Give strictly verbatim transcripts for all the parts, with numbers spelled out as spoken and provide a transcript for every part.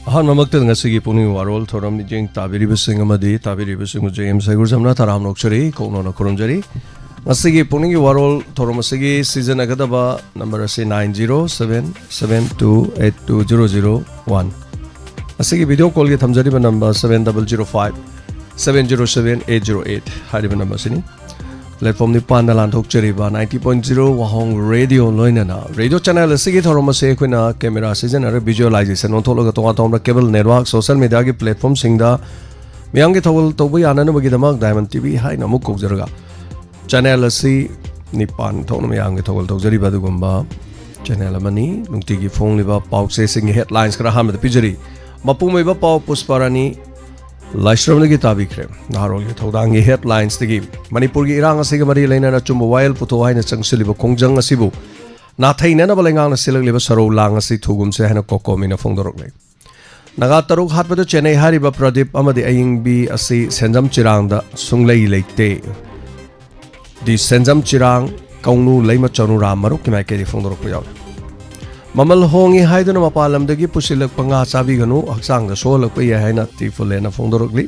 ꯑꯍꯥꯟꯕꯃꯛꯇꯗ ꯉꯁꯤꯒꯤ ꯄꯨꯛꯅꯤꯡ ꯋꯥꯔꯣꯜ ꯊꯧꯔꯝ ꯃꯤꯠꯌꯦꯡ ꯇꯥꯕꯤꯔꯤꯕꯁꯤꯡ ꯑꯃꯗꯤ ꯇꯥꯕꯤꯔꯤꯕꯁꯤꯡꯕꯨ J M ꯁꯩꯒꯨꯔꯖꯝꯅ ꯇꯔꯥꯝꯅ ꯑꯣꯛꯆꯔꯤ, ꯀꯣꯛꯅꯣꯟꯅ ꯈꯨꯔꯨꯝꯖꯔꯤ꯫ ꯉꯁꯤꯒꯤ ꯄꯨꯛꯅꯤꯡꯒꯤ ꯋꯥꯔꯣꯜ ꯊꯧꯔꯝ ꯑꯁꯤꯒꯤ ꯁꯤꯖꯤꯟꯅꯒꯗꯕ ꯅꯝꯕꯔ ꯑꯁꯤ nine zero seven seven two eight two zero zero one꯫ ꯉꯁꯤꯒꯤ ꯚꯤꯗꯤꯑꯣ ꯀꯣꯜꯒꯤ ꯊꯝꯖꯔꯤꯕ number seven double zero five seven zero seven eight zero eight ꯍꯥꯏꯔꯤꯕ ꯅꯝꯕꯔ ꯑꯁꯤꯅꯤ꯫ ꯄ꯭ꯂꯦꯠꯐꯣꯝ ꯅꯤꯄꯥꯟꯗ ꯂꯥꯟꯊꯣꯛꯆꯔꯤꯕ ninety point zero ꯋꯥꯍꯣꯡ ꯔꯦꯗꯤꯑꯣ ꯂꯣꯏꯅꯅ ꯔꯦꯗꯤꯑꯣ ꯆꯦꯅꯦꯜ ꯑꯁꯤꯒꯤ ꯊꯧꯔꯝ ꯑꯁꯤ ꯑꯩꯈꯣꯏꯅ ꯀꯦꯃꯦꯔꯥ ꯁꯤꯖꯤꯟꯅꯔꯒ ꯚꯤꯖꯨꯑꯦꯂꯥꯏꯖꯦꯁꯟ ꯑꯣꯟꯊꯣꯛꯂꯒ ꯇꯣꯉꯥꯟ ꯇꯣꯉꯥꯟꯕ ꯀꯦꯕꯜ ꯅꯦꯠꯋꯥꯔꯛ, ꯁꯣꯁꯤꯌꯦꯜ ꯃꯤꯗꯤꯌꯥꯒꯤ ꯄ꯭ꯂꯦꯠꯐꯣꯝꯁꯤꯡꯗ ꯃꯤꯌꯥꯝꯒꯤ ꯊꯧꯒꯜ ꯇꯧꯕ ꯌꯥꯅꯅꯕꯒꯤꯗꯃꯛ ꯗꯥꯏꯃꯟ ꯇꯤ ꯚꯤ ꯍꯥꯏꯅ ꯑꯃꯨꯛ ꯀꯧꯖꯔꯒ ꯆꯦꯅꯦꯜ ꯑꯁꯤ ꯅꯤꯄꯥꯟ ꯊꯣꯛꯅ ꯃꯤꯌꯥꯝꯒꯤ ꯊꯧꯒꯜ ꯇꯧꯖꯔꯤꯕ ꯑꯗꯨꯒꯨꯝꯕ ꯆꯦꯅꯦꯜ ꯑꯃꯅꯤ꯫ ꯅꯨꯡꯇꯤꯒꯤ ꯐꯣꯡꯂꯤꯕ ꯄꯥꯎ ꯆꯦꯁꯤꯡꯒꯤ ꯍꯦꯗꯂꯥꯏꯟꯁ ꯈꯔ ꯑꯍꯥꯟꯕꯗ ꯄꯤꯖꯔꯤ꯫ ꯃꯄꯨꯡ ꯑꯣꯏꯕ ꯄꯥꯎ ꯄꯨꯁꯄꯥꯔꯥꯅꯤ ꯂꯥꯏꯁ꯭ꯔꯝꯗꯒꯤ ꯇꯥꯕꯤꯈ꯭ꯔꯦ꯫ ꯅꯍꯥꯔꯣꯜꯒꯤ ꯊꯧꯗꯥꯡꯒꯤ ꯍꯦꯗꯂꯥꯏꯟꯁꯇꯒꯤ ꯃꯅꯤꯄꯨꯔꯒꯤ ꯏꯔꯥꯡ ꯑꯁꯤꯒ ꯃꯔꯤ ꯂꯩꯅꯅ ꯑꯆꯨꯝꯕ ꯋꯥꯌꯦꯜ ꯄꯨꯊꯣꯛ ꯍꯥꯏꯅ ꯆꯪꯁꯤꯜꯂꯤꯕ ꯈꯣꯡꯖꯪ ꯑꯁꯤꯕꯨ ꯅꯥꯊꯩꯅꯅꯕ ꯂꯩꯉꯥꯛꯅ ꯁꯤꯜꯂꯛꯂꯤꯕ ꯁꯔꯧ ꯂꯥꯡ ꯑꯁꯤ ꯊꯨꯒꯨꯝꯁꯦ ꯍꯥꯏꯅ ꯀꯣꯀꯣꯃꯤꯅ ꯐꯣꯡꯗꯣꯔꯛꯂꯦ꯫ ꯅꯥꯒꯥ ꯇꯔꯨꯛ ꯍꯥꯠꯄꯗ ꯆꯦꯟꯅꯩ ꯍꯥꯏꯔꯤꯕ ꯄ꯭ꯔꯗꯤꯞ ꯑꯃꯗꯤ ꯑꯌꯤꯡꯕꯤ ꯑꯁꯤ ꯁꯦꯟꯖꯝ ꯆꯤꯔꯥꯡꯗ ꯁꯨꯡꯂꯩ ꯂꯩꯇꯦ꯫ ꯗꯤ ꯁꯦꯟꯖꯝ ꯆꯤꯔꯥꯡ ꯀꯧꯅꯨ ꯂꯩꯃ ꯆꯅꯨꯔꯥꯝ ꯃꯔꯨꯞꯀꯤ ꯃꯥꯏꯀꯩꯗꯒꯤ ꯐꯣꯡꯗꯣꯔꯛꯄ ꯌꯥꯎꯔꯤ꯫ ꯃꯃꯜ ꯍꯣꯡꯉꯤ ꯍꯥꯏꯗꯨꯅ ꯃꯄꯥꯟ ꯂꯝꯗꯒꯤ ꯄꯨꯁꯤꯜꯂꯛꯄ ꯉꯥ ꯆꯥꯕꯤꯒꯅꯨ, ꯍꯛꯆꯥꯡꯗ ꯁꯣꯛꯍꯜꯂꯛꯄ ꯌꯥꯏ ꯍꯥꯏꯅ ꯇꯤꯐꯨꯂꯦꯟꯅ ꯐꯣꯡꯗꯣꯔꯛꯂꯤ꯫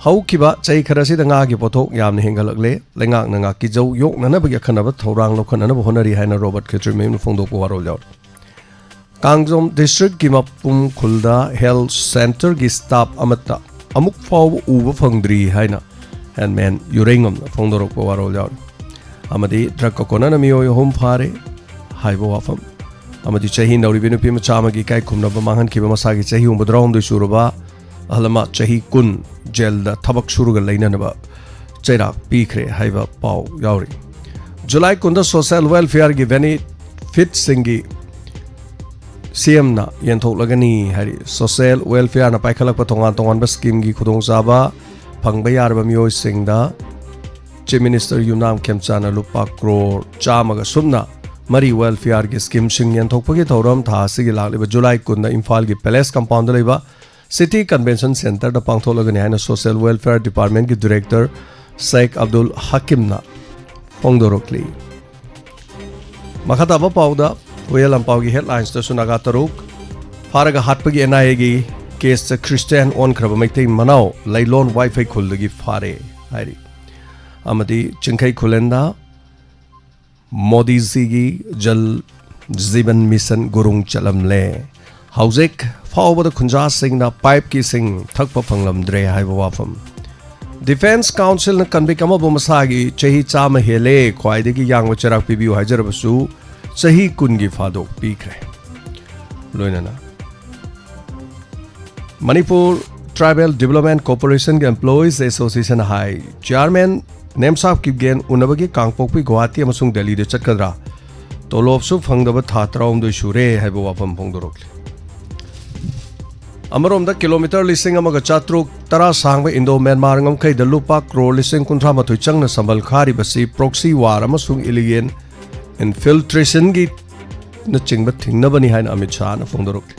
ꯍꯧꯈꯤꯕ ꯆꯍꯤ ꯈꯔꯁꯤꯗ ꯉꯥꯒꯤ ꯄꯣꯠꯊꯣꯛ ꯌꯥꯝꯅ ꯍꯦꯟꯒꯠꯂꯛꯂꯦ꯫ ꯂꯩꯉꯥꯛꯅ ꯉꯥꯀꯤꯖꯧ ꯌꯣꯛꯅꯅꯕꯒꯤ ꯑꯈꯟꯅꯕ ꯊꯧꯔꯥꯡ ꯂꯧꯈꯠꯅꯅꯕ ꯍꯣꯠꯅꯔꯤ ꯍꯥꯏꯅ ꯔꯣꯕꯔꯠ ꯈꯦꯇ꯭ꯔꯤꯃꯌꯨꯝꯅ ꯐꯣꯡꯗꯣꯛꯄ ꯋꯥꯔꯣꯜ ꯌꯥꯎꯔꯤ꯫ ꯀꯥꯡꯖꯣꯝ ꯗꯤꯁꯇ꯭ꯔꯤꯛꯀꯤ ꯃꯄꯨꯝ ꯈꯨꯜꯗ ꯍꯦꯜꯊ ꯁꯦꯟꯇꯔꯒꯤ ꯁ꯭ꯇꯥꯐ ꯑꯃꯠꯇ ꯑꯃꯨꯛ ꯐꯥꯎꯕ ꯎꯕ ꯐꯪꯗ꯭ꯔꯤ ꯍꯥꯏꯅ ꯍꯦꯟꯃꯦꯟ ꯌꯨꯔꯦꯡꯉꯝꯅ ꯐꯣꯡꯗꯣꯔꯛꯄ ꯋꯥꯔꯣꯜ ꯌꯥꯎꯔꯤ꯫ ꯑꯃꯗꯤ ꯗ꯭ꯔꯒꯀ ꯀꯣꯟꯅꯅ ꯃꯤꯑꯣꯏ ꯑꯍꯨꯝ ꯐꯥꯔꯦ ꯍꯥꯏꯕ ꯋꯥꯐꯝ, ꯑꯃꯗꯤ ꯆꯍꯤ ꯅꯧꯔꯤꯕꯤ ꯅꯨꯄꯤ ꯃꯆꯥ ꯑꯃꯒꯤ ꯏꯀꯥꯏ ꯈꯨꯝꯅꯕ ꯃꯥꯡꯍꯟꯈꯤꯕ ꯃꯁꯥꯒꯤ ꯆꯍꯤ ꯍꯨꯝꯐꯨꯇꯔꯥ ꯍꯨꯝꯗꯣꯏ ꯁꯨꯔꯕ ꯑꯍꯜ ꯑꯃ ꯆꯍꯤ ꯀꯨꯟ ꯖꯦꯜꯗ ꯊꯕꯛ ꯁꯨꯔꯒ ꯂꯩꯅꯅꯕ ꯆꯩꯔꯥꯛ ꯄꯤꯈ꯭ꯔꯦ ꯍꯥꯏꯕ ꯄꯥꯎ ꯌꯥꯎꯔꯤ꯫ ꯖꯨꯂꯥꯏ ꯀꯨꯟꯗ ꯁꯣꯁꯦꯜ ꯋꯦꯜꯐꯤꯌꯔꯒꯤ ꯕꯦꯅꯤꯐꯤꯠꯁꯤꯡꯒꯤ ꯁꯤ ꯑꯦꯝꯅ ꯌꯦꯟꯊꯣꯛꯂꯒꯅꯤ ꯍꯥꯏꯔꯤ꯫ ꯁꯣꯁꯦꯜ ꯋꯦꯜꯐꯤꯌꯔꯅ ꯄꯥꯏꯈꯠꯂꯛꯄ ꯇꯣꯉꯥꯟ ꯇꯣꯉꯥꯟꯕ ꯁ꯭ꯀꯤꯝꯒꯤ ꯈꯨꯗꯣꯡꯆꯥꯕ ꯐꯪꯕ ꯌꯥꯔꯕ ꯃꯤꯑꯣꯏꯁꯤꯡꯗ ꯆꯤꯐ ꯃꯤꯅꯤꯁꯇꯔ ꯌꯨꯝꯅꯥꯝ ꯈꯦꯝꯆꯥꯟꯅ ꯂꯨꯄꯥ ꯀ꯭ꯔꯣꯔ ꯆꯥꯝꯃꯒ ꯁꯨꯞꯅ ꯃꯔꯤ ꯋꯦꯜꯐꯤꯌꯔꯒꯤ ꯁ꯭ꯀꯤꯝꯁꯤꯡ ꯌꯦꯟꯊꯣꯛꯄꯒꯤ ꯊꯧꯔꯝ ꯊꯥ ꯑꯁꯤꯒꯤ ꯂꯥꯛꯂꯤꯕ ꯖꯨꯂꯥꯏ ꯀꯨꯟꯗ ꯏꯝꯐꯥꯜꯒꯤ ꯄꯦꯂꯦꯁ ꯀꯝꯄꯥꯎꯟꯗ ꯂꯩꯕ ꯁꯤꯇꯤ ꯀꯟꯚꯦꯟꯁꯟ ꯁꯦꯟꯇꯔꯗ ꯄꯥꯡꯊꯣꯛꯂꯒꯅꯤ ꯍꯥꯏꯅ ꯁꯣꯁꯤꯌꯦꯜ ꯋꯦꯜꯐꯤꯌꯔ ꯗꯤꯄꯥꯔꯠꯃꯦꯟꯒꯤ ꯗꯤꯔꯦꯛꯇꯔ ꯁꯦꯛ ꯑꯕꯗꯨꯜ ꯍꯀꯤꯝꯅ ꯐꯣꯡꯗꯣꯔꯛꯂꯤ꯫ ꯃꯈꯥ ꯇꯥꯕ ꯄꯥꯎꯗ, ꯍꯨꯌꯦꯟ ꯂꯥꯟꯄꯥꯎꯒꯤ ꯍꯦꯗꯂꯥꯏꯟꯁꯇꯁꯨ ꯅꯥꯒꯥ ꯇꯔꯨꯛ ꯐꯥꯔꯒ ꯍꯥꯠꯄꯒꯤ ꯑꯦꯟ ꯑꯥꯏ ꯑꯦꯒꯤ ꯀꯦꯁꯇ ꯈ꯭ꯔꯤꯁꯇꯤꯌꯥꯟ ꯑꯣꯟꯈ꯭ꯔꯕ ꯃꯩꯇꯩ ꯃꯅꯥꯎ ꯂꯩꯂꯣꯟ ꯋꯥꯏꯐꯩ ꯈꯨꯜꯗꯒꯤ ꯐꯥꯔꯦ ꯍꯥꯏꯔꯤ꯫ ꯑꯃꯗꯤ ꯆꯤꯡꯈꯩ ꯈꯨꯂꯦꯟꯗ ꯃꯣꯗꯤꯖꯤꯒꯤ ꯖꯜ ꯖꯤꯕꯟ ꯃꯤꯁꯟ ꯒꯨꯔꯨꯡ ꯆꯠꯂꯝꯂꯦ꯫ ꯍꯧꯖꯤꯛ ꯐꯥꯎꯕꯗ ꯈꯨꯟꯖꯥꯁꯤꯡꯅ ꯄꯥꯏꯞꯀꯤ ꯏꯁꯤꯡ ꯊꯛꯄ ꯐꯪꯂꯝꯗ꯭ꯔꯦ ꯍꯥꯏꯕ ꯋꯥꯐꯝ꯫ ꯗꯤꯐꯦꯟꯁ ꯀꯥꯎꯟꯁꯤꯜꯅ ꯀꯟꯚꯤꯛ ꯑꯃꯕꯨ ꯃꯁꯥꯒꯤ ꯆꯍꯤ ꯆꯥꯝꯃ ꯍꯦꯜꯂꯦ, ꯈ꯭ꯋꯥꯏꯗꯒꯤ ꯌꯥꯡꯕ ꯆꯩꯔꯥꯛ ꯄꯤꯕꯤꯌꯨ ꯍꯥꯏꯖꯔꯕꯁꯨ ꯆꯍꯤ ꯀꯨꯟꯒꯤ ꯐꯥꯗꯣꯛ ꯄꯤꯈ꯭ꯔꯦ꯫ ꯂꯣꯏꯅꯅ ꯃꯅꯤꯄꯨꯔ ꯇ꯭ꯔꯥꯏꯕꯦꯜ ꯗꯤꯕꯂꯞꯃꯦꯟ ꯀꯣꯔꯄꯣꯔꯦꯁꯟꯒꯤ ꯑꯦꯝꯄ꯭ꯂꯣꯌꯤꯁ ꯑꯦꯁꯣꯁꯤꯌꯦꯁꯟ ꯍꯥꯏ ꯆꯤꯌꯥꯔꯃꯦꯟ ꯅꯦꯝꯁꯥꯞ ꯀꯤꯞꯒꯦꯟ ꯎꯅꯕꯒꯤ ꯀꯥꯡꯄꯣꯛꯄꯤ, ꯒꯨꯋꯥꯍꯥꯇꯤ ꯑꯃꯁꯨꯡ ꯗꯦꯜꯂꯤꯗ ꯆꯠꯀꯗ꯭ꯔꯥ? ꯇꯣꯂꯣꯞꯁꯨ ꯐꯪꯗꯕ ꯊꯥ ꯇꯔꯥꯍꯨꯝꯗꯣꯏ ꯁꯨꯔꯦ ꯍꯥꯏꯕ ꯋꯥꯐꯝ ꯐꯣꯡꯗꯣꯔꯛꯂꯤ꯫ ꯑꯃꯔꯣꯝꯗ ꯀꯤꯂꯣꯃꯤꯇꯔ ꯂꯤꯁꯤꯡ ꯑꯃꯒ ꯆꯥꯇ꯭ꯔꯨꯛ ꯇꯔꯥ ꯁꯥꯡꯕ ꯏꯟꯗꯣ ꯃ꯭ꯌꯥꯟꯃꯥꯔ ꯉꯝꯈꯩꯗ ꯂꯨꯄꯥ ꯀ꯭ꯔꯣꯔ ꯂꯤꯁꯤꯡ ꯀꯨꯟꯊ꯭ꯔꯥ ꯃꯥꯊꯣꯏ ꯆꯪꯅ ꯁꯝꯕꯜ ꯈꯥꯔꯤꯕꯁꯤ ꯄ꯭ꯔꯣꯛꯁꯤ ꯋꯥꯔ ꯑꯃꯁꯨꯡ ꯏꯂꯤꯒꯦꯟ ꯏꯟꯐꯤꯜꯇ꯭ꯔꯦꯁꯟꯒꯤ ꯅꯆꯤꯡꯕ ꯊꯤꯡꯅꯕꯅꯤ ꯍꯥꯏꯅ ꯑꯃꯤꯠ ꯁꯥꯍꯅ ꯐꯣꯡꯗꯣꯔꯛꯂꯤ꯫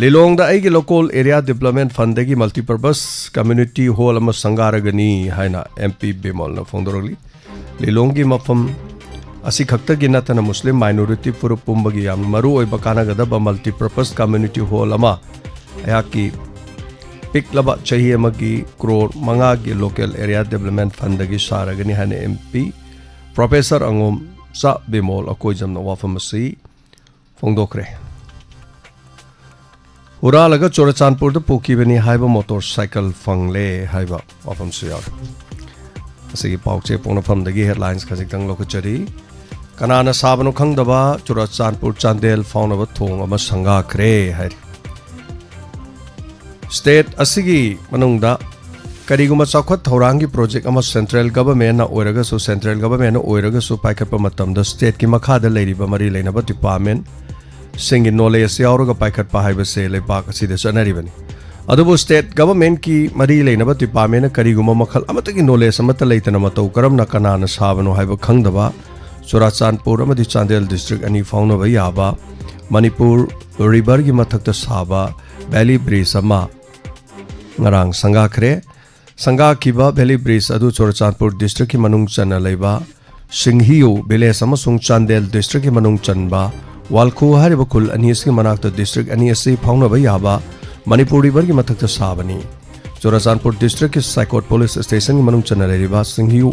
ꯂꯤꯂꯣꯡꯗ ꯑꯩꯒꯤ ꯂꯣꯀꯦꯜ ꯑꯦꯔꯤꯌꯥ ꯗꯤꯕꯂꯞꯃꯦꯟ ꯐꯟꯗꯒꯤ ꯃꯜꯇꯤꯄꯔꯄꯁ ꯀꯝꯃ꯭ꯌꯨꯅꯤꯇꯤ ꯍꯣꯜ ꯑꯃ ꯁꯪꯒꯥꯔꯒꯅꯤ ꯍꯥꯏꯅ ꯑꯦꯝ ꯄꯤ ꯕꯤꯃꯣꯜꯅ ꯐꯣꯡꯗꯣꯔꯛꯂꯤ꯫ ꯂꯤꯂꯣꯡꯒꯤ ꯃꯐꯝ ꯑꯁꯤꯈꯛꯇꯒꯤ ꯅꯠꯇꯅ ꯃꯨꯁꯂꯤꯝ ꯃꯥꯏꯅꯣꯔꯤꯇꯤ ꯐꯨꯔꯨꯞ ꯄꯨꯝꯕꯒꯤ ꯌꯥꯝꯅ ꯃꯔꯨꯑꯣꯏꯕ ꯀꯥꯟꯅꯒꯗꯕ ꯃꯜꯇꯤꯄꯔꯄꯁ ꯀꯝꯃ꯭ꯌꯨꯅꯤꯇꯤ ꯍꯣꯜ ꯑꯃ ꯑꯩꯍꯥꯛꯀꯤ ꯄꯤꯛꯂꯕ ꯆꯍꯤ ꯑꯃꯒꯤ ꯀ꯭ꯔꯣꯔ ꯃꯉꯥꯒꯤ ꯂꯣꯀꯦꯜ ꯑꯦꯔꯤꯌꯥ ꯗꯤꯕꯂꯞꯃꯦꯟ ꯐꯟꯗꯒꯤ ꯁꯥꯔꯒꯅꯤ ꯍꯥꯏꯅ ꯑꯦꯝ ꯄꯤ ꯄ꯭ꯔꯣꯐꯦꯁꯔ ꯑꯉꯣꯝꯆꯥ ꯕꯤꯃꯣꯜ ꯑꯀꯣꯏꯖꯝꯅ ꯋꯥꯐꯝ ꯑꯁꯤ ꯐꯣꯡꯗꯣꯛꯈ꯭ꯔꯦ꯫ ꯍꯨꯔꯥꯜꯂꯒ ꯆꯨꯔꯆꯥꯟꯄꯨꯔꯗ ꯄꯨꯈꯤꯕꯅꯤ ꯍꯥꯏꯕ ꯃꯣꯇꯣꯔ ꯁꯥꯏꯀꯜ ꯐꯪꯂꯦ ꯍꯥꯏꯕ ꯋꯥꯐꯝꯁꯨ ꯌꯥꯎꯔꯤ꯫ ꯑꯁꯤꯒꯤ ꯄꯥꯎꯆꯦ ꯄꯣꯛꯅꯐꯝꯗꯒꯤ ꯍꯦꯗꯂꯥꯏꯟꯁ ꯈꯖꯤꯛꯇꯪ ꯂꯧꯈꯠꯆꯔꯤ꯫ ꯀꯅꯥꯅ ꯁꯥꯕꯅꯣ ꯈꯪꯗꯕ ꯆꯨꯔꯆꯥꯟꯄꯨꯔ ꯆꯥꯟꯗꯦꯜ ꯐꯥꯎꯅꯕ ꯊꯣꯡ ꯑꯃ ꯁꯪꯒꯥꯈ꯭ꯔꯦ ꯍꯥꯏꯔꯤ꯫ ꯁ꯭ꯇꯦꯠ ꯑꯁꯤꯒꯤ ꯃꯅꯨꯡꯗ ꯀꯔꯤꯒꯨꯝꯕ ꯆꯥꯎꯈꯠ ꯊꯧꯔꯥꯡꯒꯤ ꯄ꯭ꯔꯣꯖꯦꯛ ꯑꯃ ꯁꯦꯟꯇ꯭ꯔꯦꯜ ꯒꯚꯔꯟꯃꯦꯟꯠꯅ ꯑꯣꯏꯔꯒꯁꯨ, ꯁꯦꯟꯇ꯭ꯔꯦꯜ ꯒꯚꯔꯟꯃꯦꯟꯠꯅ ꯑꯣꯏꯔꯒꯁꯨ ꯄꯥꯏꯈꯠꯄ ꯃꯇꯝꯗ ꯁ꯭ꯇꯦꯠꯀꯤ ꯃꯈꯥꯗ ꯂꯩꯔꯤꯕ ꯃꯔꯤ ꯂꯩꯅꯕ ꯗꯤꯄꯥꯔꯠꯃꯦꯟꯠꯁꯤꯡꯒꯤ ꯅꯣꯂꯦꯖ ꯌꯥꯎꯔꯒ ꯄꯥꯏꯈꯠꯄ ꯍꯥꯏꯕꯁꯦ ꯂꯩꯕꯥꯛ ꯑꯁꯤꯗ ꯆꯠꯅꯔꯤꯕꯅꯤ꯫ ꯑꯗꯨꯕꯨ ꯁ꯭ꯇꯦꯠ ꯒꯚꯔꯟꯃꯦꯟꯠꯀꯤ ꯃꯔꯤ ꯂꯩꯅꯕ ꯗꯤꯄꯥꯔꯠꯃꯦꯟꯠꯅ ꯀꯔꯤꯒꯨꯝꯕ ꯃꯈꯜ ꯑꯃꯠꯇꯒꯤ ꯅꯣꯂꯦꯖ ꯑꯃꯠꯇ ꯂꯩꯇꯅ ꯃꯇꯧ ꯀꯔꯝꯅ ꯀꯅꯥꯅ ꯁꯥꯕꯅꯣ ꯍꯥꯏꯕ ꯈꯪꯗꯕ ꯆꯨꯔꯥꯆꯥꯟꯄꯨꯔ ꯑꯃꯗꯤ ꯆꯥꯟꯗꯦꯜ ꯗꯤꯁꯇ꯭ꯔꯤꯛ ꯑꯅꯤ ꯐꯥꯎꯅꯕ ꯌꯥꯕ ꯃꯅꯤꯄꯨꯔ ꯔꯤꯚꯔꯒꯤ ꯃꯊꯛꯇ ꯁꯥꯕ ꯚꯦꯂꯤ ꯕ꯭ꯔꯤꯖ ꯑꯃ ꯉꯔꯥꯡ ꯁꯪꯒꯥꯈ꯭ꯔꯦ꯫ ꯁꯪꯒꯥꯈꯤꯕ ꯚꯦꯂꯤ ꯕ꯭ꯔꯤꯖ ꯑꯗꯨ ꯆꯨꯔꯆꯥꯟꯄꯨꯔ ꯗꯤꯁꯇ꯭ꯔꯤꯛꯀꯤ ꯃꯅꯨꯡ ꯆꯟꯅ ꯂꯩꯕ ꯁꯤꯡꯍꯤꯌꯨ ꯚꯤꯂꯦꯖ ꯑꯃꯁꯨꯡ ꯆꯥꯟꯗꯦꯜ ꯗꯤꯁꯇ꯭ꯔꯤꯛꯀꯤ ꯃꯅꯨꯡ ꯆꯟꯕ ꯋꯥꯜꯈꯨ ꯍꯥꯏꯔꯤꯕ ꯈꯨꯜ ꯑꯅꯤ ꯑꯁꯤꯒꯤ ꯃꯅꯥꯛꯇ ꯗꯤꯁꯇ꯭ꯔꯤꯛ ꯑꯅꯤ ꯑꯁꯤ ꯐꯥꯎꯅꯕ ꯌꯥꯕ ꯃꯅꯤꯄꯨꯔ ꯔꯤꯚꯔꯒꯤ ꯃꯊꯛꯇ ꯁꯥꯕꯅꯤ꯫ ꯆꯨꯔꯆꯥꯟꯄꯨꯔ ꯗꯤꯁꯇ꯭ꯔꯤꯛꯀꯤ ꯁꯥꯏꯀꯣꯠ ꯄꯨꯂꯤꯁ ꯁ꯭ꯇꯦꯁꯟꯒꯤ ꯃꯅꯨꯡ ꯆꯟꯅ ꯂꯩꯔꯤꯕ ꯁꯤꯡꯍꯤꯌꯨ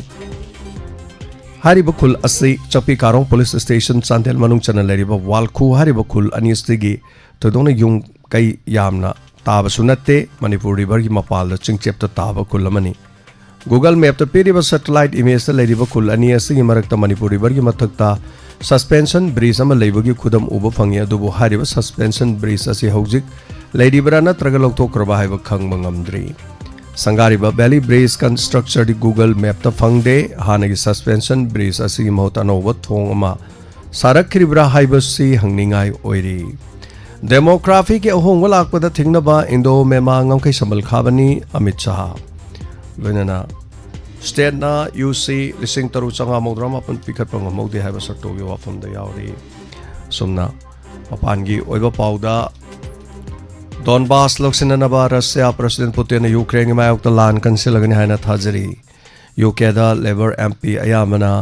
ꯍꯥꯏꯔꯤꯕ ꯈꯨꯜ ꯑꯁꯤ ꯆꯛꯄꯤ ꯀꯥꯔꯣꯡ ꯄꯨꯂꯤꯁ ꯁ꯭ꯇꯦꯁꯟ ꯆꯥꯟꯗꯦꯜ ꯃꯅꯨꯡ ꯆꯟꯅ ꯂꯩꯔꯤꯕ ꯋꯥꯜꯈꯨ ꯍꯥꯏꯔꯤꯕ ꯈꯨꯜ ꯑꯅꯤ ꯑꯁꯤꯒꯤ ꯊꯣꯏꯗꯣꯛꯅ ꯌꯨꯝ ꯀꯩ ꯌꯥꯝꯅ ꯇꯥꯕꯁꯨ ꯅꯠꯇꯦ꯫ ꯃꯅꯤꯄꯨꯔ ꯔꯤꯚꯔꯒꯤ ꯃꯄꯥꯜꯗ ꯆꯤꯡꯆꯦꯞꯇ ꯇꯥꯕ ꯈꯨꯜ ꯑꯃꯅꯤ꯫ Google ꯃꯦꯞꯇ ꯄꯤꯔꯤꯕ ꯁꯦꯇꯦꯂꯥꯏꯠ ꯏꯃꯦꯖꯇ ꯂꯩꯔꯤꯕ ꯈꯨꯜ ꯑꯅꯤ ꯑꯁꯤꯒꯤ ꯃꯔꯛꯇ ꯃꯅꯤꯄꯨꯔ ꯔꯤꯚꯔꯒꯤ ꯃꯊꯛꯇ ꯁꯁꯄꯦꯟꯁꯟ ꯕ꯭ꯔꯤꯖ ꯑꯃ ꯂꯩꯕꯒꯤ ꯈꯨꯗꯝ ꯎꯕ ꯐꯪꯉꯤ, ꯑꯗꯨꯕꯨ ꯍꯥꯏꯔꯤꯕ ꯁꯁꯄꯦꯟꯁꯟ ꯕ꯭ꯔꯤꯖ ꯑꯁꯤ ꯍꯧꯖꯤꯛ ꯂꯩꯔꯤꯕ꯭ꯔꯥ ꯅꯠꯇ꯭ꯔꯒ ꯂꯧꯊꯣꯛꯈ꯭ꯔꯕ ꯍꯥꯏꯕ ꯈꯪꯕ ꯉꯝꯗ꯭ꯔꯤ꯫ ꯁꯪꯒꯥꯔꯤꯕ ꯚꯦꯂꯤ ꯕ꯭ꯔꯤꯖ ꯀꯟꯁꯇ꯭ꯔꯛꯆꯔꯗꯤ Google ꯃꯦꯞꯇ ꯐꯪꯗꯦ꯫ ꯍꯥꯟꯅꯒꯤ ꯁꯁꯄꯦꯟꯁꯟ ꯕ꯭ꯔꯤꯖ ꯑꯁꯤꯒꯤ ꯃꯍꯨꯠ ꯑꯅꯧꯕ ꯊꯣꯡ ꯑꯃ ꯁꯥꯔꯛꯈꯤꯔꯤꯕ꯭ꯔꯥ ꯍꯥꯏꯕꯁꯤ ꯍꯪꯅꯤꯡꯉꯥꯏ ꯑꯣꯏꯔꯤ꯫ ꯗꯦꯃꯣꯒ꯭ꯔꯥꯐꯤꯒꯤ ꯑꯍꯣꯡꯕ ꯂꯥꯛꯄꯗ ꯊꯤꯡꯅꯕ ꯏꯟꯗꯣ ꯃꯦꯃꯥ ꯉꯝꯈꯩ ꯁꯝꯕꯜ ꯈꯥꯕꯅꯤ ꯑꯃꯤꯠ ꯁꯥꯍ꯫ ꯂꯣꯏꯅꯅ ꯁ꯭ꯇꯦꯠꯅ ꯌꯨ ꯁꯤ ꯂꯤꯁꯤꯡ ꯇꯔꯨꯛ ꯆꯥꯝꯃꯉꯥ ꯃꯧꯗ꯭ꯔꯥ ꯃꯥꯄꯟ ꯄꯤꯈꯠꯄ ꯉꯝꯍꯧꯗꯦ ꯍꯥꯏꯕ ꯁꯛꯇꯣꯛꯒꯤ ꯋꯥꯐꯝꯗ ꯌꯥꯎꯔꯤ꯫ ꯑꯁꯨꯝꯅ ꯃꯄꯥꯟꯒꯤ ꯑꯣꯏꯕ ꯄꯥꯎꯗ ꯗꯣꯟꯕꯥꯁ ꯂꯧꯁꯤꯟꯅꯅꯕ ꯔꯁꯤꯌꯥ ꯄ꯭ꯔꯁꯤꯗꯦꯟ ꯄꯨꯇꯤꯟꯅ ꯌꯨꯀ꯭ꯔꯦꯟꯒꯤ ꯃꯥꯌꯣꯛꯇ ꯂꯥꯟ ꯀꯟꯁꯤꯜꯂꯒꯅꯤ ꯍꯥꯏꯅ ꯊꯥꯖꯔꯤ꯫ ꯌꯨ ꯀꯦꯗ ꯂꯦꯕꯔ ꯑꯦꯝ ꯄꯤ ꯑꯌꯥꯝꯕꯅ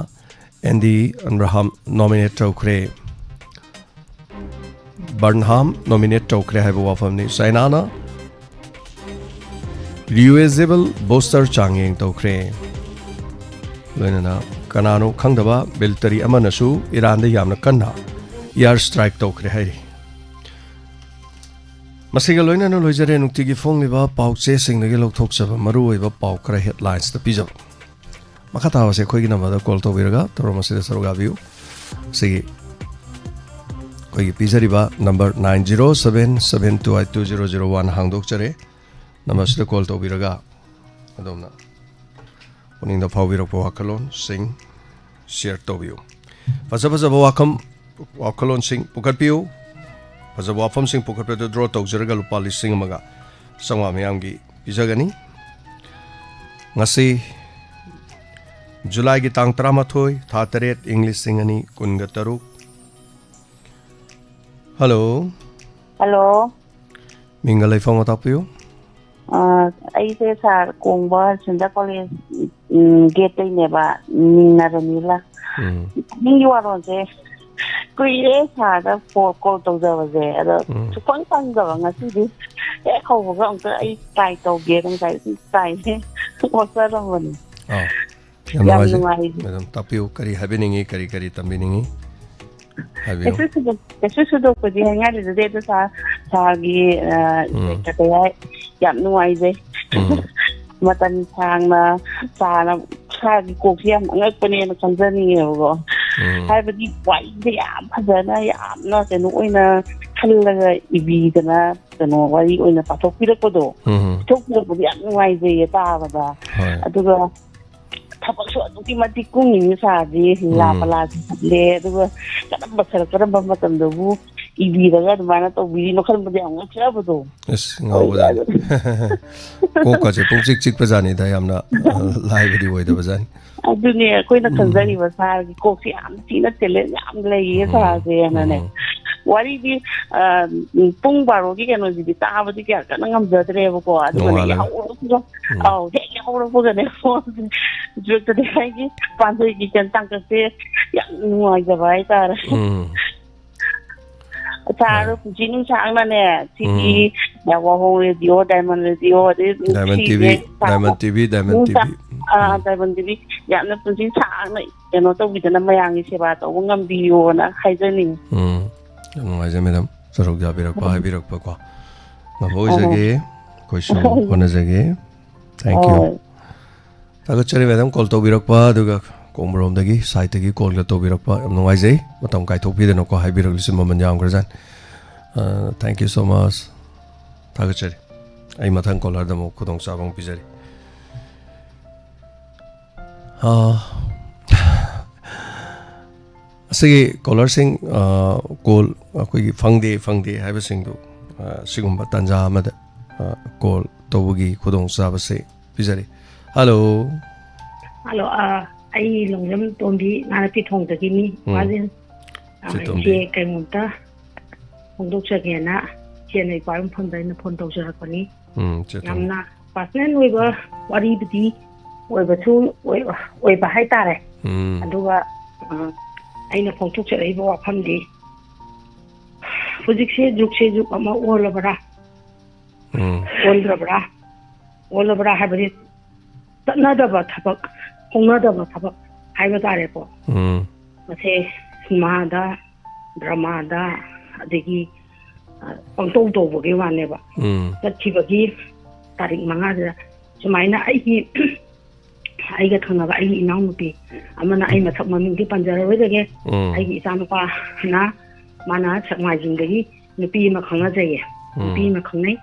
ꯑꯦꯟꯗꯤ ꯑꯟꯗ꯭ꯔꯍꯥꯝ ꯅꯣꯃꯤꯅꯦꯠ ꯇꯧꯈ꯭ꯔꯦ꯫ ꯕꯔꯟꯍꯥꯝ ꯅꯣꯃꯤꯅꯦꯠ ꯇꯧꯈ꯭ꯔꯦ ꯍꯥꯏꯕ ꯋꯥꯐꯝꯅꯤ꯫ ꯆꯥꯏꯅꯥꯅ ꯔꯤꯌꯨꯑꯦꯖꯦꯕꯜ ꯕꯨꯁꯇꯔ ꯆꯥꯡꯌꯦꯡ ꯇꯧꯈ꯭ꯔꯦ꯫ ꯂꯣꯏꯅꯅ ꯀꯅꯥꯅꯣ ꯈꯪꯗꯕ ꯃꯤꯂꯤꯇꯔꯤ ꯑꯃꯅꯁꯨ ꯏꯔꯥꯟꯗ ꯌꯥꯝꯅ ꯀꯟꯅ ꯏꯌꯥꯔ ꯁ꯭ꯇ꯭ꯔꯥꯏꯛ ꯇꯧꯈ꯭ꯔꯦ ꯍꯥꯏꯔꯤ꯫ ꯃꯁꯤꯒ ꯂꯣꯏꯅꯅ ꯂꯣꯏꯖꯔꯦ ꯅꯨꯡꯇꯤꯒꯤ ꯐꯣꯡꯂꯤꯕ ꯄꯥꯎꯆꯦꯁꯤꯡꯗꯒꯤ ꯂꯧꯊꯣꯛꯆꯕ ꯃꯔꯨꯑꯣꯏꯕ ꯄꯥꯎ ꯈꯔ ꯍꯦꯗꯂꯥꯏꯟꯁꯇ ꯄꯤꯖꯕ꯫ ꯃꯈꯥ ꯇꯥꯕꯁꯦ ꯑꯩꯈꯣꯏꯒꯤ ꯅꯝꯕꯔꯗ ꯀꯣꯜ ꯇꯧꯕꯤꯔꯒ ꯊꯧꯔꯝ ꯑꯁꯤꯗ ꯁꯔꯨꯛ ꯌꯥꯕꯤꯌꯨ꯫ ꯁꯤꯒꯤ ꯑꯩꯈꯣꯏꯒꯤ ꯄꯤꯖꯔꯤꯕ number nine zero seven seven two eight two zero zero one ꯍꯥꯡꯗꯣꯛꯆꯔꯦ꯫ ꯅꯝꯕꯔꯁꯤꯗ ꯀꯣꯜ ꯇꯧꯕꯤꯔꯒ ꯑꯗꯣꯝꯅ ꯄꯨꯛꯅꯤꯡꯗ ꯐꯥꯎꯕꯤꯔꯛꯄ ꯋꯥꯈꯜꯂꯣꯟꯁꯤꯡ ꯁꯤꯌꯔ ꯇꯧꯕꯤꯌꯨ꯫ ꯐꯖ ꯐꯖꯕ ꯋꯥꯐꯝ, ꯋꯥꯈꯜꯂꯣꯟꯁꯤꯡ ꯄꯨꯈꯠꯄꯤꯌꯨ꯫ ꯐꯖꯕ ꯋꯥꯐꯝꯁꯤꯡ ꯄꯨꯈꯠꯄꯗ ꯗ꯭ꯔꯣ ꯇꯧꯖꯔꯒ ꯂꯨꯄꯥ ꯂꯤꯁꯤꯡ ꯑꯃꯒ ꯆꯥꯝꯃꯉꯥ ꯃꯌꯥꯝꯒꯤ ꯄꯤꯖꯒꯅꯤ꯫ ꯉꯁꯤ ꯖꯨꯂꯥꯏꯒꯤ ꯇꯥꯡ ꯇꯔꯥꯃꯥꯊꯣꯏ, ꯊꯥ ꯇꯔꯦꯠ, ꯏꯪ ꯂꯤꯁꯤꯡ ꯑꯅꯤ ꯀꯨꯟꯒ ꯇꯔꯨꯛ꯫ ꯍꯜꯂꯣ꯫ ꯍꯜꯂꯣ꯫ ꯃꯤꯡꯒ ꯂꯩꯐꯝꯒ ꯇꯥꯛꯄꯤꯌꯨ꯫ ꯑ, ꯑꯩꯁꯦ ꯁꯥꯔ ꯀꯣꯡꯕ ꯁꯦꯟꯇꯔ ꯀꯣꯂꯦꯖ, ꯎꯝ, ꯒꯦꯠꯇꯩꯅꯦꯕ, ꯃꯤꯡꯅ ꯔꯅꯤꯂꯥ꯫ ꯎꯝ꯫ ꯅꯤꯡꯒꯤ ꯋꯥꯔꯣꯜꯁꯦ ꯀꯨꯏꯔꯦ ꯁꯥꯔꯗ ꯐꯣ-, ꯀꯣꯜ ꯇꯧꯖꯕꯁꯦ, ꯑꯗꯣ ꯎꯝ꯫ ꯁꯨꯐꯪ ꯐꯪꯗꯕ ꯉꯁꯤꯗꯤ꯫ ꯍꯦꯛ ꯍꯧꯕꯒ ꯑꯝꯇ ꯑꯩ ꯇ꯭ꯔꯥꯏ ꯇꯧꯒꯦꯅ ꯉꯁꯥꯏ ꯇ꯭ꯔꯥꯏꯁꯦ ꯋꯥꯆꯔꯝꯕꯅꯤ꯫ ꯑꯥꯎ꯫ ꯌꯥꯝ ꯌꯥꯝ ꯅꯨꯡꯉꯥꯏꯖꯩ꯫ ꯅꯨꯡꯉꯥꯏ꯫ ꯃꯦꯗꯥꯝ, ꯇꯥꯛꯄꯤꯌꯨ, ꯀꯔꯤ ꯍꯥꯏꯕꯤꯅꯤꯡꯉꯤ, ꯀꯔꯤ ꯀꯔꯤ ꯇꯝꯕꯤꯅꯤꯡꯉꯤ? ꯍꯥꯏꯕꯤꯌꯨ꯫ ꯀꯩꯁꯨ ꯊꯣꯏꯗꯣꯛ-, ꯀꯩꯁꯨ ꯊꯣꯏꯗꯣꯛꯄꯗꯤ ꯍꯥꯏꯅꯤꯡꯉꯥꯏ ꯂꯩꯖꯗꯦ, ꯑꯗꯣ ꯁꯥꯔ, ꯁꯥꯔꯒꯤ, ꯑ, ꯎꯝ꯫ ꯀꯩ ꯍꯥꯏ, ꯌꯥꯝ ꯅꯨꯡꯉꯥꯏꯖꯩ꯫ ꯎꯝ꯫ ꯃꯇꯝ ꯁꯥꯡꯅ ꯁꯥꯔꯅ ꯁꯥꯔꯒꯤ ꯀꯣꯛꯁꯤ ꯌꯥꯝ ꯑꯉꯛꯄꯅꯦꯅ ꯈꯟꯖꯅꯤꯡꯉꯦꯕꯀꯣ꯫ ꯎꯝ꯫ ꯍꯥꯏꯕꯗꯤ ꯋꯥꯔꯤꯁꯦ ꯌꯥꯝ ꯐꯖꯅ, ꯌꯥꯝꯅ ꯀꯩꯅꯣ ꯑꯣꯏꯅ ꯈꯜꯂꯒ ꯏꯕꯤꯗꯅ, ꯀꯩꯅꯣ ꯋꯥꯔꯤ ꯑꯣꯏꯅ ꯄꯥꯊꯣꯛꯄꯤꯔꯛꯄꯗꯣ꯫ ꯎꯝ꯫ ꯄꯤꯊꯣꯛꯄꯤꯔꯛꯄꯗꯣ ꯌꯥꯝ ꯅꯨꯡꯉꯥꯏꯖꯩꯌꯦ ꯇꯥꯕꯗ꯫ ꯍꯣꯏ꯫ ꯑꯗꯨꯒ ꯊꯕꯛꯁꯨ ꯑꯗꯨꯛꯀꯤ ꯃꯇꯤꯛ ꯀꯨꯡꯉꯤꯅꯤ ꯁꯥꯔꯗꯤ, ꯂꯥ ꯎꯝ꯫ ꯄꯂꯥꯁꯨ ꯆꯠꯂꯦ, ꯑꯗꯨꯒ ꯀꯔꯝꯕ ꯁꯔꯛ ꯀꯔꯝꯕ ꯃꯇꯝꯗꯕꯨ ꯏꯕꯤꯔꯒ ꯑꯗꯨꯃꯥꯏꯅ ꯇꯧꯕꯤꯔꯤꯅꯣ ꯈꯟꯕꯗ ꯌꯥꯝ ꯉꯛꯆꯕꯗꯣ꯫ ꯑꯁ, ꯉꯥꯎꯕꯖꯥꯠꯅꯤ꯫ ꯑꯣꯏ, ꯑꯗꯨ ꯀꯣꯛꯀꯁꯦ ꯄꯨꯡꯆꯤꯛ ꯆꯤꯛꯄꯖꯥꯠꯅꯤꯗ, ꯌꯥꯝꯅ, ꯑ, ꯂꯥꯏꯕꯗꯤ ꯑꯣꯏꯗꯕꯖꯥꯠꯅꯤ꯫ ꯑꯗꯨꯅꯦ ꯑꯩꯈꯣꯏꯅ ꯎꯝ꯫ ꯈꯟꯖꯔꯤꯕ ꯁꯥꯔꯒꯤ ꯀꯣꯛꯁꯤ ꯌꯥꯝ ꯊꯤꯅ ꯇꯦꯂꯦꯟ ꯌꯥꯝ ꯂꯩꯌꯦ ꯎꯝ, ꯁꯥꯔꯁꯦꯅꯅꯦ꯫ ꯎꯝ꯫ ꯋꯥꯔꯤꯗꯤ, ꯑ, ꯎꯝ, ꯄꯨꯡ ꯕꯥꯔꯣꯒꯤ ꯀꯩꯅꯣꯁꯤꯗꯤ ꯇꯥꯕꯗꯤ ꯀꯌꯥ ꯀꯟꯅ ꯉꯝꯖꯗ꯭ꯔꯦꯕꯀꯣ꯫ ꯑꯗꯨꯒꯅꯦ ꯅꯣꯡꯉꯥꯜꯂꯒ꯫ ꯌꯥꯍꯧꯔꯛꯄꯒ, ꯎꯝ꯫ ꯑꯧ, ꯍꯦꯛ ꯌꯥꯍꯧꯔꯛꯄꯒꯅꯦ ꯐꯣꯟꯁꯦ ꯖꯨꯔꯛꯇꯗꯤ ꯑꯩꯒꯤ ꯄꯥꯟꯖꯣꯏꯒꯤ ꯀꯩꯅꯣ ꯇꯥꯡꯀꯛꯁꯦ ꯌꯥꯝ ꯅꯨꯡꯉꯥꯏꯖꯕ ꯍꯥꯏꯇꯥꯔꯦ꯫ ꯎꯝ꯫ ꯁꯥꯔ, ꯍꯣꯏ꯫ ꯄꯨꯟꯁꯤ ꯅꯨꯡꯁꯥꯡꯅꯅꯦ, ꯁꯤꯒꯤ ꯎꯝ꯫ ꯋꯥꯍꯣꯡ ꯔꯦꯗꯤꯑꯣ, ꯗꯥꯏꯃꯟ ꯔꯦꯗꯤꯑꯣ, ꯑꯗꯩ ꯗꯥꯏꯃꯟ ꯁꯤꯁꯦ ꯇꯤꯚꯤ, ꯁꯥꯔ ꯗꯥꯏꯃꯟ ꯇꯤꯚꯤ, ꯗꯥꯏꯃꯟ ꯅꯨꯡꯁꯥ-, ꯇꯤꯚꯤ꯫ ꯑꯥ, ꯎꯝ꯫ ꯗꯥꯏꯃꯟ ꯇꯤꯚꯤ, ꯌꯥꯝꯅ ꯄꯨꯟꯁꯤ ꯁꯥꯡꯅ ꯀꯩꯅꯣ ꯇꯧꯕꯤꯗꯅ ꯃꯌꯥꯝꯒꯤ ꯁꯦꯕꯥ ꯇꯧꯕ ꯉꯝꯕꯤꯌꯣꯅ ꯍꯥꯏꯖꯅꯤꯡꯉꯤ꯫ ꯎꯝ꯫ ꯌꯥꯝ ꯅꯨꯡꯉꯥꯏꯖꯩ, ꯃꯦꯗꯥꯝ꯫ ꯁꯔꯨꯛ ꯌꯥꯕꯤꯔꯛꯄ, ꯎꯝ꯫ ꯍꯥꯏꯕꯤꯔꯛꯄꯀꯣ꯫ ꯉꯝꯕ ꯑꯣꯏꯖꯒꯦ꯫ ꯑꯣ꯫ ꯑꯩꯈꯣꯏꯁꯨ ꯍꯣꯠꯅꯖꯒꯦ꯫ Thank you꯫ ꯍꯣꯏ꯫ ꯊꯥꯒꯠꯆꯔꯤ, ꯃꯦꯗꯥꯝ, ꯀꯣꯜ ꯇꯧꯕꯤꯔꯛꯄ, ꯑꯗꯨꯒ ꯀꯣꯡꯕꯔꯣꯝꯗꯒꯤ, ꯁꯥꯏꯠꯇꯒꯤ ꯀꯣꯜꯒ ꯇꯧꯕꯤꯔꯛꯄ꯫ ꯌꯥꯝ ꯅꯨꯡꯉꯥꯏꯖꯩ꯫ ꯃꯇꯝ ꯀꯥꯏꯊꯣꯛꯄꯤꯗꯅꯀꯣ, ꯍꯥꯏꯕꯤꯔꯛꯂꯤꯁꯤ ꯃꯃꯜ ꯌꯥꯝꯈ꯭ꯔꯖꯥꯠꯅꯤ꯫ ꯑ, thank you so much꯫ ꯊꯥꯒꯠꯆꯔꯤ꯫ ꯑꯩ ꯃꯊꯪ ꯀꯣꯂꯔꯗ ꯑꯃꯨꯛ ꯈꯨꯗꯣꯡꯆꯥꯕ ꯑꯃꯨꯛ ꯄꯤꯖꯔꯤ꯫ ꯑ, ꯑꯁꯤꯒꯤ ꯀꯣꯂꯔꯁꯤꯡ, ꯑ, ꯀꯣꯜ ꯑꯩꯈꯣꯏꯒꯤ ꯐꯪꯗꯦ, ꯐꯪꯗꯦ ꯍꯥꯏꯕꯁꯤꯡꯗꯨ, ꯑ, ꯁꯤꯒꯨꯝꯕ ꯇꯥꯟꯖꯥ ꯑꯃꯗ, ꯑ, ꯀꯣꯜ ꯇꯧꯕꯒꯤ ꯈꯨꯗꯣꯡꯆꯥꯕꯁꯦ ꯄꯤꯖꯔꯤ꯫ ꯍꯜꯂꯣ꯫ ꯍꯜꯂꯣ, ꯑ, ꯑꯩ ꯂꯣꯡꯖꯝ ꯇꯣꯝꯕꯤ, ꯅꯥꯅꯄꯤ ꯊꯣꯡꯗꯒꯤꯅꯤ꯫ ꯎꯝ꯫ ꯋꯥꯖꯦꯟ, ꯑ, ꯆꯦ ꯇꯣꯝꯕꯤ꯫ ꯏꯆꯦ ꯀꯩꯅꯣꯝꯇ ꯐꯣꯡꯗꯣꯛꯆꯒꯦꯅ ꯏꯆꯦꯅ ꯏꯄꯥ ꯃꯐꯝꯗ ꯑꯩꯅ ꯐꯣꯟ ꯇꯧꯖꯔꯛꯄꯅꯤ꯫ ꯎꯝ, ꯏꯆꯦ ꯊꯣꯏ꯫ ꯌꯥꯝꯅ ꯄꯥꯔꯁꯅꯦꯜ ꯑꯣꯏꯕ ꯋꯥꯔꯤꯕꯨꯗꯤ ꯑꯣꯏꯕꯁꯨ ꯑꯣꯏ-, ꯑꯣꯏꯕ ꯍꯥꯏꯇꯥꯔꯦ꯫ ꯎꯝ꯫ ꯑꯗꯨꯒ, ꯑ, ꯑꯩꯅ ꯐꯣꯡꯗꯣꯛꯆꯔꯛꯏꯕ ꯋꯥꯐꯝꯗꯤ, ꯍꯧꯖꯤꯛꯁꯦ ꯖꯨꯛꯁꯦ ꯖꯨꯛ ꯑꯃ ꯑꯣꯜꯂꯕ꯭ꯔꯥ? ꯎꯝ꯫ ꯑꯣꯟꯗ꯭ꯔꯕ꯭ꯔꯥ? ꯑꯣꯜꯂꯕ꯭ꯔꯥ ꯍꯥꯏꯕꯗꯤ, ꯆꯠꯅꯗꯕ ꯊꯕꯛ, ꯍꯧꯅꯗꯕ ꯊꯕꯛ ꯍꯥꯏꯕ ꯇꯥꯔꯦꯀꯣ꯫ ꯎꯝ꯫ ꯃꯁꯦ ꯁꯤꯅꯦꯃꯥꯗ, ꯗ꯭ꯔꯃꯥꯗ, ꯑꯗꯒꯤ, ꯑ, ꯄꯪꯇꯧ ꯇꯧꯕꯒꯤ ꯋꯥꯅꯦꯕ꯫ ꯎꯝ꯫ ꯆꯠꯈꯤꯕꯒꯤ ꯇꯥꯔꯤꯛ ꯃꯉꯥꯗ ꯁꯨꯃꯥꯏꯅ ꯑꯩꯒꯤ, ꯑꯩꯒ ꯊꯪꯅꯕ ꯑꯩꯒꯤ ꯏꯅꯥꯎꯅꯨꯄꯤ ꯑꯃꯅ, ꯑꯩ ꯃꯁꯛ ꯃꯃꯤꯡꯗꯤ ꯄꯟꯖꯔꯔꯣꯏꯗꯒꯦ, ꯎꯝ꯫ ꯑꯩꯒꯤ ꯏꯆꯥꯅꯨꯄꯥꯅ, ꯃꯥꯅ ꯁꯦꯛꯃꯥꯏꯖꯤꯡꯗꯒꯤ ꯅꯨꯄꯤ ꯑꯃ ꯈꯪꯅꯖꯩꯌꯦ꯫ ꯎꯝ꯫ ꯅꯨꯄꯤ ꯑꯃ ꯈꯪꯅꯩ꯫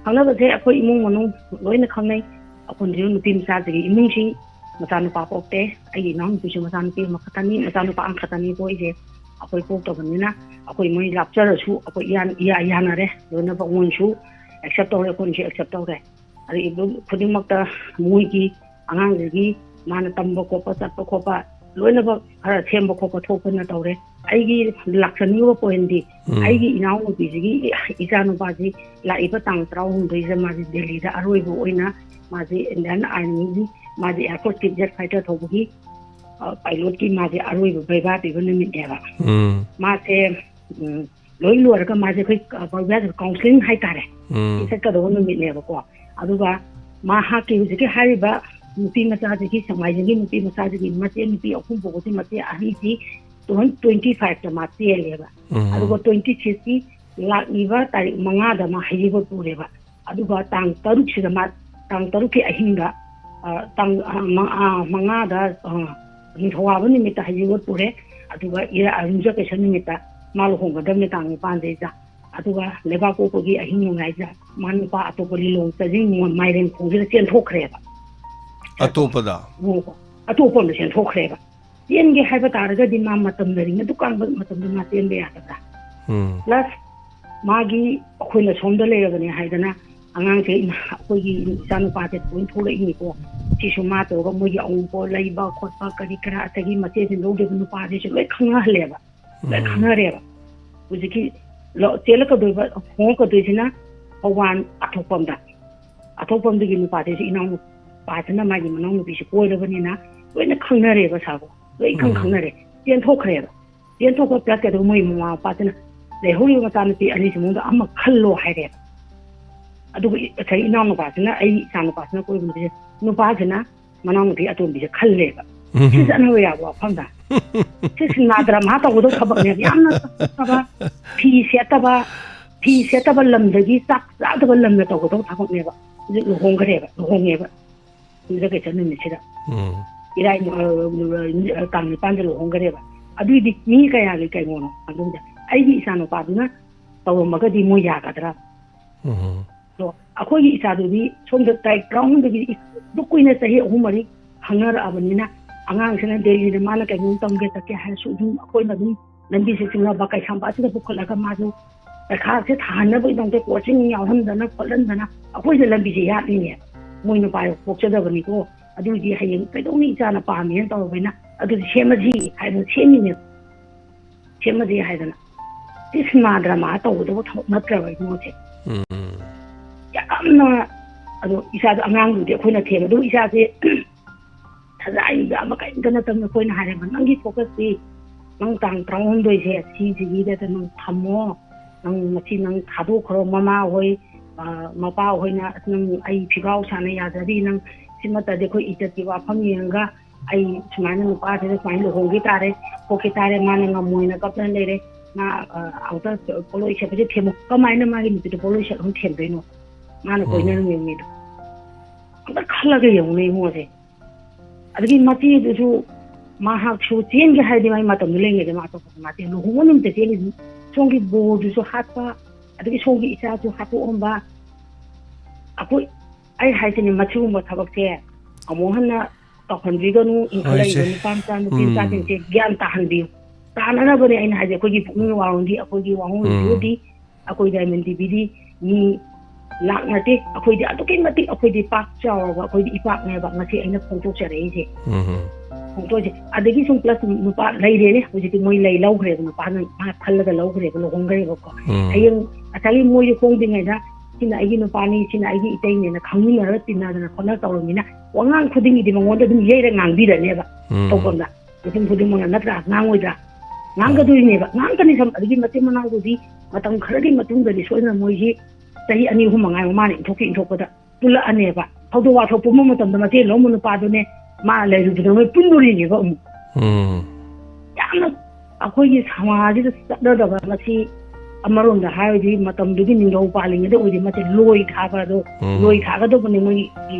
ꯈꯪꯅꯕꯁꯦ ꯑꯩꯈꯣꯏ ꯏꯃꯨꯡ ꯃꯅꯨꯡ ꯂꯣꯏꯅ ꯈꯪꯅꯩ꯫ ꯑꯩꯈꯣꯏꯁꯨ ꯅꯨꯄꯤ ꯃꯆꯥꯁꯤꯒꯤ ꯏꯃꯨꯡꯁꯤ ꯃꯆꯥꯅꯨꯄꯥ ꯄꯣꯛꯇꯦ꯫ ꯑꯩꯒꯤ ꯏꯅꯥꯎꯅꯨꯄꯤꯁꯨ ꯃꯆꯥꯅꯨꯄꯤ ꯑꯃꯈꯛꯇꯅꯤ, ꯃꯆꯥꯅꯨꯄꯥ ꯑꯃꯈꯛꯇꯅꯤ ꯄꯣꯛꯏꯁꯦ꯫ ꯑꯩꯈꯣꯏ ꯄꯣꯛꯇꯕꯅꯤꯅ ꯑꯩꯈꯣꯏ ꯃꯣꯏ ꯂꯥꯞꯆꯔꯁꯨ ꯑꯩꯈꯣꯏ ꯏꯌꯥꯟ-, ꯏꯌꯥ-, ꯌꯥꯅꯔꯦ꯫ ꯂꯣꯏꯅꯃꯛ ꯃꯣꯏꯅꯁꯨ ꯑꯦꯛꯁꯦꯞ ꯇꯧꯔꯦ, ꯑꯩꯈꯣꯏꯅꯁꯨ ꯑꯦꯛꯁꯦꯞ ꯇꯧꯔꯦ꯫ ꯑꯗꯨ ꯈꯨꯗꯤꯡꯃꯛꯇ ꯃꯣꯏꯒꯤ ꯑꯉꯥꯡꯁꯤꯒꯤ ꯃꯥꯅ ꯇꯝꯕ ꯈꯣꯠꯄ, ꯆꯠꯄ ꯈꯣꯠꯄ ꯂꯣꯏꯅꯃꯛ ꯈꯔ ꯁꯦꯝꯕ ꯈꯣꯠꯄ ꯊꯣꯛꯄꯅ ꯇꯧꯔꯦ꯫ ꯑꯩꯒꯤ ꯂꯥꯛꯆꯅꯤꯡꯉꯤꯕ ꯄꯣꯏꯟꯗꯤ, ꯎꯝ꯫ ꯑꯩꯒꯤ ꯏꯅꯥꯎꯅꯨꯄꯤꯁꯤꯒꯤ ꯏꯆꯥꯅꯨꯄꯥꯁꯤ ꯂꯥꯛꯏꯕ ꯇꯥꯡ ꯇꯔꯥꯍꯨꯝꯗꯣꯏꯁꯤꯗ ꯃꯥꯁꯤ ꯗꯦꯜꯂꯤꯗ ꯑꯔꯣꯏꯕ ꯑꯣꯏꯅ ꯃꯥꯁꯤ ꯏꯟꯗꯤꯌꯟ ꯑꯥꯔꯃꯤꯒꯤ, ꯃꯥꯁꯤ ꯑꯦꯌꯔꯐꯣꯔꯁꯀꯤ ꯖꯦꯠ ꯐꯥꯏꯇꯔ ꯊꯧꯕꯒꯤ, ꯑ, ꯄꯥꯏꯂꯣꯠꯀꯤ ꯃꯥꯁꯤ ꯑꯔꯣꯏꯕ ꯕꯩꯕꯥ ꯄꯤꯕ ꯅꯨꯃꯤꯠꯅꯦꯕ꯫ ꯎꯝ꯫ ꯃꯥꯁꯦ, ꯎꯝ, ꯂꯣꯏ ꯂꯣꯏꯔꯒ ꯃꯥꯁꯦ ꯑꯩꯈꯣꯏ, ꯑ, ꯕꯩꯕꯥꯁꯦ ꯀꯥꯎꯟꯁꯤꯂꯤꯡ ꯍꯥꯏꯇꯥꯔꯦ꯫ ꯎꯝ꯫ ꯁꯤ ꯆꯠꯀꯗꯧꯕ ꯅꯨꯃꯤꯠꯅꯦꯕꯀꯣ꯫ ꯑꯗꯨꯒ ꯃꯍꯥꯛꯀꯤ ꯍꯧꯖꯤꯛꯀꯤ ꯍꯥꯏꯔꯤꯕ ꯅꯨꯄꯤ ꯃꯆꯥꯁꯤꯒꯤ, ꯁꯦꯛꯃꯥꯏꯖꯤꯡꯒꯤ ꯅꯨꯄꯤ ꯃꯆꯥꯁꯤꯒꯤ ꯃꯆꯦ ꯅꯨꯄꯤ ꯑꯍꯨꯝ ꯄꯣꯛꯄꯁꯤ, ꯃꯆꯦ ꯑꯍꯟꯁꯤ ꯇꯨ ꯊꯥꯎꯖꯟ ꯇ꯭ꯋꯦꯟꯇꯤ ꯐꯥꯏꯚꯇ ꯃꯥ ꯆꯦꯜꯂꯦꯕ꯫ ꯎꯝ꯫ ꯑꯗꯨꯒ ꯇ꯭ꯋꯦꯟꯇꯤ ꯁꯤꯛꯁꯀꯤ ꯂꯥꯛꯂꯤꯕ ꯇꯥꯔꯤꯛ ꯃꯉꯥꯗ ꯃꯥ ꯍꯩꯖꯤꯡꯄꯣꯠ ꯄꯨꯔꯦꯕ꯫ ꯑꯗꯨꯒ ꯇꯥꯡ ꯇꯔꯨꯛꯁꯤꯗ ꯃꯥ, ꯇꯥꯡ ꯇꯔꯨꯛꯀꯤ ꯑꯍꯤꯡꯗ, ꯑ, ꯇꯥꯡ, ꯑ, ꯃ-, ꯑ, ꯃꯉꯥꯗ, ꯑ, ꯅꯤꯡꯊꯧꯀꯥꯕ ꯅꯨꯃꯤꯠꯇ ꯍꯩꯖꯤꯡꯄꯣꯠ ꯄꯨꯔꯦ꯫ ꯑꯗꯨꯒ ꯏꯔꯥ-, ꯑ, ꯌꯨꯝꯁꯀꯩꯁ ꯅꯨꯃꯤꯠꯇ ꯃꯥ ꯂꯨꯍꯣꯡꯒꯗꯕꯅꯦ ꯇꯥꯡ ꯅꯤꯄꯥꯟꯗꯩꯗ꯫ ꯑꯗꯨꯒ ꯂꯩꯕꯥꯛꯄꯣꯛꯄꯒꯤ ꯑꯍꯤꯡ ꯅꯣꯡꯌꯥꯏꯗ ꯃꯥ ꯅꯨꯄꯥ ꯑꯇꯣꯞꯄ ꯂꯤꯂꯣꯡ ꯆꯥꯖꯤꯡ ꯃꯥꯏꯔꯦꯟ ꯈꯣꯡꯁꯤꯗ ꯆꯦꯟꯊꯣꯛꯈ꯭ꯔꯦꯕ꯫ ꯑꯇꯣꯞꯄꯗ? ꯑꯣ, ꯑꯇꯣꯞꯄ ꯑꯃꯗ ꯆꯦꯟꯊꯣꯛꯈ꯭ꯔꯦꯕ꯫ ꯆꯦꯟꯒꯦ ꯍꯥꯏꯕ ꯇꯥꯔꯒꯗꯤ ꯃꯥ ꯃꯇꯝ ꯂꯩꯔꯤꯉꯩ ꯗꯨꯀꯥꯟꯕ ꯃꯇꯝꯗ ꯃꯥ ꯆꯦꯟꯕ ꯌꯥꯒꯗ꯭ꯔꯥ? ꯎꯝ꯫ ꯄ꯭ꯂꯁ ꯃꯥꯒꯤ ꯑꯩꯈꯣꯏꯅ ꯁꯣꯝꯗ ꯂꯩꯔꯕꯅꯦ ꯍꯥꯏꯗꯅ ꯑꯉꯥꯡꯁꯦ ꯏꯃꯥ-, ꯑꯩꯈꯣꯏꯒꯤ ꯏꯆꯥꯅꯨꯄꯥꯁꯦ ꯂꯣꯏ ꯊꯣꯛꯂꯛꯏꯅꯤꯀꯣ꯫ ꯁꯤꯁꯨ ꯃꯥ ꯇꯧꯔꯒ ꯃꯣꯏꯒꯤ ꯑꯎꯟꯄꯣꯠ ꯂꯩꯕ ꯈꯣꯠꯄ ꯀꯔꯤ ꯀꯔꯥ, ꯑꯗꯒꯤ ꯃꯆꯦꯁꯤꯡ ꯂꯧꯗꯣꯏꯕ ꯅꯨꯄꯥꯁꯤꯁꯨ ꯂꯣꯏ ꯈꯪꯅꯍꯜꯂꯦꯕ꯫ ꯂꯣꯏ ꯎꯝ꯫ ꯈꯪꯅꯔꯦꯕ꯫ ꯍꯧꯖꯤꯛꯀꯤ ꯂꯣ-, ꯆꯦꯜꯂꯛꯀꯗꯣꯏꯕ, ꯍꯣꯡꯉꯛꯀꯗꯣꯏꯁꯤꯅ ꯊꯧꯕꯥꯜ ꯑꯊꯣꯛꯄꯝꯗ꯫ ꯑꯊꯣꯛꯄꯝꯗꯒꯤ ꯅꯨꯄꯥꯗꯨꯁꯨ ꯏꯅꯥꯎ ꯅꯨꯄꯥꯁꯤꯅ ꯃꯥꯒꯤ ꯃꯅꯥꯎ ꯅꯨꯄꯤꯁꯤ ꯀꯣꯏꯔꯕꯅꯤꯅ ꯂꯣꯏꯅ ꯈꯪꯅꯔꯦꯕ ꯁꯥꯔꯕꯣ꯫ ꯂꯣꯏ ꯈꯪ ꯎꯝ꯫ ꯈꯪꯅꯔꯦ꯫ ꯆꯦꯟꯊꯣꯛꯈ꯭ꯔꯦꯕ꯫ ꯆꯦꯟꯊꯣꯛꯄ ꯄ꯭ꯂꯁ ꯀꯩꯗꯧꯕ ꯃꯣꯏ ꯃꯃꯥ ꯃꯄꯥꯁꯤꯅ ꯂꯩꯍꯧꯔꯤꯕ ꯃꯆꯥꯅꯨꯄꯤ ꯑꯅꯤꯁꯤ ꯃꯅꯨꯡꯗ ꯑꯃ ꯈꯜꯂꯣ ꯍꯥꯏꯔꯦꯕ꯫ ꯑꯗꯨꯒ ꯏ-, ꯉꯁꯥꯏ ꯏꯅꯥꯎ ꯅꯨꯄꯥꯁꯤꯅ, ꯑꯩ ꯏꯆꯥ ꯅꯨꯄꯥꯁꯤꯅ ꯀꯣꯏꯕ ꯅꯨꯄꯤꯁꯦ, ꯅꯨꯄꯥꯁꯤꯅ ꯃꯅꯥꯎꯅꯨꯄꯤ ꯑꯇꯣꯝꯕꯤꯁꯦ ꯈꯜꯂꯦꯕ꯫ ꯎꯝ꯫ ꯁꯤ ꯆꯠꯅꯕ ꯌꯥꯕ ꯋꯥꯐꯝꯗ꯫ ꯁꯤ ꯁꯤꯅꯦꯃꯥ ꯗ꯭ꯔꯃꯥ ꯇꯧꯒꯗꯧ ꯊꯕꯛꯅꯦꯕ꯫ ꯌꯥꯝꯅ ꯆꯞꯄꯕ, ꯐꯤ ꯁꯦꯠꯇꯕ, ꯐꯤ ꯁꯦꯠꯇꯕ ꯂꯝꯗꯒꯤ ꯆꯥꯛ ꯆꯥꯗꯕ ꯂꯝꯗ ꯇꯧꯒꯗꯧ ꯊꯕꯛꯅꯦꯕ꯫ ꯍꯧꯖꯤꯛ ꯂꯨꯍꯣꯡꯈ꯭ꯔꯦꯕ, ꯂꯨꯍꯣꯡꯉꯦꯕ꯫ ꯌꯨꯝꯁꯀꯩꯁ ꯅꯨꯃꯤꯠꯁꯤꯗ꯫ ꯎꯝ꯫ ꯏꯔꯥꯏ, ꯑ, ꯇꯥꯡ ꯅꯤꯄꯥꯟꯗ ꯂꯨꯍꯣꯡꯈ꯭ꯔꯦꯕ꯫ ꯑꯗꯨꯏꯗꯤ ꯃꯤ ꯀꯌꯥꯒꯤ ꯀꯩꯅꯣꯅꯣ ꯑꯗꯨꯝꯗ꯫ ꯑꯩꯒꯤ ꯏꯆꯥ ꯅꯨꯄꯥꯗꯨꯅ ꯇꯧꯔꯝꯃꯒꯗꯤ ꯃꯣꯏ ꯌꯥꯒꯗ꯭ꯔꯥ? ꯎꯝ꯫ ꯑꯗꯣ ꯑꯩꯈꯣꯏꯒꯤ ꯏꯆꯥꯗꯨꯗꯤ ꯁꯣꯝꯗ ꯇꯥꯔꯤꯛ ꯇꯔꯥꯍꯨꯝꯗꯣꯏꯒꯤ ꯑꯗꯨꯛ ꯀꯨꯏꯅ ꯆꯍꯤ ꯑꯍꯨꯝ ꯃꯔꯤ ꯈꯪꯅꯔꯛꯑꯕꯅꯤꯅ, ꯑꯉꯥꯡꯁꯤꯅ ꯗꯦꯜꯂꯤꯗ ꯃꯥꯅ ꯀꯩꯅꯣꯝ ꯇꯝꯒꯦ ꯆꯠꯀꯦ ꯍꯥꯏꯔꯁꯨ ꯑꯗꯨꯝ ꯑꯩꯈꯣꯏꯅ ꯑꯗꯨꯝ ꯂꯝꯕꯤꯁꯦ ꯆꯤꯡꯅꯕ ꯀꯩꯁꯥꯝꯄꯥꯠꯁꯤꯗ ꯄꯨꯈꯠꯂꯒ ꯃꯥꯁꯨ ꯄꯩꯈꯥꯁꯦ ꯊꯥꯍꯟꯅꯕꯒꯤꯗꯃꯛꯇ ꯀꯣꯆꯤꯡ ꯌꯥꯎꯍꯟꯗꯅ ꯈꯣꯠꯍꯟꯗꯅ ꯑꯩꯈꯣꯏꯅ ꯂꯝꯕꯤꯁꯦ ꯌꯥꯠꯂꯤꯅꯦ꯫ ꯃꯣꯏ ꯅꯨꯄꯥ ꯄꯣꯛꯆꯗꯕꯅꯤꯀꯣ꯫ ꯑꯗꯨꯏꯗꯤ ꯍꯌꯦꯡ ꯀꯩꯗꯧꯅꯤ ꯏꯆꯥꯅ ꯄꯥꯝꯃꯦꯅ ꯇꯧꯔꯕꯅꯤꯅ ꯑꯗꯨꯗꯤ ꯁꯦꯝꯃꯁꯤ ꯍꯥꯏꯗꯅ ꯁꯦꯝꯃꯤꯅꯦ꯫ ꯁꯦꯝꯃꯁꯤ ꯍꯥꯏꯗꯅ꯫ ꯁꯤ ꯁꯤꯅꯦꯃꯥ ꯗ꯭ꯔꯃꯥ ꯇꯧꯒꯗꯧꯕ ꯊꯕꯛ ꯅꯠꯇ꯭ꯔꯕ ꯏꯕꯨꯡꯉꯣꯁꯦ꯫ ꯎꯝ꯫ ꯌꯥꯝꯅ, ꯑꯗꯣ ꯏꯆꯥꯗꯣ ꯑꯉꯥꯡꯗꯨꯗꯤ ꯑꯩꯈꯣꯏꯅ ꯊꯦꯝꯕ꯫ ꯑꯗꯨ ꯏꯆꯥꯁꯦ ꯁꯖꯥꯏꯒ ꯑꯃ ꯀꯔꯤꯝꯇ ꯅꯠꯇꯕꯅ ꯑꯩꯈꯣꯏꯅ ꯍꯥꯏꯔꯦꯕ, "ꯅꯪꯒꯤ ꯐꯣꯀꯁꯇꯤ ꯅꯪ ꯇꯥꯡ ꯇꯔꯥꯍꯨꯝꯗꯣꯏꯁꯦ ꯁꯤꯁꯤꯒꯤꯗ ꯅꯪ ꯊꯝꯃꯣ, ꯅꯪ ꯉꯁꯤ ꯅꯪ ꯊꯥꯗꯣꯛꯈ꯭ꯔꯣ, ꯃꯃꯥ ꯍꯣꯏ, ꯑ, ꯃꯄꯥ ꯍꯣꯏꯅ ꯅꯪ ꯑꯩ ꯐꯤꯒꯥꯎ ꯁꯥꯅ ꯌꯥꯖꯔꯤ, ꯅꯪ ꯁꯤꯃꯠꯇꯗꯤ ꯑꯩꯈꯣꯏ ꯏꯖꯠꯀꯤ ꯋꯥꯐꯝ ꯌꯦꯡꯉꯒ ꯑꯩ ꯁꯨꯃꯥꯏꯅ ꯅꯨꯄꯥꯁꯤꯗ ꯁꯨꯃꯥꯏꯅ ꯂꯨꯍꯣꯡꯈꯤ ꯇꯥꯔꯦ, ꯈꯣꯠꯈꯤ ꯇꯥꯔꯦ, ꯃꯥꯅ ꯉꯝꯃꯣꯏꯅ ꯀꯞꯇꯅ ꯂꯩꯔꯦ, ꯃꯥ, ꯑ, ꯑꯃꯨꯛꯇ ꯄꯣꯠꯂꯣꯏ ꯁꯦꯠꯄꯁꯦ ꯊꯦꯝꯃꯣ"꯫ ꯀꯃꯥꯏꯅ ꯃꯥꯒꯤ ꯅꯨꯄꯤꯗꯣ ꯄꯣꯠꯂꯣꯏ ꯁꯦꯠꯍꯟ ꯊꯦꯝꯗꯣꯏꯅꯣ? ꯃꯥꯅ ꯎꯝ꯫ ꯀꯣꯏꯅꯔꯝꯃꯤꯕ ꯃꯤꯗꯣ꯫ ꯑꯝꯇ ꯈꯜꯂꯒ ꯌꯦꯡꯉꯨꯅꯦ ꯏꯕꯨꯡꯉꯣꯁꯦ꯫ ꯑꯗꯒꯤ ꯃꯆꯦꯗꯨꯁꯨ ꯃꯍꯥꯛꯁꯨ ꯆꯦꯟꯒꯦ ꯍꯥꯏꯔꯗꯤ ꯃꯥꯒꯤ ꯃꯇꯝꯗꯣ ꯂꯩꯉꯩꯗ ꯃꯥ ꯑꯇꯣꯞꯄꯗ ꯃꯥ ꯆꯦꯟ-, ꯂꯨꯍꯣꯡꯕ ꯅꯨꯃꯤꯠꯇ ꯆꯦꯜꯂꯤꯗꯨꯅꯤ꯫ ꯁꯣꯝꯒꯤ ꯕꯣꯔꯗꯨꯁꯨ ꯍꯥꯠꯄ, ꯑꯗꯒꯤ ꯁꯣꯝꯒꯤ ꯏꯆꯥꯁꯨ ꯍꯥꯠꯇꯣꯛꯑꯝꯕ꯫ ꯑꯩꯈꯣꯏ, ꯑꯩ ꯍꯥꯏꯁꯤꯅꯦ, ꯃꯁꯤꯒꯨꯝꯕ ꯊꯕꯛꯁꯦ ꯑꯃꯨꯛ ꯍꯟꯅ ꯇꯧꯍꯟꯕꯤꯒꯅꯨ꯫ ꯏꯟꯈꯠꯂꯛꯏꯕ ꯍꯣꯏꯁꯦ꯫ ꯅꯨꯄꯥ ꯃꯆꯥ, ꯅꯨꯄꯤ ꯎꯝ꯫ ꯃꯆꯥꯁꯤꯡꯁꯦ ꯒ꯭ꯌꯥꯟ ꯇꯥꯍꯟꯕꯤꯌꯨ꯫ ꯇꯥꯅꯅꯕꯅꯦ ꯑꯩꯅ ꯍꯥꯏꯁꯦ꯫ ꯑꯩꯈꯣꯏꯒꯤ ꯄꯨꯛꯅꯤꯡ ꯋꯥꯔꯣꯝꯒꯤ, ꯑꯩꯈꯣꯏꯒꯤ ꯋꯥꯍꯣꯡ ꯎꯝ꯫ ꯔꯦꯗꯤꯑꯣꯗꯤ, ꯑꯩꯈꯣꯏ ꯗꯥꯏꯃꯟ ꯇꯤꯚꯤꯗꯤ ꯃꯤ ꯂꯥꯛ ꯅꯠꯇꯦ, ꯑꯩꯈꯣꯏꯗꯤ ꯑꯗꯨꯛꯀꯤ ꯃꯇꯤꯛ ꯑꯩꯈꯣꯏꯗꯤ ꯄꯥꯛ ꯆꯥꯎꯔꯕ ꯑꯩꯈꯣꯏꯗꯤ ꯏꯄꯥꯛꯅꯦꯕ ꯉꯁꯤ ꯑꯩꯅ ꯐꯣꯡꯗꯣꯛꯆꯔꯛꯏꯁꯦ꯫ ꯎꯝ꯫ ꯍꯣꯡꯗꯣꯛꯏꯁꯦ꯫ ꯑꯗꯒꯤ ꯁꯨꯝ ꯄ꯭ꯂꯁ ꯅꯨꯄꯥ ꯂꯩꯔꯦꯅꯦ, ꯍꯧꯖꯤꯛꯇꯤ ꯃꯣꯏ ꯂꯩ ꯂꯧꯈ꯭ꯔꯦꯕ, ꯅꯨꯄꯥꯅ ꯃꯥ ꯈꯜꯂꯒ ꯂꯧꯈ꯭ꯔꯦꯕ, ꯂꯨꯍꯣꯡꯈ꯭ꯔꯦꯕꯀꯣ꯫ ꯎꯝ꯫ ꯍꯌꯦꯡ ꯉꯁꯥꯏꯒꯤ ꯃꯣꯏꯁꯦ ꯍꯣꯡꯗ꯭ꯔꯤꯉꯩꯗ ꯁꯤꯅ ꯑꯩꯒꯤ ꯅꯨꯄꯥꯅꯤ, ꯁꯤꯅ ꯑꯩꯒꯤ ꯏꯇꯩꯅꯦꯅ ꯈꯪꯃꯤꯟꯅꯔꯒ ꯇꯤꯟꯅꯗꯅ ꯈꯣꯠꯅ ꯇꯧꯔꯃꯤꯅ ꯋꯥꯉꯥꯡ ꯈꯨꯗꯤꯡꯒꯤꯗꯤ ꯃꯉꯣꯟꯗ ꯑꯗꯨꯝ ꯌꯩꯔ ꯉꯥꯡꯕꯤꯔꯅꯦꯕ꯫ ꯎꯝ꯫ ꯇꯧꯐꯝꯗ ꯃꯐꯝ ꯈꯨꯗꯤꯡꯃꯛꯅ ꯅꯠꯇ꯭ꯔꯥ? ꯉꯥꯡꯉꯣꯏꯗ꯭ꯔꯥ? ꯉꯥꯡꯒꯗꯣꯏꯅꯦꯕ꯫ ꯉꯥꯡꯒꯅꯤ ꯁꯝ ꯑꯗꯒꯤ ꯃꯆꯤꯟ ꯃꯅꯥꯎꯗꯨꯗꯤ ꯃꯇꯝ ꯈꯔꯒꯤ ꯃꯇꯨꯡꯗꯗꯤ ꯁꯣꯏꯗꯅ ꯃꯣꯏꯁꯤ ꯆꯍꯤ ꯑꯅꯤ ꯑꯍꯨꯝ ꯃꯉꯥꯏ ꯃꯃꯥꯅ ꯏꯟꯊꯣꯛꯈꯤ ꯏꯟꯊꯣꯛꯄꯗ ꯄꯨꯜꯂꯛꯑꯅꯦꯕ꯫ ꯊꯧꯗꯣꯛ ꯋꯥꯊꯣꯛ ꯄꯨꯝꯕ ꯃꯇꯝꯗ ꯃꯆꯦ ꯂꯧꯕ ꯅꯨꯄꯥꯗꯨꯅꯦ ꯃꯥ ꯂꯩꯔꯨꯕꯗ ꯃꯣꯏ ꯄꯨꯟꯗꯣꯔꯤꯅꯦꯕ ꯑꯃꯨꯛ꯫ ꯎꯝ꯫ ꯌꯥꯝꯅ ꯑꯩꯈꯣꯏꯒꯤ ꯁꯃꯥꯖꯁꯤꯗ ꯆꯠꯅꯗꯕ ꯃꯁꯤ ꯑꯃꯔꯣꯝꯗ ꯍꯥꯏꯔꯗꯤ ꯃꯇꯝꯗꯨꯒꯤ ꯅꯤꯡꯊꯧ ꯄꯥꯜꯂꯤꯉꯩꯗ ꯑꯣꯏꯗꯤ ꯃꯁꯤ ꯂꯣꯏ ꯊꯥꯕ ꯑꯗꯣ ꯎꯝ꯫ ꯂꯣꯏ ꯊꯥꯒꯗꯧꯕꯅꯤ ꯃꯣꯏꯒꯤ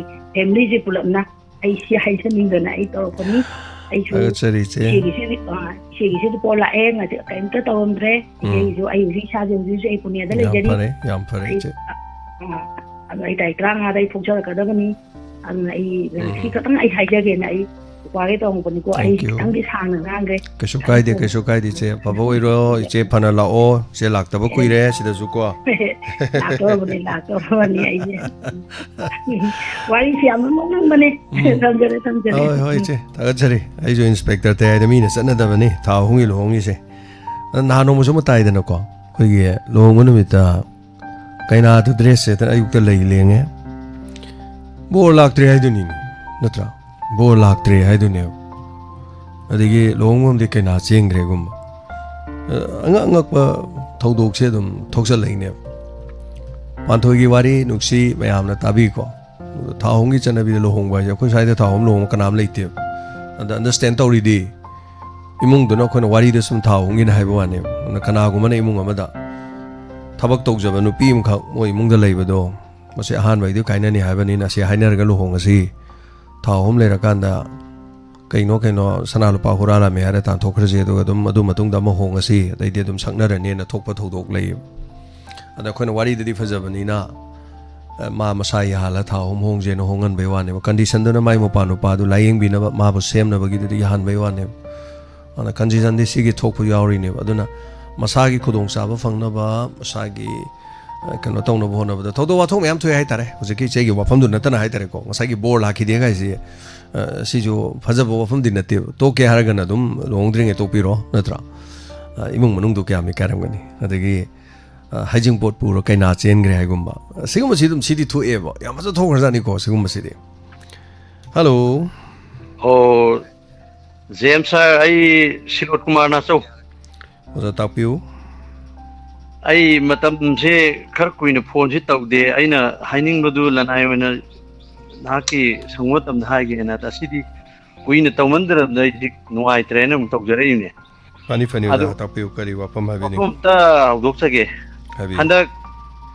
ꯐꯦꯃꯤꯂꯤꯁꯦ ꯄꯨꯂꯞꯅ꯫ ꯑꯩ ꯁꯤ ꯍꯥꯏꯖꯅꯤꯡꯗꯅ ꯑꯩ ꯇꯧꯔꯛꯄꯅꯤ꯫ ꯑꯩꯁꯨ ꯊꯥꯒꯠꯆꯔꯤ, ꯏꯆꯦ꯫ ꯏꯆꯦꯒꯤꯁꯨ, ꯑ, ꯏꯆꯦꯒꯤꯁꯨ ꯄꯣꯠ ꯂꯥꯛꯑꯦ, ꯉꯁꯤ ꯀꯔꯤꯝꯇ ꯇꯧꯔꯝꯗ꯭ꯔꯦ꯫ ꯎꯝ꯫ ꯏꯆꯦꯒꯤꯁꯨ ꯑꯩ ꯍꯧꯖꯤꯛ ꯏꯁꯥꯁꯦ ꯍꯧꯖꯤꯛ ꯍꯧꯖꯤꯛ ꯑꯩ ꯄꯨꯅꯦꯗ ꯌꯥꯝ ꯂꯩꯖꯔꯤ꯫ ꯐꯔꯦ, ꯌꯥꯝ ꯐꯔꯦ, ꯑꯩ, ꯏꯆꯦ꯫ ꯑ, ꯑ, ꯑꯗꯣ ꯑꯩ ꯇꯥꯔꯤꯛ ꯇꯔꯥꯃꯉꯥꯗ ꯑꯩ ꯊꯣꯛꯆꯔꯛꯀꯗꯕꯅꯤ꯫ ꯑꯗꯨꯅ ꯑꯩ ꯎꯝ꯫ ꯁꯤ ꯈꯛꯇꯪ ꯑꯩ ꯍꯥꯏꯖꯒꯦꯅ ꯑꯩ ꯋꯥꯔꯤ ꯇꯧꯔꯛꯄꯅꯤꯀꯣ꯫ ꯑꯩ Thank you꯫ ꯈꯤꯇꯪꯗꯤ ꯁꯥꯡꯅ ꯉꯥꯡꯈ꯭ꯔꯦ꯫ ꯀꯩꯁꯨ ꯀꯥꯏꯗꯦ, ꯑꯗꯣ ꯀꯩꯁꯨ ꯀꯥꯏꯗꯦ, ꯏꯆꯦ꯫ ꯑꯐꯕ ꯑꯣꯏꯔꯣ, ꯏꯆꯦ ꯐꯅ ꯂꯥꯛꯑꯣ꯫ ꯏꯆꯦ ꯂꯥꯛꯇꯕ ꯀꯨꯏꯔꯦ ꯁꯤꯗꯁꯨ ꯀꯣ꯫ ꯂꯥꯛꯇꯧꯔꯕꯅꯤ, ꯂꯥꯛꯇꯧꯔꯕꯅꯤ ꯑꯩꯁꯦ꯫ ꯋꯥꯔꯤꯁꯤ ꯌꯥꯝꯅ ꯅꯣꯛꯅꯤꯡꯕꯅꯦ꯫ ꯎꯝ꯫ ꯊꯝꯖꯔꯦ, ꯊꯝꯖꯔꯦ꯫ ꯍꯣꯏ, ꯍꯣꯏ, ꯎꯝ꯫ ꯏꯆꯦ, ꯊꯥꯒꯠꯆꯔꯤ꯫ ꯑꯩꯁꯨ ꯏꯟꯁꯄꯦꯛꯇꯔ ꯇꯌꯥꯏꯗ ꯃꯤꯅ ꯆꯠꯅꯗꯕꯅꯤ ꯊꯥ ꯑꯍꯨꯝꯒꯤ ꯂꯨꯍꯣꯡꯉꯤꯁꯦ꯫ ꯑꯗ ꯅꯍꯥꯟ ꯅꯣꯡꯃꯁꯨ ꯑꯃ ꯇꯥꯏꯗꯅꯀꯣ, ꯑꯩꯈꯣꯏꯒꯤ ꯂꯨꯍꯣꯡꯕ ꯅꯨꯃꯤꯠꯇ ꯀꯩꯅꯥꯗꯨ ꯗ꯭ꯔꯦꯁ ꯁꯦꯠꯇꯅ ꯑꯌꯨꯛꯇ ꯂꯩ ꯂꯦꯡꯉꯦ꯫ ꯕꯣꯔ ꯂꯥꯛꯇ꯭ꯔꯦ ꯍꯥꯏꯗꯨꯅꯤ, ꯅꯠꯇ꯭ꯔꯥ? ꯕꯣꯔ ꯂꯥꯛꯇ꯭ꯔꯦ ꯍꯥꯏꯗꯨꯅꯦꯕ꯫ ꯑꯗꯒꯤ ꯂꯨꯍꯣꯡꯐꯝꯗꯤ ꯀꯩꯅꯥ ꯆꯦꯟꯈ꯭ꯔꯦꯒꯨꯝꯕ꯫ ꯑ, ꯑꯉꯛ ꯑꯉꯛꯄ ꯊꯧꯗꯣꯛꯁꯦ ꯑꯗꯨꯝ ꯊꯣꯛꯆꯜꯂꯛꯏꯅꯦꯕ꯫ ꯄꯥꯟꯊꯣꯏꯒꯤ ꯋꯥꯔꯤ ꯅꯨꯡꯁꯤ ꯃꯌꯥꯝꯅ ꯇꯥꯕꯤꯀꯣ꯫ ꯊꯥ ꯑꯍꯨꯝꯒꯤ ꯆꯠꯅꯕꯤꯗ ꯂꯨꯍꯣꯡꯕ ꯍꯥꯏꯁꯦ ꯑꯩꯈꯣꯏ ꯁ꯭ꯋꯥꯏꯗ ꯊꯥ ꯑꯍꯨꯝ ꯂꯨꯍꯣꯡꯕ ꯀꯅꯥꯝ ꯂꯩꯇꯦꯕ꯫ ꯑꯗ understand ꯇꯧꯔꯤꯗꯤ ꯏꯃꯨꯡꯗꯨꯅ ꯑꯩꯈꯣꯏꯅ ꯋꯥꯔꯤꯗ ꯁꯨꯝ ꯊꯥ ꯑꯍꯨꯝꯒꯤꯅ ꯍꯥꯏꯕ ꯋꯥꯅꯦꯕ꯫ ꯑꯗꯨꯅ ꯀꯅꯥꯒꯨꯝꯕꯅ ꯏꯃꯨꯡ ꯑꯃꯗ ꯊꯕꯛ ꯇꯧꯖꯕ ꯅꯨꯄꯤ ꯑꯃꯈꯛ ꯃꯣꯏ ꯏꯃꯨꯡꯗ ꯂꯩꯕꯗꯣ, ꯃꯁꯤ ꯑꯍꯥꯟꯕꯒꯤꯗꯤ ꯀꯥꯏꯅꯅꯤ ꯍꯥꯏꯕꯅꯤꯅ ꯁꯤ ꯍꯥꯏꯅꯔꯒ ꯂꯨꯍꯣꯡꯉꯁꯤ, ꯊꯥ ꯑꯍꯨꯝ ꯂꯩꯔꯀꯥꯟꯗ ꯀꯩꯅꯣ ꯀꯩꯅꯣ ꯁꯅꯥ ꯂꯨꯄꯥ ꯍꯨꯔꯥꯜꯂꯝꯃꯦ ꯍꯥꯏꯔ ꯇꯥꯟꯊꯣꯛꯈ꯭ꯔꯁꯤ, ꯑꯗꯨꯒ ꯑꯗꯨꯝ ꯑꯗꯨ ꯃꯇꯨꯡꯗ ꯑꯃ ꯍꯣꯡꯉꯁꯤ, ꯑꯗꯩꯗꯤ ꯑꯗꯨꯝ ꯁꯛꯅꯔꯅꯤꯅ ꯊꯣꯛꯄ ꯊꯧꯗꯣꯛ ꯂꯩꯌꯦꯕ꯫ ꯑꯗ ꯑꯩꯈꯣꯏꯅ ꯋꯥꯔꯤꯗꯗꯤ ꯐꯖꯕꯅꯤꯅ, ꯑ, ꯃꯥ ꯃꯁꯥ ꯌꯥꯍꯜꯂ ꯊꯥ ꯑꯍꯨꯝ ꯍꯣꯡꯁꯦꯅ ꯍꯣꯡꯍꯟꯕꯩ ꯋꯥꯅꯦꯕ꯫ ꯀꯟꯗꯤꯁꯟꯗꯨꯅ ꯃꯥꯏ ꯃꯄꯥ ꯅꯨꯄꯥꯗꯨ ꯂꯥꯏꯌꯦꯡꯕꯤꯅꯕ ꯃꯥꯕꯨ ꯁꯦꯝꯅꯕꯒꯤꯗꯨꯗꯤ ꯌꯥꯍꯟꯕꯩ ꯋꯥꯅꯦꯕ꯫ ꯑꯗꯨꯅ ꯀꯟꯗꯤꯁꯟꯗꯤ ꯁꯤꯒꯤ ꯊꯣꯛꯄ ꯌꯥꯎꯔꯤꯅꯦꯕ꯫ ꯑꯗꯨꯅ ꯃꯁꯥꯒꯤ ꯈꯨꯗꯣꯡꯆꯥꯕ ꯐꯪꯅꯕ, ꯃꯁꯥꯒꯤ ꯑ, ꯀꯩꯅꯣ ꯇꯧꯅꯕ ꯍꯣꯠꯅꯕꯗ ꯊꯧꯗꯣꯛ ꯋꯥꯊꯣꯛ ꯃꯌꯥꯝ ꯊꯣꯛꯑꯦ ꯍꯥꯏꯇꯥꯔꯦ꯫ ꯍꯧꯖꯤꯛꯀꯤ ꯏꯆꯦꯒꯤ ꯋꯥꯐꯝꯗꯨ ꯅꯠꯇꯅ ꯍꯥꯏꯇꯥꯔꯦꯀꯣ, ꯉꯁꯥꯏꯒꯤ ꯕꯣꯔ ꯂꯥꯛꯈꯤꯗꯦ ꯍꯥꯏꯁꯦ, ꯑ, ꯁꯤꯁꯨ ꯐꯖꯕ ꯋꯥꯐꯝꯗꯤ ꯅꯠꯇꯦꯕ꯫ ꯇꯣꯛꯀꯦ ꯍꯥꯏꯔꯒꯅ ꯑꯗꯨꯝ ꯂꯨꯍꯣꯡꯗ꯭ꯔꯤꯉꯩ ꯇꯣꯛꯄꯤꯔꯣ, ꯅꯠꯇ꯭ꯔꯥ? ꯑ, ꯏꯃꯨꯡ ꯃꯅꯨꯡꯗꯨ ꯀꯌꯥꯝ ꯏꯀꯥꯏꯔꯝꯒꯅꯤ? ꯑꯗꯒꯤ, ꯑ, ꯍꯩꯖꯤꯡꯄꯣꯠ ꯄꯨꯔ ꯀꯩꯅꯥ ꯆꯦꯟꯈ꯭ꯔꯦ ꯍꯥꯏꯒꯨꯝꯕ꯫ ꯁꯤꯒꯨꯝꯕꯁꯤ ꯑꯗꯨꯝ ꯁꯤꯗꯤ ꯊꯣꯛꯑꯦꯕ꯫ ꯌꯥꯝ ꯐꯖ ꯊꯣꯛꯈ꯭ꯔꯖꯥꯠꯅꯤꯀꯣ ꯁꯤꯒꯨꯝꯕꯁꯤꯗꯤ꯫ ꯍꯜꯂꯣ꯫ ꯑꯣ, ꯖꯦꯝꯁ ꯁꯥꯔ, ꯑꯩ ꯁꯤꯔꯣꯠ ꯀꯨꯃꯥꯔ ꯅꯥꯆꯧ꯫ ꯑꯣꯖꯥ, ꯇꯥꯛꯄꯤꯌꯨ꯫ ꯑꯩ ꯃꯇꯝꯁꯦ ꯈꯔ ꯀꯨꯏꯅ ꯐꯣꯟꯁꯤ ꯇꯧꯗꯦ꯫ ꯑꯩꯅ ꯍꯥꯏꯅꯤꯡꯕꯗꯨ ꯂꯅꯥꯏ ꯑꯣꯏꯅ ꯅꯍꯥꯛꯀꯤ ꯁꯪꯕ ꯃꯇꯝꯗ ꯍꯥꯏꯒꯦꯅ꯫ ꯑꯁꯤꯗꯤ ꯀꯨꯏꯅ ꯇꯧꯃꯟꯗ꯭ꯔꯕꯗ ꯑꯩꯁꯤ ꯅꯨꯡꯉꯥꯏꯇ꯭ꯔꯦꯅ ꯑꯃꯨꯛ ꯇꯧꯖꯔꯛꯏꯅꯦ꯫ ꯐꯅꯤ, ꯐꯅꯤ, ꯑꯗꯨ ꯑꯣꯖꯥ, ꯇꯥꯛꯄꯤꯌꯨ, ꯀꯔꯤ ꯋꯥꯐꯝ ꯍꯥꯏꯕꯤꯅꯤꯡ? ꯋꯥꯐꯝ ꯑꯝꯇ ꯍꯧꯗꯣꯛꯆꯒꯦ꯫ ꯍꯥꯏꯕꯤꯌꯨ꯫ ꯍꯟꯗꯛ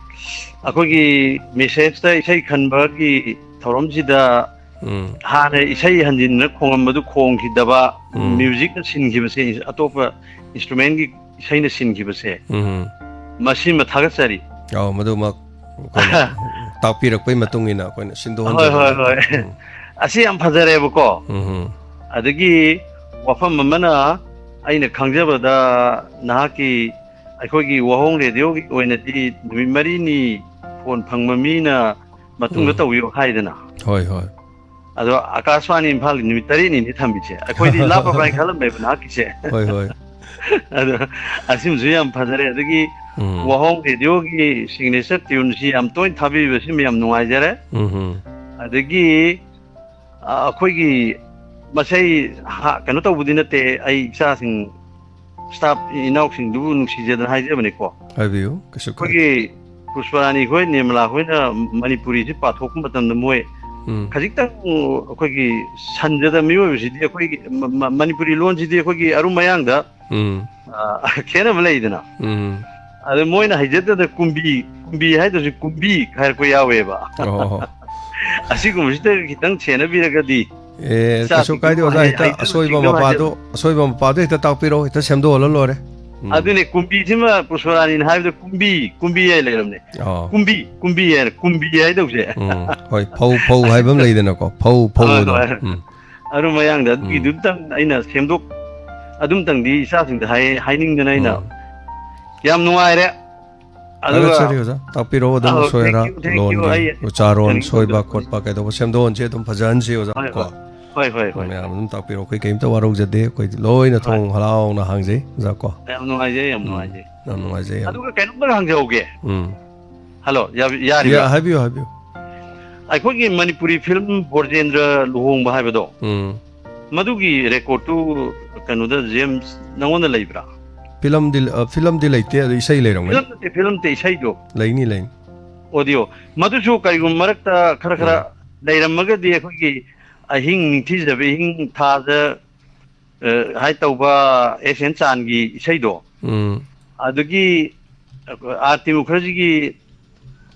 ꯑꯩꯈꯣꯏꯒꯤ ꯃꯦꯁꯦꯖꯇ ꯏꯁꯩ ꯈꯟꯕꯒꯤ ꯊꯧꯔꯝꯁꯤꯗ, ꯎꯝ꯫ ꯍꯥꯟꯅ ꯏꯁꯩ ꯍꯟꯖꯤꯟꯅ ꯈꯣꯡꯂꯝꯕꯗꯨ ꯈꯣꯡꯈꯤꯗꯕ, ꯎꯝ꯫ ꯃ꯭ꯌꯨꯖꯤꯛꯅ ꯁꯤꯟꯈꯤꯕꯁꯦ, ꯑꯇꯣꯞꯄ ꯏꯟꯁꯇ꯭ꯔꯨꯃꯦꯟꯒꯤ ꯏꯁꯩꯅ ꯁꯤꯟꯈꯤꯕꯁꯦ, ꯎꯝ꯫ ꯃꯁꯤꯃ ꯊꯥꯒꯠꯆꯔꯤ꯫ ꯑꯧ, ꯃꯗꯨꯃꯛ ꯑꯩꯈꯣꯏꯅ ꯇꯥꯛꯄꯤꯔꯛꯄꯩ ꯃꯇꯨꯡ ꯏꯟꯅ ꯑꯩꯈꯣꯏꯅ ꯍꯣꯏ, ꯍꯣꯏ, ꯁꯤꯟꯗꯣꯛꯍꯟꯖꯕꯅꯤ꯫ ꯍꯣꯏ꯫ ꯎꯝ꯫ ꯑꯁꯤ ꯌꯥꯝ ꯐꯖꯔꯦꯕꯀꯣ꯫ ꯎꯝ꯫ ꯑꯗꯒꯤ ꯋꯥꯐꯝ ꯑꯃꯅ, ꯑꯩꯅ ꯈꯪꯖꯕꯗ, ꯅꯍꯥꯛꯀꯤ, ꯑꯩꯈꯣꯏꯒꯤ ꯋꯥꯍꯣꯡ ꯔꯦꯗꯤꯑꯣꯒꯤ ꯑꯣꯏꯅꯗꯤ ꯅꯨꯃꯤꯠ ꯃꯔꯤꯅꯤ ꯐꯣꯟ ꯐꯪꯕ ꯃꯤꯅ ꯃꯇꯨꯡꯗ ꯎꯝ꯫ ꯇꯧꯕꯤꯌꯣ ꯍꯥꯏꯗꯅ꯫ ꯍꯣꯏ, ꯍꯣꯏ꯫ ꯑꯗꯣ ꯑꯀꯥꯁꯕꯥꯅꯤ ꯏꯝꯐꯥꯜꯒꯤ ꯅꯨꯃꯤꯠ ꯇꯔꯦꯠꯅꯤꯅꯤ ꯊꯝꯃꯤꯁꯦ꯫ ꯑꯩꯈꯣꯏꯗꯤ ꯂꯥꯞꯄꯕ꯭ꯔꯥ ꯍꯥꯏꯅ ꯈꯜꯂꯝꯃꯦꯕ ꯅꯍꯥꯛꯀꯤꯁꯦ꯫ ꯍꯣꯏ, ꯍꯣꯏ꯫ ꯑꯗꯣ ꯑꯁꯤꯃꯁꯨ ꯌꯥꯝ ꯐꯖꯔꯦ꯫ ꯑꯗꯒꯤ ꯎꯝ꯫ ꯋꯥꯍꯣꯡ ꯔꯦꯗꯤꯑꯣꯒꯤ ꯁꯤꯒꯅꯦꯆꯔ ꯇ꯭ꯌꯨꯟꯁꯤ ꯌꯥꯝ ꯇꯣꯏꯅ ꯊꯥꯕꯤꯕꯁꯤꯃ ꯌꯥꯝ ꯅꯨꯡꯉꯥꯏꯖꯔꯦ꯫ ꯎꯝ, ꯎꯝ꯫ ꯑꯗꯒꯤ, ꯑ, ꯑꯩꯈꯣꯏꯒꯤ ꯃꯁꯤ ꯑꯩ ꯍꯥ-, ꯀꯩꯅꯣ ꯇꯧꯕꯗꯤ ꯅꯠꯇꯦ, ꯑꯩ ꯏꯆꯥꯁꯤꯡ, ꯁ꯭ꯇꯥꯐ ꯏꯅꯥꯎꯁꯤꯡꯗꯨꯕꯨ ꯅꯨꯡꯁꯤꯖꯗꯅ ꯍꯥꯏꯖꯕꯅꯤꯀꯣ꯫ ꯍꯥꯏꯕꯤꯌꯨ, ꯀꯩꯁꯨ ꯀꯥꯏꯗꯦ꯫ ꯑꯩꯈꯣꯏꯒꯤ ꯄꯨꯁꯄꯔꯥꯅꯤ ꯈꯣꯏ, ꯅꯤꯔꯃꯂꯥ ꯈꯣꯏꯅ ꯃꯅꯤꯄꯨꯔꯤꯁꯤ ꯄꯥꯊꯣꯛꯄ ꯃꯇꯝꯗ ꯃꯣꯏ ꯎꯝ꯫ ꯈꯖꯤꯛꯇꯪ ꯑꯩꯈꯣꯏꯒꯤ ꯁꯟꯖꯗ ꯃꯤꯑꯣꯏꯕꯁꯤꯗꯤ ꯑꯩꯈꯣꯏꯒꯤ ꯃ-, ꯃ-, ꯃꯅꯤꯄꯨꯔꯤ ꯂꯣꯟꯁꯤꯗꯤ ꯑꯩꯈꯣꯏꯒꯤ ꯑꯔꯨꯝ ꯑꯌꯥꯡꯗ ꯎꯝ꯫ ꯑ, ꯈꯦꯠꯅꯕ ꯂꯩꯗꯅ꯫ ꯎꯝ꯫ ꯑꯗ ꯃꯣꯏꯅ ꯍꯩꯖꯗꯗ ꯀꯨꯝꯕꯤ, ꯀꯨꯝꯕꯤ ꯍꯥꯏꯗ꯭ꯔꯁꯨ ꯀꯨꯝꯕꯤ ꯍꯥꯏꯔꯛꯄ ꯌꯥꯎꯋꯦꯕ꯫ ꯑꯣ꯫ ꯑꯁꯤꯒꯨꯝꯕꯁꯤꯗ ꯈꯤꯇꯪ ꯁꯦꯟꯅꯕꯤꯔꯒꯗꯤ ꯑꯦ, ꯀꯩꯁꯨ ꯏꯆꯥꯁꯤꯡꯗꯨ ꯀꯥꯏꯗꯦ, ꯑꯣꯖꯥ, ꯍꯩ-, ꯍꯦꯛꯇ ꯍꯩꯖꯕ ꯑꯁꯣꯏꯕ ꯁꯤꯡꯅꯕ ꯃꯄꯥꯗꯣ, ꯍꯥꯏꯖꯕ꯫ ꯑꯁꯣꯏꯕ ꯃꯄꯥꯗꯣ ꯍꯦꯛꯇ ꯇꯥꯛꯄꯤꯔꯛꯑꯣ, ꯍꯦꯛꯇ ꯁꯦꯝꯗꯣꯛꯍꯜꯂ ꯂꯣꯏꯔꯦ꯫ ꯎꯝ꯫ ꯑꯗꯨꯅꯦ, ꯀꯨꯝꯕꯤꯁꯤꯃ ꯄꯨꯁꯄꯔꯥꯅꯤꯅ ꯍꯥꯏꯕꯗ ꯀꯨꯝꯕꯤ, ꯀꯨꯝꯕꯤ ꯍꯥꯏ ꯂꯩꯔꯝꯅꯦ꯫ ꯑꯣ꯫ ꯀꯨꯝꯕꯤ, ꯀꯨꯝꯕꯤ ꯍꯥꯏꯅ, ꯀꯨꯝꯕꯤ ꯍꯥꯏꯗꯧꯁꯦ꯫ ꯎꯝ, ꯍꯣꯏ, ꯐꯧ, ꯐꯧ ꯍꯥꯏꯕ ꯑꯃ ꯂꯩꯗꯅꯀꯣ, ꯐꯧ, ꯐꯧ ꯍꯣꯏ, ꯑꯗꯣ꯫ ꯍꯣꯏ꯫ ꯎꯝ꯫ ꯑꯔꯨꯝ ꯑꯌꯥꯡꯗ ꯎꯝ꯫ ꯑꯗꯨꯒꯤꯗꯨꯝꯇꯪ ꯑꯩꯅ ꯁꯦꯝꯗꯣꯛ-, ꯑꯗꯨꯝꯇꯪꯗꯤ ꯏꯆꯥꯁꯤꯡꯗ ꯍꯥꯏ-, ꯍꯥꯏꯅꯤꯡꯗꯅ ꯑꯩꯅ ꯎꯝ꯫ ꯌꯥꯝ ꯅꯨꯡꯉꯥꯏꯔꯦ꯫ ꯑꯗꯨꯒ ꯊꯥꯒꯠꯆꯔꯤ ꯑꯣꯖꯥ꯫ ꯇꯥꯛꯄꯤꯔꯛꯑꯣ ꯑꯗꯨꯝ ꯑꯧ, ꯁꯣꯏ thank ꯑꯔꯥ you, thank you꯫ ꯂꯣꯟꯒꯤ ꯑꯩ ꯎꯆꯥꯔꯣꯟ ꯀꯩꯅꯣ ꯁꯣꯏꯕ ꯇꯧꯖꯔꯛꯀꯦ꯫ ꯈꯣꯠꯄ ꯀꯩꯗꯧꯕ ꯁꯦꯝꯗꯣꯛꯍꯟꯁꯦ ꯑꯗꯨꯝ ꯐꯖꯍꯟꯁꯤ ꯑꯣꯖꯥ ꯍꯣꯏ, ꯀꯣ꯫ ꯍꯣꯏ, ꯍꯣꯏ, ꯍꯣꯏ, ꯍꯣꯏ꯫ ꯃꯌꯥꯝ ꯑꯗꯨꯝ ꯇꯥꯛꯄꯤꯔꯛꯑꯣ꯫ ꯑꯩꯈꯣꯏ ꯀꯩꯝꯇ ꯋꯥꯔꯧꯖꯗꯦ꯫ ꯑꯩꯈꯣꯏ ꯂꯣꯏꯅ ꯍꯣꯏ꯫ ꯊꯣꯡ ꯍꯔꯥꯎꯅ ꯍꯥꯡꯖꯩ ꯑꯣꯖꯥ ꯀꯣ꯫ ꯌꯥꯝ ꯅꯨꯡꯉꯥꯏꯖꯩ, ꯌꯥꯝ ꯎꯝ, ꯅꯨꯡꯉꯥꯏꯖꯩ꯫ ꯌꯥꯝ ꯅꯨꯡꯉꯥꯏꯖꯩ ꯌꯥꯝ꯫ ꯑꯗꯨꯒ ꯀꯩꯅꯣꯝꯇ ꯍꯪꯖꯍꯧꯒꯦ꯫ ꯎꯝ꯫ ꯍꯜꯂꯣ, ꯌꯥꯕꯤ-, ꯌꯥꯔꯤꯕ꯭ꯔꯥ? ꯌꯥ-, ꯍꯥꯏꯕꯤꯌꯨ, ꯍꯥꯏꯕꯤꯌꯨ꯫ ꯑꯩꯈꯣꯏꯒꯤ ꯃꯅꯤꯄꯨꯔꯤ ꯐꯤꯂꯝ ꯕ꯭ꯔꯣꯖꯦꯟꯗ꯭ꯔ ꯂꯨꯍꯣꯡꯕ ꯍꯥꯏꯕꯗꯣ, ꯎꯝ꯫ ꯃꯗꯨꯒꯤ ꯔꯦꯀꯣꯔꯠꯇꯨ ꯀꯩꯅꯣꯗ, ꯖꯦꯝꯁ, ꯅꯪꯉꯣꯟꯗ ꯂꯩꯕ꯭ꯔꯥ? ꯐꯤꯂꯝꯗꯤ, ꯑ, ꯐꯤꯂꯝꯗꯤ ꯂꯩꯇꯦ, ꯑꯗꯨ ꯏꯁꯩ ꯂꯩꯔꯝꯒꯅꯤ꯫ ꯐꯤꯂꯝ ꯅꯠꯇꯦ, ꯐꯤꯂꯝ ꯅꯠꯇꯦ, ꯏꯁꯩꯗꯣ꯫ ꯂꯩꯅꯤ, ꯂꯩꯅꯤ꯫ ꯑꯣꯗꯤꯑꯣ꯫ ꯃꯗꯨꯁꯨ ꯀꯔꯤꯒꯨꯝꯕ ꯃꯔꯛꯇ ꯈꯔ ꯈꯔ ꯎꯝ꯫ ꯂꯩꯔꯝꯃꯒꯗꯤ ꯑꯩꯈꯣꯏꯒꯤ ꯑꯍꯤꯡ ꯅꯤꯡꯊꯤꯖꯕ ꯏꯍꯤꯡ ꯊꯥꯗ, ꯑ, ꯍꯥꯏ ꯇꯧꯕ ꯑꯦꯁ ꯑꯦꯟ ꯆꯥꯟꯒꯤ ꯏꯁꯩꯗꯣ꯫ ꯎꯝ꯫ ꯑꯗꯒꯤ ꯑꯥꯔꯇꯤ ꯃꯨꯈꯔꯖꯤꯒꯤ,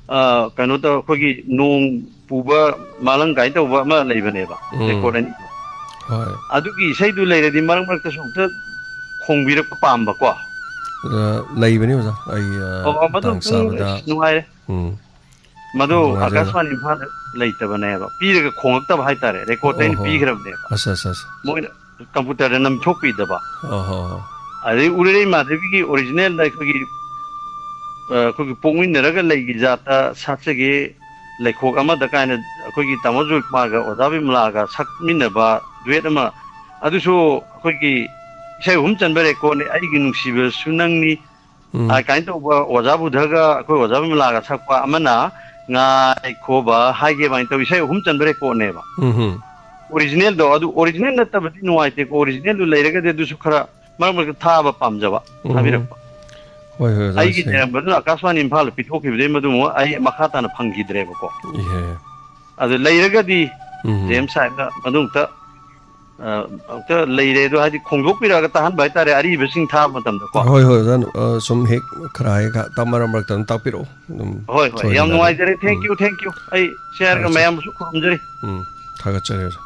ꯑ, ꯀꯩꯅꯣ ꯇꯧ, ꯑꯩꯈꯣꯏꯒꯤ ꯅꯣꯡ ꯄꯨꯕ ꯃꯥꯂꯪ ꯀꯥꯏꯅ ꯇꯧꯕ ꯑꯃ ꯂꯩꯕꯅꯦꯕ, ꯎꯝ꯫ ꯔꯦꯀꯣꯔꯠ ꯑꯅꯤ꯫ ꯍꯣꯏ꯫ ꯑꯗꯨꯒꯤ ꯏꯁꯩꯗꯨ ꯂꯩꯔꯗꯤ ꯃꯔꯛ ꯃꯔꯛꯇꯁꯨ ꯑꯝꯇ ꯈꯣꯡꯕꯤꯔꯛꯄ ꯄꯥꯝꯕꯀꯣ꯫ ꯑ, ꯂꯩꯕꯅꯤ ꯑꯣꯖꯥ꯫ ꯑꯩ, ꯑ, ꯑꯣ, ꯃꯗꯨ ꯇꯥꯡ ꯑꯝꯇꯪ ꯆꯥꯕꯗ꯫ ꯑꯁ, ꯅꯨꯡꯉꯥꯏꯔꯦ꯫ ꯎꯝ꯫ ꯃꯗꯨ ꯅꯨꯡꯉꯥꯏꯖꯔꯦ꯫ ꯑꯀꯥꯁꯕꯥꯅꯤ ꯏꯝꯐꯥꯜꯗ ꯂꯩꯇꯕꯅꯦꯕ, ꯄꯤꯔꯒ ꯈꯣꯡꯉꯛꯇꯕ ꯍꯥꯏꯇꯥꯔꯦ, ꯔꯦꯀꯣꯔꯠꯇ ꯑꯩꯅ ꯑꯣꯍꯣ꯫ ꯄꯤꯈ꯭ꯔꯕꯅꯦꯕ꯫ ꯑꯁ, ꯑꯁ, ꯑꯁ꯫ ꯃꯣꯏꯅ ꯀꯝꯄ꯭ꯌꯨꯇꯔꯗ ꯅꯝꯊꯣꯛꯄꯤꯗꯕ꯫ ꯑꯣꯍꯣ꯫ ꯑꯗꯩ ꯎꯔꯤꯔꯩ ꯃꯥꯙꯕꯤꯒꯤ ꯑꯣꯔꯤꯖꯤꯅꯦꯜꯗ ꯑꯩꯈꯣꯏꯒꯤ, ꯑ, ꯑꯩꯈꯣꯏꯒꯤ ꯄꯣꯛꯃꯤꯟꯅꯔꯒ ꯂꯩꯒꯤ ꯖꯥꯠꯇ ꯁꯥꯠꯆꯒꯦ ꯂꯩꯈꯣꯛ ꯑꯃꯗ ꯀꯥꯏꯅ ꯑꯩꯈꯣꯏꯒꯤ ꯇꯥꯃꯣ ꯖꯣꯏꯀꯨꯃꯥꯔꯒ ꯑꯣꯖꯥ ꯕꯤꯃꯂꯥꯒ ꯁꯛꯃꯤꯟꯅꯕ ꯗꯨꯋꯦꯠ ꯑꯃ, ꯑꯗꯨꯁꯨ ꯑꯩꯈꯣꯏꯒꯤ ꯏꯁꯩ ꯑꯍꯨꯝ ꯆꯟꯕ ꯔꯦꯀꯣꯔꯠꯅꯤ, ꯑꯩꯒꯤ ꯅꯨꯡꯁꯤꯕꯁꯨ ꯅꯪꯅꯤ, ꯎꯝ꯫ ꯑ, ꯀꯥꯏꯅ ꯇꯧꯕ ꯑꯣꯖꯥ ꯕꯨꯙꯒ ꯑꯩꯈꯣꯏ ꯑꯣꯖꯥ ꯕꯤꯃꯂꯥꯒ ꯁꯛꯄ ꯑꯃꯅ ꯉꯥꯏꯈꯣꯕ ꯍꯥꯏꯒꯦ ꯀꯥꯏꯅ ꯇꯧꯕ ꯏꯁꯩ ꯑꯍꯨꯝ ꯆꯟꯕ ꯔꯦꯀꯣꯔꯠꯅꯦꯕ꯫ ꯎꯝ ꯍꯝ꯫ ꯑꯣꯔꯤꯖꯤꯅꯦꯜꯗꯣ, ꯑꯗꯨ ꯑꯣꯔꯤꯖꯤꯅꯦꯜ ꯅꯠꯇꯕꯗꯤ ꯅꯨꯡꯉꯥꯏꯇꯦꯀꯣ, ꯑꯣꯔꯤꯖꯤꯅꯦꯜꯗꯨ ꯂꯩꯔꯒꯗꯤ ꯑꯗꯨꯁꯨ ꯈꯔ ꯃꯔꯛ ꯃꯔꯛꯇ ꯊꯥꯕ ꯄꯥꯝꯖꯕ, ꯎꯝ꯫ ꯊꯥꯕꯤꯔꯛꯄ꯫ ꯍꯣꯏ, ꯍꯣꯏ, ꯑꯣꯖꯥ, ꯑꯩꯒꯤ ꯁꯦ-, ꯂꯩꯔꯝꯕꯗꯨꯅ ꯑꯀꯥꯁꯕꯥꯅꯤ ꯏꯝꯐꯥꯜꯗ ꯄꯤꯊꯣꯛꯈꯤꯕꯗꯒꯤ ꯃꯗꯨ ꯑꯃꯨꯛ ꯑꯩ ꯃꯈꯥ ꯇꯥꯅ ꯐꯪꯈꯤꯗ꯭ꯔꯦꯕꯀꯣ꯫ ꯏꯍꯦ꯫ ꯑꯗꯨ ꯂꯩꯔꯒꯗꯤ ꯎꯝ꯫ ꯖꯦꯝꯁ ꯁꯥꯍꯦꯕꯅ ꯃꯗꯨ ꯑꯃꯨꯛꯇ, ꯑ, ꯑꯃꯨꯛꯇ ꯂꯩꯔꯦ ꯑꯗꯣ, ꯍꯥꯏꯗꯤ ꯈꯣꯡꯗꯣꯛꯄꯤꯔꯛꯑꯒ ꯇꯥꯍꯟꯕ ꯍꯥꯏꯇꯥꯔꯦ, ꯑꯔꯤꯕꯁꯤꯡ ꯊꯥꯕ ꯃꯇꯝꯗꯀꯣ꯫ ꯍꯣꯏ, ꯍꯣꯏ, ꯑꯣꯖꯥ, ꯑ, ꯁꯨꯝ ꯍꯦꯛ ꯈꯔ ꯍꯦꯛ ꯇ-, ꯃꯔꯛ ꯃꯔꯛꯇ ꯑꯗꯨꯝ ꯇꯥꯛꯄꯤꯔꯛꯑꯣ꯫ ꯑꯗꯨꯝ ꯍꯣꯏ, ꯍꯣꯏ, ꯌꯥꯝ ꯁꯣꯏꯗꯅ ꯅꯨꯡꯉꯥꯏꯖꯔꯦ꯫ ꯑꯗꯨꯝ꯫ Thank you, thank you꯫ ꯑꯩ ꯁꯤ ꯍꯥꯏꯔꯒ ꯊꯥꯒꯠꯆꯔꯤ꯫ ꯃꯌꯥꯝꯕꯨꯁꯨ ꯈꯨꯔꯨꯝꯖꯔꯤ꯫ ꯎꯝ, ꯊꯥꯒꯠꯆꯔꯤ, ꯑꯣꯖꯥ꯫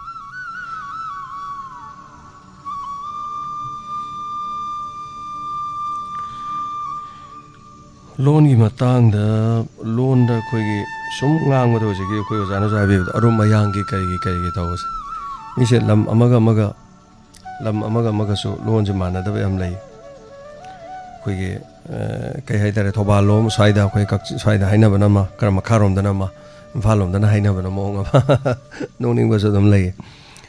ꯂꯣꯟꯒꯤ ꯃꯇꯥꯡꯗ, ꯂꯣꯟꯗ ꯑꯩꯈꯣꯏꯒꯤ ꯁꯨꯝ ꯉꯥꯡꯕꯗ ꯍꯧꯖꯤꯛꯀꯤ ꯑꯩꯈꯣꯏ ꯑꯣꯖꯥꯅꯁꯨ ꯍꯥꯏꯕꯤꯕꯗꯣ, ꯑꯔꯨꯝ ꯑꯌꯥꯡꯒꯤ ꯀꯔꯤꯒꯤ, ꯀꯔꯤꯒꯤ ꯇꯧꯕꯁꯦ, ꯃꯤꯁꯦ ꯂꯝ ꯑꯃꯒ ꯑꯃꯒ, ꯂꯝ ꯑꯃꯒ ꯑꯃꯒꯁꯨ ꯂꯣꯟꯁꯦ ꯃꯥꯟꯅꯗꯕ ꯌꯥꯝ ꯂꯩ꯫ ꯑꯩꯈꯣꯏꯒꯤ, ꯑ, ꯀꯩ ꯍꯥꯏꯇꯥꯔꯦ, ꯊꯧꯕꯥꯜ ꯂꯣꯝ ꯁ꯭ꯋꯥꯏꯗ, ꯑꯩꯈꯣꯏ ꯀꯛꯆꯤꯡ ꯁ꯭ꯋꯥꯏꯗ ꯍꯥꯏꯅꯕꯅ ꯑꯃ, ꯈꯔ ꯃꯈꯥꯔꯣꯝꯗꯅ ꯑꯃ, ꯏꯝꯐꯥꯜ ꯂꯣꯝꯗꯅ ꯍꯥꯏꯅꯕꯅ ꯃꯑꯣꯡ ꯑꯃ꯫ ꯅꯣꯛꯅꯤꯡꯕꯁꯨ ꯑꯗꯨꯝ ꯂꯩꯌꯦ꯫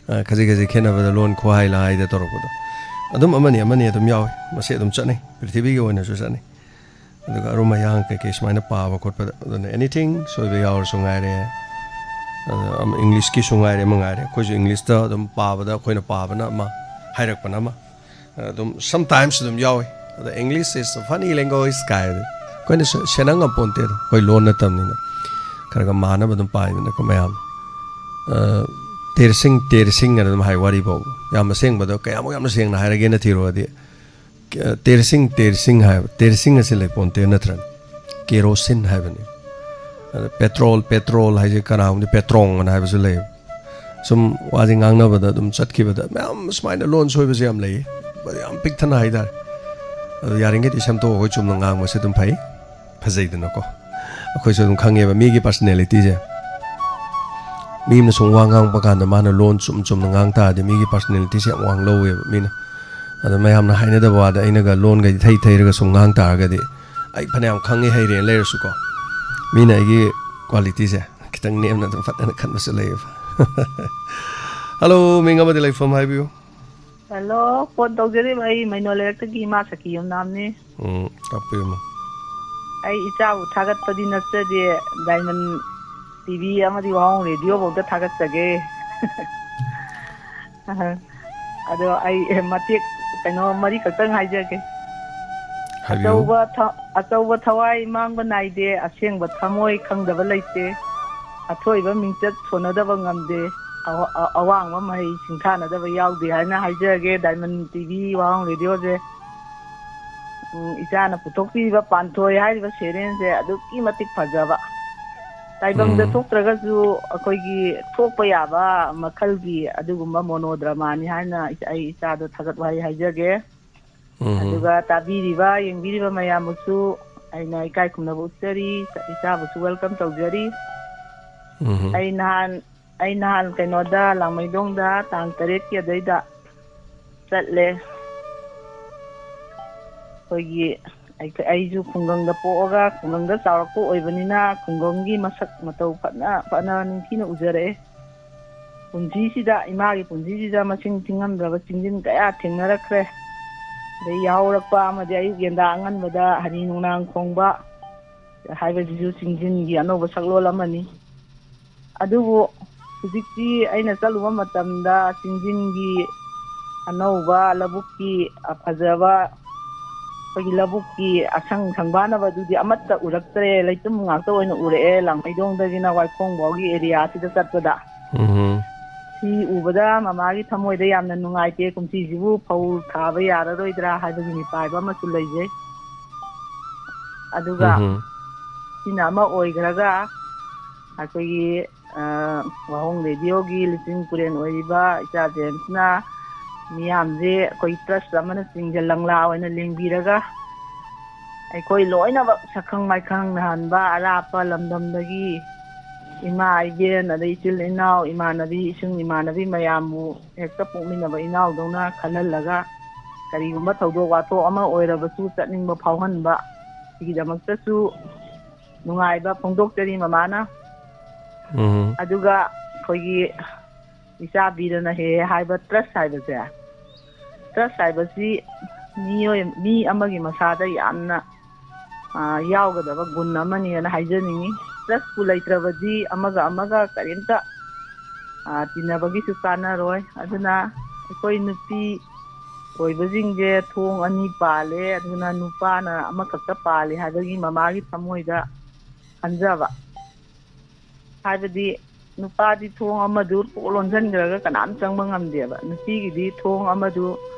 ꯑ, ꯈꯖꯤꯛ ꯈꯖꯤꯛ ꯈꯦꯠꯅꯕꯗ ꯂꯣꯟ ꯈꯨꯍꯥꯏ ꯂꯍꯥꯏꯗ ꯇꯧꯔꯛꯄꯗꯣ꯫ ꯑꯗꯨꯝ ꯑꯃꯅꯤ ꯑꯃꯅꯤ ꯑꯗꯨꯝ ꯌꯥꯎꯏ꯫ ꯃꯁꯤ ꯑꯗꯨꯝ ꯆꯠꯅꯩ꯫ ꯄ꯭ꯔꯤꯊꯤꯕꯤꯒꯤ ꯑꯣꯏꯅꯁꯨ ꯆꯠꯅꯩ꯫ ꯑꯗꯨꯒ ꯑꯔꯨꯝ ꯑꯌꯥꯡ ꯀꯩꯀꯩ ꯁꯨꯃꯥꯏꯅ ꯄꯥꯕ ꯈꯣꯠꯄꯗ꯫ ꯑꯗꯨꯅ anything ꯁꯣꯏꯕ ꯌꯥꯎꯔꯁꯨ ꯉꯥꯏꯔꯦ, ꯑꯗ ꯑꯃ English ꯀꯤꯁꯨ ꯉꯥꯏꯔꯦ, ꯑꯃ ꯉꯥꯏꯔꯦ, ꯑꯩꯈꯣꯏꯁꯨ English ꯇ ꯑꯗꯨꯝ ꯄꯥꯕꯗ ꯑꯩꯈꯣꯏꯅ ꯄꯥꯕꯅ ꯑꯃ, ꯍꯥꯏꯔꯛꯄꯅ ꯑꯃ, ꯑꯗꯨꯝ sometimes ꯑꯗꯨꯝ ꯌꯥꯎꯏ꯫ ꯑꯗ "English is a funny language" ꯀꯥꯏ꯫ ꯑꯩꯈꯣꯏꯅ ꯁꯦ-, ꯁꯦꯟꯅ ꯉꯝꯄꯣꯟꯇꯦꯗ, ꯑꯩꯈꯣꯏ ꯂꯣꯟ ꯅꯠꯇꯕꯅꯤꯅ꯫ ꯈꯔ ꯈꯔ ꯃꯥꯟꯅꯕ ꯑꯗꯨꯝ ꯄꯥꯏꯗꯅꯀꯣ ꯃꯌꯥꯝ꯫ ꯑ, "ꯇꯦꯔꯁꯤꯡ, ꯇꯦꯔꯁꯤꯡ" ꯑꯅ ꯑꯗꯨꯝ ꯍꯥꯏ ꯋꯥꯔꯤ ꯐꯥꯎꯕ꯫ ꯌꯥꯝ ꯑꯁꯦꯡꯕꯗꯣ ꯀꯌꯥꯃꯨꯛ ꯌꯥꯝꯅ ꯁꯦꯡꯅ ꯍꯥꯏꯔꯒꯦꯅ ꯊꯤꯔꯨꯔꯗꯤ, ꯇꯦꯔꯁꯤꯡ, ꯇꯦꯔꯁꯤꯡ ꯍꯥꯏꯕ, ꯇꯦꯔꯁꯤꯡ ꯑꯁꯤ ꯂꯩꯄꯣꯟꯇꯦ ꯅꯠꯇ꯭ꯔꯅꯦ? ꯀꯦꯔꯣꯁꯤꯟ ꯍꯥꯏꯕꯅꯤ꯫ ꯑꯗ ꯄꯦꯇ꯭ꯔꯣꯜ, ꯄꯦꯇ꯭ꯔꯣꯜ ꯍꯥꯏꯁꯦ ꯀꯅꯥꯒꯨꯝꯕꯗꯤ ꯄꯦꯇ꯭ꯔꯣꯡ ꯑꯅ ꯍꯥꯏꯕꯁꯨ ꯂꯩ꯫ ꯁꯨꯝ ꯋꯥꯁꯦ ꯉꯥꯡꯅꯕꯗ ꯑꯗꯨꯝ ꯆꯠꯈꯤꯕꯗ ꯃꯌꯥꯝ ꯁꯨꯃꯥꯏꯅ ꯂꯣꯟ ꯁꯣꯏꯕꯁꯦ ꯌꯥꯝ ꯂꯩꯌꯦ꯫ ꯌꯥꯝ ꯄꯤꯛꯊꯅ ꯍꯥꯏꯇꯥꯔꯦ꯫ ꯑꯗꯣ ꯌꯥꯔꯤꯉꯩꯗꯤ ꯁꯦꯝꯗꯣꯛꯑꯒ ꯑꯩꯈꯣꯏ ꯆꯨꯝꯅ ꯉꯥꯡꯕꯁꯦ ꯑꯗꯨꯝ ꯐꯩ꯫ ꯐꯖꯩꯗꯅꯀꯣ꯫ ꯑꯩꯈꯣꯏꯁꯨ ꯑꯗꯨꯝ ꯈꯪꯉꯦꯕ ꯃꯤꯒꯤ personality ꯁꯦ꯫ ꯃꯤ ꯑꯃꯅ ꯁꯨꯝ ꯋꯥ ꯉꯥꯡꯕ ꯀꯥꯟꯗ ꯃꯥꯅ ꯂꯣꯟ ꯆꯨꯝ ꯆꯨꯝꯅ ꯉꯥꯡ ꯇꯥꯔꯗꯤ ꯃꯤꯒꯤ personality ꯁꯦ ꯌꯥꯝ ꯋꯥꯡ ꯂꯧꯋꯦꯕ ꯃꯤꯅ꯫ ꯑꯗ ꯃꯌꯥꯝꯅ ꯍꯥꯏꯅꯗꯕ ꯋꯥꯗ ꯑꯩꯅꯒ ꯂꯣꯟꯒ ꯏꯊꯩ ꯊꯩꯔꯒ ꯁꯨꯝ ꯉꯥꯡ ꯇꯥꯔꯒꯗꯤ ꯑꯩ ꯐꯅꯌꯥꯝ ꯈꯪꯉꯦ ꯍꯩꯔꯦꯅ ꯂꯩꯔꯁꯨꯀꯣ, ꯃꯤꯅ ꯑꯩꯒꯤ quality ꯁꯦ ꯈꯤꯇꯪ ꯅꯦꯝꯅ ꯑꯗꯨꯝ ꯐꯖꯅ ꯈꯟꯕꯁꯨ ꯂꯩꯌꯦꯕ꯫ ꯍꯜꯂꯣ, ꯃꯤꯡ ꯑꯃꯗꯤ ꯂꯩꯐꯝ ꯍꯥꯏꯕꯤꯌꯨ꯫ ꯍꯜꯂꯣ, ꯐꯣꯟ ꯇꯧꯖꯔꯤꯕ ꯑꯩ ꯃꯩꯅꯣ ꯂꯩꯔꯛꯇꯒꯤ ꯏꯃꯥ ꯁꯈꯤ ꯌꯨꯝꯅꯥꯝꯅꯤ꯫ ꯎꯝ, ꯇꯥꯛꯄꯤꯌꯨ꯫ ꯑꯩ ꯏꯆꯥꯕꯨ ꯊꯥꯒꯠꯄꯗꯤ ꯅꯠꯆꯗꯦ, ꯗꯥꯏꯃꯟ ꯇꯤ ꯚꯤ ꯑꯃꯗꯤ ꯋꯥꯍꯪ ꯔꯦꯗꯤꯑꯣ ꯐꯥꯎꯗ ꯊꯥꯒꯠꯆꯒꯦ꯫ ꯑꯗꯣ ꯑꯩ ꯃꯇꯦꯛ ꯀꯩꯅꯣ ꯃꯔꯤ ꯈꯛꯇꯪ ꯍꯥꯏꯖꯒꯦ꯫ ꯍꯥꯏꯕꯤꯌꯨ꯫ ꯑꯆꯧꯕ ꯊ-, ꯑꯆꯧꯕ ꯊꯋꯥꯏ ꯃꯥꯡꯕ ꯅꯥꯏꯗꯦ, ꯑꯁꯦꯡꯕ ꯊꯃꯣꯏ ꯈꯪꯗꯕ ꯂꯩꯇꯦ꯫ ꯑꯊꯣꯏꯕ ꯃꯤꯡꯆꯠ ꯊꯣꯟꯅꯗꯕ ꯉꯝꯗꯦ꯫ ꯑꯋꯥ-, ꯑ-, ꯑꯋꯥꯡꯕ ꯃꯍꯩ ꯁꯤꯡꯊꯥꯅꯗꯕ ꯌꯥꯎꯗꯦ ꯍꯥꯏꯅ ꯍꯥꯏꯖꯔꯒꯦ ꯗꯥꯏꯃꯟ ꯇꯤ ꯚꯤ ꯋꯥꯍꯪ ꯔꯦꯗꯤꯑꯣꯁꯦ꯫ ꯎꯝ, ꯏꯆꯥꯅ ꯄꯨꯊꯣꯛꯄꯤꯔꯤꯕ ꯄꯥꯟꯊꯣꯏ ꯍꯥꯏꯔꯤꯕ ꯁꯦꯔꯦꯜꯁꯦ ꯑꯗꯨꯛꯀꯤ ꯃꯇꯤꯛ ꯐꯖꯕ꯫ ꯇꯥꯏꯕꯪꯗ ꯎꯝ꯫ ꯊꯣꯛꯇ꯭ꯔꯒꯁꯨ ꯑꯩꯈꯣꯏꯒꯤ ꯊꯣꯛꯄ ꯌꯥꯕ ꯃꯈꯜꯒꯤ ꯑꯗꯨꯒꯨꯝꯕ ꯃꯣꯅꯣꯗ꯭ꯔꯃꯥꯅꯤ ꯍꯥꯏꯅ ꯑꯩ ꯏꯆꯥꯗꯣ ꯊꯥꯒꯠ ꯋꯥꯍꯩ ꯍꯥꯏꯖꯒꯦ꯫ ꯎꯝ꯫ ꯑꯗꯨꯒ ꯇꯥꯕꯤꯔꯤꯕ, ꯌꯦꯡꯕꯤꯔꯤꯕ ꯃꯌꯥꯝꯕꯨꯁꯨ ꯑꯩꯅ ꯏꯀꯥꯏ ꯈꯨꯝꯅꯕ ꯎꯠꯆꯔꯤ, ꯏꯆꯥꯕꯨꯁꯨ welcome ꯇꯧꯖꯔꯤ꯫ ꯎꯝ꯫ ꯑꯩ ꯅꯍꯥꯟ, ꯑꯩ ꯅꯍꯥꯟ ꯀꯩꯅꯣꯗ, ꯂꯥꯡꯃꯩꯗꯣꯡꯗ ꯇꯥꯡ ꯇꯔꯦꯠꯀꯤ ꯑꯗꯩꯗ ꯆꯠꯂꯦ꯫ ꯑꯩꯈꯣꯏꯒꯤ ꯑꯩ-, ꯑꯩꯁꯨ ꯈꯨꯡꯒꯪꯗ ꯄꯣꯛꯑꯒ ꯈꯨꯡꯒꯪꯗ ꯆꯥꯎꯔꯛꯄ ꯑꯣꯏꯕꯅꯤꯅ ꯈꯨꯡꯒꯪꯒꯤ ꯃꯁꯛ ꯃꯇꯧ ꯐꯖꯅ, ꯐꯖꯅ ꯅꯤꯡꯊꯤꯅ ꯎꯖꯔꯛꯑꯦ꯫ ꯄꯨꯟꯁꯤꯁꯤꯗ, ꯏꯃꯥꯒꯤ ꯄꯨꯟꯁꯤꯁꯤꯗ ꯃꯁꯤꯡ ꯊꯤꯉꯝꯗ꯭ꯔꯕ ꯆꯤꯡꯖꯤꯟ ꯀꯌꯥ ꯊꯦꯡꯅꯔꯛꯈ꯭ꯔꯦ꯫ ꯑꯗꯩ ꯌꯥꯍꯧꯔꯛꯄ ꯑꯃꯗꯤ ꯑꯌꯨꯛ ꯌꯦꯟꯗꯥ ꯑꯉꯟꯕꯗ ꯍꯔꯤ ꯅꯣꯡꯅꯥꯡ ꯈꯣꯡꯕ ꯍꯥꯏꯕꯁꯤꯁꯨ ꯆꯤꯡꯖꯤꯟꯒꯤ ꯑꯅꯧꯕ ꯁꯛꯂꯣꯟ ꯑꯃꯅꯤ꯫ ꯑꯗꯨꯕꯨ ꯍꯧꯖꯤꯛꯇꯤ ꯑꯩꯅ ꯆꯠꯂꯨꯕ ꯃꯇꯝꯗ ꯆꯤꯡꯖꯤꯟꯒꯤ ꯑꯅꯧꯕ ꯂꯧꯕꯨꯛꯀꯤ ꯐꯖꯕ, ꯑꯩꯈꯣꯏꯒꯤ ꯂꯧꯕꯨꯛꯀꯤ ꯑꯁꯪ ꯁꯪꯕꯥꯅꯕꯗꯨꯗꯤ ꯑꯃꯠꯇ ꯎꯔꯛꯇ꯭ꯔꯦ, ꯂꯩꯇꯨꯝ ꯉꯥꯛꯇ ꯑꯣꯏꯅ ꯎꯔꯛꯑꯦ, ꯂꯥꯡꯃꯩꯗꯣꯡꯗꯒꯤꯅ ꯋꯥꯏꯈꯣꯡ ꯐꯥꯎꯒꯤ area ꯁꯤꯗ ꯆꯠꯄꯗ꯫ ꯎꯝ꯫ ꯁꯤ ꯎꯕꯗ ꯃꯃꯥꯒꯤ ꯊꯃꯣꯏꯗ ꯌꯥꯝꯅ ꯅꯨꯡꯉꯥꯏꯇꯦ, ꯀꯨꯝꯁꯤꯁꯤꯕꯨ ꯐꯧ ꯊꯥꯕ ꯌꯥꯔꯔꯣꯏꯗ꯭ꯔꯥ ꯍꯥꯏꯕꯒꯤ ꯃꯤꯄꯥꯏꯕ ꯑꯃꯁꯨ ꯂꯩꯖꯩ꯫ ꯑꯗꯨꯒ ꯎꯝ꯫ ꯁꯤꯅ ꯑꯃ ꯑꯣꯏꯈ꯭ꯔꯒ, ꯑꯩꯈꯣꯏꯒꯤ, ꯑ, ꯋꯥꯍꯣꯡ ꯔꯦꯗꯤꯑꯣꯒꯤ ꯂꯨꯆꯤꯡ ꯄꯨꯔꯦꯟ ꯑꯣꯏꯔꯤꯕ ꯏꯆꯥ ꯖꯦꯝꯁꯅ ꯃꯤꯌꯥꯝꯁꯦ ꯑꯩꯈꯣꯏ trust ꯑꯃꯅ ꯆꯤꯡꯁꯤꯜꯂꯪꯂꯥ ꯑꯣꯏꯅ ꯂꯦꯡꯕꯤꯔꯒ, ꯑꯩꯈꯣꯏ ꯂꯣꯏꯅꯃꯛ ꯁꯛꯈꯪ ꯃꯥꯏꯈꯪ ꯅꯍꯟꯕ ꯑꯔꯥꯞꯄ ꯂꯝꯗꯝꯗꯒꯤ ꯏꯃꯥ ꯏꯕꯦꯟ, ꯑꯗꯩ ꯏꯆꯤꯜ ꯏꯅꯥꯎ, ꯏꯃꯥꯟꯅꯕꯤ, ꯏꯁꯨꯡ ꯏꯃꯥꯟꯅꯕꯤ ꯃꯌꯥꯝꯕꯨ ꯍꯦꯛꯇ ꯄꯣꯛꯃꯤꯟꯅꯕ ꯏꯅꯥꯎꯗꯧꯅ ꯈꯜꯍꯜꯂꯒ, ꯀꯔꯤꯒꯨꯝꯕ ꯊꯧꯗꯣꯛ ꯋꯥꯊꯣꯛ ꯑꯃ ꯑꯣꯏꯔꯕꯁꯨ ꯆꯠꯅꯤꯡꯕ ꯐꯥꯎꯍꯟꯕ, ꯁꯤꯒꯤꯗꯃꯛꯇꯁꯨ ꯅꯨꯡꯉꯥꯏꯕ ꯐꯣꯡꯗꯣꯛꯆꯔꯤ ꯃꯃꯥꯅ꯫ ꯎꯝ꯫ ꯑꯗꯨꯒ ꯑꯩꯈꯣꯏꯒꯤ ꯏꯆꯥ ꯕꯤꯔꯅ ꯍꯦ ꯍꯥꯏꯕ trust ꯍꯥꯏꯕꯁꯦ, trust ꯍꯥꯏꯕꯁꯤ ꯃꯤꯑꯣꯏ, ꯃꯤ ꯑꯃꯒꯤ ꯃꯁꯥꯗ ꯌꯥꯝꯅ, ꯑ, ꯌꯥꯎꯒꯗꯕ ꯒꯨꯟ ꯑꯃꯅꯤꯅ ꯍꯥꯏꯖꯅꯤꯡꯉꯤ꯫ Trustꯄꯨ ꯂꯩꯇ꯭ꯔꯕꯗꯤ ꯑꯃꯒ ꯑꯃꯒ ꯀꯔꯤꯝꯇ, ꯑ, ꯇꯤꯟꯅꯕꯒꯤꯁꯨ ꯀꯥꯟꯅꯔꯣꯏ꯫ ꯑꯗꯨꯅ ꯑꯩꯈꯣꯏ ꯅꯨꯄꯤ ꯑꯣꯏꯕꯁꯤꯡꯁꯦ ꯊꯣꯡ ꯑꯅꯤ ꯄꯥꯜꯂꯦ, ꯑꯗꯨꯅ ꯅꯨꯄꯥꯅ ꯑꯃꯈꯛꯇ ꯄꯥꯜꯂꯦ ꯍꯥꯏꯕꯒꯤ ꯃꯃꯥꯒꯤ ꯊꯃꯣꯏꯗ ꯈꯟꯖꯕ꯫ ꯍꯥꯏꯕꯗꯤ ꯅꯨꯄꯥꯗꯤ ꯊꯣꯡ ꯑꯃꯗꯨ ꯀꯣꯛ ꯂꯣꯟꯁꯤꯟꯈ꯭ꯔꯒ ꯀꯅꯥꯝ ꯆꯪꯕ ꯉꯝꯗꯦꯕ꯫ ꯅꯨꯄꯤꯒꯤꯗꯤ ꯊꯣꯡ ꯑꯃꯗꯨ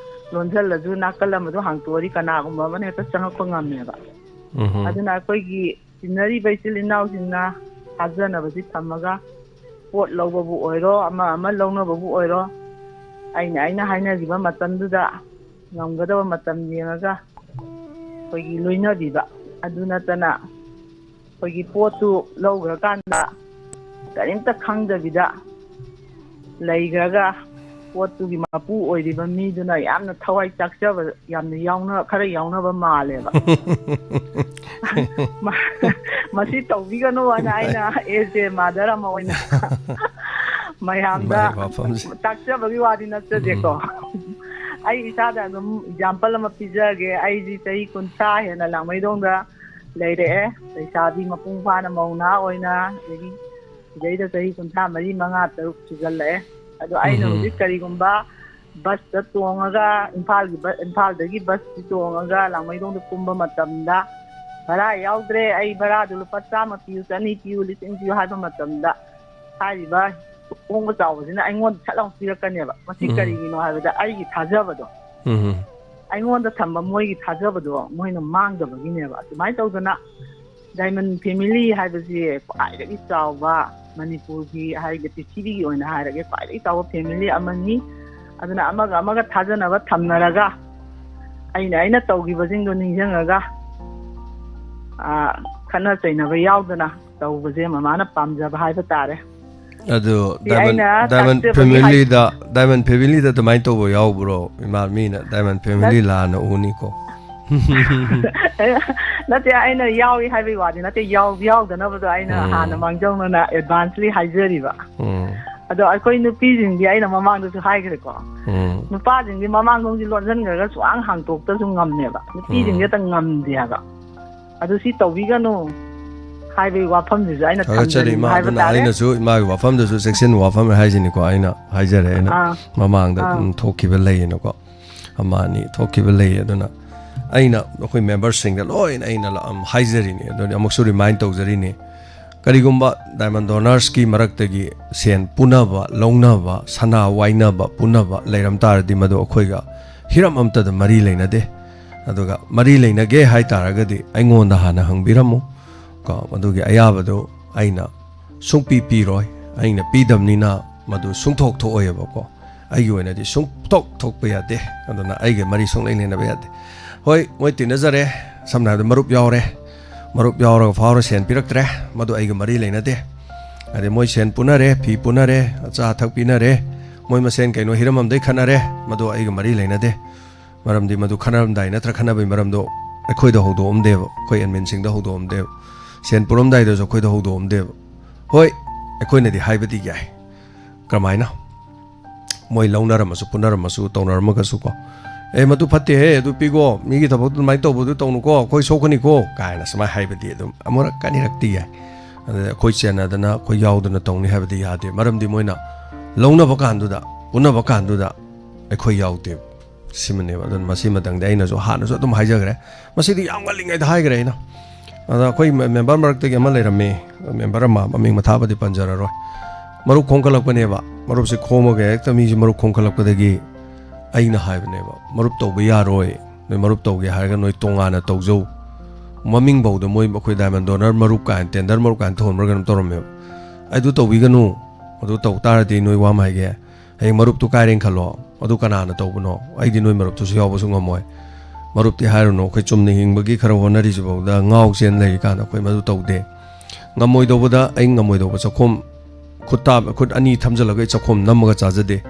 ꯂꯣꯟꯁꯤꯜꯂꯁꯨ ꯅꯥꯀꯜ ꯑꯃꯗꯨ ꯍꯥꯡꯇꯣꯛꯑꯗꯤ ꯀꯅꯥꯒꯨꯝꯕ ꯑꯃꯅ ꯍꯦꯛꯇ ꯆꯪꯉꯛꯄ ꯉꯝꯃꯦꯕ꯫ ꯎꯝꯍꯨꯝ꯫ ꯑꯗꯨꯅ ꯑꯩꯈꯣꯏꯒꯤ ꯇꯤꯟꯅꯔꯤꯕ ꯏꯆꯤꯜ ꯏꯅꯥꯎꯁꯤꯡꯅ ꯊꯥꯖꯅꯕꯁꯤ ꯊꯝꯃꯒ, ꯄꯣꯠ ꯂꯧꯕꯕꯨ ꯑꯣꯏꯔꯣ, ꯑꯃ ꯑꯃ ꯂꯧꯅꯕꯕꯨ ꯑꯣꯏꯔꯣ, ꯑꯩꯅ, ꯑꯩꯅ ꯍꯥꯏꯅꯈꯤꯕ ꯃꯇꯝꯗꯨꯗ ꯉꯝꯒꯗꯕ ꯃꯇꯝ ꯌꯦꯡꯉꯒ ꯑꯩꯈꯣꯏꯒꯤ ꯂꯣꯏꯅꯕꯤꯕ꯫ ꯑꯗꯨ ꯅꯠꯇꯅ ꯑꯩꯈꯣꯏꯒꯤ ꯄꯣꯠꯇꯨ ꯂꯧꯈ꯭ꯔꯀꯥꯟꯗ ꯀꯔꯤꯝꯇ ꯈꯪꯗꯕꯤꯗ ꯂꯩꯈ꯭ꯔꯒ ꯄꯣꯠꯇꯨꯒꯤ ꯃꯄꯨ ꯑꯣꯏꯔꯤꯕ ꯃꯤꯗꯨꯅ ꯌꯥꯝꯅ ꯊꯋꯥꯏ ꯆꯥꯛꯆꯕ ꯌꯥꯝꯅ ꯌꯥꯎꯅ, ꯈꯔ ꯌꯥꯎꯅꯕ ꯃꯥꯜꯂꯦꯕ꯫ ꯃ-, ꯃꯁꯤ ꯇꯧꯕꯤꯒꯅꯨ ꯍꯥꯏꯅ ꯑꯩꯅ as a mother ꯑꯃ ꯑꯣꯏꯅ ꯃꯌꯥꯝꯗ ꯃꯥꯒꯤ ꯋꯥꯐꯝꯁꯦ꯫ ꯇꯥꯛꯆꯕꯒꯤ ꯋꯥꯗꯤ ꯅꯠꯆꯗꯦꯀꯣ꯫ ꯎꯝ꯫ ꯑꯩ ꯏꯁꯥꯗ ꯑꯗꯨꯝ example ꯑꯃ ꯄꯤꯖꯒꯦ꯫ ꯑꯩꯁꯤ ꯆꯍꯤ ꯀꯨꯟꯊ꯭ꯔꯥ ꯍꯦꯟꯅ ꯂꯥꯡꯃꯩꯗꯣꯡꯗ ꯂꯩꯔꯛꯑꯦ꯫ ꯂꯩꯁꯥꯕꯤ ꯃꯄꯨꯡ ꯐꯥꯅ ꯃꯧ ꯅꯍꯥ ꯑꯣꯏꯅ, ꯑꯗꯒꯤ ꯁꯤꯗꯩꯗ ꯆꯍꯤ ꯀꯨꯟꯊ꯭ꯔꯥ ꯃꯔꯤ, ꯃꯉꯥ, ꯇꯔꯨꯛ ꯁꯨꯖꯜꯂꯛꯑꯦ꯫ ꯑꯗꯣ ꯑꯩꯅ ꯎꯝ꯫ ꯍꯧꯖꯤꯛ ꯀꯔꯤꯒꯨꯝꯕ ꯕꯁꯇ ꯇꯣꯡꯉꯒ ꯏꯝꯐꯥꯜꯒꯤ ꯕ-, ꯏꯝꯐꯥꯜꯗꯒꯤ ꯕꯁꯇ ꯇꯣꯡꯉꯒ ꯂꯥꯡꯃꯩꯗꯣꯡꯗ ꯀꯨꯝꯕ ꯃꯇꯝꯗ ꯚꯔꯥ ꯌꯥꯎꯗ꯭ꯔꯦ, ꯑꯩ ꯚꯔꯥꯗꯨ ꯂꯨꯄꯥ ꯆꯥꯝꯃ ꯄꯤꯌꯨ, ꯆꯅꯤ ꯄꯤꯌꯨ, ꯂꯤꯁꯤꯡ ꯄꯤꯌꯨ ꯍꯥꯏꯕ ꯃꯇꯝꯗ ꯍꯥꯏꯔꯤꯕ ꯍꯣꯡꯕ ꯆꯥꯎꯕꯁꯤꯅ ꯑꯩꯉꯣꯟꯗ ꯁꯠ ꯂꯥꯎ ꯄꯤꯔꯛꯀꯅꯦꯕ꯫ ꯃꯁꯤ ꯎꯝ꯫ ꯀꯔꯤꯒꯤꯅꯣ ꯍꯥꯏꯕꯗ ꯑꯩꯒꯤ ꯊꯥꯖꯕꯗꯣ, ꯎꯝ꯫ ꯑꯩꯉꯣꯟꯗ ꯊꯝꯕ ꯃꯣꯏꯒꯤ ꯊꯥꯖꯕꯗꯣ ꯃꯣꯏꯅ ꯃꯥꯡꯗꯕꯒꯤꯅꯦꯕ꯫ ꯑꯗꯨꯃꯥꯏꯅ ꯇꯧꯗꯅ diamond family ꯍꯥꯏꯕꯁꯤ ꯈ꯭ꯋꯥꯏꯗꯒꯤ ꯆꯥꯎꯕ ꯃꯅꯤꯄꯨꯔꯒꯤ ꯍꯥꯏꯔꯒ ꯄ꯭ꯔꯤꯊꯤꯕꯤꯒꯤ ꯑꯣꯏꯅ ꯍꯥꯏꯔꯒꯦ ꯈ꯭ꯋꯥꯏꯗꯒꯤ ꯆꯥꯎꯕ family ꯑꯃꯅꯤ꯫ ꯑꯗꯨꯅ ꯑꯃꯒ ꯑꯃꯒ ꯊꯥꯖꯅꯕ ꯊꯝꯅꯔꯒ ꯑꯩꯅ, ꯑꯩꯅ ꯇꯧꯈꯤꯕꯁꯤꯡꯗꯣ ꯅꯤꯡꯁꯤꯡꯉꯒ, ꯑꯥ, ꯈꯠꯅ ꯆꯩꯅꯕ ꯌꯥꯎꯗꯅ ꯇꯧꯕꯁꯦ ꯃꯃꯥꯅ ꯄꯥꯝꯖꯕ ꯍꯥꯏꯕ ꯇꯥꯔꯦ꯫ ꯑꯗꯨ ꯁꯤ diamond, ꯑꯩꯅ diamond ꯇꯥꯛꯆꯕꯒꯤ ꯍꯥꯏ- familyꯗ, diamond familyꯗ ꯑꯗꯨꯃꯥꯏꯅ ꯇꯧꯕ ꯌꯥꯎꯕ꯭ꯔꯣ? ꯏꯃꯥ, ꯃꯤꯅ diamond family ꯅꯠ- ꯂꯥꯟꯅ ꯎꯅꯤꯀꯣ꯫ ꯅꯠꯇꯦ, ꯑꯩꯅ ꯌꯥꯎꯏ ꯍꯥꯏꯕꯒꯤ ꯋꯥꯗꯤ ꯅꯠꯇꯦ, ꯌꯥꯎ-, ꯌꯥꯎꯗꯅꯕꯗꯣ ꯑꯩꯅ ꯎꯝ꯫ ꯍꯥꯟꯅ ꯃꯥꯡꯖꯧꯅꯅ advancely ꯍꯥꯏꯖꯔꯤꯕ꯫ ꯎꯝ꯫ ꯑꯗꯣ ꯑꯩꯈꯣꯏ ꯅꯨꯄꯤꯁꯤꯡꯗꯤ ꯑꯩꯅ ꯃꯃꯥꯡꯗꯁꯨ ꯍꯥꯏꯈ꯭ꯔꯦꯀꯣ꯫ ꯎꯝ꯫ ꯅꯨꯄꯥꯁꯤꯡꯗꯤ ꯃꯃꯥꯡꯂꯣꯝꯒꯤ ꯂꯣꯟꯁꯤꯟꯈ꯭ꯔꯒ ꯁꯨꯡꯍꯥꯡ ꯍꯥꯡꯇꯣꯛꯇꯁꯨ ꯉꯝꯃꯦꯕ꯫ ꯅꯨꯄꯤꯁꯤꯡꯗꯤ ꯎꯝ꯫ ꯍꯦꯛꯇ ꯉꯝꯗꯦ ꯍꯥꯏꯕ꯫ ꯑꯗꯨ ꯁꯤ ꯇꯧꯕꯤꯒꯅꯨ ꯍꯥꯏꯕꯒꯤ ꯋꯥꯐꯝꯁꯤꯁꯨ ꯑꯩꯅ ꯊꯥꯒꯠꯆꯔꯤ ꯊꯝꯖꯅꯤꯡꯉꯤ ꯏꯃꯥ꯫ ꯍꯥꯏꯕ ꯑꯗꯨꯅ ꯇꯥꯔꯦ꯫ ꯑꯩꯅꯁꯨ ꯏꯃꯥꯒꯤ ꯋꯥꯐꯝꯗꯁꯨ ꯆꯦꯛꯁꯤꯟꯕ ꯋꯥꯐꯝ ꯍꯥꯏꯁꯤꯅꯤꯀꯣ, ꯑꯩꯅ ꯍꯥꯏꯖꯔꯦ, ꯑꯩꯅ ꯑꯥ꯫ ꯃꯃꯥꯡꯗ ꯑꯥ꯫ ꯑꯗꯨꯝ ꯊꯣꯛꯈꯤꯕ ꯂꯩꯌꯦꯅꯀꯣ, ꯑꯃ ꯑꯅꯤ ꯊꯣꯛꯈꯤꯕ ꯂꯩ꯫ ꯑꯗꯨꯅ ꯑꯩꯅ ꯑꯩꯈꯣꯏ memberꯁꯤꯡꯗ ꯂꯣꯏꯅ ꯑꯩꯅ ꯂ-, ꯑꯝ, ꯍꯥꯏꯖꯔꯤꯅꯤ, ꯑꯗꯨꯅ ꯑꯃꯨꯛꯁꯨ remind ꯇꯧꯖꯔꯤꯅꯤ꯫ ꯀꯔꯤꯒꯨꯝꯕ diamond donorsꯀꯤ ꯃꯔꯛꯇꯒꯤ ꯁꯦꯟ ꯄꯨꯅꯕ, ꯂꯧꯅꯕ, ꯁꯅꯥ ꯋꯥꯏꯅꯕ, ꯄꯨꯅꯕ ꯂꯩꯔꯝ ꯇꯥꯔꯗꯤ, ꯃꯗꯨ ꯑꯩꯈꯣꯏꯒ ꯍꯤꯔꯝ ꯑꯝꯇꯗ ꯃꯔꯤ ꯂꯩꯅꯗꯦ꯫ ꯑꯗꯨꯒ ꯃꯔꯤ ꯂꯩꯅꯒꯦ ꯍꯥꯏ ꯇꯥꯔꯒꯗꯤ ꯑꯩꯉꯣꯟꯗ ꯍꯥꯟꯅ ꯍꯪꯕꯤꯔꯝꯃꯨ ꯀꯣ, ꯃꯗꯨꯒꯤ ꯑꯌꯥꯕꯗꯨ ꯑꯩꯅ ꯁꯨꯡꯄꯤ ꯄꯤꯔꯣꯏ꯫ ꯑꯩꯅ ꯄꯤꯗꯕꯅꯤꯅ ꯃꯗꯨ ꯁꯨꯡꯊꯣꯛ ꯊꯣꯛꯑꯣꯏꯕꯀꯣ꯫ ꯑꯩꯒꯤ ꯑꯣꯏꯅꯗꯤ ꯁꯨꯡꯊꯣꯛ ꯊꯣꯛꯄ ꯌꯥꯗꯦ꯫ ꯑꯗꯨꯅ ꯑꯩꯒ ꯃꯔꯤ ꯁꯨꯡꯂꯩ ꯂꯩꯅꯕ ꯌꯥꯗꯦ꯫ ꯍꯣꯏ, ꯃꯣꯏ ꯇꯤꯟꯅꯖꯔꯦ, ꯁꯝꯅ ꯍꯥꯏꯔꯕꯗ ꯃꯔꯨꯞ ꯌꯥꯎꯔꯦ, ꯃꯔꯨꯞ ꯌꯥꯎꯔꯒ ꯐꯥꯎꯔ ꯁꯦꯟ ꯄꯤꯔꯛꯇ꯭ꯔꯦ, ꯃꯗꯨ ꯑꯩꯒ ꯃꯔꯤ ꯂꯩꯅꯗꯦ꯫ ꯑꯗꯩ ꯃꯣꯏ ꯁꯦꯟ ꯄꯨꯅꯔꯦ, ꯐꯤ ꯄꯨꯅꯔꯦ, ꯑꯆꯥ ꯑꯊꯛ ꯄꯤꯅꯔꯦ, ꯃꯣꯏ ꯃꯁꯦꯟ ꯀꯩꯅꯣ ꯍꯤꯔꯝ ꯑꯃꯗꯩ ꯈꯠꯅꯔꯦ, ꯃꯗꯨ ꯑꯩꯒ ꯃꯔꯤ ꯂꯩꯅꯗꯦ꯫ ꯃꯔꯝꯗꯤ ꯃꯗꯨ ꯈꯠꯅꯔꯝꯗꯥꯏ ꯅꯠꯇ꯭ꯔ ꯈꯠꯅꯕꯒꯤ ꯃꯔꯝꯗꯣ ꯑꯩꯈꯣꯏꯗ ꯍꯧꯗꯣꯛꯑꯝꯗꯦꯕ, ꯑꯩꯈꯣꯏ ꯑꯦꯗꯃꯤꯟꯁꯤꯡꯗ ꯍꯧꯗꯣꯛꯑꯝꯗꯦꯕ꯫ ꯁꯦꯟ ꯄꯨꯔꯝꯗꯥꯏꯗꯁꯨ ꯑꯩꯈꯣꯏꯗ ꯍꯧꯗꯣꯛꯑꯝꯗꯦꯕ꯫ ꯍꯣꯏ, ꯑꯩꯈꯣꯏꯅꯗꯤ ꯍꯥꯏꯕꯗꯤ ꯌꯥꯏ꯫ ꯀꯔꯝꯍꯥꯏꯅ? ꯃꯣꯏ ꯂꯧꯅꯔꯝꯃꯁꯨ, ꯄꯨꯅꯔꯝꯃꯁꯨ, ꯇꯧꯅꯔꯝꯃꯒꯁꯨ ꯀꯣ, "ꯑꯦ, ꯃꯗꯨ ꯐꯠꯇꯦꯍꯦ, ꯑꯗꯨ ꯄꯤꯒꯣ, ꯃꯤꯒꯤ ꯊꯕꯛꯇꯨ ꯑꯗꯨꯃꯥꯏꯅ ꯇꯧꯕꯗꯨ ꯇꯧꯅꯨꯀꯣ, ꯑꯩꯈꯣꯏ ꯁꯣꯛꯀꯅꯤꯀꯣ" ꯀꯥꯏꯅ ꯁꯨꯃꯥꯏꯅ ꯍꯥꯏꯕꯗꯤ ꯑꯗꯨꯝ ꯑꯃꯨꯔꯛ ꯑꯅꯤꯔꯛꯇꯤ ꯌꯥꯏ꯫ ꯑꯗꯨꯗ ꯑꯩꯈꯣꯏ ꯆꯦꯟꯅꯗꯅ, ꯑꯩꯈꯣꯏ ꯌꯥꯎꯗꯅ ꯇꯧꯅꯤ ꯍꯥꯏꯕꯗꯤ ꯌꯥꯗꯦ꯫ ꯃꯔꯝꯗꯤ ꯃꯣꯏꯅ ꯂꯧꯅꯕ ꯀꯥꯟꯗꯨꯗ, ꯄꯨꯅꯕ ꯀꯥꯟꯗꯨꯗ ꯑꯩꯈꯣꯏ ꯌꯥꯎꯗꯦꯕ꯫ ꯁꯤꯃꯅꯦꯕ꯫ ꯑꯗꯨꯅ ꯃꯁꯤ ꯃꯇꯥꯡꯗ ꯑꯩꯅꯁꯨ ꯍꯥꯟꯅꯁꯨ ꯑꯗꯨꯝ ꯍꯥꯏꯖꯈ꯭ꯔꯦ꯫ ꯃꯁꯤꯗꯤ ꯌꯥꯝ ꯉꯜꯂꯤꯉꯩꯗ ꯍꯥꯏꯈ꯭ꯔꯦ ꯑꯩꯅ꯫ ꯑꯗ ꯑꯩꯈꯣꯏ ꯃꯦ-, ꯃꯦꯝꯕꯔ ꯃꯔꯛꯇꯒꯤ ꯑꯃ ꯂꯩꯔꯝꯃꯤ, ꯃꯦꯝꯕꯔ ꯑꯃ, ꯃꯃꯤꯡ ꯃꯊꯥꯕꯨꯗꯤ ꯄꯟꯖꯔꯔꯣꯏ꯫ ꯃꯔꯨꯞ ꯈꯣꯝꯒꯠꯂꯛꯄꯅꯦꯕ꯫ ꯃꯔꯨꯞꯁꯦ ꯈꯣꯝꯃꯒ ꯍꯦꯛꯇ ꯃꯤꯁꯦ ꯃꯔꯨꯞ ꯈꯣꯝꯒꯠꯂꯛꯄꯗꯒꯤ ꯑꯩꯅ ꯍꯥꯏꯕꯅꯦꯕ, "ꯃꯔꯨꯞ ꯇꯧꯕ ꯌꯥꯔꯣꯏ, ꯅꯣꯏ ꯃꯔꯨꯞ ꯇꯧꯒꯦ ꯍꯥꯏꯔꯒ ꯅꯣꯏ ꯇꯣꯉꯥꯟꯅ ꯇꯧꯖꯧ"꯫ ꯃꯃꯤꯡꯐꯧꯗ ꯃꯣꯏ ꯑꯩꯈꯣꯏ diamond donor ꯃꯔꯨꯞ ꯀꯥꯏꯅ, tender ꯃꯔꯨꯞ ꯀꯥꯏꯅ ꯊꯣꯟꯕ꯭ꯔꯥ ꯀꯩꯅꯣꯝ ꯇꯧꯔꯝꯃꯦꯕ꯫ ꯑꯩ ꯑꯗꯨ ꯇꯧꯕꯤꯒꯅꯨ, ꯑꯗꯨ ꯇꯧ ꯇꯥꯔꯗꯤ ꯅꯣꯏ ꯋꯥ ꯑꯃ ꯍꯥꯏꯒꯦ, ꯍꯌꯦꯡ ꯃꯔꯨꯞꯇꯨ ꯀꯥꯏꯔꯦꯅ ꯈꯜꯂꯣ, ꯑꯗꯨ ꯀꯅꯥꯅ ꯇꯧꯕꯅꯣ? ꯑꯩꯗꯤ ꯅꯣꯏ ꯃꯔꯨꯞꯇꯨꯁꯨ ꯌꯥꯎꯕꯁꯨ ꯉꯝꯃꯣꯏ꯫ ꯃꯔꯨꯞꯇꯤ ꯍꯥꯏꯔꯨꯅꯨ, ꯑꯩꯈꯣꯏ ꯆꯨꯝꯅ ꯍꯤꯡꯕꯒꯤ ꯈꯔ ꯍꯣꯠꯅꯔꯤꯁꯤꯐꯥꯎꯗ ꯉꯥꯎ ꯆꯦꯟ ꯂꯩꯔꯤꯀꯥꯟꯗ ꯑꯩꯈꯣꯏ ꯃꯗꯨ ꯇꯧꯗꯦ꯫ ꯉꯝꯃꯣꯏꯗꯧꯕꯗ ꯑꯩ ꯉꯝꯃꯣꯏꯗꯧꯕ ꯆꯥꯛꯈꯨꯝ, ꯈꯨꯠ ꯇꯥ-, ꯈꯨꯠ ꯑꯅꯤ ꯊꯝꯖꯤꯜꯂꯒ ꯑꯩ ꯆꯥꯛꯈꯨꯝ ꯅꯝꯃꯒ ꯆꯥꯖꯗꯦ꯫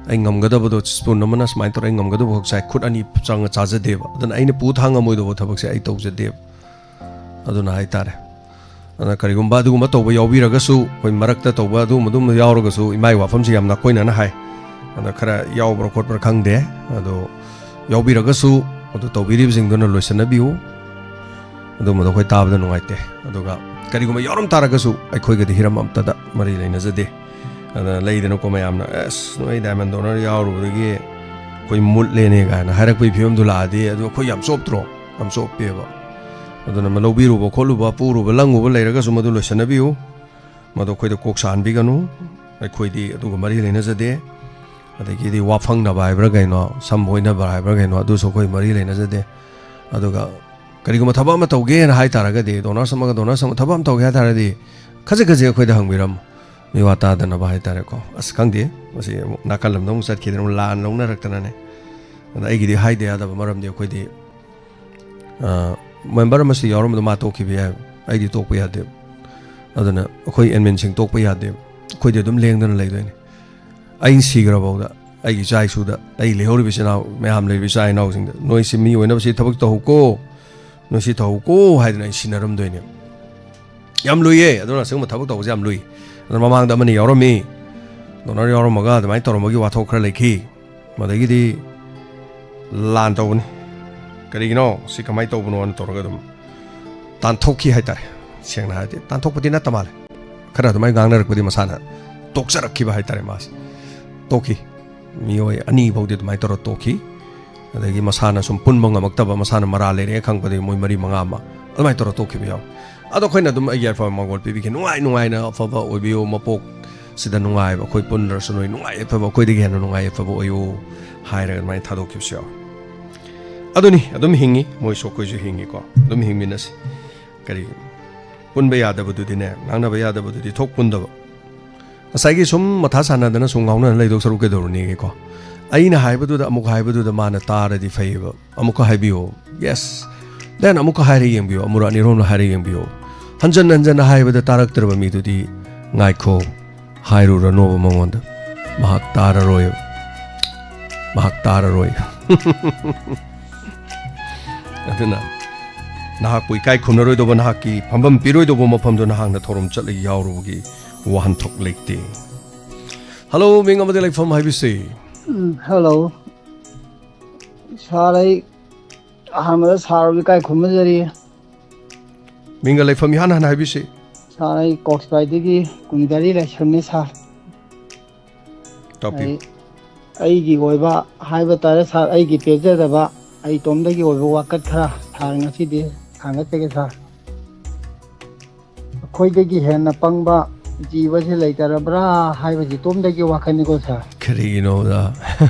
ꯑꯩ ꯉꯝꯒꯗꯕꯗꯣ, spoon ꯑꯃꯅ ꯁꯨꯃꯥꯏꯅ ꯇꯧꯔꯒ ꯑꯩ ꯉꯝꯒꯗꯕ ꯈꯛ ꯆꯥꯏ, ꯈꯨꯠ ꯑꯅꯤ ꯆꯪꯉ ꯆꯥꯖꯗꯦꯕ꯫ ꯑꯗꯨꯅ ꯑꯩꯅ ꯄꯨ ꯊꯥꯡ ꯉꯝꯃꯣꯏꯗꯧꯕ ꯊꯕꯛꯁꯦ ꯑꯩ ꯇꯧꯖꯗꯦꯕ꯫ ꯑꯗꯨꯅ ꯍꯥꯏꯇꯥꯔꯦ꯫ ꯑꯗꯨꯅ ꯀꯔꯤꯒꯨꯝꯕ ꯑꯗꯨꯒꯨꯝꯕ ꯇꯧꯕ ꯌꯥꯎꯕꯤꯔꯒꯁꯨ, ꯑꯩꯈꯣꯏ ꯃꯔꯛꯇ ꯇꯧꯕ ꯑꯗꯨꯒꯨꯝꯕ, ꯑꯗꯨꯒꯨꯝꯕ ꯌꯥꯎꯔꯒꯁꯨ, ꯏꯃꯥꯒꯤ ꯋꯥꯐꯝꯁꯤ ꯌꯥꯝ ꯅꯥꯀꯣꯏꯅꯅ ꯍꯥꯏ꯫ ꯑꯗ ꯈꯔ ꯌꯥꯎꯕ꯭ꯔꯥ ꯈꯣꯠꯄ꯭ꯔꯥ ꯈꯪꯗꯦ꯫ ꯑꯗꯣ ꯌꯥꯎꯕꯤꯔꯒꯁꯨ, ꯑꯗꯨ ꯇꯧꯕꯤꯔꯤꯕꯁꯤꯡꯗꯨꯅ ꯂꯣꯏꯁꯤꯟꯅꯕꯤꯌꯨ꯫ ꯑꯗꯨꯝꯕꯗꯣ ꯑꯩꯈꯣꯏ ꯇꯥꯕꯗ ꯅꯨꯡꯉꯥꯏꯇꯦ꯫ ꯑꯗꯨꯒ ꯀꯔꯤꯒꯨꯝꯕ ꯌꯥꯎꯔꯝ ꯇꯥꯔꯒꯁꯨ, ꯑꯩꯈꯣꯏꯒꯗꯤ ꯍꯤꯔꯝ ꯑꯝꯇꯗ ꯃꯔꯤ ꯂꯩꯅꯖꯗꯦ꯫ ꯑꯗ ꯂꯩꯗꯅꯀꯣ, ꯃꯌꯥꯝꯅ, "ꯑꯁ, ꯅꯣꯏ diamond donor ꯌꯥꯎꯔꯨꯕꯗꯒꯤ ꯑꯩꯈꯣꯏ ꯃꯨꯠꯂꯦꯅꯦ" ꯀꯥꯏꯅ ꯍꯥꯏꯔꯛꯄꯒꯤ ꯐꯤꯕꯝꯗꯨ ꯂꯥꯛꯑꯗꯤ, ꯑꯗꯨ ꯑꯩꯈꯣꯏ ꯌꯥꯝ ꯆꯣꯞꯇ꯭ꯔꯣ? ꯌꯥꯝ ꯆꯣꯞꯄꯦꯕ꯫ ꯑꯗꯨꯅ ꯃ-, ꯂꯧꯕꯤꯔꯨꯕ ꯈꯣꯠꯂꯨꯕ, ꯄꯨꯔꯨꯕ ꯂꯪꯉꯨꯕ ꯂꯩꯔꯒꯁꯨ ꯃꯗꯨ ꯂꯣꯏꯁꯤꯟꯅꯕꯤꯌꯨ꯫ ꯃꯗꯨ ꯑꯩꯈꯣꯏꯗ ꯀꯣꯛ ꯁꯥꯍꯟꯕꯤꯒꯅꯨ꯫ ꯑꯩꯈꯣꯏꯗꯤ ꯑꯗꯨꯒ ꯃꯔꯤ ꯂꯩꯅꯖꯗꯦ꯫ ꯑꯗꯒꯤꯗꯤ ꯋꯥꯐꯪꯅꯕ ꯍꯥꯏꯕ꯭ꯔꯥ ꯀꯩꯅꯣ, ꯁꯝ ꯐꯣꯏꯅꯕ ꯍꯥꯏꯕ꯭ꯔꯥ ꯀꯩꯅꯣ, ꯑꯗꯨꯁꯨ ꯑꯩꯈꯣꯏ ꯃꯔꯤ ꯂꯩꯅꯖꯗꯦ꯫ ꯑꯗꯨꯒ ꯀꯔꯤꯒꯨꯝꯕ ꯊꯕꯛ ꯑꯃ ꯇꯧꯒꯦꯅ ꯍꯥꯏ ꯇꯥꯔꯒꯗꯤ, donors ꯑꯃꯒ donors ꯑꯃ ꯊꯕꯛ ꯑꯃ ꯇꯧꯒꯦ ꯍꯥꯏ ꯇꯥꯔꯗꯤ, ꯈꯖꯤꯛ ꯈꯖꯤꯛ ꯑꯩꯈꯣꯏꯗ ꯍꯪꯕꯤꯔꯝꯃꯨ, ꯃꯤꯋꯥ ꯇꯥꯗꯅꯕ ꯍꯥꯏ ꯇꯥꯔꯦꯀꯣ꯫ ꯑꯁ, ꯈꯪꯗꯦ, ꯃꯁꯤ ꯑꯃꯨꯛ ꯅꯥꯀꯜ ꯑꯃꯗ ꯑꯃꯨꯛ ꯆꯠꯈꯤꯗꯅ, ꯑꯃꯨꯛ ꯂꯥꯟ ꯂꯧꯅꯔꯛꯇꯅꯅꯦ꯫ ꯑꯗ ꯑꯩꯒꯤꯗꯤ ꯍꯥꯏꯗ ꯌꯥꯗꯕ ꯃꯔꯝꯗꯤ ꯑꯩꯈꯣꯏꯗꯤ, ꯑ, ꯃꯦꯝꯕꯔ ꯑꯃꯁꯨ ꯌꯥꯎꯔꯝꯕꯗꯣ ꯃꯥ ꯇꯣꯛꯈꯤꯕ ꯌꯥꯏꯕ, ꯑꯩꯗꯤ ꯇꯣꯛꯄ ꯌꯥꯗꯦꯕ꯫ ꯑꯗꯨꯅ ꯑꯩꯈꯣꯏ ꯑꯦꯗꯃꯤꯟꯁꯤꯡ ꯇꯣꯛꯄ ꯌꯥꯗꯦꯕ, ꯑꯩꯈꯣꯏꯗꯤ ꯑꯗꯨꯝ ꯂꯦꯡꯗꯅ ꯂꯩꯗꯣꯏꯅꯦ꯫ ꯑꯩꯅ ꯁꯤꯈ꯭ꯔꯐꯥꯎꯗ ꯑꯩꯒꯤ ꯏꯆꯥ ꯏꯁꯨꯗ, ꯑꯩ ꯂꯩꯍꯧꯔꯤꯕ ꯏꯆꯤꯟ ꯏꯅꯥꯎ ꯃꯌꯥꯝ ꯂꯩꯔꯤꯕ ꯏꯆꯥ ꯏꯅꯥꯎꯁꯤꯡꯗ, "ꯅꯣꯏꯁꯤ ꯃꯤ ꯑꯣꯏꯅꯕ ꯁꯤ ꯊꯕꯛ ꯇꯧꯍꯧꯀꯣ, ꯅꯣꯏꯁꯤ ꯇꯧꯍꯧꯀꯣ" ꯍꯥꯏꯗꯅ ꯑꯩ ꯁꯤꯟꯅꯔꯝꯗꯣꯏꯅꯦ꯫ ꯌꯥꯝ ꯂꯨꯏꯌꯦ꯫ ꯑꯗꯨꯅ ꯑꯁꯤꯒꯨꯝꯕ ꯊꯕꯛ ꯇꯧꯕꯁꯦ ꯌꯥꯝ ꯂꯨꯏ꯫ ꯑꯗꯨꯅ ꯃꯃꯥꯡꯗ ꯑꯃꯅꯤ ꯌꯥꯎꯔꯝꯃꯤ, ꯗꯣꯅꯔ ꯌꯥꯎꯔꯝꯃꯒ ꯑꯗꯨꯃꯥꯏꯅ ꯇꯧꯔꯝꯕꯒꯤ ꯋꯥꯊꯣꯛ ꯈꯔ ꯂꯩꯈꯤ꯫ ꯃꯗꯒꯤꯗꯤ ꯂꯥꯟ ꯇꯧꯕꯅꯤ꯫ ꯀꯔꯤꯒꯤꯅꯣ ꯁꯤ, ꯀꯃꯥꯏꯅ ꯇꯧꯕꯅꯣꯅ ꯇꯧꯔꯒ ꯑꯗꯨꯝ ꯇꯥꯟꯊꯣꯛꯈꯤ ꯍꯥꯏꯇꯥꯔꯦ꯫ ꯁꯦꯡꯅ ꯍꯥꯏꯔꯗꯤ ꯇꯥꯟꯊꯣꯛꯄꯗꯤ ꯅꯠꯇ ꯃꯥꯜꯂꯦ꯫ ꯈꯔ ꯑꯗꯨꯃꯥꯏꯅ ꯉꯥꯡꯅꯔꯛꯄꯗꯤ ꯃꯁꯥꯅ ꯇꯣꯛꯆꯔꯛꯈꯤꯕ ꯍꯥꯏꯇꯥꯔꯦ꯫ ꯃꯥꯁꯦ ꯇꯣꯛꯈꯤ꯫ ꯃꯤꯑꯣꯏ ꯑꯅꯤ ꯐꯥꯎꯗꯤ ꯑꯗꯨꯃꯥꯏꯅ ꯇꯧꯔ ꯇꯣꯛꯈꯤ꯫ ꯑꯗꯒꯤ ꯃꯁꯥꯅ ꯁꯨꯝ ꯄꯨꯟꯕ ꯉꯝꯃꯛꯇꯕ, ꯃꯁꯥꯅ ꯃꯔꯥ ꯂꯩꯔꯦ ꯈꯪꯕꯗꯒꯤ ꯃꯣꯏ ꯃꯔꯤ ꯃꯉꯥ ꯑꯃ ꯑꯗꯨꯃꯥꯏꯅ ꯇꯧꯔ ꯇꯣꯛꯈꯤꯕ ꯌꯥꯎꯏ꯫ ꯑꯗꯣ ꯑꯩꯈꯣꯏꯅ ꯑꯗꯨꯝ ꯑꯩꯒꯤ ꯑꯐꯕ ꯃꯪꯒꯣꯜ ꯄꯤꯕꯤꯈꯤ, "ꯅꯨꯡꯉꯥꯏ ꯅꯨꯡꯉꯥꯏꯅ ꯑꯐꯕ ꯑꯣꯏꯕꯤꯌꯨ, ꯃꯄꯣꯛ ꯁꯤꯗ ꯅꯨꯡꯉꯥꯏꯕ, ꯑꯩꯈꯣꯏ ꯄꯨꯟꯗ꯭ꯔꯁꯨ ꯅꯣꯏ ꯅꯨꯡꯉꯥꯏ ꯌꯥꯏꯐꯕ, ꯑꯩꯈꯣꯏꯗꯒꯤ ꯍꯦꯟꯅ ꯅꯨꯡꯉꯥꯏ ꯌꯥꯏꯐꯕ ꯑꯣꯏꯌꯨ" ꯍꯥꯏꯔꯒ ꯑꯗꯨꯃꯥꯏꯅ ꯊꯥꯗꯣꯛꯈꯤꯕꯁꯨ ꯌꯥꯎꯏ꯫ ꯑꯗꯨꯅꯤ, ꯑꯗꯨꯝ ꯍꯤꯡꯉꯤ ꯃꯣꯏꯁꯨ, ꯑꯩꯈꯣꯏꯁꯨ ꯍꯤꯡꯉꯤꯀꯣ, ꯑꯗꯨꯝ ꯍꯤꯡꯃꯤꯟꯅꯁꯤ꯫ ꯀꯔꯤ, ꯄꯨꯟꯕ ꯌꯥꯗꯕꯗꯨꯗꯤꯅꯦ, ꯉꯥꯡꯅꯕ ꯌꯥꯗꯕꯗꯨꯗꯤ ꯊꯣꯛ ꯄꯨꯟꯗꯕ꯫ ꯉꯁꯥꯏꯒꯤ ꯁꯨꯝ ꯃꯊꯥ ꯁꯥꯟꯅꯗꯅ ꯁꯨꯝ ꯉꯥꯎꯅꯗꯅ ꯂꯩꯗꯧ ꯁꯔꯨꯛ ꯀꯩꯗꯧꯔꯨꯅꯤꯒꯦꯀꯣ? ꯑꯩꯅ ꯍꯥꯏꯕꯗꯨꯗ, ꯑꯃꯨꯛ ꯍꯥꯏꯕꯗꯨꯗ ꯃꯥꯅ ꯇꯥꯔꯗꯤ ꯐꯩꯌꯦꯕ꯫ ꯑꯃꯨꯛꯀ ꯍꯥꯏꯕꯤꯌꯣ꯫ Yes. Then ꯑꯃꯨꯛꯀ ꯍꯥꯏꯔ ꯌꯦꯡꯕꯤꯌꯣ꯫ ꯑꯃꯨꯔꯛ ꯑꯅꯤꯔꯣꯝꯂ ꯍꯥꯏꯔ ꯌꯦꯡꯕꯤꯌꯣ꯫ ꯍꯟꯖꯟ ꯍꯟꯖꯟꯅ ꯍꯥꯏꯕꯗ ꯇꯥꯔꯛꯇ꯭ꯔꯕ ꯃꯤꯗꯨꯗꯤ, ꯉꯥꯏꯈꯣ, ꯍꯥꯏꯔꯨꯔꯅꯣꯕ ꯃꯉꯣꯟꯗ꯫ ꯃꯍꯥꯛ ꯇꯥꯔꯔꯣꯏ꯫ ꯃꯍꯥꯛ ꯇꯥꯔꯔꯣꯏ꯫ ꯑꯗꯨꯅ ꯅꯍꯥꯛꯄꯨ ꯏꯀꯥꯏ ꯈꯨꯝꯅꯔꯣꯏꯗꯧꯕ, ꯅꯍꯥꯛꯀꯤ ꯐꯝꯐꯝ ꯄꯤꯔꯣꯏꯗꯧꯕ ꯃꯐꯝꯗꯨ ꯅꯍꯥꯛꯅ ꯊꯧꯔꯝ ꯆꯠꯂꯒ ꯌꯥꯎꯔꯨꯕꯒꯤ ꯋꯥꯍꯟꯊꯣꯛ ꯂꯩꯇꯦ꯫ ꯍꯜꯂꯣ, ꯃꯤꯡ ꯑꯃꯗꯤ ꯂꯩꯐꯝ ꯍꯥꯏꯕꯤꯁꯤ꯫ ꯎꯝ, ꯍꯜꯂꯣ꯫ ꯁꯥꯔ, ꯑꯩ ꯑꯍꯥꯟꯕꯗ ꯁꯥꯔꯕꯨ ꯏꯀꯥꯏ ꯈꯨꯝꯅꯖꯔꯤ꯫ ꯃꯤꯡꯒ ꯂꯩꯐꯝ ꯏꯍꯥꯟ ꯍꯥꯟꯅ ꯍꯥꯏꯕꯤꯁꯤ꯫ ꯁꯥꯔ, ꯑꯩ ꯀꯣꯛꯁꯤꯕꯥꯏꯗꯒꯤ ꯀꯨꯟꯒꯔꯤ ꯂꯥꯏꯁ꯭ꯔꯝꯅꯤ ꯁꯥꯔ꯫ ꯇꯥꯛꯄꯤꯌꯨ꯫ ꯑꯩ, ꯑꯩꯒꯤ ꯑꯣꯏꯕ ꯍꯥꯏꯕ ꯇꯥꯔꯦ ꯁꯥꯔ, ꯑꯩꯒꯤ ꯄꯦꯟꯖꯗꯕ, ꯑꯩ ꯏꯇꯣꯝꯗꯒꯤ ꯑꯣꯏꯕ ꯋꯥꯀꯠ ꯈꯔ ꯁꯥꯔ ꯉꯁꯤꯗꯤ ꯊꯥꯡꯒꯠꯆꯒꯦ ꯁꯥꯔ꯫ ꯑꯩꯈꯣꯏꯗꯒꯤ ꯍꯦꯟꯅ ꯄꯪꯕ ꯖꯤꯕꯁꯤ ꯂꯩꯇꯔꯕ꯭ꯔꯥ ꯍꯥꯏꯕꯁꯤ ꯏꯇꯣꯝꯗꯒꯤ ꯋꯥꯈꯜꯅꯤꯀꯣ ꯁꯥꯔ꯫ ꯀꯔꯤꯒꯤꯅꯣꯗ?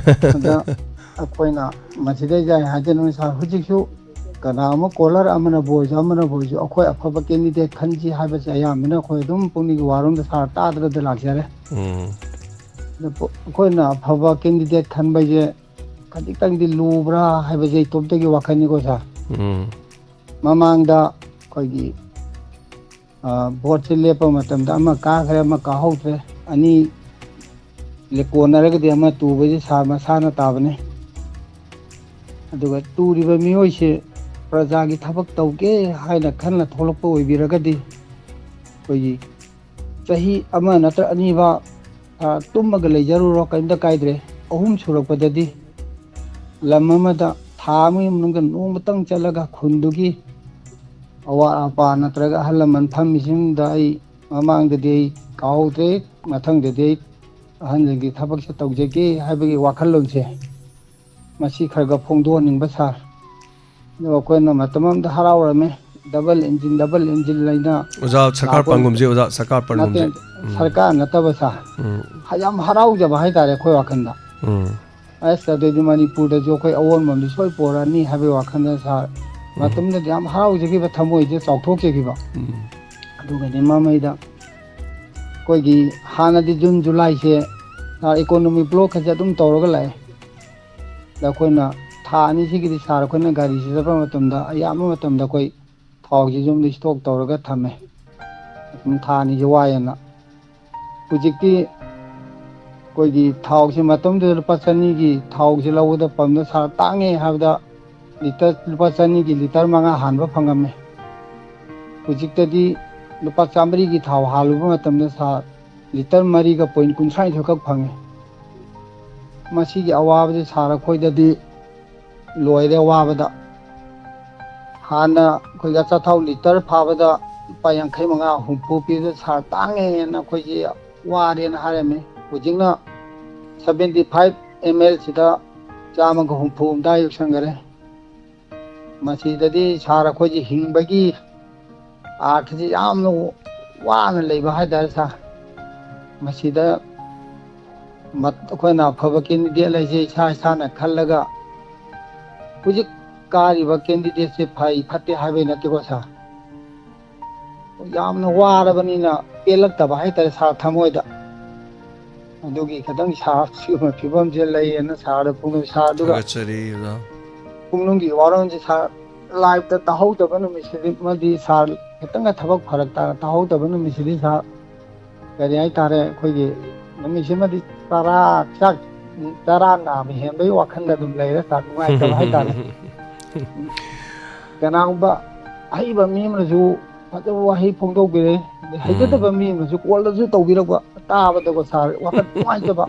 ꯑꯗ ꯑꯩꯈꯣꯏꯅ ꯃꯁꯤꯗꯩꯗ ꯑꯩ ꯍꯥꯏꯖꯅꯤꯡꯉꯤ ꯁꯥꯔ, ꯍꯧꯖꯤꯛꯁꯨ ꯀꯅꯥ ꯑꯃ ꯀꯣꯂꯔ ꯑꯃꯅꯕꯨ ꯑꯣꯏꯔꯁꯨ, ꯑꯃꯅꯕꯨ ꯑꯣꯏꯔꯁꯨ, ꯑꯩꯈꯣꯏ ꯑꯐꯕ ꯀꯦꯟꯗꯤꯗꯦꯠ ꯈꯟꯁꯤ ꯍꯥꯏꯕꯁꯦ ꯑꯌꯥꯝꯕꯅ ꯑꯩꯈꯣꯏ ꯑꯗꯨꯝ ꯄꯨꯛꯅꯤꯡꯒꯤ ꯋꯥꯔꯣꯝꯗ ꯁꯥꯔ ꯇꯥꯗ꯭ꯔꯗ ꯂꯥꯛꯆꯔꯦ꯫ ꯎꯝ꯫ ꯑꯗ ꯄꯣ-, ꯑꯩꯈꯣꯏꯅ ꯑꯐꯕ ꯀꯦꯟꯗꯤꯗꯦꯠ ꯈꯟꯕꯁꯦ ꯈꯖꯤꯛꯇꯪꯗꯤ ꯂꯨꯕ꯭ꯔꯥ ꯍꯥꯏꯕꯁꯦ ꯏꯇꯣꯝꯇꯒꯤ ꯋꯥꯈꯜꯅꯤꯀꯣ ꯁꯥꯔ꯫ ꯎꯝ꯫ ꯃꯃꯥꯡꯗ ꯑꯩꯈꯣꯏꯒꯤ, ꯑ, ꯚꯣꯠꯁꯦ ꯂꯦꯞꯄ ꯃꯇꯝꯗ ꯑꯃ ꯀꯥꯈ꯭ꯔꯦ, ꯑꯃ ꯀꯥꯍꯧꯗ꯭ꯔꯦ, ꯑꯅꯤ ꯂꯦꯀꯣꯟꯅꯔꯒꯗꯤ ꯑꯃ ꯇꯨꯕꯁꯦ ꯁꯥꯔ ꯃꯁꯥꯅ ꯇꯥꯕꯅꯤ꯫ ꯑꯗꯨꯒ ꯇꯨꯔꯤꯕ ꯃꯤꯑꯣꯏꯁꯦ ꯄ꯭ꯔꯖꯥꯒꯤ ꯊꯕꯛ ꯇꯧꯒꯦ ꯍꯥꯏꯅ ꯈꯟꯅ ꯊꯣꯛꯂꯛꯄ ꯑꯣꯏꯕꯤꯔꯒꯗꯤ, ꯑꯩꯈꯣꯏꯒꯤ ꯆꯍꯤ ꯑꯃ ꯅꯠꯇ꯭ꯔ ꯑꯅꯤꯐꯥꯎ, ꯑ, ꯇꯨꯝꯃꯒ ꯂꯩꯖꯔꯨꯔꯣ, ꯀꯔꯤꯝꯇ ꯀꯥꯏꯗ꯭ꯔꯦ꯫ ꯑꯍꯨꯝ ꯁꯨꯔꯛꯄꯗꯗꯤ ꯂꯝ ꯑꯃꯗ ꯊꯥ ꯑꯃꯒꯤ ꯃꯅꯨꯡꯗ ꯅꯣꯡꯃꯇꯪ ꯆꯠꯂꯒ ꯈꯨꯟꯗꯨꯒꯤ ꯑꯋꯥꯠ ꯑꯄꯥ ꯅꯠꯇ꯭ꯔꯒ ꯑꯍꯜ ꯂꯃꯟ ꯐꯝꯃꯤꯁꯤꯡꯗ ꯑꯩ ꯃꯃꯥꯡꯗꯗꯤ ꯑꯩ ꯀꯥꯎꯍꯧꯗ꯭ꯔꯦ, ꯃꯊꯪꯗꯗꯤ ꯑꯩ ꯑꯍꯟꯁꯤꯡꯒꯤ ꯊꯕꯛꯁꯦ ꯇꯧꯖꯒꯦ ꯍꯥꯏꯕꯒꯤ ꯋꯥꯈꯜꯂꯣꯟꯁꯦ, ꯃꯁꯤ ꯈꯔ ꯈꯔ ꯐꯣꯡꯗꯣꯛꯍꯟꯅꯤꯡꯕ ꯁꯥꯔ꯫ ꯑꯗꯣ ꯑꯩꯈꯣꯏꯅ ꯃꯇꯝ ꯑꯃꯗ ꯍꯔꯥꯎꯔꯝꯃꯦ, ꯗꯕꯜ ꯏꯟꯖꯤꯟ, ꯗꯕꯜ ꯏꯟꯖꯤꯟ ꯂꯩꯅ ꯑꯣꯖꯥ ꯁꯔꯀꯥꯔ ꯂꯥꯛꯄ ꯄꯟꯒꯨꯝꯁꯦ, ꯑꯣꯖꯥ ꯁꯔꯀꯥꯔ ꯄꯟꯒꯨꯝꯁꯦ꯫ ꯅꯠꯇꯦ, ꯎꯝ꯫ ꯁꯔꯀꯥꯔ ꯅꯠꯇꯕ ꯁꯥꯔ꯫ ꯎꯝ꯫ ꯌꯥꯝ ꯍꯔꯥꯎꯖꯕ ꯍꯥꯏꯇꯥꯔꯦ ꯑꯩꯈꯣꯏ ꯋꯥꯈꯜꯗ꯫ ꯎꯝ꯫ ꯑꯁ, ꯑꯗꯨꯗꯤ ꯃꯅꯤꯄꯨꯔꯗꯁꯨ ꯑꯩꯈꯣꯏ ꯑꯑꯣꯟꯕ ꯑꯃꯗꯤ ꯁꯣꯏ ꯄꯨꯔꯛꯑꯅꯤ ꯍꯥꯏꯕꯒꯤ ꯋꯥꯈꯜꯗ ꯁꯥꯔ ꯎꯝ꯫ ꯃꯇꯝꯗꯨꯗꯗꯤ ꯌꯥꯝ ꯍꯔꯥꯎꯖꯈꯤꯕ, ꯊꯃꯣꯏꯁꯦ ꯆꯥꯎꯊꯣꯛꯆꯈꯤꯕ꯫ ꯎꯝ꯫ ꯑꯗꯨꯒꯗꯤ ꯃꯃꯩꯗ ꯑꯩꯈꯣꯏꯒꯤ ꯍꯥꯟꯅꯗꯤ ꯖꯨꯟ ꯖꯨꯂꯥꯏꯁꯦ ꯁꯥꯔ ꯏꯀꯣꯅꯣꯃꯤꯛ ꯕ꯭ꯂꯣꯛꯀꯁꯦ ꯑꯗꯨꯝ ꯇꯧꯔꯒ ꯂꯥꯛꯑꯦ꯫ ꯑꯗ ꯑꯩꯈꯣꯏꯅ ꯊꯥ ꯑꯅꯤꯁꯤꯒꯤꯗꯤ ꯁꯥꯔ ꯑꯩꯈꯣꯏꯅ ꯒꯥꯔꯤꯁꯤ ꯆꯠꯄ ꯃꯇꯝꯗ ꯑꯌꯥꯝꯕ ꯃꯇꯝꯗ ꯑꯩꯈꯣꯏ ꯊꯥꯎꯁꯤ ꯌꯨꯝꯗ ꯏꯁꯇꯣꯛ ꯇꯧꯔꯒ ꯊꯝꯃꯦ꯫ ꯑꯗꯨꯝ ꯊꯥ ꯑꯅꯤꯁꯤ ꯋꯥꯏꯑꯦꯅ꯫ ꯍꯧꯖꯤꯛꯇꯤ ꯑꯩꯈꯣꯏꯒꯤ ꯊꯥꯎꯁꯤ ꯃꯇꯝꯗꯨꯗ ꯂꯨꯄꯥ ꯆꯅꯤꯒꯤ ꯊꯥꯎꯁꯤ ꯂꯧꯕꯗ ꯄꯝꯗ ꯁꯥꯔ ꯇꯥꯡꯉꯦ ꯍꯥꯏꯕꯗ ꯂꯤꯇꯔ, ꯂꯨꯄꯥ ꯆꯅꯤꯒꯤ ꯂꯤꯇꯔ ꯃꯉꯥ ꯍꯥꯟꯕ ꯐꯪꯉꯝꯃꯦ꯫ ꯍꯧꯖꯤꯛꯇꯗꯤ ꯂꯨꯄꯥ ꯆꯥꯃꯔꯤꯒꯤ ꯊꯥꯎ ꯍꯥꯜꯂꯨꯕ ꯃꯇꯝꯗ ꯁꯥꯔ ꯂꯤꯇꯔ ꯃꯔꯤꯒ ꯄꯣꯏꯟ ꯀꯨꯟꯊ꯭ꯔꯥ ꯅꯤꯊꯣꯏꯈꯛ ꯐꯪꯉꯦ꯫ ꯃꯁꯤꯒꯤ ꯑꯋꯥꯕꯁꯤ ꯁꯥꯔ ꯑꯩꯈꯣꯏꯗꯗꯤ ꯂꯣꯏꯔꯦ ꯋꯥꯕꯗ꯫ ꯍꯥꯟꯅ ꯑꯩꯈꯣꯏꯒꯤ ꯑꯆꯥꯊꯥꯎ ꯂꯤꯇꯔ ꯐꯥꯕꯗ ꯂꯨꯄꯥ ꯌꯥꯡꯈꯩ ꯃꯉꯥ, ꯍꯨꯝꯐꯨ ꯄꯤꯕꯗ ꯁꯥꯔ ꯇꯥꯡꯉꯦꯅ ꯑꯩꯈꯣꯏꯁꯦ ꯋꯥꯔꯦꯅ ꯍꯥꯏꯔꯝꯃꯤ꯫ ꯍꯧꯖꯤꯛꯅ seventy five ml ꯁꯤꯗ ꯆꯥꯝꯃꯒ ꯍꯨꯝꯐꯨ ꯍꯨꯝꯗ꯭ꯔꯥ ꯌꯧꯁꯟꯈꯔꯦ꯫ ꯃꯁꯤꯗꯗꯤ ꯁꯥꯔ ꯑꯩꯈꯣꯏꯁꯦ ꯍꯤꯡꯕꯒꯤ ꯑꯥꯔꯊꯁꯤ ꯌꯥꯝꯅ ꯋꯥꯅ ꯂꯩꯕ ꯍꯥꯏꯇꯥꯔꯦ ꯁꯥꯔ꯫ ꯃꯁꯤꯗ ꯃꯠ-, ꯑꯩꯈꯣꯏꯅ ꯑꯐꯕ candidate ꯍꯥꯏꯁꯦ ꯏꯁꯥ ꯏꯁꯥꯅ ꯈꯜꯂꯒ, ꯍꯧꯖꯤꯛ ꯀꯥꯔꯤꯕ candidateꯁꯦ ꯐꯩ ꯐꯠꯇꯦ ꯍꯥꯏꯕꯩ ꯅꯠꯇꯦꯀꯣ ꯁꯥꯔ꯫ ꯌꯥꯝꯅ ꯋꯥꯔꯕꯅꯤꯅ ꯄꯦꯜꯂꯛꯇꯕ ꯍꯥꯏꯇꯥꯔꯦ ꯁꯥꯔ ꯊꯃꯣꯏꯗ꯫ ꯑꯗꯨꯒꯤ ꯈꯤꯇꯪ ꯁꯥꯔ ꯁꯤꯒꯨꯝꯕ ꯐꯤꯕꯝꯁꯦ ꯂꯩꯌꯦꯅ ꯁꯥꯔꯗ ꯐꯣꯡꯗꯣꯛꯏ꯫ ꯁꯥꯔ, ꯑꯗꯨꯒ ꯊꯥꯒꯠꯆꯔꯤ ꯑꯣꯖꯥ꯫ ꯄꯨꯛꯅꯨꯡꯒꯤ ꯋꯥꯔꯣꯜꯁꯦ ꯁꯥꯔ liveꯇ ꯇꯥꯍꯧꯗꯕ ꯅꯨꯃꯤꯠꯁꯤꯗꯤ, ꯑꯃꯗꯤ ꯁꯥꯔ ꯈꯤꯇꯪꯒ ꯊꯕꯛ ꯐꯔꯛ ꯇꯥꯅ ꯇꯥꯍꯧꯗꯕ ꯅꯨꯃꯤꯠꯁꯤꯗꯤ ꯁꯥꯔ ꯀꯔꯤ ꯍꯥꯏꯇꯥꯔꯦ, ꯑꯩꯈꯣꯏꯒꯤ ꯅꯨꯃꯤꯠꯁꯤꯃꯗꯤ ꯆꯔꯥ ꯆꯥꯛ ꯆꯔꯥ ꯉꯥꯃ ꯍꯦꯟꯕꯒꯤ ꯋꯥꯈꯜꯗ ꯑꯗꯨꯝ ꯂꯩꯔꯦ, ꯆꯥꯛ ꯅꯨꯡꯉꯥꯏꯇꯕ ꯍꯥꯏꯇꯥꯔꯦ꯫ ꯀꯅꯥꯒꯨꯝꯕ ꯑꯍꯩꯕ ꯃꯤ ꯑꯃꯅꯁꯨ ꯐꯖꯕ ꯋꯥꯍꯩ ꯐꯣꯡꯗꯣꯛꯄꯤꯔꯦ, ꯑꯗꯩ ꯍꯩꯖꯗꯕ ꯃꯤ ꯑꯃꯅꯁꯨ ꯀꯣꯜꯗꯁꯨ ꯇꯧꯕꯤꯔꯛꯄ, ꯇꯥꯕꯗꯀꯣ ꯁꯥꯔ ꯋꯥꯈꯜ ꯅꯨꯡꯉꯥꯏꯇꯕ,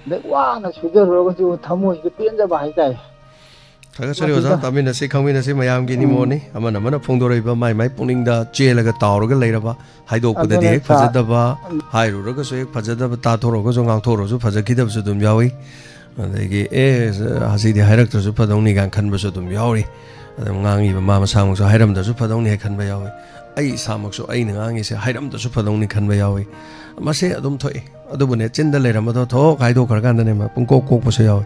ꯑꯗꯩ ꯋꯥꯅ ꯁꯨꯖꯔꯨꯔꯒꯁꯨ ꯊꯃꯣꯏꯁꯤꯗ ꯄꯦꯟꯖꯕ ꯍꯥꯏꯇꯥꯔꯦ꯫ ꯊꯥꯒꯠꯆꯔꯤ ꯑꯣꯖꯥ꯫ ꯃꯁꯤꯗ ꯇꯥꯃꯤꯟꯅꯁꯤ ꯈꯪꯃꯤꯟꯅꯁꯤ ꯃꯌꯥꯝꯒꯤ ꯎꯝ꯫ ꯅꯤꯃꯣꯅꯤ꯫ ꯑꯃꯅ ꯑꯃꯅ ꯐꯣꯡꯗꯣꯔꯛꯏꯕ ꯃꯥꯏ ꯃꯥꯏ ꯄꯨꯛꯅꯤꯡꯗ ꯆꯦꯜꯂꯒ ꯇꯥꯎꯔꯒ ꯂꯩꯔꯕ, ꯍꯥꯏꯗꯣꯛꯄꯗꯗꯤ ꯑꯗꯨꯅ ꯍꯦꯛ ꯁꯥꯔ ꯐꯖꯗꯕ, ꯍꯥꯏꯔꯨꯔꯒꯁꯨ ꯍꯦꯛ ꯐꯖꯗꯕ, ꯇꯥꯊꯣꯔꯛꯑꯒꯁꯨ ꯉꯥꯡꯊꯣꯔꯛꯑꯁꯨ ꯐꯖꯈꯤꯗꯕꯁꯨ ꯑꯗꯨꯝ ꯌꯥꯎꯏ꯫ ꯑꯗꯒꯤ ꯑꯦ ꯑꯁꯤꯗꯤ ꯍꯥꯏꯔꯛꯇ꯭ꯔꯁꯨ ꯐꯗꯧꯅꯤ ꯀꯥꯏꯅ ꯈꯟꯕꯁꯨ ꯑꯗꯨꯝ ꯌꯥꯎꯔꯤ꯫ ꯑꯗꯨꯝ ꯉꯥꯡꯉꯤꯕ ꯃꯥ ꯃꯁꯥꯃꯛꯁꯨ ꯍꯥꯏꯔꯝꯗ꯭ꯔꯁꯨ ꯐꯗꯧꯅꯤ ꯍꯥꯏ ꯈꯟꯕ ꯌꯥꯎꯏ꯫ ꯑꯩ ꯏꯁꯥꯃꯛꯁꯨ ꯑꯩꯅ ꯉꯥꯡꯉꯤꯁꯦ ꯍꯥꯏꯔꯝꯗ꯭ꯔꯁꯨ ꯐꯗꯧꯅꯤ ꯈꯟꯕ ꯌꯥꯎꯏ꯫ ꯃꯁꯤ ꯑꯗꯨꯝ ꯊꯣꯛꯏ꯫ ꯑꯗꯨꯕꯨꯅꯦ, ꯆꯤꯟꯗ ꯂꯩꯔꯝꯕꯗꯣ ꯊꯣꯛ ꯍꯥꯏꯗꯣꯛꯈ꯭ꯔꯀꯥꯟꯗꯅꯦ ꯃꯥ ꯄꯨꯡꯀꯣꯛ ꯀꯣꯛꯄꯁꯨ ꯌꯥꯎꯏ꯫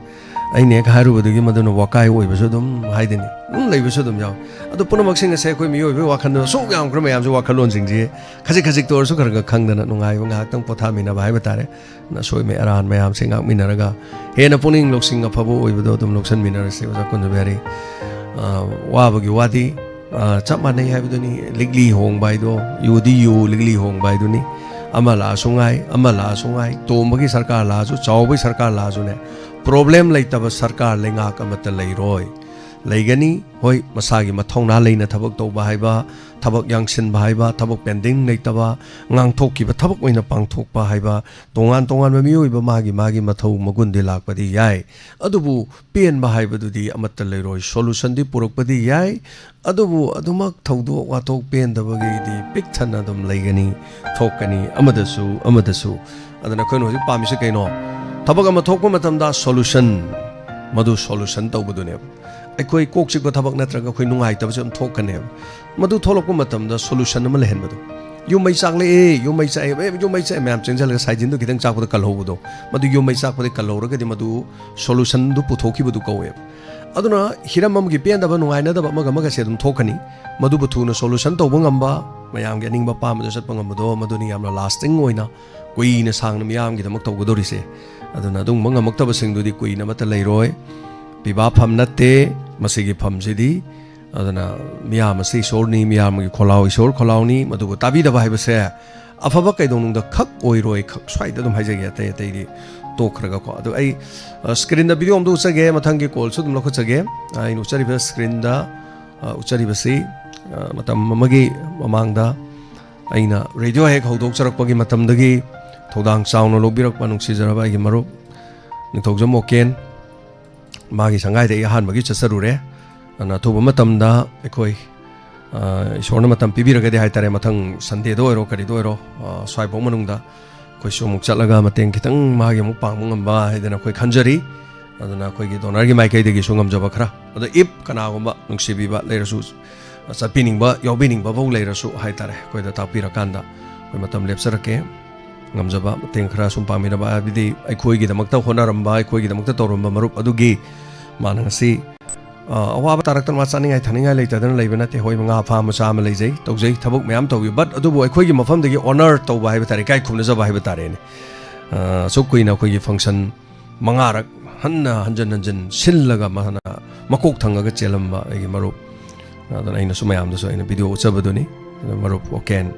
ꯑꯩꯅ ꯍꯦꯛ ꯍꯥꯏꯔꯨꯕꯗꯒꯤ ꯃꯗꯨꯅ ꯋꯥꯀꯥꯏ ꯑꯣꯏꯕꯁꯨ ꯑꯗꯨꯝ ꯍꯥꯏꯗꯤꯅꯦ ꯑꯗꯨꯝ ꯂꯩꯕꯁꯨ ꯑꯗꯨꯝ ꯌꯥꯎꯏ꯫ ꯑꯗꯣ ꯄꯨꯝꯅꯃꯛꯁꯤꯡ ꯑꯁꯦ ꯑꯩꯈꯣꯏ ꯃꯤꯑꯣꯏꯕꯒꯤ ꯋꯥꯈꯜꯗ ꯑꯁꯨꯛ ꯌꯥꯝꯈ꯭ꯔ ꯃꯌꯥꯝꯁꯦ ꯋꯥꯈꯜꯂꯣꯟꯁꯤꯡꯁꯤ ꯈꯖꯤꯛ ꯈꯖꯤꯛꯇ ꯑꯣꯏꯔꯁꯨ ꯈꯔ ꯈꯔ ꯈꯪꯗꯅ ꯅꯨꯡꯉꯥꯏꯕ ꯉꯥꯏꯍꯥꯛꯇꯪ ꯄꯣꯊꯥꯃꯤꯟꯅꯕ ꯍꯥꯏꯕ ꯇꯥꯔꯦ꯫ ꯑꯁꯣꯏ ꯑꯔꯥꯟ ꯃꯌꯥꯝꯁꯦ ꯉꯥꯛꯃꯤꯟꯅꯔꯒ ꯍꯦꯟꯅ ꯄꯨꯛꯅꯤꯡ ꯂꯧꯁꯤꯡ ꯑꯐꯕ ꯑꯣꯏꯕꯗꯣ ꯑꯗꯨꯝ ꯂꯧꯁꯤꯟꯃꯤꯟꯅꯔꯁꯤ ꯑꯣꯖꯥ ꯀꯨꯟꯖꯕꯤꯍꯥꯔꯤ꯫ ꯑ, ꯋꯥꯕꯒꯤ ꯋꯥꯗꯤ ꯑ, ꯆꯞ ꯃꯥꯟꯅꯩ ꯍꯥꯏꯕꯗꯨꯅꯤ꯫ ꯂꯤꯛꯂꯤ ꯍꯣꯡꯕ ꯍꯥꯏꯗꯣ, ꯌꯨꯗꯤ ꯌꯨ, ꯂꯤꯛꯂꯤ ꯍꯣꯡꯕ ꯍꯥꯏꯗꯨꯅꯤ꯫ ꯑꯃ ꯂꯥꯛꯑꯁꯨ ꯉꯥꯏ, ꯑꯃ ꯂꯥꯛꯑꯁꯨ ꯉꯥꯏ, ꯇꯣꯝꯕꯒꯤ ꯁꯔꯀꯥꯔ ꯂꯥꯛꯑꯁꯨ, ꯆꯥꯎꯕꯒꯤ ꯁꯔꯀꯥꯔ ꯂꯥꯛꯑꯁꯨꯅꯦ, ꯄ꯭ꯔꯣꯕ꯭ꯂꯦꯝ ꯂꯩꯇꯕ ꯁꯔꯀꯥꯔ ꯂꯩꯉꯥꯛ ꯑꯃꯠꯇ ꯂꯩꯔꯣꯏ꯫ ꯂꯩꯒꯅꯤ, ꯍꯣꯏ, ꯃꯁꯥꯒꯤ ꯃꯊꯧꯅꯥ ꯂꯩꯅ ꯊꯕꯛ ꯇꯧꯕ ꯍꯥꯏꯕ, ꯊꯕꯛ ꯌꯥꯡꯁꯤꯟꯕ ꯍꯥꯏꯕ, ꯊꯕꯛ ꯄꯦꯟꯗꯤꯡ ꯂꯩꯇꯕ, ꯉꯥꯡꯊꯣꯛꯈꯤꯕ ꯊꯕꯛ ꯑꯣꯏꯅ ꯄꯥꯡꯊꯣꯛꯄ ꯍꯥꯏꯕ, ꯇꯣꯉꯥꯟ ꯇꯣꯉꯥꯟꯕ ꯃꯤꯑꯣꯏꯕ ꯃꯥꯒꯤ ꯃꯥꯒꯤ ꯃꯊꯧ ꯃꯒꯨꯟꯗꯤ ꯂꯥꯛꯄꯗꯤ ꯌꯥꯏ꯫ ꯑꯗꯨꯕꯨ ꯄꯦꯟꯕ ꯍꯥꯏꯕꯗꯨꯗꯤ ꯑꯃꯠꯇ ꯂꯩꯔꯣꯏ꯫ ꯁꯣꯂꯨꯁꯟꯗꯤ ꯄꯨꯔꯛꯄꯗꯤ ꯌꯥꯏ, ꯑꯗꯨꯕꯨ ꯑꯗꯨꯃꯛ ꯊꯧꯗꯣꯛ ꯋꯥꯊꯣꯛ ꯄꯦꯟꯗꯕꯒꯤꯗꯤ ꯄꯤꯛ ꯊꯟꯅ ꯑꯗꯨꯝ ꯂꯩꯒꯅꯤ, ꯊꯣꯛꯀꯅꯤ, ꯑꯃꯗꯁꯨ ꯑꯃꯗꯁꯨ꯫ ꯑꯗꯨꯅ ꯑꯩꯈꯣꯏꯅ ꯍꯧꯖꯤꯛ ꯄꯥꯝꯃꯤꯁꯤ ꯀꯩꯅꯣ? ꯊꯕꯛ ꯑꯃ ꯊꯣꯛꯄ ꯃꯇꯝꯗ ꯁꯣꯂꯨꯁꯟ, ꯃꯗꯨ ꯁꯣꯂꯨꯁꯟ ꯇꯧꯕꯗꯨꯅꯦꯕ꯫ ꯑꯩꯈꯣꯏ ꯀꯣꯛ ꯆꯤꯛꯄ ꯊꯕꯛ ꯅꯠꯇ꯭ꯔꯒ ꯑꯩꯈꯣꯏ ꯅꯨꯡꯉꯥꯏꯇꯕꯁꯨ ꯑꯗꯨꯝ ꯊꯣꯛꯀꯅꯦꯕ꯫ ꯃꯗꯨ ꯊꯣꯛꯂꯛꯄ ꯃꯇꯝꯗ ꯁꯣꯂꯨꯁꯟ ꯑꯃ ꯂꯩꯍꯟꯕꯗꯣ꯫ ꯌꯨꯝ ꯃꯩ ꯆꯥꯛꯂꯛꯑꯦ, ꯌꯨꯝ ꯃꯩ ꯆꯥꯛꯑꯦ, ꯑꯦ, ꯌꯨꯝ ꯃꯩ ꯆꯥꯛꯑꯦ, ꯃꯌꯥꯝ ꯆꯦꯟꯁꯤꯜꯂꯒ ꯁꯥꯏꯖꯤꯟꯗꯣ ꯈꯤꯇꯪ ꯆꯥꯛꯄꯗ ꯀꯜꯍꯧꯕꯗꯣ, ꯃꯗꯨ ꯌꯨꯝ ꯃꯩ ꯆꯥꯛꯄꯗ ꯀꯜꯍꯧꯔꯒꯗꯤ ꯃꯗꯨ ꯁꯣꯂꯨꯁꯟꯗꯨ ꯄꯨꯊꯣꯛꯈꯤꯕꯗꯨ ꯀꯧꯋꯦꯕ꯫ ꯑꯗꯨꯅ ꯍꯤꯔꯝ ꯑꯃꯒꯤ ꯄꯦꯟꯗꯕ ꯅꯨꯡꯉꯥꯏꯅꯗꯕ ꯑꯃꯒ ꯑꯃꯒꯁꯦ ꯑꯗꯨꯝ ꯊꯣꯛꯀꯅꯤ꯫ ꯃꯗꯨꯕꯨ ꯊꯨꯅ ꯁꯣꯂꯨꯁꯟ ꯇꯧꯕ ꯉꯝꯕ, ꯃꯌꯥꯝꯒꯤ ꯑꯅꯤꯡꯕ ꯑꯄꯥꯝꯕꯗ ꯆꯠꯄ ꯉꯝꯕꯗꯣ, ꯃꯗꯨꯅ ꯌꯥꯝꯅ ꯂꯥꯁꯇꯤꯡ ꯑꯣꯏꯅ ꯀꯨꯏꯅ ꯁꯥꯡꯅ ꯃꯤꯌꯥꯝꯒꯤꯗꯃꯛ ꯇꯧꯒꯗꯧꯔꯤꯁꯦ꯫ ꯑꯗꯨꯅ ꯑꯗꯨꯒꯨꯝꯕ ꯉꯝꯃꯛꯇꯕꯁꯤꯡꯗꯨꯗꯤ ꯀꯨꯏꯅ ꯑꯃꯠꯇ ꯂꯩꯔꯣꯏ꯫ ꯄꯤꯕꯥ ꯐꯝ ꯅꯠꯇꯦ ꯃꯁꯤꯒꯤ ꯐꯝꯁꯤꯗꯤ꯫ ꯑꯗꯨꯅ ꯃꯤꯌꯥꯝ ꯑꯁꯤ ꯏꯁꯣꯔꯅꯤ, ꯃꯤꯌꯥꯝꯒꯤ ꯈꯣꯜꯂꯥꯎ ꯏꯁꯣꯔ ꯈꯣꯜꯂꯥꯎꯅꯤ꯫ ꯃꯗꯨꯕꯨ ꯇꯥꯕꯤꯗꯕ ꯍꯥꯏꯕꯁꯦ ꯑꯐꯕ ꯀꯩꯗꯧꯅꯨꯡꯗ ꯈꯛ ꯑꯣꯏꯔꯣꯏ, ꯈꯛ ꯁ꯭ꯋꯥꯏꯗ ꯑꯗꯨꯝ ꯍꯥꯏꯖꯒꯦ, ꯑꯇꯩ ꯑꯇꯩꯗꯤ ꯇꯣꯛꯈ꯭ꯔꯒꯀꯣ꯫ ꯑꯗꯨ ꯑꯩ, ꯑ, screenꯗ video ꯑꯝꯇ ꯎꯠꯆꯒꯦ, ꯃꯊꯪꯒꯤ callꯁꯨ ꯑꯗꯨꯝ ꯂꯧꯈꯠꯆꯒꯦ꯫ ꯑ, ꯑꯩꯅ ꯎꯠꯆꯔꯤꯕ screenꯗ, ꯑ, ꯎꯠꯆꯔꯤꯕꯁꯤ, ꯑ, ꯃꯇꯝ ꯑꯃꯒꯤ ꯃꯃꯥꯡꯗ ꯑꯩꯅ radio ꯍꯦꯛ ꯍꯧꯗꯣꯛꯆꯔꯛꯄꯒꯤ ꯃꯇꯝꯗꯒꯤ ꯊꯧꯗꯥꯡ ꯆꯥꯎꯅ ꯂꯧꯕꯤꯔꯛꯄ ꯅꯨꯡꯁꯤꯖꯔꯕ ꯑꯩꯒꯤ ꯃꯔꯨꯞ ꯅꯤꯡꯊꯧꯖꯝ ꯑꯣꯀꯦꯟ, ꯃꯥꯒꯤ ꯁꯪꯒꯥꯏꯗ ꯑꯩ ꯑꯍꯥꯟꯕꯒꯤ ꯆꯠꯆꯔꯨꯔꯦ꯫ ꯑꯗꯨꯅ ꯑꯊꯨꯕ ꯃꯇꯝꯗ ꯑꯩꯈꯣꯏ, ꯑ, ꯏꯁꯣꯔꯅ ꯃꯇꯝ ꯄꯤꯕꯤꯔꯒꯗꯤ ꯍꯥꯏꯇꯥꯔꯦ, ꯃꯊꯪ Sundayꯗ ꯑꯣꯏꯔꯣ ꯀꯔꯤꯗ ꯑꯣꯏꯔꯣ, ꯑ, ꯁ꯭ꯋꯥꯏꯐꯥꯎ ꯃꯅꯨꯡꯗ ꯑꯩꯈꯣꯏꯁꯨ ꯑꯃꯨꯛ ꯆꯠꯂꯒ ꯃꯇꯦꯡ ꯈꯤꯇꯪ ꯃꯥꯒꯤ ꯑꯃꯨꯛ ꯄꯥꯡꯕ ꯉꯝꯕ ꯍꯥꯏꯗꯅ ꯑꯩꯈꯣꯏ ꯈꯟꯖꯔꯤ꯫ ꯑꯗꯨꯅ ꯑꯩꯈꯣꯏꯒꯤ donorꯒꯤ ꯃꯥꯏꯀꯩꯗꯒꯤꯁꯨ ꯉꯝꯖꯕ ꯈꯔ, ꯑꯗꯣ if ꯀꯅꯥꯒꯨꯝꯕ ꯅꯨꯡꯁꯤꯕꯤꯕ ꯂꯩꯔꯁꯨ, ꯆꯠꯄꯤꯅꯤꯡꯕ, ꯌꯥꯎꯕꯤꯅꯤꯡꯕꯐꯧ ꯂꯩꯔꯁꯨ ꯍꯥꯏꯇꯥꯔꯦ, ꯑꯩꯈꯣꯏꯗ ꯇꯥꯛꯄꯤꯔꯀꯥꯟꯗ ꯑꯩꯈꯣꯏ ꯃꯇꯝ ꯂꯦꯞꯆꯔꯛꯀꯦ꯫ ꯉꯝꯖꯕ ꯃꯇꯦꯡ ꯈꯔ ꯁꯨꯝ ꯄꯥꯡꯕꯤꯅꯕ, ꯍꯥꯏꯕꯗꯤ ꯑꯩꯈꯣꯏꯒꯤꯗꯃꯛꯇ ꯍꯣꯠꯅꯔꯝꯕ, ꯑꯩꯈꯣꯏꯒꯤꯗꯃꯛꯇ ꯇꯧꯔꯝꯕ ꯃꯔꯨꯞ ꯑꯗꯨꯒꯤ ꯃꯥꯅ ꯉꯁꯤ, ꯑ, ꯑꯋꯥꯕ ꯇꯥꯔꯛꯇꯅ ꯃꯥ ꯆꯥꯅꯤꯡꯉꯥꯏ ꯊꯛꯅꯤꯡꯉꯥꯏ ꯂꯩꯇꯗꯅ ꯂꯩꯕ ꯅꯠꯇꯦ꯫ ꯍꯣꯏ, ꯉꯥ ꯐꯥ ꯃꯆꯥ ꯑꯃ ꯂꯩꯖꯩ, ꯇꯧꯖꯩ, ꯊꯕꯛ ꯃꯌꯥꯝ ꯇꯧꯏ, but ꯑꯗꯨꯕꯨ ꯑꯩꯈꯣꯏꯒꯤ ꯃꯐꯝꯗꯒꯤ honor ꯇꯧꯕ ꯍꯥꯏꯕ ꯇꯥꯔꯦ, ꯏꯀꯥꯏ ꯈꯨꯝꯅꯖꯕ ꯍꯥꯏꯕ ꯇꯥꯔꯦꯅꯦ꯫ ꯑ, ꯑꯁꯨꯛ ꯀꯨꯏꯅ ꯑꯩꯈꯣꯏꯒꯤ function ꯃꯉꯥꯔꯛ ꯍꯟꯅ ꯍꯟꯖꯟ ꯍꯟꯖꯟ ꯁꯤꯜꯂꯒ ꯃꯥꯅ ꯃꯀꯣꯛ ꯊꯪꯉꯒ ꯆꯦꯜꯂꯝꯕ ꯑꯩꯒꯤ ꯃꯔꯨꯞ꯫ ꯑꯗꯨꯅ ꯑꯩꯅꯁꯨ ꯃꯌꯥꯝꯗꯁꯨ ꯑꯩꯅ video ꯎꯠꯆꯕꯗꯨꯅꯤ꯫ ꯑꯗꯨ ꯃꯔꯨꯞ ꯑꯣꯀꯦꯟ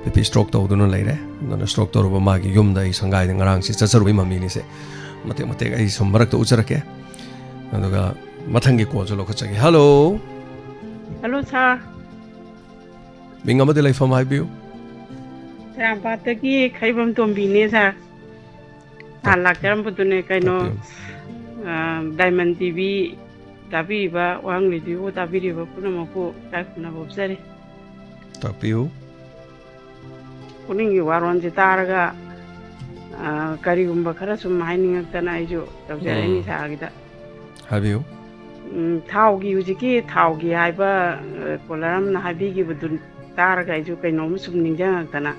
ꯕꯤ ꯄꯤ stroke ꯇꯧꯗꯨꯅ ꯂꯩꯔꯦ꯫ ꯑꯗꯨꯅ stroke ꯇꯧꯔꯨꯕ ꯃꯥꯒꯤ ꯌꯨꯝꯗ ꯑꯩ ꯁꯪꯒꯥꯏꯗ ꯉꯔꯥꯡꯁꯤ ꯆꯠꯆꯔꯨꯕꯩ ꯃꯃꯤꯅꯤꯁꯦ꯫ ꯃꯇꯦꯛ ꯃꯇꯦꯛ ꯑꯩ ꯁꯨꯝ ꯃꯔꯛꯇ ꯎꯠꯆꯔꯛꯀꯦ꯫ ꯑꯗꯨꯒ ꯃꯊꯪꯒꯤ callꯁꯨ ꯂꯧꯈꯠꯆꯒꯦ꯫ Hello꯫ Hello, sir꯫ ꯃꯤꯡ ꯑꯃꯗꯤ ꯂꯩꯐꯝ ꯍꯥꯏꯕꯤꯌꯨ꯫ ꯁꯦꯅꯥꯄꯥꯠꯇꯒꯤ ꯈꯩꯕꯝ ꯇꯣꯝꯕꯤꯅꯦ, sir꯫ ꯁꯥꯔ ꯂꯥꯛꯆꯔꯝꯕꯗꯨꯅꯦ ꯀꯩꯅꯣ, ꯇꯥꯛꯄꯤꯌꯨ꯫ ꯑ, Diamond ꯇꯤ ꯚꯤ ꯇꯥꯕꯤꯔꯤꯕ, ꯋꯥꯍꯪ ꯔꯦꯗꯤꯑꯣ ꯇꯥꯕꯤꯔꯤꯕ ꯄꯨꯝꯅꯃꯛꯄꯨ ꯏꯀꯥꯏ ꯈꯨꯝꯅꯕ ꯎꯠꯆꯔꯤ꯫ ꯇꯥꯛꯄꯤꯌꯨ꯫ ꯄꯨꯛꯅꯤꯡꯒꯤ ꯋꯥꯔꯣꯜꯁꯦ ꯇꯥꯔꯒ, ꯑ, ꯀꯔꯤꯒꯨꯝꯕ ꯈꯔ ꯁꯨꯝ ꯍꯥꯏꯅꯤꯡꯉꯛꯇꯅ ꯑꯩꯁꯨ ꯇꯧꯖꯔꯛꯏꯅꯤ, ꯎꯝ꯫ ꯁꯥꯔꯒꯤꯗ꯫ ꯍꯥꯏꯕꯤꯌꯨ꯫ ꯎꯝ, ꯊꯥꯎꯒꯤ, ꯍꯧꯖꯤꯛꯀꯤ ꯊꯥꯎꯒꯤ ꯍꯥꯏꯕ, ꯑ, caller ꯑꯃꯅ ꯍꯥꯏꯕꯤꯈꯤꯕꯗꯨ ꯇꯥꯔꯒ ꯑꯩꯁꯨ ꯀꯩꯅꯣꯝ ꯁꯨꯝ ꯅꯤꯡꯁꯤꯡꯉꯛꯇꯅ꯫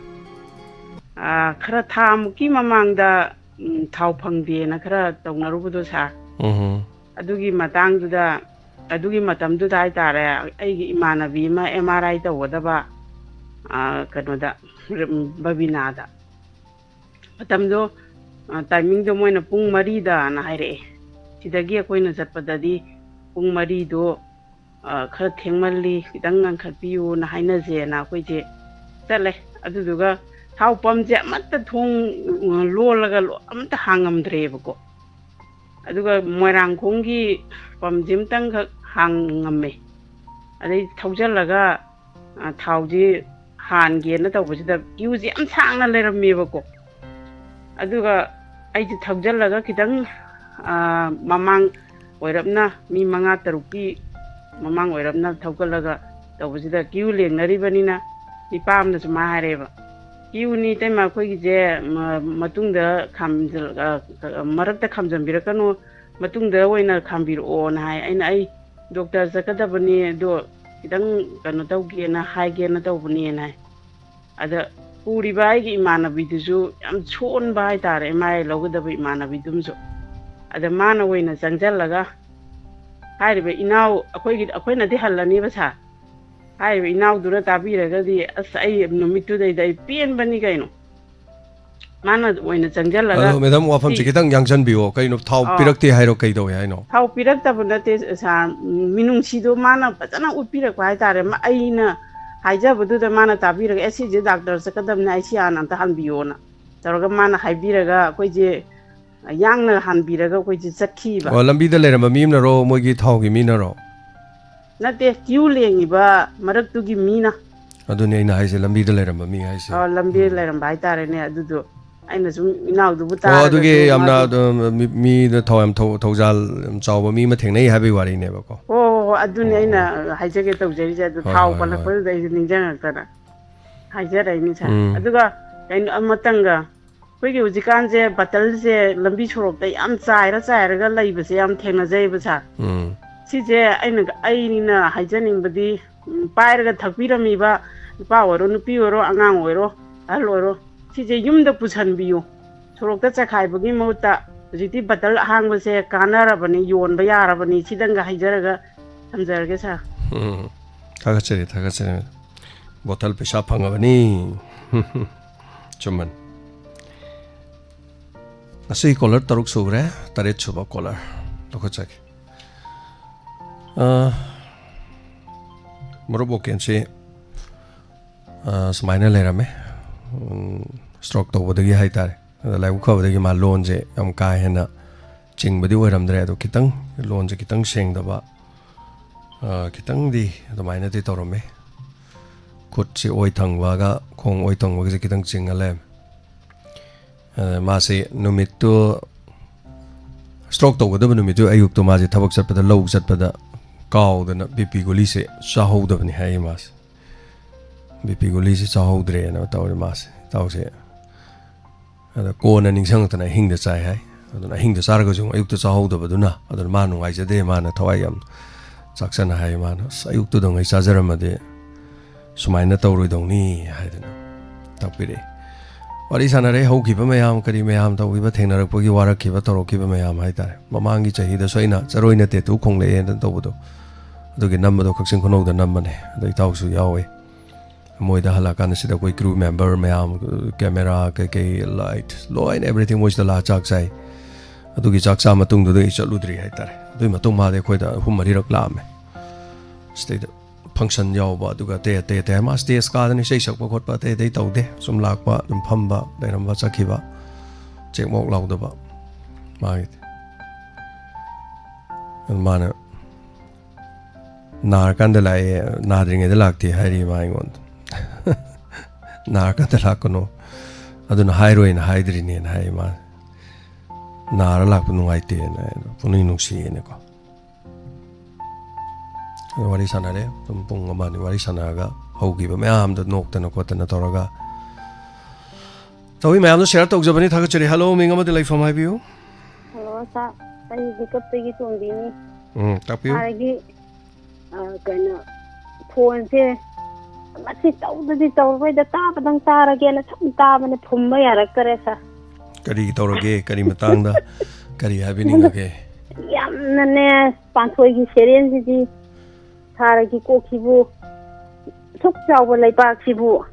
ꯑ, ꯈꯔ ꯊꯥ ꯃꯨꯛꯀꯤ ꯃꯃꯥꯡꯗ, ꯎꯝ, ꯊꯥꯎ ꯐꯪꯗꯦꯅ ꯈꯔ ꯇꯧꯅꯔꯨꯕꯗꯣ, ꯁꯥꯔ꯫ ꯎꯝ꯫ ꯑꯗꯨꯒꯤ ꯃꯇꯥꯡꯗꯨꯗ, ꯑꯗꯨꯒꯤ ꯃꯇꯝꯗꯨꯗ ꯍꯥꯏꯇꯥꯔꯦ, ꯑꯩꯒꯤ ꯏꯃꯥꯟꯅꯕꯤ ꯑꯃ ꯑꯦꯝ ꯑꯥꯔ ꯑꯥꯏ ꯇꯧꯒꯗꯕ, ꯑ, ꯀꯩꯅꯣꯗ, ꯕꯕꯤꯅꯥꯗ꯫ ꯃꯇꯝꯗꯣ, ꯑ, timingꯗꯣ ꯃꯣꯏꯅ ꯄꯨꯡ ꯃꯔꯤꯗꯅ ꯍꯥꯏꯔꯛꯑꯦ꯫ ꯁꯤꯗꯒꯤ ꯑꯩꯈꯣꯏꯅ ꯆꯠꯄꯗꯗꯤ ꯄꯨꯡ ꯃꯔꯤꯗꯣ, ꯑ, ꯈꯔ ꯊꯦꯡꯃꯜꯂꯤ, ꯈꯤꯇꯪ ꯉꯟꯈꯠꯄꯤꯌꯨꯅ ꯍꯥꯏꯅꯁꯦꯅ ꯑꯩꯈꯣꯏꯁꯦ ꯆꯠꯂꯦ꯫ ꯑꯗꯨꯗꯨꯒ ꯊꯥꯎ ꯄꯝꯁꯦ ꯑꯃꯠꯇ ꯊꯣꯡ, ꯎꯝ, ꯂꯣꯜꯂꯒ ꯂꯣ-, ꯑꯃꯠꯇ ꯍꯥꯡꯉꯝꯗ꯭ꯔꯦꯕꯀꯣ꯫ ꯑꯗꯨꯒ ꯃꯣꯏꯔꯥꯡꯈꯣꯡꯒꯤ ꯄꯝꯁꯤꯃꯇꯪꯈꯛ ꯍꯥꯡꯉꯝꯃꯦ꯫ ꯑꯗꯩ ꯊꯧꯖꯤꯜꯂꯒ, ꯑ, ꯊꯥꯎꯁꯤ ꯍꯥꯟꯒꯦꯅ ꯇꯧꯕꯁꯤꯗ ꯀ꯭ꯌꯨꯁꯤ ꯌꯥꯝ ꯁꯥꯡꯅ ꯂꯩꯔꯝꯃꯦꯕꯀꯣ꯫ ꯑꯗꯨꯒ ꯑꯩꯁꯦ ꯊꯧꯖꯤꯜꯂꯒ ꯈꯤꯇꯪ, ꯑ, ꯃꯃꯥꯡ ꯑꯣꯏꯔꯞꯅ, ꯃꯤ ꯃꯉꯥ ꯇꯔꯨꯛꯀꯤ ꯃꯃꯥꯡ ꯑꯣꯏꯔꯞꯅ ꯊꯧꯒꯠꯂꯒ ꯇꯧꯕꯁꯤꯗ ꯀ꯭ꯌꯨ ꯂꯦꯡꯅꯔꯤꯕꯅꯤꯅ ꯅꯤꯄꯥ ꯑꯃꯅ ꯁꯨꯃꯥꯏꯅ ꯍꯥꯏꯔꯛꯑꯦꯕ, "ꯀ꯭ꯌꯨꯅꯤ ꯏꯇꯩꯃ, ꯑꯩꯈꯣꯏꯒꯤꯁꯦ ꯃ-, ꯃꯇꯨꯡꯗ ꯈꯥꯝꯖꯤꯜ-, ꯑ, ꯃꯔꯛꯇ ꯈꯥꯝꯖꯟꯕꯤꯔꯛꯀꯅꯨ, ꯃꯇꯨꯡꯗ ꯑꯣꯏꯅ ꯈꯥꯝꯕꯤꯔꯛꯑꯣꯅ" ꯍꯥꯏ꯫ ꯑꯩꯅ, "ꯑꯩ ꯗꯣꯛꯇꯔ ꯆꯠꯀꯗꯕꯅꯤ, ꯑꯗꯣ ꯈꯤꯇꯪ ꯀꯩꯅꯣ ꯇꯧꯒꯦꯅ ꯍꯥꯏꯒꯦꯅ ꯇꯧꯕꯅꯦꯅ" ꯍꯥꯏ꯫ ꯑꯗ ꯄꯨꯔꯤꯕ ꯑꯩꯒꯤ ꯏꯃꯥꯟꯅꯕꯤꯗꯨꯁꯨ ꯌꯥꯝ ꯁꯣꯟꯕ ꯍꯥꯏꯇꯥꯔꯦ, ꯑꯦꯝ ꯑꯥꯏ ꯂꯧꯒꯗꯕ ꯏꯃꯥꯟꯅꯕꯤꯗꯨꯝꯁꯨ꯫ ꯑꯗ ꯃꯥꯅ ꯑꯣꯏꯅ ꯆꯪꯁꯤꯜꯂꯒ, ꯍꯥꯏꯔꯤꯕ ꯏꯅꯥꯎ, ꯑꯩꯈꯣꯏꯒꯤ, ꯑꯩꯈꯣꯏꯅꯗꯤ ꯍꯜꯂꯅꯤꯕ ꯁꯥꯔ, ꯍꯥꯏꯔꯤꯕ ꯏꯅꯥꯎꯗꯨꯅ ꯇꯥꯕꯤꯔꯒꯗꯤ, ꯑꯁ, ꯑꯩ ꯅꯨꯃꯤꯠꯇꯨꯗꯩꯗ ꯑꯩ ꯄꯦꯟꯕꯅꯤ ꯀꯩꯅꯣ꯫ ꯃꯥꯅ ꯑꯣꯏꯅ ꯆꯪꯁꯤꯜꯂꯒ, ꯑꯗꯣ ꯃꯦꯗꯥꯝ, ꯋꯥꯐꯝꯁꯦ ꯁꯤ ꯈꯤꯇꯪ ꯌꯥꯡꯁꯟꯕꯤꯌꯣ꯫ ꯀꯩꯅꯣ, ꯊꯥꯎ ꯑꯥ꯫ ꯄꯤꯔꯛꯇꯦ ꯍꯥꯏꯔꯣ, ꯀꯩꯗꯧꯋꯦ ꯍꯥꯏꯅꯣ? ꯊꯥꯎ ꯄꯤꯔꯛꯇꯕ ꯅꯠꯇꯦ ꯁꯥꯔ, ꯃꯤꯅꯨꯡꯁꯤꯗꯣ ꯃꯥꯅ ꯐꯖꯅ ꯎꯠꯄꯤꯔꯛꯄ ꯍꯥꯏꯇꯥꯔꯦ꯫ ꯃꯥ-, ꯑꯩꯅ ꯍꯥꯏꯖꯕꯗꯨꯗ ꯃꯥꯅ ꯇꯥꯕꯤꯔꯒ, "ꯑꯦ, ꯁꯤꯁꯦ ꯗꯥꯛꯇꯔ ꯆꯠꯀꯗꯕꯅꯦ, ꯑꯩ ꯁꯤ ꯍꯥꯟꯅ ꯑꯝꯇ ꯍꯟꯕꯤꯌꯣꯅ" ꯇꯧꯔꯒ ꯃꯥꯅ ꯍꯥꯏꯕꯤꯔꯒ, ꯑꯩꯈꯣꯏꯁꯦ ꯌꯥꯡꯅ ꯍꯥꯟꯕꯤꯔꯒ ꯑꯩꯈꯣꯏꯁꯦ ꯆꯠꯈꯤꯕ꯫ ꯑꯣ, ꯂꯝꯕꯤꯗ ꯂꯩꯔꯝꯕ ꯃꯤ ꯑꯃꯅꯔꯣ, ꯃꯣꯏꯒꯤ ꯊꯥꯎꯒꯤ ꯃꯤꯅꯔꯣ? ꯅꯠꯇꯦ, ꯀ꯭ꯌꯨ ꯂꯦꯡꯉꯤꯕ ꯃꯔꯛꯇꯨꯒꯤ ꯃꯤꯅ꯫ ꯑꯗꯨꯅꯦ ꯑꯩꯅ ꯍꯥꯏꯁꯦ, ꯂꯝꯕꯤꯗ ꯂꯩꯔꯝꯕ ꯃꯤ ꯍꯥꯏꯁꯦ꯫ ꯑ, ꯂꯝꯕꯤꯗ ꯎꯝ꯫ ꯂꯩꯔꯝꯕ ꯍꯥꯏꯇꯥꯔꯦꯅꯦ꯫ ꯑꯗꯨꯗꯣ ꯑꯩꯅ ꯁꯨꯝ ꯏꯅꯥꯎꯗꯨꯕꯨ ꯑꯣ, ꯑꯗꯨꯒꯤ ꯇꯥꯔꯒꯁꯨ ꯌꯥꯝꯅ, ꯃꯥꯗꯣ ꯑꯗꯨꯝ, ꯃꯤ-, ꯃꯤꯗ ꯊꯋꯥꯏ ꯌꯥꯝ ꯊꯧ-, ꯊꯧꯖꯥꯜ ꯌꯥꯝ ꯆꯥꯎꯕ ꯃꯤ ꯑꯃ ꯊꯦꯡꯅꯩ ꯍꯥꯏꯕꯒꯤ ꯋꯥꯔꯤꯅꯦꯕꯀꯣ꯫ ꯍꯣ, ꯍꯣ, ꯍꯣ, ꯑꯗꯨꯅꯦ ꯑꯣ꯫ ꯑꯩꯅ ꯍꯥꯏꯖꯒꯦ ꯇꯧꯖꯔꯤꯁꯦ꯫ ꯑꯗꯨ ꯍꯣꯏ, ꯊꯥꯎ ꯍꯣꯏ, ꯍꯣꯏ꯫ ꯄꯜꯂꯛꯄꯗꯨꯗ ꯑꯩꯁꯦ ꯅꯤꯡꯁꯤꯡꯉꯛꯇꯅ ꯍꯥꯏꯖꯔꯛꯏꯅꯤ, ꯁꯥꯔ꯫ ꯎꯝ꯫ ꯑꯗꯨꯒ ꯀꯩꯅꯣ ꯑꯃꯇꯪꯒ, ꯑꯩꯈꯣꯏꯒꯤ ꯍꯧꯖꯤꯛꯀꯥꯟꯁꯦ ꯕꯇꯜꯁꯦ ꯂꯝꯕꯤ ꯁꯣꯔꯣꯛꯇ ꯌꯥꯝ ꯆꯥꯏꯔ ꯆꯥꯏꯔꯒ ꯂꯩꯕꯁꯦ ꯌꯥꯝ ꯊꯦꯡꯅꯖꯩꯕ, ꯁꯥꯔ꯫ ꯎꯝ꯫ ꯁꯤꯁꯦ ꯑꯩꯅ, ꯑꯩꯅ ꯍꯥꯏꯖꯅꯤꯡꯕꯗꯤ, ꯎꯝ, ꯄꯥꯏꯔꯒ ꯊꯛꯄꯤꯔꯝꯃꯤꯕ ꯅꯨꯄꯥ ꯑꯣꯏꯔꯣ, ꯅꯨꯄꯤ ꯑꯣꯏꯔꯣ, ꯑꯉꯥꯡ ꯑꯣꯏꯔꯣ, ꯑꯍꯜ ꯑꯣꯏꯔꯣ, ꯁꯤꯁꯦ ꯌꯨꯝꯗ ꯄꯨꯁꯟꯕꯤꯌꯨ꯫ ꯁꯣꯔꯣꯛꯇ ꯆꯈꯥꯏꯕꯒꯤ ꯃꯍꯨꯠꯇ ꯍꯧꯖꯤꯛꯇꯤ ꯕꯇꯜ ꯑꯍꯥꯡꯕꯁꯦ ꯀꯥꯟꯅꯔꯕꯅꯤ, ꯌꯣꯟꯕ ꯌꯥꯔꯕꯅꯤ꯫ ꯁꯤꯗꯪꯒ ꯍꯥꯏꯖꯔꯒ ꯊꯝꯖꯔꯒꯦ, ꯁꯥꯔ꯫ ꯎꯝ, ꯊꯥꯒꯠꯆꯔꯤ, ꯊꯥꯒꯠꯆꯔꯤ꯫ ꯕꯣꯇꯜ ꯄꯩꯁꯥ ꯐꯪꯉꯕꯅꯤ꯫ ꯆꯨꯝꯃꯟ꯫ ꯉꯁꯤ ꯀꯣꯂꯔ ꯇꯔꯨꯛ ꯁꯨꯈ꯭ꯔꯦ, ꯇꯔꯦꯠ ꯁꯨꯕ ꯀꯣꯂꯔ ꯂꯧꯈꯠꯆꯒꯦ꯫ ꯑ, ꯃꯔꯨꯞ ꯋꯥꯀꯦꯟꯁꯤ, ꯑ, ꯁꯨꯃꯥꯏꯅ ꯂꯩꯔꯝꯃꯦ꯫ ꯁ꯭ꯇ꯭ꯔꯣꯛ ꯇꯧꯕꯗꯒꯤ ꯍꯥꯏꯇꯥꯔꯦ꯫ ꯑꯗ ꯂꯥꯏꯕꯛ ꯐꯕꯗꯒꯤ ꯃꯥ ꯂꯣꯟꯁꯦ ꯌꯥꯝ ꯀꯥ ꯍꯦꯟꯅ ꯆꯤꯡꯕꯗꯤ ꯑꯣꯏꯔꯝꯗ꯭ꯔꯦ, ꯑꯗꯣ ꯈꯤꯇꯪ ꯂꯣꯟꯁꯦ ꯈꯤꯇꯪ ꯁꯦꯡꯗꯕ, ꯑ, ꯈꯤꯇꯪꯗꯤ ꯑꯗꯨꯃꯥꯏꯅꯗꯤ ꯇꯧꯔꯝꯃꯦ꯫ ꯈꯨꯠꯁꯤ ꯑꯣꯏ ꯊꯪꯕꯒ ꯈꯣꯡ ꯑꯣꯏ ꯊꯪꯕꯒꯁꯦ ꯈꯤꯇꯪ ꯆꯤꯡꯉ ꯂꯩꯔꯝꯃꯦ꯫ ꯑ, ꯃꯥꯁꯦ ꯅꯨꯃꯤꯠꯇꯨ ꯁ꯭ꯇ꯭ꯔꯣꯛ ꯇꯧꯒꯗꯕ ꯅꯨꯃꯤꯠꯇꯨ ꯑꯌꯨꯛꯇꯨ ꯃꯥꯁꯦ ꯊꯕꯛ ꯆꯠꯄꯗ, ꯂꯧ ꯆꯠꯄꯗ ꯀꯥꯎꯗꯅ ꯕꯤ ꯄꯤ ꯒꯨꯂꯤꯁꯦ ꯆꯥꯍꯧꯗꯕꯅꯤ ꯍꯥꯏꯌꯦ ꯃꯥꯁꯦ꯫ ꯕꯤ ꯄꯤ ꯒꯨꯂꯤꯁꯦ ꯆꯥꯍꯧꯗ꯭ꯔꯦꯅ ꯇꯧꯔꯦ ꯃꯥꯁꯦ, ꯏꯇꯥꯎꯁꯦ꯫ ꯑꯗ ꯀꯣꯟꯅ ꯅꯤꯡꯁꯤꯡꯉꯛꯇꯅ ꯑꯍꯤꯡꯗ ꯆꯥꯏ ꯍꯥꯏ꯫ ꯑꯗꯨꯅ ꯑꯍꯤꯡꯗ ꯆꯥꯔꯒꯁꯨ ꯑꯌꯨꯛꯇ ꯆꯥꯍꯧꯗꯕꯗꯨꯅ, ꯑꯗꯨꯅ ꯃꯥ ꯅꯨꯡꯉꯥꯏꯖꯗꯦ, ꯃꯥꯅ ꯊꯋꯥꯏ ꯌꯥꯝ ꯆꯥꯛꯆꯅ ꯍꯥꯏ꯫ ꯃꯥꯅ, "ꯑꯁ, ꯑꯌꯨꯛꯇꯨꯗꯉꯩ ꯆꯥꯖꯔꯝꯃꯗꯤ ꯁꯨꯃꯥꯏꯅ ꯇꯧꯔꯣꯏꯗꯧꯅꯤ" ꯍꯥꯏꯗꯅ ꯇꯥꯛꯄꯤꯔꯛꯑꯦ꯫ ꯋꯥꯔꯤ ꯁꯥꯟꯅꯔꯦ, ꯍꯧꯈꯤꯕ ꯃꯌꯥꯝ, ꯀꯔꯤ ꯃꯌꯥꯝ ꯇꯧꯈꯤꯕ, ꯊꯦꯡꯅꯔꯛꯄꯒꯤ ꯋꯥꯔꯛꯈꯤꯕ, ꯇꯧꯔꯛꯈꯤꯕ ꯃꯌꯥꯝ ꯍꯥꯏꯇꯥꯔꯦ꯫ ꯃꯃꯥꯡꯒꯤ ꯆꯍꯤꯗꯁꯨ ꯑꯩꯅ ꯆꯔꯣꯏꯅ ꯇꯦꯇꯨ ꯈꯣꯡꯂꯛꯑꯦꯅ ꯇꯧꯕꯗꯣ, ꯑꯗꯨꯒꯤ ꯅꯝꯕꯗꯣ ꯀꯛꯆꯤꯡ ꯈꯨꯅꯧꯗ ꯅꯝꯕꯅꯦ꯫ ꯑꯗꯣ ꯏꯇꯥꯎꯁꯨ ꯌꯥꯎꯋꯦ꯫ ꯃꯣꯏꯗ ꯍꯜꯂꯛꯑꯀꯥꯟꯗ ꯁꯤꯗ ꯑꯩꯈꯣꯏ crew member ꯃꯌꯥꯝ, camera, ꯀꯩꯀꯩ, light, ꯂꯣꯏꯅ everything ꯃꯣꯏꯁꯤꯗ ꯂꯥꯛꯑ ꯆꯥꯛ ꯆꯥꯏ꯫ ꯑꯗꯨꯒꯤ ꯆꯥꯛ ꯆꯥ ꯃꯇꯨꯡꯗꯨꯗ ꯑꯩ ꯆꯠꯂꯨꯗ꯭ꯔꯤ ꯍꯥꯏꯇꯥꯔꯦ꯫ ꯑꯗꯨꯒꯤ ꯃꯇꯨꯡ ꯃꯥꯗꯤ ꯑꯩꯈꯣꯏꯗ ꯑꯍꯨꯝ ꯃꯔꯤꯔꯛ ꯂꯥꯛꯑꯝꯃꯦ꯫ ꯁꯤꯗꯩꯗ function ꯌꯥꯎꯕ, ꯑꯗꯨꯒ ꯑꯇꯩ ꯑꯇꯩ ꯑꯇꯩ, ꯃꯥ stage ꯀꯥꯗꯅ ꯏꯁꯩ ꯁꯛꯄ ꯈꯣꯠꯄ ꯑꯇꯩ ꯑꯇꯩ ꯇꯧꯗꯦ꯫ ꯁꯨꯝ ꯂꯥꯛꯄ, ꯑꯗꯨꯝ ꯐꯝꯕ, ꯂꯩꯔꯝꯕ, ꯆꯠꯈꯤꯕ, ꯆꯦꯛꯃꯣꯛ ꯂꯥꯎꯗꯕ ꯃꯥꯒꯤꯗꯤ꯫ ꯑꯗꯨ ꯃꯥꯅ ꯅꯥꯔꯀꯥꯟꯗ ꯂꯥꯛꯑꯦ, ꯅꯥꯗ꯭ꯔꯤꯉꯩꯗ ꯂꯥꯛꯇꯦ ꯍꯥꯏꯔꯤ ꯃꯥ ꯑꯩꯉꯣꯟꯗ꯫ "ꯅꯥꯔꯀꯥꯟꯗ ꯂꯥꯛꯀꯅꯨ, ꯑꯗꯨꯅ ꯍꯥꯏꯔꯣꯏꯅ ꯍꯥꯏꯗ꯭ꯔꯤꯅꯦꯅ" ꯍꯥꯏ ꯃꯥ꯫ "ꯅꯥꯔ ꯂꯥꯛꯄ ꯅꯨꯡꯉꯥꯏꯇꯦꯅ, ꯄꯨꯛꯅꯤꯡ ꯅꯨꯡꯁꯤꯌꯦꯅꯀꯣ"꯫ ꯑꯗꯨ ꯋꯥꯔꯤ ꯁꯥꯟꯅꯔꯦ, ꯑꯗꯨꯝ ꯄꯨꯡ ꯑꯃ ꯑꯅꯤ ꯋꯥꯔꯤ ꯁꯥꯟꯅꯔꯒ ꯍꯧꯈꯤꯕ ꯃꯌꯥꯝꯗꯣ ꯅꯣꯛꯇꯅ ꯈꯣꯠꯇꯅ ꯇꯧꯔꯒ ꯇꯧꯏ ꯃꯌꯥꯝꯗꯣ share ꯇꯧꯖꯕꯅꯤ꯫ ꯊꯥꯒꯠꯆꯔꯤ꯫ Hello, ꯃꯤꯡ ꯑꯃꯗꯤ ꯂꯩꯐꯝ ꯍꯥꯏꯕꯤꯌꯨ꯫ Hello, sir. ꯑꯩ ꯍꯨꯏꯀꯞꯇꯒꯤ ꯇꯣꯝꯕꯤꯅꯤ꯫ ꯎꯝ, ꯇꯥꯛꯄꯤꯌꯨ꯫ ꯁꯥꯔꯒꯤ, ꯑ, ꯀꯩꯅꯣ, ꯐꯣꯟꯁꯦ ꯃꯁꯤ ꯇꯧꯗꯗꯤ ꯇꯧꯔꯣꯏꯗ, ꯇꯥꯕꯗꯪ ꯇꯥꯔꯒꯦꯅ ꯁꯨꯝ ꯇꯥꯕꯅꯦ, ꯐꯨꯝꯕ ꯌꯥꯔꯛꯇꯔꯦ, sir꯫ ꯀꯔꯤ ꯇꯧꯔꯒꯦ? ꯀꯔꯤ ꯃꯇꯥꯡꯗ? ꯀꯔꯤ ꯍꯥꯏꯕꯤꯅꯤꯡꯉꯒꯦ? ꯌꯥꯝꯅꯅꯦ, ꯄꯥꯟꯊꯣꯏꯒꯤ ꯁꯦꯔꯦꯟꯁꯤꯗꯤ ꯁꯥꯔꯒꯤ ꯀꯣꯛꯁꯤꯕꯨ, ꯑꯁꯨꯛ ꯆꯥꯎꯕ ꯂꯩꯕꯥꯛꯁꯤꯕꯨ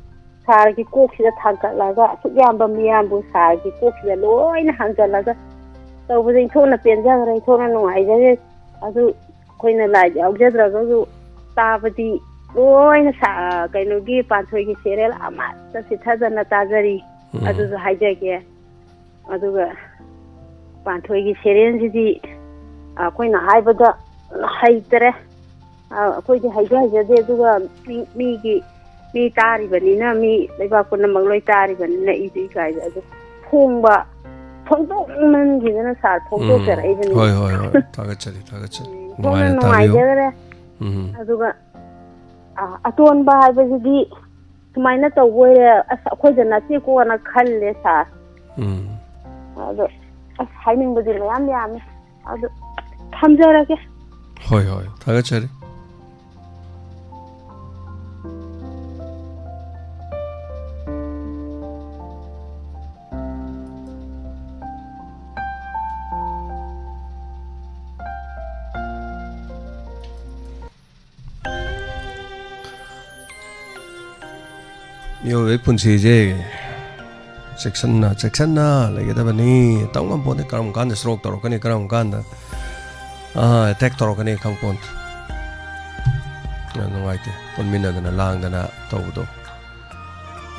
ꯁꯥꯔꯒꯤ ꯀꯣꯛꯁꯤꯗ ꯊꯥꯡꯒꯠꯂꯒ, ꯑꯁꯨꯛ ꯌꯥꯝꯕ ꯃꯤꯌꯥꯝꯕꯨ ꯁꯥꯔꯒꯤ ꯀꯣꯛꯁꯤꯗ ꯂꯣꯏꯅ ꯍꯥꯟꯖꯜꯂꯒ ꯇꯧꯕꯗ ꯏꯟꯊꯣꯛꯅ ꯄꯦꯟꯖꯈ꯭ꯔꯦ, ꯏꯟꯊꯣꯛꯅ ꯅꯨꯡꯉꯥꯏꯖꯔꯦ꯫ ꯑꯗꯨ ꯑꯩꯈꯣꯏꯅ ꯂꯥꯏꯗ ꯌꯥꯎꯖꯗ꯭ꯔꯒꯁꯨ ꯇꯥꯕꯗꯤ ꯂꯣꯏꯅ ꯁꯥ-, ꯀꯩꯅꯣꯒꯤ ꯄꯥꯟꯊꯣꯏꯒꯤ serial ꯑꯃꯠꯇ ꯆꯤꯠꯊꯗꯅ ꯇꯥꯖꯔꯤ꯫ ꯎꯝ꯫ ꯑꯗꯨꯁꯨ ꯍꯥꯏꯖꯒꯦ꯫ ꯑꯗꯨꯒ ꯄꯥꯟꯊꯣꯏꯒꯤ serialꯁꯤꯗꯤ ꯑꯩꯈꯣꯏꯅ ꯍꯥꯏꯕꯗ ꯍꯩꯇꯔꯦ꯫ ꯑ, ꯑꯩꯈꯣꯏꯗꯤ ꯍꯩꯁꯨ ꯍꯩꯖꯗꯦ, ꯑꯗꯨꯒ ꯃꯤ, ꯃꯤꯒꯤ, ꯃꯤ ꯇꯥꯔꯤꯕꯅꯤꯅ, ꯃꯤ ꯂꯩꯕꯥꯛ ꯄꯨꯝꯅꯃꯛ ꯂꯣꯏ ꯇꯥꯔꯤꯕꯅꯤꯅ, ꯑꯩꯁꯨ ꯏꯀꯥꯏꯖꯩ꯫ ꯑꯗꯨ ꯐꯣꯡꯕ, ꯐꯣꯡꯗꯣꯛꯃꯟꯈꯤꯗꯅ ꯁꯥꯔ ꯎꯝ꯫ ꯐꯣꯡꯗꯣꯛꯆꯔꯛꯏꯕꯅꯤ꯫ ꯍꯣꯏ, ꯍꯣꯏ, ꯍꯣꯏ꯫ ꯊꯥꯒꯠꯆꯔꯤ, ꯊꯥꯒꯠꯆꯔꯤ꯫ ꯎꯝ, ꯁꯣꯝꯅ ꯅꯨꯡꯉꯥꯏꯅ ꯇꯥꯕꯤꯌꯨ꯫ ꯅꯨꯡꯉꯥꯏꯖꯈ꯭ꯔꯦ꯫ ꯎꯝ꯫ ꯑꯗꯨꯒ, ꯑ, ꯑꯇꯣꯟꯕ ꯍꯥꯏꯕꯁꯤꯗꯤ ꯁꯨꯃꯥꯏꯅ ꯇꯧꯕ ꯑꯣꯏꯔꯦ, ꯑꯁ, ꯑꯩꯈꯣꯏꯗ ꯅꯠꯇꯦꯀꯣꯅ ꯈꯜꯂꯦ, ꯁꯥꯔ꯫ ꯎꯝ꯫ ꯑꯗꯣ, ꯑꯁ, ꯍꯥꯏꯅꯤꯡꯕꯗꯤ ꯃꯌꯥꯝ ꯌꯥꯝꯃꯤ꯫ ꯑꯗꯨ ꯊꯝꯖꯔꯒꯦ꯫ ꯍꯣꯏ, ꯍꯣꯏ, ꯊꯥꯒꯠꯆꯔꯤ꯫ ꯃꯤꯑꯣꯏꯕꯒꯤ ꯄꯨꯟꯁꯤꯁꯦ ꯆꯦꯛꯁꯤꯟꯅ, ꯆꯦꯛꯁꯤꯟꯅ ꯂꯩꯒꯗꯕꯅꯤ꯫ ꯇꯝ ꯉꯝꯄꯣꯠꯇꯦ ꯀꯔꯝ ꯀꯥꯟꯗ stroke ꯇꯧꯔꯛꯀꯅꯤ, ꯀꯔꯝ ꯀꯥꯟꯗ, ꯑꯥ, attack ꯇꯧꯔꯛꯀꯅꯤ ꯈꯪꯄꯣꯟꯇꯦ꯫ ꯌꯥꯝ ꯅꯨꯡꯉꯥꯏꯇꯦ, ꯄꯨꯟꯃꯤꯟꯅꯗꯅ ꯂꯥꯡꯗꯅ ꯇꯧꯕꯗꯣ꯫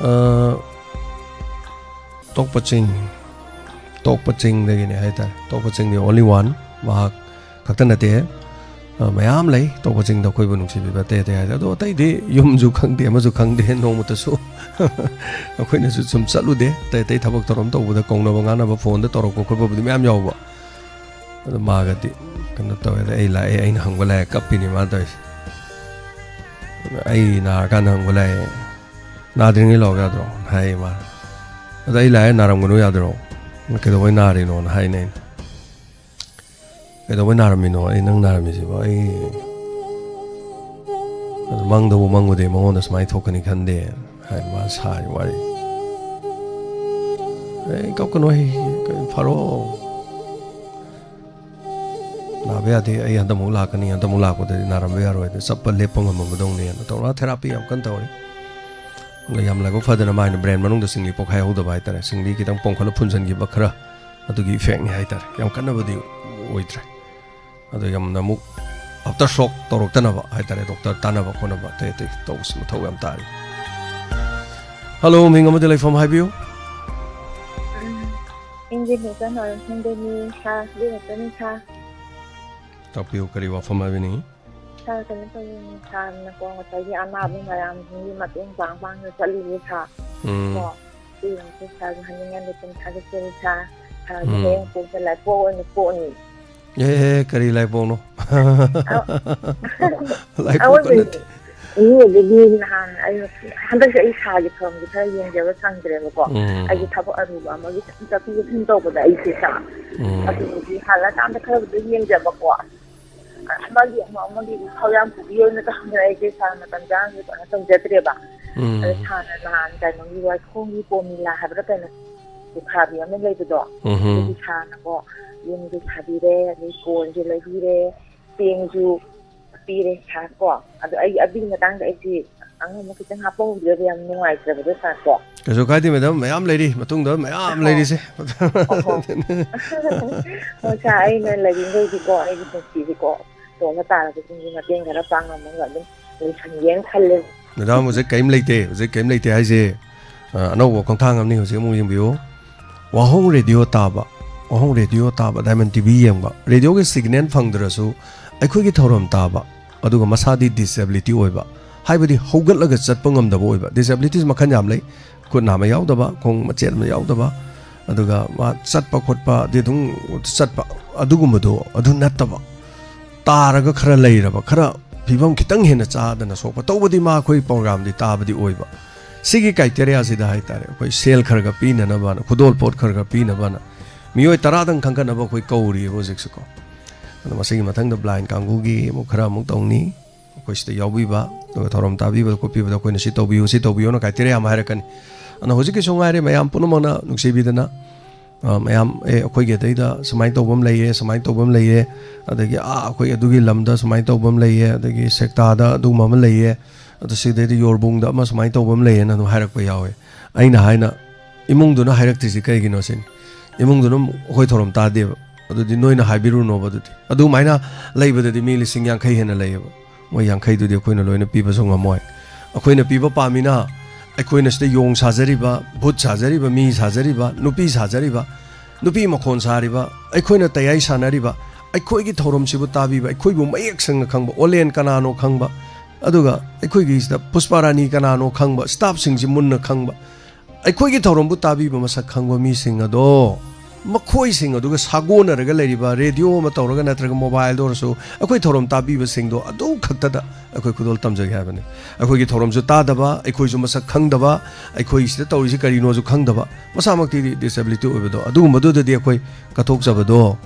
ꯑꯥ, ꯇꯣꯛꯄ ꯆꯤꯡ, ꯇꯣꯛꯄ ꯆꯤꯡꯗꯒꯤꯅꯦ ꯍꯥꯏꯇꯥꯔꯦ꯫ ꯇꯣꯛꯄ ꯆꯤꯡꯗꯤ only one, ꯃꯍꯥꯛ ꯈꯛꯇ ꯅꯠꯇꯦ, ꯑ, ꯃꯌꯥꯝ ꯂꯩ ꯇꯣꯛꯄ ꯆꯤꯡꯗ ꯑꯩꯈꯣꯏꯕꯨ ꯅꯨꯡꯁꯤꯕꯤꯕ ꯑꯇꯩ ꯑꯇꯩ ꯍꯥꯏꯗꯤ꯫ ꯑꯗꯣ ꯑꯇꯩꯗꯤ ꯌꯨꯝꯁꯨ ꯈꯪꯗꯦ, ꯑꯃꯁꯨ ꯈꯪꯗꯦ, ꯅꯣꯡꯃꯇꯁꯨ ꯑꯩꯈꯣꯏꯅꯁꯨ ꯁꯨꯝ ꯆꯠꯂꯨꯗꯦ꯫ ꯑꯇꯩ ꯑꯇꯩ ꯊꯕꯛ ꯊꯧꯔꯝ ꯇꯧꯕꯗ ꯀꯧꯅꯕ ꯉꯥꯡꯅꯕ, phoneꯗ ꯇꯧꯔꯛꯄ ꯈꯣꯠꯄꯕꯨꯗꯤ ꯃꯌꯥꯝ ꯌꯥꯎꯕ꯫ ꯑꯗꯣ ꯃꯥꯒꯗꯤ ꯀꯩꯅꯣ ꯇꯧꯋꯦ꯫ ꯑꯗ ꯑꯩ ꯂꯥꯛꯑꯦ, ꯑꯩꯅ ꯍꯪꯕ ꯂꯥꯛꯑꯦ, ꯀꯞꯄꯤꯅꯤ ꯃꯥ ꯇꯧꯔꯤꯁꯦ꯫ ꯑꯩ ꯅꯥꯔꯀꯥꯟꯗ ꯍꯪꯕ ꯂꯥꯛꯑꯦ, "ꯅꯥꯗ꯭ꯔꯤꯉꯩ ꯂꯥꯛꯑꯣ ꯌꯥꯗ꯭ꯔꯣ?" ꯍꯥꯏꯌꯦ ꯃꯥ꯫ ꯑꯗ ꯑꯩ ꯂꯥꯛꯑꯦ, "ꯅꯥꯔꯝꯒꯅꯨ ꯌꯥꯗ꯭ꯔꯣ? ꯀꯩꯗꯧꯕꯩ ꯅꯥꯔꯤꯅꯣꯅ?" ꯍꯥꯏꯅꯦ ꯑꯩꯅ꯫ "ꯀꯩꯗꯧꯕꯩ ꯅꯥꯔꯝꯃꯤꯅꯣ? ꯑꯩ ꯅꯪ ꯅꯥꯔꯝꯃꯤꯁꯤꯕꯣ?" ꯑꯩ ꯑꯗꯨ ꯃꯪꯗꯕꯨ ꯃꯪꯉꯨꯗꯦ, ꯃꯉꯣꯟꯗ ꯁꯨꯃꯥꯏꯅ ꯊꯣꯛꯀꯅꯤ ꯈꯟꯗꯦ ꯍꯥꯏ ꯃꯥ ꯁꯥꯔꯤ ꯋꯥꯔꯤ꯫ "ꯑꯩ ꯀꯞꯀꯅꯨ, ꯑꯩ ꯀꯩꯅꯣ ꯐꯔꯣ꯫ ꯅꯥꯕ ꯌꯥꯗꯦ, ꯑꯩ ꯍꯟꯗꯛꯃꯨꯛ ꯂꯥꯛꯀꯅꯤ, ꯍꯟꯗꯛꯃꯨꯛ ꯂꯥꯛꯄꯗꯗꯤ ꯅꯥꯔꯝꯕ ꯌꯥꯔꯣꯏ, ꯑꯗꯨ ꯆꯠꯄ ꯂꯦꯞꯄ ꯉꯝꯃꯝꯃꯗꯧꯅꯦꯅ" ꯇꯧꯔꯒ therapy ꯌꯥꯝ ꯀꯟꯅ ꯇꯧꯔꯤ꯫ ꯑꯗꯨꯒ ꯌꯥꯝ ꯂꯥꯏꯕꯛ ꯐꯗꯅ ꯃꯥꯏꯅ brain ꯃꯅꯨꯡꯗ ꯁꯤꯡꯂꯤ ꯄꯣꯛꯈꯥꯏꯍꯧꯗꯕ ꯍꯥꯏꯇꯥꯔꯦ, ꯁꯤꯡꯂꯤ ꯈꯤꯇꯪ ꯄꯣꯝꯈꯠꯂ ꯐꯨꯟꯖꯟꯈꯤꯕ ꯈꯔ, ꯑꯗꯨꯒꯤ effectꯅꯤ ꯍꯥꯏꯇꯥꯔꯦ꯫ ꯌꯥꯝ ꯀꯟꯅꯕꯨꯗꯤ ꯑꯣꯏꯗ꯭ꯔꯦ꯫ ꯑꯗꯣ ꯌꯥꯝꯅ ꯑꯃꯨꯛ ꯑꯥꯐꯇꯔ ꯁꯣꯛ ꯇꯧꯔꯛꯇꯅꯕ ꯍꯥꯏꯇꯥꯔꯦ, ꯗꯣꯛꯇꯔ ꯇꯥꯟꯅꯕ ꯈꯣꯠꯅꯕ ꯑꯇꯩ ꯑꯇꯩ ꯇꯧꯕꯁꯤ ꯃꯊꯧ ꯌꯥꯝ ꯇꯥꯔꯤ꯫ ꯍꯜꯂꯣ, ꯃꯤꯡ ꯑꯃꯗꯤ ꯂꯩꯐꯝ ꯍꯥꯏꯕꯤꯌꯨ꯫ ꯏꯪꯖꯤꯟ ꯏꯆꯟ ꯑꯣꯏꯔꯝ ꯈꯪꯗꯦꯅꯤ ꯁꯥꯔ, ꯑꯗꯨ ꯈꯛꯇꯅꯤ ꯁꯥꯔ꯫ ꯇꯥꯛꯄꯤꯌꯨ, ꯀꯔꯤ ꯋꯥꯐꯝ ꯍꯥꯏꯕꯤꯅꯤꯡꯉꯤ? ꯁꯥꯔ, ꯀꯩꯅꯣ ꯇꯧꯕꯅꯤ ꯁꯥꯔꯅꯀꯣ, ꯉꯁꯥꯏꯒꯤ ꯑꯅꯥꯕ ꯃꯌꯥꯝꯁꯤꯡꯒꯤ ꯃꯇꯦꯡ ꯄꯥꯡ ꯄꯥꯡꯗ ꯆꯠꯂꯤꯁꯦ ꯁꯥꯔ꯫ ꯎꯝ꯫ ꯀꯣ, ꯑꯗꯨꯒꯤꯗꯃꯛꯇ ꯁꯥꯔꯕꯨ ꯍꯟꯖꯤꯟ ꯍꯟꯖꯤꯟ ꯊꯥꯒꯠꯆꯔꯤ ꯁꯥꯔ꯫ ꯁꯥꯔꯒꯤ ꯎꯝ꯫ ꯍꯌꯦꯡ ꯄꯣꯛꯄ ꯂꯥꯏꯄꯣꯛ ꯑꯣꯏꯅ ꯄꯣꯛꯑꯅꯤ꯫ ꯑꯦ, ꯑꯦ, ꯀꯔꯤ ꯂꯥꯏꯄꯣꯛꯅꯣ? ꯑ-, ꯂꯥꯏꯄꯣꯛꯀ ꯑꯋꯣꯏꯕꯩ ꯅꯠꯇꯦ꯫ ꯏꯅꯦ ꯑꯗꯨꯗꯤ ꯅꯍꯥꯟ ꯑꯩ, ꯍꯟꯗꯛꯁꯦ ꯑꯩ ꯁꯥꯒꯤ ꯊꯧꯔꯝꯁꯦ ꯈꯔ ꯌꯦꯡꯖꯕ ꯁꯪꯗ꯭ꯔꯦꯕꯀꯣ꯫ ꯎꯝ꯫ ꯑꯩꯒꯤ ꯊꯕꯛ ꯑꯔꯨꯕ ꯑꯃꯒꯤ ꯁꯨꯝ ꯆꯠꯊꯣꯛ ꯆꯠꯁꯤꯟ ꯇꯧꯕꯗ ꯑꯩꯁꯦ ꯁꯥ-, ꯎꯝ꯫ ꯑꯗꯨꯗꯨꯒꯤ ꯍꯜꯂꯀꯥꯟꯗ ꯈꯔꯕꯨꯗꯤ ꯌꯦꯡꯖꯕꯀꯣ꯫ ꯑꯃꯒꯤ ꯑꯃ, ꯑꯃꯒꯤ ꯈꯥꯎ ꯌꯥꯝ ꯄꯨꯕꯤ ꯑꯣꯏꯅ ꯇꯧꯍꯟꯗ꯭ꯔꯦ ꯑꯩꯁꯦ ꯁꯥꯔ ꯃꯇꯝ ꯆꯥꯅꯁꯨ ꯀꯩꯅꯣ ꯇꯧꯖꯗ꯭ꯔꯦꯕ꯫ ꯎꯝ꯫ ꯑꯗ ꯁꯥꯔꯅ ꯅꯍꯥꯟ ꯀꯩꯅꯣꯒꯤ ꯋꯥꯏꯈꯣꯡꯒꯤ ꯄꯣꯃꯤꯂꯥ ꯍꯥꯏꯕ꯭ꯔꯥ ꯀꯩꯅꯣ, ꯂꯨꯈꯥꯕꯤ ꯑꯃ ꯂꯩꯕꯗꯣ, ꯎꯝ꯫ ꯑꯗꯨꯒꯤ ꯁꯥꯔꯅꯀꯣ ꯌꯨꯝꯁꯨ ꯁꯥꯕꯤꯔꯦ, ꯑꯗꯩ ꯀꯣꯟꯁꯨ ꯂꯩꯕꯤꯔꯦ, ꯆꯦꯡꯁꯨ ꯄꯤꯔꯦ ꯁꯥꯔ ꯀꯣ꯫ ꯑꯗꯣ ꯑꯩ ꯑꯗꯨꯒꯤ ꯃꯇꯥꯡꯗ ꯑꯩꯁꯦ ꯑꯉꯝꯕ ꯈꯤꯇꯪ ꯍꯥꯞꯄꯍꯧꯗ꯭ꯔꯗꯤ ꯌꯥꯝ ꯅꯨꯡꯉꯥꯏꯇ꯭ꯔꯕꯗꯣ ꯁꯥꯔ ꯀꯣ꯫ ꯀꯩꯁꯨ ꯀꯥꯏꯗꯦ ꯃꯦꯗꯥꯝ, ꯃꯌꯥꯝ ꯂꯩꯔꯤ, ꯃꯇꯨꯡꯗ ꯃꯌꯥꯝ ꯑꯣꯍꯣ꯫ ꯂꯩꯔꯤꯁꯦ꯫ ꯑꯣꯍꯣ꯫ ꯍꯣꯏ ꯁꯥꯔ, ꯑꯩꯅ ꯂꯩꯔꯤꯉꯩꯗꯤꯀꯣ, ꯑꯩꯒꯤ ꯄꯨꯟꯁꯤꯁꯦꯀꯣ, ꯇꯣꯝꯕ ꯇꯥꯔꯕꯁꯤꯡꯒꯤ ꯃꯇꯦꯡ ꯈꯔ ꯄꯥꯡꯉꯝꯃꯒ ꯑꯗꯨꯝ ꯂꯣꯏꯁꯟꯒꯦꯅ ꯈꯜꯂꯦ꯫ ꯃꯦꯗꯥꯝ, ꯍꯧꯖꯤꯛ ꯀꯔꯤꯝ ꯂꯩꯇꯦ, ꯍꯧꯖꯤꯛ ꯀꯔꯤꯝ ꯂꯩꯇꯦ ꯍꯥꯏꯁꯦ, ꯑ, ꯑꯅꯧꯕ ꯈꯣꯡꯊꯥꯡ ꯑꯃꯅꯤ꯫ ꯍꯧꯖꯤꯛ ꯑꯃꯨꯛ ꯌꯦꯡꯕꯤꯌꯨ, ꯋꯥꯍꯣꯡ ꯔꯦꯗꯤꯑꯣ ꯇꯥꯕ, ꯋꯥꯍꯣꯡ ꯔꯦꯗꯤꯑꯣ ꯇꯥꯕ, ꯗꯥꯏꯃꯟ ꯇꯤ ꯚꯤ ꯌꯦꯡꯕ, ꯔꯦꯗꯤꯑꯣꯒꯤ ꯁꯤꯒꯅꯦꯜ ꯐꯪꯗ꯭ꯔꯁꯨ ꯑꯩꯈꯣꯏꯒꯤ ꯊꯧꯔꯝ ꯇꯥꯕ, ꯑꯗꯨꯒ ꯃꯁꯥꯗꯤ ꯗꯤꯁꯦꯕꯤꯂꯤꯇꯤ ꯑꯣꯏꯕ, ꯍꯥꯏꯕꯗꯤ ꯍꯧꯒꯠꯂꯒ ꯆꯠꯄ ꯉꯝꯗꯕ ꯑꯣꯏꯕ꯫ ꯗꯤꯁꯦꯕꯤꯂꯤꯇꯤꯁ ꯃꯈꯜ ꯌꯥꯝ ꯂꯩ, ꯈꯨꯠ ꯅꯥꯝꯃ ꯌꯥꯎꯗꯕ, ꯈꯣꯡ ꯃꯆꯦꯠ ꯑꯃ ꯌꯥꯎꯗꯕ, ꯑꯗꯨꯒ ꯃꯥ ꯆꯠꯄ ꯈꯣꯠꯄ, ꯑꯗꯤ ꯑꯗꯨꯝ ꯆꯠꯄ, ꯑꯗꯨꯒꯨꯝꯕꯗꯣ ꯑꯗꯨ ꯅꯠꯇꯕ, ꯇꯥꯔꯒ ꯈꯔ ꯂꯩꯔꯕ, ꯈꯔ ꯐꯤꯕꯝ ꯈꯤꯇꯪ ꯍꯦꯟꯅ ꯆꯥꯗꯅ ꯁꯣꯛꯄ꯫ ꯇꯧꯕꯗꯤ ꯃꯥ ꯑꯩꯈꯣꯏ ꯄ꯭ꯔꯣꯒ꯭ꯔꯥꯝꯗꯤ ꯇꯥꯕꯗꯤ ꯑꯣꯏꯕ꯫ ꯁꯤꯒꯤ ꯀ꯭ꯔꯥꯏꯇꯦꯔꯤꯌꯥꯁꯤꯗ ꯍꯥꯏꯇꯥꯔꯦ, ꯑꯩꯈꯣꯏ ꯁꯦꯜ ꯈꯔ ꯈꯔ ꯄꯤꯅꯅꯕꯅ, ꯈꯨꯗꯣꯜ ꯄꯣꯠ ꯈꯔ ꯈꯔ ꯄꯤꯅꯕꯅ ꯃꯤꯑꯣꯏ ꯇꯔꯥꯗꯪ ꯈꯟꯒꯠꯅꯕ ꯑꯩꯈꯣꯏ ꯀꯧꯔꯤꯑꯕ ꯍꯧꯖꯤꯛꯁꯦꯀꯣ꯫ ꯑꯗꯣ ꯃꯁꯤꯒꯤ ꯃꯊꯪꯗ ꯕ꯭ꯂꯥꯏꯟ ꯀꯥꯡꯕꯨꯒꯤ ꯑꯃꯨꯛ ꯈꯔ ꯑꯃꯨꯛ ꯇꯧꯅꯤ꯫ ꯑꯩꯈꯣꯏ ꯁꯤꯗ ꯌꯥꯎꯕꯤꯕ, ꯑꯗꯨꯒ ꯊꯧꯔꯝ ꯇꯥꯕꯤꯕꯗ ꯈꯣꯠꯄꯤꯕꯗ ꯑꯩꯈꯣꯏꯅ ꯁꯤ ꯇꯧꯕꯤꯌꯨ, ꯁꯤ ꯇꯧꯕꯤꯌꯨꯅ ꯀ꯭ꯔꯥꯏꯇꯦꯔꯤꯌꯥ ꯑꯃ ꯍꯥꯏꯔꯛꯀꯅꯤ꯫ ꯑꯗꯨꯅ ꯍꯧꯖꯤꯛꯀꯤꯁꯨ ꯉꯥꯏꯔꯦ, ꯃꯌꯥꯝ ꯄꯨꯝꯅꯃꯛꯅ ꯅꯨꯡꯁꯤꯕꯤꯗꯅ, ꯑ, ꯃꯌꯥꯝ, "ꯑꯦ, ꯑꯩꯈꯣꯏꯒꯤ ꯑꯗꯩꯗ ꯁꯨꯃꯥꯏꯅ ꯇꯧꯕ ꯑꯃ ꯂꯩꯌꯦ, ꯁꯨꯃꯥꯏꯅ ꯇꯧꯕ ꯑꯃ ꯂꯩꯌꯦ, ꯑꯗꯒꯤ, ꯑꯥ, ꯑꯩꯈꯣꯏ ꯑꯗꯨꯒꯤ ꯂꯝꯗ ꯁꯨꯃꯥꯏꯅ ꯇꯧꯕ ꯑꯃ ꯂꯩꯌꯦ, ꯑꯗꯒꯤ ꯁꯦꯛꯇꯥꯗ ꯑꯗꯨꯒꯨꯝꯕ ꯑꯃ ꯂꯩꯌꯦ, ꯑꯗꯣ ꯁꯤꯗꯩꯗ ꯌꯣꯔꯕꯨꯡꯗ ꯑꯃ ꯁꯨꯃꯥꯏꯅ ꯇꯧꯕ ꯑꯃ ꯂꯩꯌꯦꯅ" ꯑꯗꯨꯝ ꯍꯥꯏꯔꯛꯄ ꯌꯥꯎꯋꯦ꯫ ꯑꯩꯅ ꯍꯥꯏꯅ, ꯏꯃꯨꯡꯗꯨꯅ ꯍꯥꯏꯔꯛꯇ꯭ꯔꯤꯁꯤ ꯀꯩꯒꯤꯅꯣ ꯁꯤꯅꯤ꯫ ꯏꯃꯨꯡꯗꯨꯅ ꯑꯩꯈꯣꯏ ꯊꯧꯔꯝ ꯇꯥꯗꯦꯕ꯫ ꯑꯗꯨꯗꯤ ꯅꯣꯏꯅ ꯍꯥꯏꯕꯤꯔꯨꯅꯣꯕ꯫ ꯑꯗꯨꯗꯤ ꯑꯗꯨꯃꯥꯏꯅ ꯂꯩꯕꯗꯗꯤ ꯃꯤ ꯂꯤꯁꯤꯡ ꯌꯥꯡꯈꯩ ꯍꯦꯟꯅ ꯂꯩꯌꯦꯕ꯫ ꯃꯣꯏ ꯌꯥꯡꯈꯩꯗꯨꯗꯤ ꯑꯩꯈꯣꯏꯅ ꯂꯣꯏꯅ ꯄꯤꯕꯁꯨ ꯉꯝꯃꯣꯏ꯫ ꯑꯩꯈꯣꯏꯅ ꯄꯤꯕ ꯄꯥꯝꯃꯤꯅ ꯑꯩꯈꯣꯏꯅ ꯁꯤꯗ ꯌꯣꯡ ꯁꯥꯖꯔꯤꯕ, ꯚꯨꯠ ꯁꯥꯖꯔꯤꯕ, ꯃꯤ ꯁꯥꯖꯔꯤꯕ, ꯅꯨꯄꯤ ꯁꯥꯖꯔꯤꯕ, ꯅꯨꯄꯤ ꯃꯈꯣꯟ ꯁꯥꯔꯤꯕ, ꯑꯩꯈꯣꯏꯅ ꯇꯌꯥꯏ ꯁꯥꯟꯅꯔꯤꯕ, ꯑꯩꯈꯣꯏꯒꯤ ꯊꯧꯔꯝꯁꯤꯕꯨ ꯇꯥꯕꯤꯕ, ꯑꯩꯈꯣꯏꯕꯨ ꯃꯌꯦꯛ ꯁꯦꯡꯅ ꯈꯪꯕ, ꯑꯣꯂꯦꯟ ꯀꯅꯥꯅꯣ ꯈꯪꯕ, ꯑꯗꯨꯒ ꯑꯩꯈꯣꯏꯒꯤꯁꯤꯗ ꯄꯨꯁꯄꯥ ꯔꯥꯅꯤ ꯀꯅꯥꯅꯣ ꯈꯪꯕ, ꯁ꯭ꯇꯥꯐꯁꯤꯡꯁꯤ ꯃꯨꯟꯅ ꯈꯪꯕ, ꯑꯩꯈꯣꯏꯒꯤ ꯊꯧꯔꯝꯕꯨ ꯇꯥꯕꯤꯕ ꯃꯁꯛ ꯈꯪꯕ ꯃꯤꯁꯤꯡ ꯑꯗꯣ ꯃꯈꯣꯏꯁꯤꯡ ꯑꯗꯨꯒ ꯁꯥꯒꯣꯟꯅꯔꯒ ꯂꯩꯔꯤꯕ ꯔꯦꯗꯤꯑꯣ ꯑꯃ ꯇꯧꯔꯒ ꯅꯠꯇ꯭ꯔꯒ ꯃꯣꯕꯥꯏꯜꯗ ꯑꯣꯏꯔꯁꯨ ꯑꯩꯈꯣꯏ ꯊꯧꯔꯝ ꯇꯥꯕꯤꯕꯁꯤꯡꯗꯣ ꯑꯗꯨ ꯈꯛꯇꯗ ꯑꯩꯈꯣꯏ ꯈꯨꯗꯣꯜ ꯇꯝꯖꯒꯦ ꯍꯥꯏꯕꯅꯤ꯫ ꯑꯩꯈꯣꯏꯒꯤ ꯊꯧꯔꯝꯁꯨ ꯇꯥꯗꯕ, ꯑꯩꯈꯣꯏꯁꯨ ꯃꯁꯛ ꯈꯪꯗꯕ, ꯑꯩꯈꯣꯏ ꯁꯤꯗ ꯇꯧꯔꯤꯁꯤ ꯀꯔꯤꯅꯣꯁꯨ ꯈꯪꯗꯕ, ꯃꯁꯥꯃꯛꯇꯤ ꯗꯤꯁꯦꯕꯤꯂꯤꯇꯤ ꯑꯣꯏꯕꯗꯣ, ꯑꯗꯨꯒꯨꯝꯕꯗꯨꯗꯗꯤ ꯑꯩꯈꯣꯏ ꯀꯠꯊꯣꯛꯆꯕꯗꯣ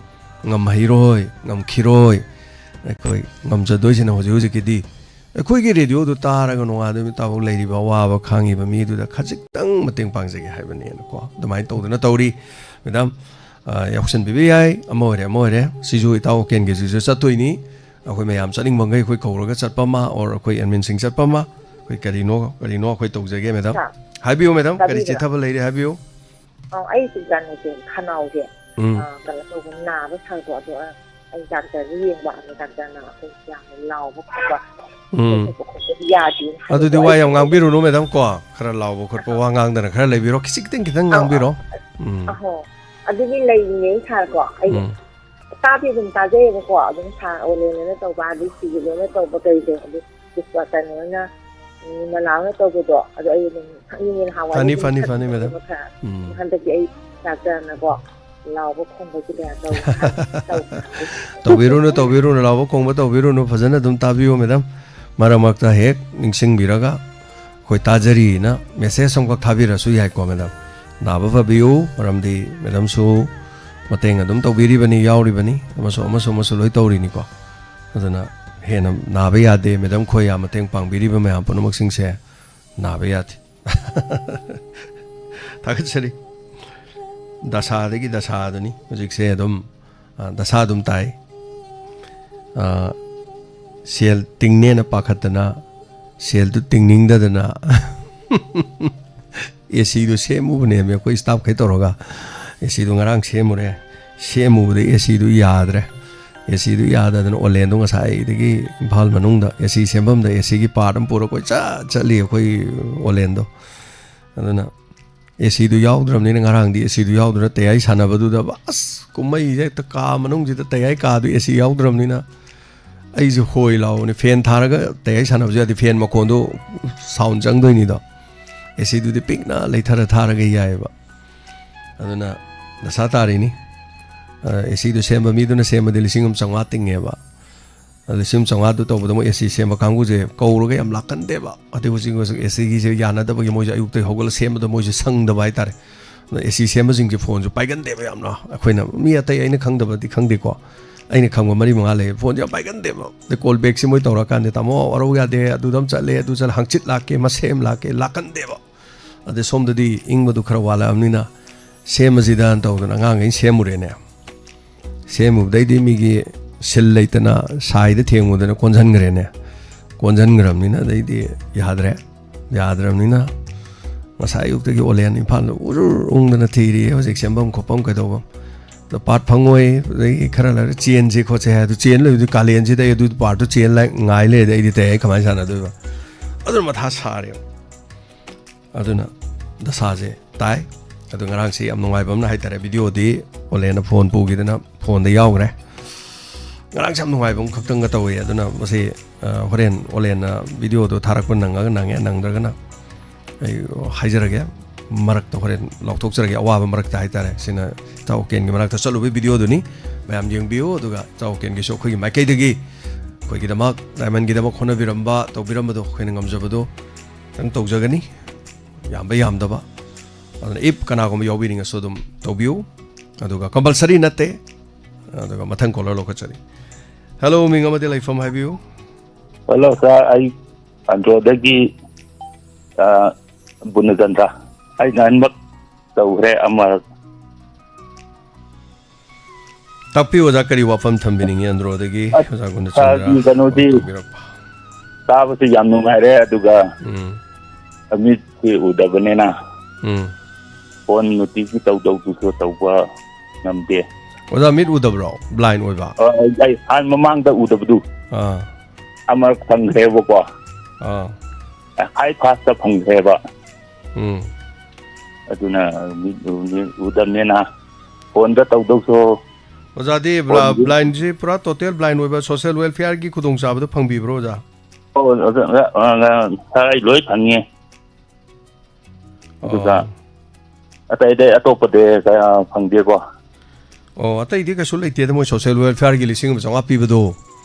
ꯉꯝꯍꯩꯔꯣꯏ, ꯉꯝꯈꯤꯔꯣꯏ꯫ ꯑꯩꯈꯣꯏ ꯉꯝꯖꯗꯣꯏꯁꯤꯅ ꯍꯧꯖꯤꯛ ꯍꯧꯖꯤꯛꯀꯤꯗꯤ ꯑꯩꯈꯣꯏꯒꯤ ꯔꯦꯗꯤꯑꯣꯗꯨ ꯇꯥꯔꯒ ꯅꯣꯡꯉꯥꯟꯕ ꯅꯨꯃꯤꯠ ꯇꯥꯐꯥꯎ ꯂꯩꯔꯤꯕ ꯑꯋꯥꯕ ꯈꯥꯡꯉꯤꯕ ꯃꯤꯗꯨꯗ ꯈꯖꯤꯛꯇꯪ ꯃꯇꯦꯡ ꯄꯥꯡꯖꯒꯦ ꯍꯥꯏꯕꯅꯦꯅꯀꯣ꯫ ꯑꯗꯨꯃꯥꯏꯅ ꯇꯧꯗꯅ ꯇꯧꯔꯤ꯫ ꯃꯦꯗꯥꯝ, ꯑ, ꯌꯥꯎꯁꯟꯕꯤꯕ ꯌꯥꯏ꯫ ꯑꯃ ꯑꯣꯏꯔꯦ, ꯑꯃ ꯑꯣꯏꯔꯦ꯫ ꯁꯤꯁꯨ ꯏꯇꯥꯎ ꯀꯦꯟꯒꯤꯁꯤꯁꯨ ꯆꯠꯇꯣꯏꯅꯤ꯫ ꯑꯩꯈꯣꯏ ꯃꯌꯥꯝ ꯆꯠꯅꯤꯡꯕꯈꯩ ꯑꯩꯈꯣꯏ ꯀꯧꯔꯒ ꯆꯠꯄ ꯑꯃ, or ꯑꯩꯈꯣꯏ ꯑꯦꯗꯃꯤꯟꯁꯤꯡ ꯆꯠꯄ ꯑꯃ, ꯑꯩꯈꯣꯏ ꯀꯔꯤꯅꯣ, ꯀꯔꯤꯅꯣ ꯑꯩꯈꯣꯏ ꯇꯧꯖꯒꯦ, ꯃꯦꯗꯥꯝ꯫ ꯍꯥ? ꯍꯥꯏꯕꯤꯌꯨ, ꯃꯦꯗꯥꯝ, ꯀꯔꯤ ꯇꯥꯕꯤꯕ꯭ꯔꯥ? ꯆꯤꯊꯕ ꯂꯩꯔꯦ ꯍꯥꯏꯕꯤꯌꯨ꯫ ꯑꯧ, ꯑꯩꯁꯦ ꯀꯩꯅꯣꯁꯦ, ꯈꯅꯥꯎꯁꯦ, ꯎꯝ꯫ ꯑ, ꯀꯩꯅꯣ ꯇꯧꯕ, ꯅꯥꯕ ꯁꯥꯏꯀꯣ꯫ ꯑꯗꯣ, ꯑ, ꯑꯩ ꯗꯥꯛꯇꯔꯗ ꯌꯦꯡꯕ, ꯑꯗꯣ ꯗꯥꯛꯇꯔꯅ ꯑꯩꯈꯣꯏ ꯌꯥꯝꯅ ꯂꯥꯎꯕ ꯈꯣꯠꯄ, ꯎꯝ꯫ ꯈꯣꯠꯄ ꯈꯣꯠꯄꯗꯤ ꯌꯥꯗꯦꯅ ꯍꯥꯏꯕꯀꯣ꯫ ꯑꯗꯨꯗꯤ ꯋꯥ ꯌꯥꯝ ꯑꯩꯁꯦ ꯉꯥꯡꯕꯤꯔꯨꯅꯨ, ꯃꯦꯗꯥꯝ, ꯀꯣ꯫ ꯈꯔ ꯂꯥꯎꯕ ꯈꯣꯠꯄ, ꯑꯍꯣ꯫ ꯋꯥ ꯉꯥꯡꯗꯅ ꯈꯔ ꯂꯩꯕꯤꯔꯣ, ꯈꯤꯖꯤꯛꯇꯪ ꯈꯤꯇꯪ ꯑꯧ, ꯉꯥꯡꯕꯤꯔꯣ꯫ ꯑꯧ꯫ ꯎꯝ꯫ ꯑꯍꯣ꯫ ꯑꯗꯨꯗꯤ ꯂꯩꯔꯤꯅꯦ, ꯁꯥꯔꯀꯣ꯫ ꯑꯩ ꯎꯝ꯫ ꯇꯥꯗꯤ ꯑꯗꯨꯝ ꯇꯥꯖꯩꯌꯦꯕꯀꯣ꯫ ꯑꯗꯨꯝ ꯁꯥꯔ ꯑꯣꯂꯦꯟꯅ ꯇꯧꯕ, ꯑꯗꯩ ꯁꯤꯒꯤꯗꯣꯅ ꯇꯧꯕ ꯀꯩꯗꯣ, ꯑꯗꯩ ꯄꯨꯁꯄꯥ ꯀꯩꯅꯣꯅ, ꯎꯝ, ꯃꯂꯥꯅ ꯇꯧꯕꯗꯣ, ꯑꯗꯣ ꯑꯩ ꯑꯗꯨꯝ ꯈꯪꯅꯤꯡꯉꯦꯅ ꯍꯥꯟꯋꯥꯏꯗꯤ ꯐꯅꯤ, ꯑꯗꯨꯝ ꯐꯅꯤ, ꯐꯅꯤ, ꯃꯦꯗꯥꯝ꯫ ꯈꯪꯅꯤꯡꯉꯦꯕ ꯈꯔ꯫ ꯎꯝ꯫ ꯍꯟꯗꯛꯇꯤ ꯑꯩ ꯗꯥꯛꯇꯔꯅꯀꯣ, ꯂꯥꯎꯕ ꯈꯣꯡꯕꯁꯤ ꯀꯌꯥ ꯇꯧ-, ꯇꯧ-, ꯇꯧꯕꯤꯔꯨꯅꯨ, ꯇꯧꯕꯤꯔꯨꯅꯨ, ꯂꯥꯎꯕ ꯈꯣꯡꯕ ꯇꯧꯕꯤꯔꯨꯅꯨ, ꯐꯖꯅ ꯑꯗꯨꯝ ꯇꯥꯕꯤꯌꯨ, ꯃꯦꯗꯥꯝ꯫ ꯃꯔꯛ ꯃꯔꯛꯇ ꯍꯦꯛ ꯅꯤꯡꯁꯤꯡꯕꯤꯔꯒ ꯑꯩꯈꯣꯏ ꯇꯥꯖꯔꯤꯅ ꯃꯦꯁꯦꯖ ꯑꯃꯈꯛ ꯊꯥꯕꯤꯔꯁꯨ ꯌꯥꯏꯀꯣ, ꯃꯦꯗꯥꯝ꯫ ꯅꯥꯕ ꯐꯕꯤꯌꯨ, ꯃꯔꯝꯗꯤ ꯃꯦꯗꯥꯝꯁꯨ ꯃꯇꯦꯡ ꯑꯗꯨꯝ ꯇꯧꯕꯤꯔꯤꯕꯅꯤ, ꯌꯥꯎꯔꯤꯕꯅꯤ, ꯑꯃꯁꯨ, ꯑꯃꯁꯨ, ꯑꯃꯁꯨ ꯂꯣꯏ ꯇꯧꯔꯤꯅꯤꯀꯣ꯫ ꯑꯗꯨꯅ ꯍꯦꯟꯅ ꯅꯥꯕ ꯌꯥꯗꯦ, ꯃꯦꯗꯥꯝ ꯈꯣꯏ ꯌꯥꯝ ꯃꯇꯦꯡ ꯄꯥꯡꯕꯤꯔꯤꯕ ꯃꯌꯥꯝ ꯄꯨꯝꯅꯃꯛꯁꯤꯡꯁꯦ ꯅꯥꯕ ꯌꯥꯗꯦ꯫ ꯊꯥꯒꯠꯆꯔꯤ꯫ ꯗꯁꯥꯗꯒꯤ ꯗꯁꯥꯗꯨꯅꯤ ꯍꯧꯖꯤꯛꯁꯦ ꯑꯗꯨꯝ, ꯑ, ꯗꯁꯥ ꯑꯗꯨꯝ ꯇꯥꯏ꯫ ꯑ, ꯁꯦꯜ ꯇꯤꯡꯅꯦꯅ ꯄꯥꯈꯠꯇꯅ, ꯁꯦꯜꯗꯨ ꯇꯤꯡꯅꯤꯡꯗꯗꯅ, ꯑꯦ ꯁꯤꯗꯨ ꯁꯦꯝꯃꯨꯕꯅꯦꯃꯤ ꯑꯩꯈꯣꯏ ꯁ꯭ꯇꯥꯐꯈꯩ ꯇꯧꯔꯒ꯫ ꯑꯦ ꯁꯤꯗꯨ ꯉꯔꯥꯡ ꯁꯦꯝꯃꯨꯔꯦ꯫ ꯁꯦꯝꯃꯨꯕꯗ ꯑꯦ ꯁꯤꯗꯨ ꯌꯥꯗ꯭ꯔꯦ꯫ ꯑꯦ ꯁꯤꯗꯨ ꯌꯥꯗꯗꯅ ꯑꯣꯂꯦꯟꯗꯣ ꯉꯁꯥꯏꯗꯒꯤ ꯏꯝꯐꯥꯜ ꯃꯅꯨꯡꯗ ꯑꯦ ꯁꯤ ꯁꯦꯝꯐꯝꯗ ꯑꯦ ꯁꯤꯒꯤ ꯄꯥꯔꯠ ꯑꯃ ꯄꯨꯔ ꯀꯣꯏꯆꯠ ꯆꯠꯂꯤ ꯑꯩꯈꯣꯏ ꯑꯣꯂꯦꯟꯗꯣ꯫ ꯑꯗꯨꯅ ꯑꯦ ꯁꯤꯗꯨ ꯌꯥꯎꯗ꯭ꯔꯕꯅꯤꯅ ꯉꯔꯥꯡꯗꯤ ꯑꯦ ꯁꯤꯗꯨ ꯌꯥꯎꯗꯅ ꯇꯌꯥꯏ ꯁꯥꯟꯅꯕꯗꯨꯗ ꯑꯁ ꯀꯨꯝꯍꯩꯁꯦ ꯍꯦꯛꯇ ꯀꯥ ꯃꯅꯨꯡꯁꯤꯗ ꯇꯌꯥꯏ ꯀꯥꯗꯨ ꯑꯦ ꯁꯤ ꯌꯥꯎꯗ꯭ꯔꯕꯅꯤꯅ ꯑꯩꯁꯦ ꯍꯣꯏ ꯂꯥꯎꯕꯅꯦ꯫ ꯐꯦꯟ ꯊꯥꯔꯒ ꯇꯌꯥꯏ ꯁꯥꯟꯅꯕꯁꯨ ꯌꯥꯗꯦ, ꯐꯦꯟ ꯃꯈꯣꯟꯗꯣ ꯁꯥꯎꯟ ꯆꯪꯗꯣꯏꯅꯤꯗꯣ꯫ ꯑꯦ ꯁꯤꯗꯨꯗꯤ ꯄꯤꯛꯅ ꯂꯩꯊꯔ ꯊꯥꯔꯒ ꯌꯥꯏꯑꯕ꯫ ꯑꯗꯨꯅ ꯗꯁꯥ ꯇꯥꯔꯤꯅꯤ꯫ ꯑꯦ ꯁꯤꯗꯨ ꯁꯦꯝꯕ ꯃꯤꯗꯨꯅ ꯁꯦꯝꯕꯗꯤ ꯂꯤꯁꯤꯡ ꯑꯃ ꯆꯥꯝꯃꯉꯥ ꯇꯤꯡꯉꯦꯕ꯫ ꯑꯗꯨ ꯂꯤꯁꯤꯡ ꯑꯃ ꯆꯥꯝꯃꯉꯥꯗꯨ ꯇꯧꯕꯗ ꯃꯣꯏ ꯑꯦ ꯁꯤ ꯁꯦꯝꯕ ꯀꯥꯡꯕꯨꯁꯦ ꯀꯧꯔꯒ ꯌꯥꯝ ꯂꯥꯛꯀꯟꯗꯦꯕ꯫ ꯑꯗꯨ ꯍꯧꯖꯤꯛ ꯍꯧꯖꯤꯛ ꯑꯦ ꯁꯤꯒꯤꯁꯦ ꯌꯥꯅꯗꯕꯒꯤ ꯃꯣꯏꯁꯦ ꯑꯌꯨꯛꯇꯒꯤ ꯍꯧꯒꯠꯂ ꯁꯦꯝꯕꯗ ꯃꯣꯏꯁꯦ ꯁꯪꯗꯕ ꯍꯥꯏꯇꯥꯔꯦ꯫ ꯑꯗ ꯑꯦ ꯁꯤ ꯁꯦꯝꯕꯁꯤꯡꯁꯦ ꯐꯣꯟꯁꯨ ꯄꯥꯏꯒꯟꯗꯦꯕ ꯌꯥꯝꯅ꯫ ꯑꯩꯈꯣꯏꯅ ꯃꯤ ꯑꯇꯩ ꯑꯩꯅ ꯈꯪꯗꯕꯗꯤ ꯈꯪꯗꯦꯀꯣ, ꯑꯩꯅ ꯈꯪꯕ ꯃꯔꯤ ꯃꯉꯥ ꯂꯩ, ꯐꯣꯟꯁꯦ ꯌꯥꯝ ꯄꯥꯏꯒꯟꯗꯦꯕ꯫ ꯑꯗꯩ ꯀꯣꯜ ꯕꯦꯛꯁꯦ ꯃꯣꯏ ꯇꯧꯔꯛꯑꯀꯥꯟꯗ, "ꯇꯥꯃꯣ, ꯋꯥꯔꯧ ꯌꯥꯗꯦ, ꯑꯗꯨꯗ ꯑꯃ ꯆꯠꯂꯦ, ꯑꯗꯨ ꯆꯠꯂꯦ, ꯍꯪꯆꯤꯠ ꯂꯥꯛꯀꯦ, ꯃꯁꯦꯝ ꯂꯥꯛꯀꯦ", ꯂꯥꯛꯀꯟꯗꯦꯕ꯫ ꯑꯗꯩ ꯁꯣꯝꯗꯗꯤ ꯏꯪꯕꯗꯨ ꯈꯔ ꯋꯥꯠꯂꯛꯑꯕꯅꯤꯅ ꯁꯦꯝꯃꯁꯤꯗꯅ ꯇꯧꯗꯅ ꯑꯉꯥꯡꯈꯩꯅ ꯁꯦꯝꯃꯨꯔꯦꯅꯦ꯫ ꯁꯦꯝꯃꯨꯕꯗꯩꯗꯤ ꯃꯤꯒꯤ ꯁꯤꯜ ꯂꯩꯇꯅ ꯁꯥꯏꯗ ꯊꯦꯡꯉꯨꯗꯅ ꯀꯣꯟꯁꯤꯟꯈ꯭ꯔꯦꯅꯦ꯫ ꯀꯣꯟꯁꯤꯟꯈ꯭ꯔꯕꯅꯤꯅ ꯑꯗꯩꯗꯤ ꯌꯥꯗ꯭ꯔꯦ꯫ ꯌꯥꯗ꯭ꯔꯕꯅꯤꯅ ꯉꯁꯥꯏ ꯑꯌꯨꯛꯇꯒꯤ ꯑꯣꯂꯦꯟ ꯏꯝꯐꯥꯜꯗ ꯎꯔꯨꯔ ꯎꯪꯗꯅ ꯊꯤꯔꯤꯌꯦ ꯍꯧꯖꯤꯛ ꯁꯦꯝꯐꯝ ꯈꯣꯠꯐꯝ ꯀꯩꯗꯧꯕ꯫ ꯑꯗꯣ ꯄꯥꯔꯠ ꯐꯪꯉꯣꯏ, ꯑꯗꯒꯤ ꯈꯔ ꯂꯩꯔ ꯆꯦꯟꯁꯤ ꯈꯣꯠꯁꯤ ꯍꯥꯏ꯫ ꯑꯗꯨ ꯆꯦꯟ ꯂꯩꯕꯗꯤ ꯀꯥꯂꯦꯟꯁꯤꯗ ꯑꯩ ꯑꯗꯨ ꯄꯥꯔꯠꯇꯨ ꯆꯦꯟ ꯂꯥꯏ-, ꯉꯥꯏ ꯂꯩꯔꯗꯤ ꯑꯩꯗꯤ ꯇꯌꯥꯏ ꯀꯃꯥꯏꯅ ꯁꯥꯟꯅꯗꯣꯏꯕ? ꯑꯗꯨꯅ ꯃꯊꯥ ꯁꯥꯔꯦꯕ꯫ ꯑꯗꯨꯅ ꯗꯁꯥꯁꯦ ꯇꯥꯏ꯫ ꯑꯗꯨ ꯉꯔꯥꯡꯁꯤ ꯌꯥꯝ ꯅꯨꯡꯉꯥꯏꯕ ꯑꯃꯅ ꯍꯥꯏꯇꯥꯔꯦ, ꯚꯤꯗꯤꯑꯣꯗꯤ ꯑꯣꯂꯦꯟꯅ ꯐꯣꯟ ꯄꯨꯈꯤꯗꯅ ꯐꯣꯟꯗ ꯌꯥꯎꯈ꯭ꯔꯦ꯫ ꯉꯔꯥꯡꯁꯦ ꯌꯥꯝ ꯅꯨꯡꯉꯥꯏꯕ ꯑꯃꯈꯛꯇꯪꯒ ꯇꯧꯋꯤ꯫ ꯑꯗꯨꯅ ꯃꯁꯤ, ꯑ, ꯍꯣꯔꯦꯟ ꯑꯣꯂꯦꯟꯅ ꯚꯤꯗꯤꯑꯣꯗꯣ ꯊꯥꯔꯛꯄ ꯅꯪꯉꯒ ꯅꯪꯉꯦ, ꯅꯪꯗ꯭ꯔꯒꯅ ꯑꯩ ꯍꯥꯏꯖꯔꯒꯦ, ꯃꯔꯛꯇ ꯍꯣꯔꯦꯟ ꯂꯥꯎꯊꯣꯛꯆꯔꯒꯦ, ꯑꯋꯥꯕ ꯃꯔꯛꯇ ꯍꯥꯏꯇꯥꯔꯦ꯫ ꯁꯤꯅ ꯏꯇꯥꯎ ꯀꯦꯟꯒꯤ ꯃꯅꯥꯛꯇ ꯆꯠꯂꯨꯕꯒꯤ ꯚꯤꯗꯤꯑꯣꯗꯨꯅꯤ꯫ ꯃꯌꯥꯝ ꯌꯦꯡꯕꯤꯌꯨ, ꯑꯗꯨꯒ ꯏꯇꯥꯎ ꯀꯦꯟꯒꯤꯁꯨ ꯑꯩꯈꯣꯏꯒꯤ ꯃꯥꯏꯀꯩꯗꯒꯤ ꯑꯩꯈꯣꯏꯒꯤꯗꯃꯛ, ꯗꯥꯏꯃꯟꯒꯤꯗꯃꯛ ꯍꯣꯠꯅꯕꯤꯔꯝꯕ, ꯇꯧꯕꯤꯔꯝꯕꯗꯣ ꯑꯩꯈꯣꯏꯅ ꯉꯝꯖꯕꯗꯣ ꯈꯤꯇꯪ ꯇꯧꯖꯒꯅꯤ, ꯌꯥꯝꯕ ꯌꯥꯝꯗꯕ꯫ ꯑꯗꯨꯅ if ꯀꯅꯥꯒꯨꯝꯕ ꯌꯥꯎꯕꯤꯅꯤꯡꯉꯁꯨ ꯑꯗꯨꯝ ꯇꯧꯕꯤꯌꯨ, ꯑꯗꯨꯒ compulsory ꯅꯠꯇꯦ꯫ ꯑꯗꯨꯒ ꯃꯊꯪ caller ꯂꯧꯈꯠꯆꯔꯤ꯫ Hello, ꯃꯤꯡ ꯑꯃꯗꯤ ꯂꯩꯐꯝ ꯍꯥꯏꯕꯤꯌꯨ꯫ Hello sir, ꯑꯩ ꯑꯟꯗ꯭ꯔꯣꯗꯒꯤ, ꯑ, ꯕꯨꯅꯆꯟꯗ꯭ꯔ꯫ ꯑꯩꯅ ꯑꯅꯤꯃꯛ ꯇꯧꯈ꯭ꯔꯦ, ꯑꯃ ꯇꯥꯛꯄꯤꯌꯨ ꯑꯣꯖꯥ, ꯀꯔꯤ ꯋꯥꯐꯝ ꯊꯝꯕꯤꯅꯤꯡꯉꯤ ꯑꯟꯗ꯭ꯔꯣꯗꯒꯤ ꯑꯁ, ꯑꯣꯖꯥ ꯒꯨꯅꯆꯟꯗ꯭ꯔ ꯁꯥꯔꯒꯤ ꯀꯩꯅꯣꯗꯤ ꯇꯧꯕꯤꯔꯛꯄ? ꯇꯥꯕꯁꯨ ꯌꯥꯝ ꯅꯨꯡꯉꯥꯏꯔꯦ, ꯑꯗꯨꯒ ꯎꯝ꯫ ꯃꯤꯠꯁꯤ ꯎꯗꯕꯅꯤꯅ ꯎꯝ꯫ ꯐꯣꯟ ꯅꯨꯡꯇꯤꯒꯤ ꯇꯧꯗꯧꯗꯨꯁꯨ ꯇꯧꯕ ꯉꯝꯗꯦ꯫ ꯑꯣꯖꯥ, ꯃꯤꯠ ꯎꯗꯕ꯭ꯔꯣ? ꯕ꯭ꯂꯥꯏꯟ ꯑꯣꯏꯕ? ꯑ, ꯑꯩ, ꯑꯩ ꯍꯥꯟꯅ ꯃꯃꯥꯡꯗ ꯎꯗꯕꯗꯣ ꯑꯥ꯫ ꯑꯃꯔꯛ ꯐꯪꯈ꯭ꯔꯦꯕꯀꯣ꯫ ꯑꯥ꯫ ꯈ꯭ꯋꯥꯏ ꯐꯥꯔꯁꯇ ꯐꯪꯈ꯭ꯔꯦꯕ꯫ ꯎꯝ꯫ ꯑꯗꯨꯅ ꯃꯤꯠ ꯎ-, ꯃꯤꯠ ꯎꯗꯕꯅꯤꯅ ꯐꯣꯟꯗ ꯇꯧꯗꯧꯁꯨ ꯑꯣꯖꯥꯗꯤ ꯕ꯭ꯂꯥ-, ꯐꯣꯟꯗꯤ ꯕ꯭ꯂꯥꯏꯟꯁꯤ ꯄꯨꯔꯥ ꯇꯣꯇꯦꯜ ꯕ꯭ꯂꯥꯏꯟ ꯑꯣꯏꯕ ꯁꯣꯁꯦꯜ ꯋꯦꯜꯐꯤꯌꯔꯒꯤ ꯈꯨꯗꯣꯡꯆꯥꯕꯗꯣ ꯐꯪꯕꯤꯕ꯭ꯔꯣ, ꯑꯣꯖꯥ? ꯑꯣ, ꯑꯣꯖꯥ, ꯑ, ꯑ, ꯁꯥꯔ, ꯑꯩ ꯂꯣꯏ ꯐꯪꯉꯦ꯫ ꯑꯗꯨꯒ ꯑꯣ꯫ ꯑꯇꯩ ꯑꯇꯩ ꯑꯇꯣꯞꯄꯗꯤ ꯀꯌꯥ ꯐꯪꯗꯦꯀꯣ꯫ ꯑꯣ, ꯑꯇꯩꯗꯤ ꯀꯩꯁꯨ ꯂꯩꯇꯦꯗ, ꯃꯣꯏ ꯁꯣꯁꯦꯜ ꯋꯦꯜꯐꯤꯌꯥꯔꯒꯤ ꯂꯤꯁꯤꯡ ꯑꯃ ꯆꯥꯝꯃꯉꯥ ꯄꯤꯕꯗꯣ꯫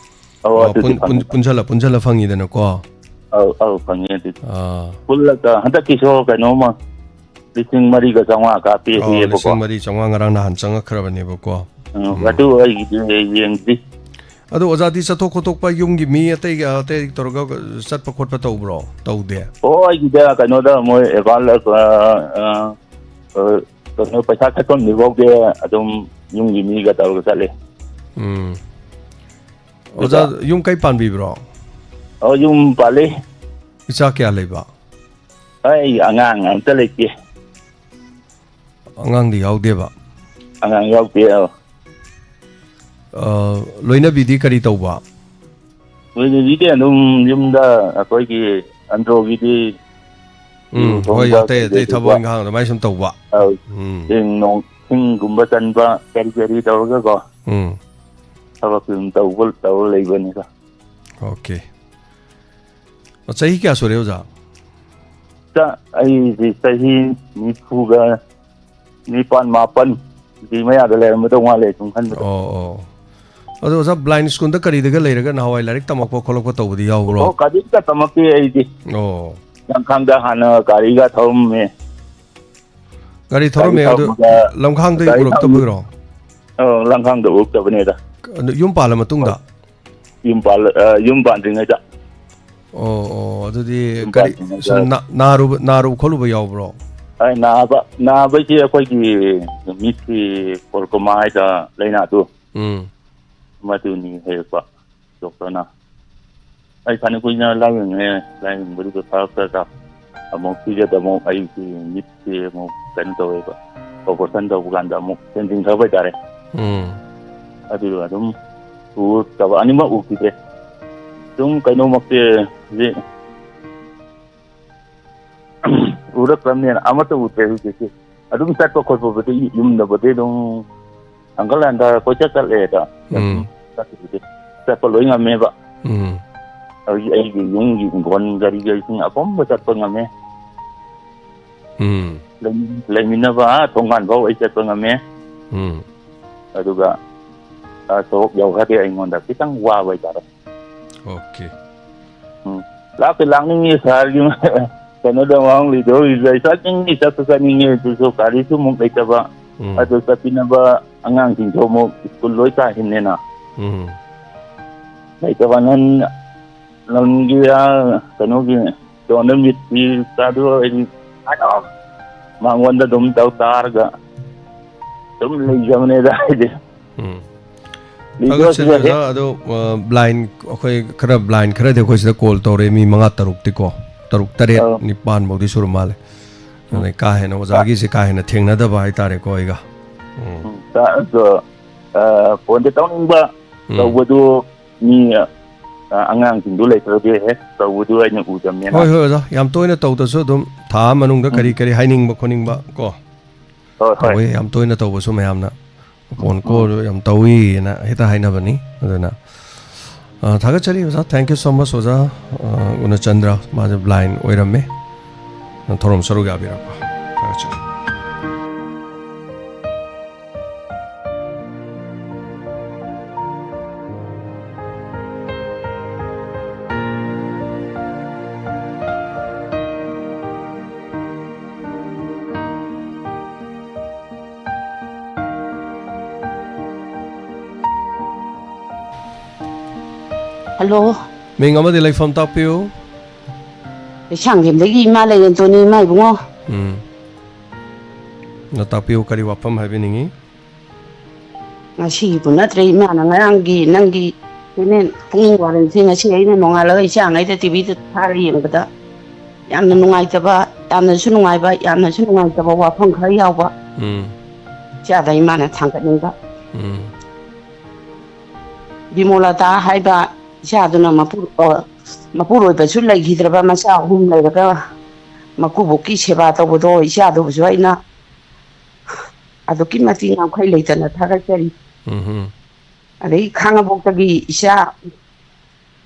ꯑꯧ, ꯑꯣ, ꯑꯗꯨꯗꯤ ꯄꯨꯟ-, ꯄꯨꯟ-, ꯐꯪꯉꯦ꯫ ꯄꯨꯟꯁꯜꯂ, ꯄꯨꯟꯁꯜꯂ ꯐꯪꯉꯤꯗꯅꯀꯣ꯫ ꯑꯧ, ꯑꯧ, ꯐꯪꯉꯦ ꯑꯗꯨꯗꯤ꯫ ꯑꯥ꯫ ꯄꯨꯜꯂꯒ ꯍꯟꯗꯛꯀꯤꯁꯨ ꯀꯩꯅꯣꯝꯃ ꯂꯤꯁꯤꯡ ꯃꯔꯤꯒ ꯆꯥꯝꯃꯉꯥ ꯀꯥꯞꯄꯦ ꯑꯣ, ꯍꯥꯏꯌꯦꯕꯀꯣ꯫ ꯂꯤꯁꯤꯡ ꯃꯔꯤ ꯆꯥꯝꯃꯉꯥ ꯉꯔꯥꯡ ꯅꯍꯥꯟ ꯆꯪꯉꯛꯈ꯭ꯔꯕꯅꯦꯕꯀꯣ꯫ ꯎꯝ, ꯎꯝ꯫ ꯑꯗꯨ ꯑꯩꯒꯤꯗꯤ ꯌꯦꯡꯗ꯭ꯔꯤ꯫ ꯑꯗꯣ ꯑꯣꯖꯥꯗꯤ ꯆꯠꯊꯣꯛ ꯈꯣꯠꯇꯣꯛꯄ ꯌꯨꯝꯒꯤ ꯃꯤ ꯑꯇꯩꯒ, ꯑꯇꯩ ꯇꯧꯔꯒ ꯆꯠꯄ ꯈꯣꯠꯄ ꯇꯧꯕ꯭ꯔꯣ? ꯇꯧꯗꯦ? ꯑꯣ, ꯑꯩꯒꯤꯗ ꯀꯩꯅꯣꯗ ꯃꯣꯏ ꯑꯦꯀꯥꯎꯟꯗ, ꯑ, ꯑ, ꯑ, ꯀꯩꯅꯣ ꯄꯩꯁꯥ ꯊꯠꯐꯝꯗꯨꯐꯥꯎꯗꯤ ꯑꯗꯨꯝ ꯌꯨꯝꯒꯤ ꯃꯤꯒ ꯇꯧꯔꯒ ꯆꯠꯂꯤ꯫ ꯎꯝ꯫ ꯑꯗꯨꯒ ꯑꯣꯖꯥ, ꯌꯨꯝ ꯀꯩ ꯄꯥꯟꯕꯤꯕ꯭ꯔꯣ? ꯑꯣ, ꯌꯨꯝ ꯄꯥꯜꯂꯤ꯫ ꯏꯆꯥ ꯀꯌꯥ ꯂꯩꯕ? ꯑꯩ ꯑꯉꯥꯡ ꯑꯝꯇ ꯂꯩꯇꯦ꯫ ꯑꯉꯥꯡꯗꯤ ꯌꯥꯎꯗꯦꯕ? ꯑꯉꯥꯡ ꯌꯥꯎꯗꯦ, ꯑꯧ꯫ ꯑ, ꯂꯣꯏꯅꯕꯤꯗꯤ ꯀꯔꯤ ꯇꯧꯕ? ꯂꯣꯏꯅꯕꯤꯗꯤ ꯑꯗꯨꯝ ꯌꯨꯝꯗ ꯑꯩꯈꯣꯏꯒꯤ ꯑꯟꯗ꯭ꯔꯣꯒꯤꯗꯤ ꯎꯝ, ꯌꯨ ꯍꯣꯏ, ꯊꯣꯡꯕ ꯑꯇꯩ, ꯑꯇꯩ ꯀꯩꯀꯩ ꯊꯕꯛ ꯇꯧꯕ꯫ ꯏꯪꯈꯥꯡ ꯑꯗꯨꯃꯥꯏꯅ ꯁꯨꯝ ꯇꯧꯕ꯫ ꯑꯧ꯫ ꯎꯝ꯫ ꯁꯤꯡ ꯅꯣꯡ, ꯁꯤꯡꯒꯨꯝꯕ ꯆꯟꯕ ꯀꯔꯤ ꯀꯔꯤ ꯇꯧꯔꯒꯀꯣ꯫ ꯎꯝ꯫ ꯊꯕꯛꯁꯨ ꯑꯗꯨꯝ ꯇꯧꯕ, ꯇꯧꯔ ꯂꯩꯕꯅꯤꯗ꯫ ꯑꯣꯀꯦ꯫ ꯑꯣ, ꯆꯍꯤ ꯀꯌꯥ ꯁꯨꯔꯦ, ꯑꯣꯖꯥ? ꯆ-, ꯑꯩꯁꯦ ꯆꯍꯤ ꯅꯤꯐꯨꯒ ꯅꯤꯄꯥꯟ, ꯃꯥꯄꯟꯒꯤ ꯃꯌꯥꯗ ꯂꯩꯔꯝꯒꯗꯧ ꯃꯥꯜꯂꯦ, ꯁꯨꯝ ꯈꯟꯕꯗ꯫ ꯑꯣ, ꯑꯣ꯫ ꯑꯗꯣ, ꯑꯣꯖꯥ, ꯕ꯭ꯂꯥꯏꯟ ꯁ꯭ꯀꯨꯜꯗ ꯀꯔꯤꯗꯒ ꯂꯩꯔꯒ ꯅꯍꯥꯟꯋꯥꯏ ꯂꯥꯏꯔꯤꯛ ꯇꯝꯃꯛꯄ ꯈꯣꯠꯂꯛꯄ ꯇꯧꯕꯗꯤ ꯌꯥꯎꯕ꯭ꯔꯣ? ꯑꯣ, ꯀꯔꯤꯝꯇ ꯇꯝꯃꯛꯇꯦ ꯑꯩꯗꯤ꯫ ꯑꯣ꯫ ꯂꯝꯈꯥꯡꯗ ꯍꯥꯟꯅ ꯒꯥꯔꯤꯒ ꯊꯧꯔꯝꯃꯦ꯫ ꯒꯥꯔꯤ ꯒꯥꯔꯤ ꯊꯧꯔꯝꯃꯦ, ꯑꯗꯨ ꯊꯧꯔꯝꯃꯒ ꯂꯝꯈꯥꯡꯗꯒꯤ ꯒꯥꯔꯤ ꯊꯧꯔꯝ-, ꯄꯨꯔꯛꯇꯕꯒꯤꯔꯣ? ꯑꯧ, ꯂꯝꯈꯥꯡꯗ ꯎꯔꯛꯇꯕꯅꯦꯗ꯫ ꯑꯗꯨ ꯌꯨꯝ ꯄꯥꯜꯂ ꯃꯇꯨꯡꯗ? ꯌꯨꯝ ꯄꯥꯜꯂ-, ꯑ, ꯌꯨꯝ ꯄꯥꯟꯗ꯭ꯔꯤꯉꯩꯗ꯫ ꯑꯣ, ꯑꯣ, ꯑꯗꯨꯗꯤ ꯌꯨꯝ ꯀꯔꯤ, ꯄꯥꯟꯗ꯭ꯔꯤꯉꯩꯗ꯫ ꯁꯨꯝ ꯅꯥ-, ꯅꯥꯔꯨꯕ, ꯅꯥꯔꯨꯕ ꯈꯣꯠꯂꯨꯕ ꯌꯥꯎꯕ꯭ꯔꯣ? ꯑꯩ ꯅꯥꯕ, ꯅꯥꯕꯩꯁꯦ ꯑꯩꯈꯣꯏꯒꯤ ꯃꯤꯠꯀꯤ glaucoma ꯍꯥꯏꯗ ꯂꯥꯏꯅꯥꯗꯨ꯫ ꯎꯝ꯫ ꯃꯗꯨꯅꯤ ꯍꯥꯏꯔꯛꯄ ꯗꯣꯛꯇꯔꯅ꯫ ꯑꯩ ꯐꯅ ꯀꯨꯏꯅ ꯂꯥꯏꯌꯦꯡꯉꯦ, ꯂꯥꯏꯌꯦꯡꯕꯗꯨꯗ ꯐꯔꯛꯇꯗ ꯑꯃꯨꯛ ꯁꯤꯗ ꯑꯃꯨꯛ ꯑꯩꯒꯤ ꯃꯤꯠꯁꯦ ꯑꯃꯨꯛ ꯀꯩꯅꯣ ꯇꯧꯋꯦꯕ, operation ꯇꯧꯕ ꯀꯥꯟꯗ ꯑꯃꯨꯛ ꯍꯦꯟꯖꯤꯟꯈ꯭ꯔꯕ ꯍꯥꯏꯇꯥꯔꯦ꯫ ꯎꯝ꯫ ꯑꯗꯨ ꯑꯗꯨꯝ ꯎꯗꯕ, ꯑꯅꯤꯃꯛ ꯎꯈꯤꯗ꯭ꯔꯦ꯫ ꯑꯗꯨꯝ ꯀꯩꯅꯣꯃꯛꯇꯤ ꯍꯧꯖꯤꯛ ꯎꯔꯛꯇ꯭ꯔꯕꯅꯤꯅ ꯑꯃꯠꯇ ꯎꯗ꯭ꯔꯦ ꯍꯧꯖꯤꯛꯇꯤ꯫ ꯑꯗꯨꯝ ꯆꯠꯄ ꯈꯣꯠꯄꯕꯨꯗꯤ ꯌꯨꯝꯗꯕꯨꯗꯤ ꯑꯗꯨꯝ ꯍꯪꯒꯠ ꯍꯟꯗ ꯀꯣꯏꯆꯠ ꯆꯠꯂꯦꯗ꯫ ꯎꯝ꯫ ꯆꯠꯄꯗꯨꯗꯤ ꯆꯠꯄ ꯂꯣꯏ ꯉꯝꯃꯦꯕ꯫ ꯎꯝ꯫ ꯍꯧꯖꯤꯛ ꯑꯩꯒꯤ ꯌꯨꯝꯒꯤ ꯍꯤꯡꯒꯣꯜ ꯀꯔꯤ ꯀꯔꯤꯁꯤꯡ ꯑꯄꯨꯝꯕ ꯆꯠꯄ ꯉꯝꯃꯦ꯫ ꯎꯝ꯫ ꯂꯩꯃꯤꯟꯅꯕ, ꯑꯥ, ꯊꯣꯡꯒꯥꯟ ꯐꯥꯎ ꯑꯩ ꯆꯠꯄ ꯉꯝꯃꯦ꯫ ꯎꯝ꯫ ꯑꯗꯨꯒ, ꯑꯥ, ꯁꯣꯔꯣꯛ ꯌꯧꯈ꯭ꯔꯗꯤ ꯑꯩꯉꯣꯟꯗ ꯈꯤꯇꯪ ꯋꯥꯕ ꯍꯥꯏꯇꯥꯔꯦ꯫ ꯑꯣꯀꯦ꯫ ꯎꯝ꯫ ꯂꯥꯛꯇꯤ ꯂꯥꯛꯅꯤꯡꯉꯤ ꯁꯍꯔꯒꯤ ꯀꯩꯅꯣꯗ ꯃꯃꯥꯡ ꯂꯩꯗꯧꯔꯤꯗ ꯑꯩ ꯆꯠꯅꯤꯡꯉꯤ, ꯆꯠꯁꯨ ꯆꯠꯅꯤꯡꯉꯤ, ꯑꯗꯨꯁꯨ ꯒꯥꯔꯤꯁꯨ ꯑꯃꯨꯛ ꯂꯩꯇꯕ꯫ ꯎꯝ꯫ ꯑꯗꯨ ꯆꯠꯄꯤꯅꯕ ꯑꯉꯥꯡꯁꯤꯡꯁꯨ ꯑꯃꯨꯛ ꯁ꯭ꯀꯨꯜ ꯂꯣꯏ ꯀꯥꯈꯤꯕꯅꯤꯅ꯫ ꯎꯝ꯫ ꯂꯩꯇꯕ ꯅꯪ ꯂꯝꯒꯤ, ꯑꯥ, ꯀꯩꯅꯣꯒꯤ ꯇꯣꯟꯗ ꯃꯤꯠ ꯄꯤꯔꯤꯀꯥꯗꯣ ꯑꯩꯗꯤ ꯑꯗꯨꯝ ꯃꯉꯣꯟꯗ ꯑꯗꯨꯝ ꯇꯧ ꯇꯥꯔꯒ ꯑꯗꯨꯝ ꯂꯩꯖꯕꯅꯦꯗ ꯑꯩꯗꯤ꯫ ꯎꯝ꯫ ꯚꯤꯗꯤꯑꯣꯁꯤꯗ ꯊꯥꯒꯠꯆꯔꯤ ꯍꯦꯛ ꯑꯣꯖꯥ꯫ ꯑꯗꯣ, ꯑ, ꯕ꯭ꯂꯥꯏꯟ, ꯑꯩꯈꯣꯏ ꯈꯔ ꯕ꯭ꯂꯥꯏꯟ ꯈꯔꯗꯤ ꯑꯩꯈꯣꯏ ꯁꯤꯗ ꯀꯣꯜ ꯇꯧꯔꯦ, ꯃꯤ ꯃꯉꯥ ꯇꯔꯨꯛꯇꯤꯀꯣ, ꯇꯔꯨꯛ ꯇꯔꯦꯠ ꯑꯧ꯫ ꯅꯤꯄꯥꯟ ꯐꯥꯎꯗꯤ ꯁꯨꯔ ꯃꯥꯜꯂꯦ꯫ ꯎꯝ꯫ ꯑꯗꯩ ꯀꯥ ꯍꯦꯟꯅ ꯑꯣꯖꯥꯒꯤꯁꯦ ꯀꯥ ꯍꯦꯟꯅ ꯊꯦꯡꯅꯗꯕ ꯍꯥꯏꯇꯥꯔꯦꯀꯣ ꯑꯩꯒ꯫ ꯎꯝ꯫ ꯎꯝ, ꯇ-, ꯑꯗꯣ, ꯑ, ꯐꯣꯟꯗꯤ ꯇꯧꯅꯤꯡꯕ ꯎꯝ꯫ ꯇꯧꯕꯗꯨ ꯃꯤ, ꯑ, ꯑꯉꯥꯡꯁꯤꯡꯗꯨ ꯂꯩꯇ꯭ꯔꯗꯤ ꯍꯦꯛ ꯇꯧꯕꯗꯨ ꯑꯩꯅ ꯎꯗꯕꯅꯤꯅ꯫ ꯍꯣꯏ, ꯍꯣꯏ, ꯑꯣꯖꯥ꯫ ꯌꯥꯝ ꯇꯣꯏꯅ ꯇꯧꯗ꯭ꯔꯁꯨ ꯑꯗꯨꯝ ꯊꯥ ꯑꯃ ꯃꯅꯨꯡꯗ ꯎꯝ꯫ ꯀꯔꯤ ꯀꯔꯤ ꯍꯥꯏꯅꯤꯡꯕ ꯈꯣꯠꯅꯤꯡꯕ ꯀꯣ ꯍꯣꯏ, ꯍꯣꯏ꯫ ꯇꯧꯋꯦ꯫ ꯌꯥꯝ ꯇꯣꯏꯅ ꯇꯧꯕꯁꯨ ꯃꯌꯥꯝꯅ ꯐꯣꯟ ꯎꯝ꯫ ꯀꯣꯜ ꯌꯥꯝ ꯇꯧꯏꯅ ꯍꯦꯛꯇ ꯍꯥꯏꯅꯕꯅꯤ꯫ ꯑꯗꯨꯅ, ꯑ, ꯊꯥꯒꯠꯆꯔꯤ ꯑꯣꯖꯥ꯫ Thank you so much ꯑꯣꯖꯥ꯫ ꯑ, ꯒꯨꯅꯆꯟꯗ꯭ꯔ, ꯃꯥꯁꯦ ꯕ꯭ꯂꯥꯏꯟ ꯑꯣꯏꯔꯝꯃꯦ꯫ ꯊꯧꯔꯝ ꯁꯔꯨꯛ ꯌꯥꯕꯤꯔꯛꯄ꯫ ꯊꯥꯒꯠꯆꯔꯤ꯫ ꯍꯜꯂꯣ꯫ ꯃꯤꯡ ꯑꯃꯗꯤ ꯂꯩꯐꯝ ꯇꯥꯛꯄꯤꯌꯨ꯫ ꯀꯩꯁꯥꯝꯊꯦꯝꯗꯒꯤ ꯏꯃꯥ ꯂꯩꯔꯦꯟꯇꯣꯟꯅꯤ, ꯏꯃꯥ ꯏꯕꯨꯡꯉꯣ꯫ ꯎꯝ꯫ ꯑꯗꯣ ꯇꯥꯛꯄꯤꯌꯨ, ꯀꯔꯤ ꯋꯥꯐꯝ ꯍꯥꯏꯕꯤꯅꯤꯡꯉꯤ? ꯉꯁꯤꯒꯤꯕꯨ ꯅꯠꯇ꯭ꯔꯦ, ꯏꯃꯥꯅ ꯉꯔꯥꯡꯒꯤ ꯅꯪꯒꯤ ꯍꯣꯔꯦꯟ ꯄꯨꯛꯅꯤꯡ ꯋꯥꯔꯦꯡꯁꯦ ꯉꯁꯤ ꯑꯩꯅ ꯅꯣꯡꯉꯥꯜꯂꯒ ꯏꯆꯥꯉꯩꯗ ꯇꯤꯚꯤꯗ ꯊꯥꯔ ꯌꯦꯡꯕꯗ ꯌꯥꯝꯅ ꯅꯨꯡꯉꯥꯏꯇꯕ, ꯌꯥꯝꯅꯁꯨ ꯅꯨꯡꯉꯥꯏꯕ, ꯌꯥꯝꯅꯁꯨ ꯅꯨꯡꯉꯥꯏꯇꯕ ꯋꯥꯐꯝ ꯈꯔ ꯌꯥꯎꯕ꯫ ꯎꯝ꯫ ꯏꯆꯥꯗ ꯏꯃꯥꯅ ꯊꯥꯡꯒꯠꯅꯤꯡꯕ꯫ ꯎꯝ꯫ ꯕꯤꯃꯣꯂꯥꯇꯥ ꯍꯥꯏꯕ ꯏꯆꯥꯗꯨꯅ ꯃꯄꯨ-, ꯑ, ꯃꯄꯨꯔꯣꯏꯕꯁꯨ ꯂꯩꯈꯤꯗ꯭ꯔꯕ ꯃꯆꯥ ꯑꯍꯨꯝ ꯂꯩꯔꯒ ꯃꯀꯨꯕꯣꯛꯀꯤ ꯁꯦꯕꯥ ꯇꯧꯕꯗꯣ ꯏꯆꯥꯗꯨꯕꯨꯁꯨ ꯑꯩꯅ ꯑꯗꯨꯛꯀꯤ ꯃꯇꯤꯛ ꯉꯝꯈꯩ ꯂꯩꯇꯅ ꯊꯥꯒꯠꯆꯔꯤ꯫ ꯎꯝ ꯍꯨꯝ꯫ ꯑꯗꯩ ꯈꯥꯡꯉꯕꯣꯛꯇꯒꯤ ꯏꯆꯥ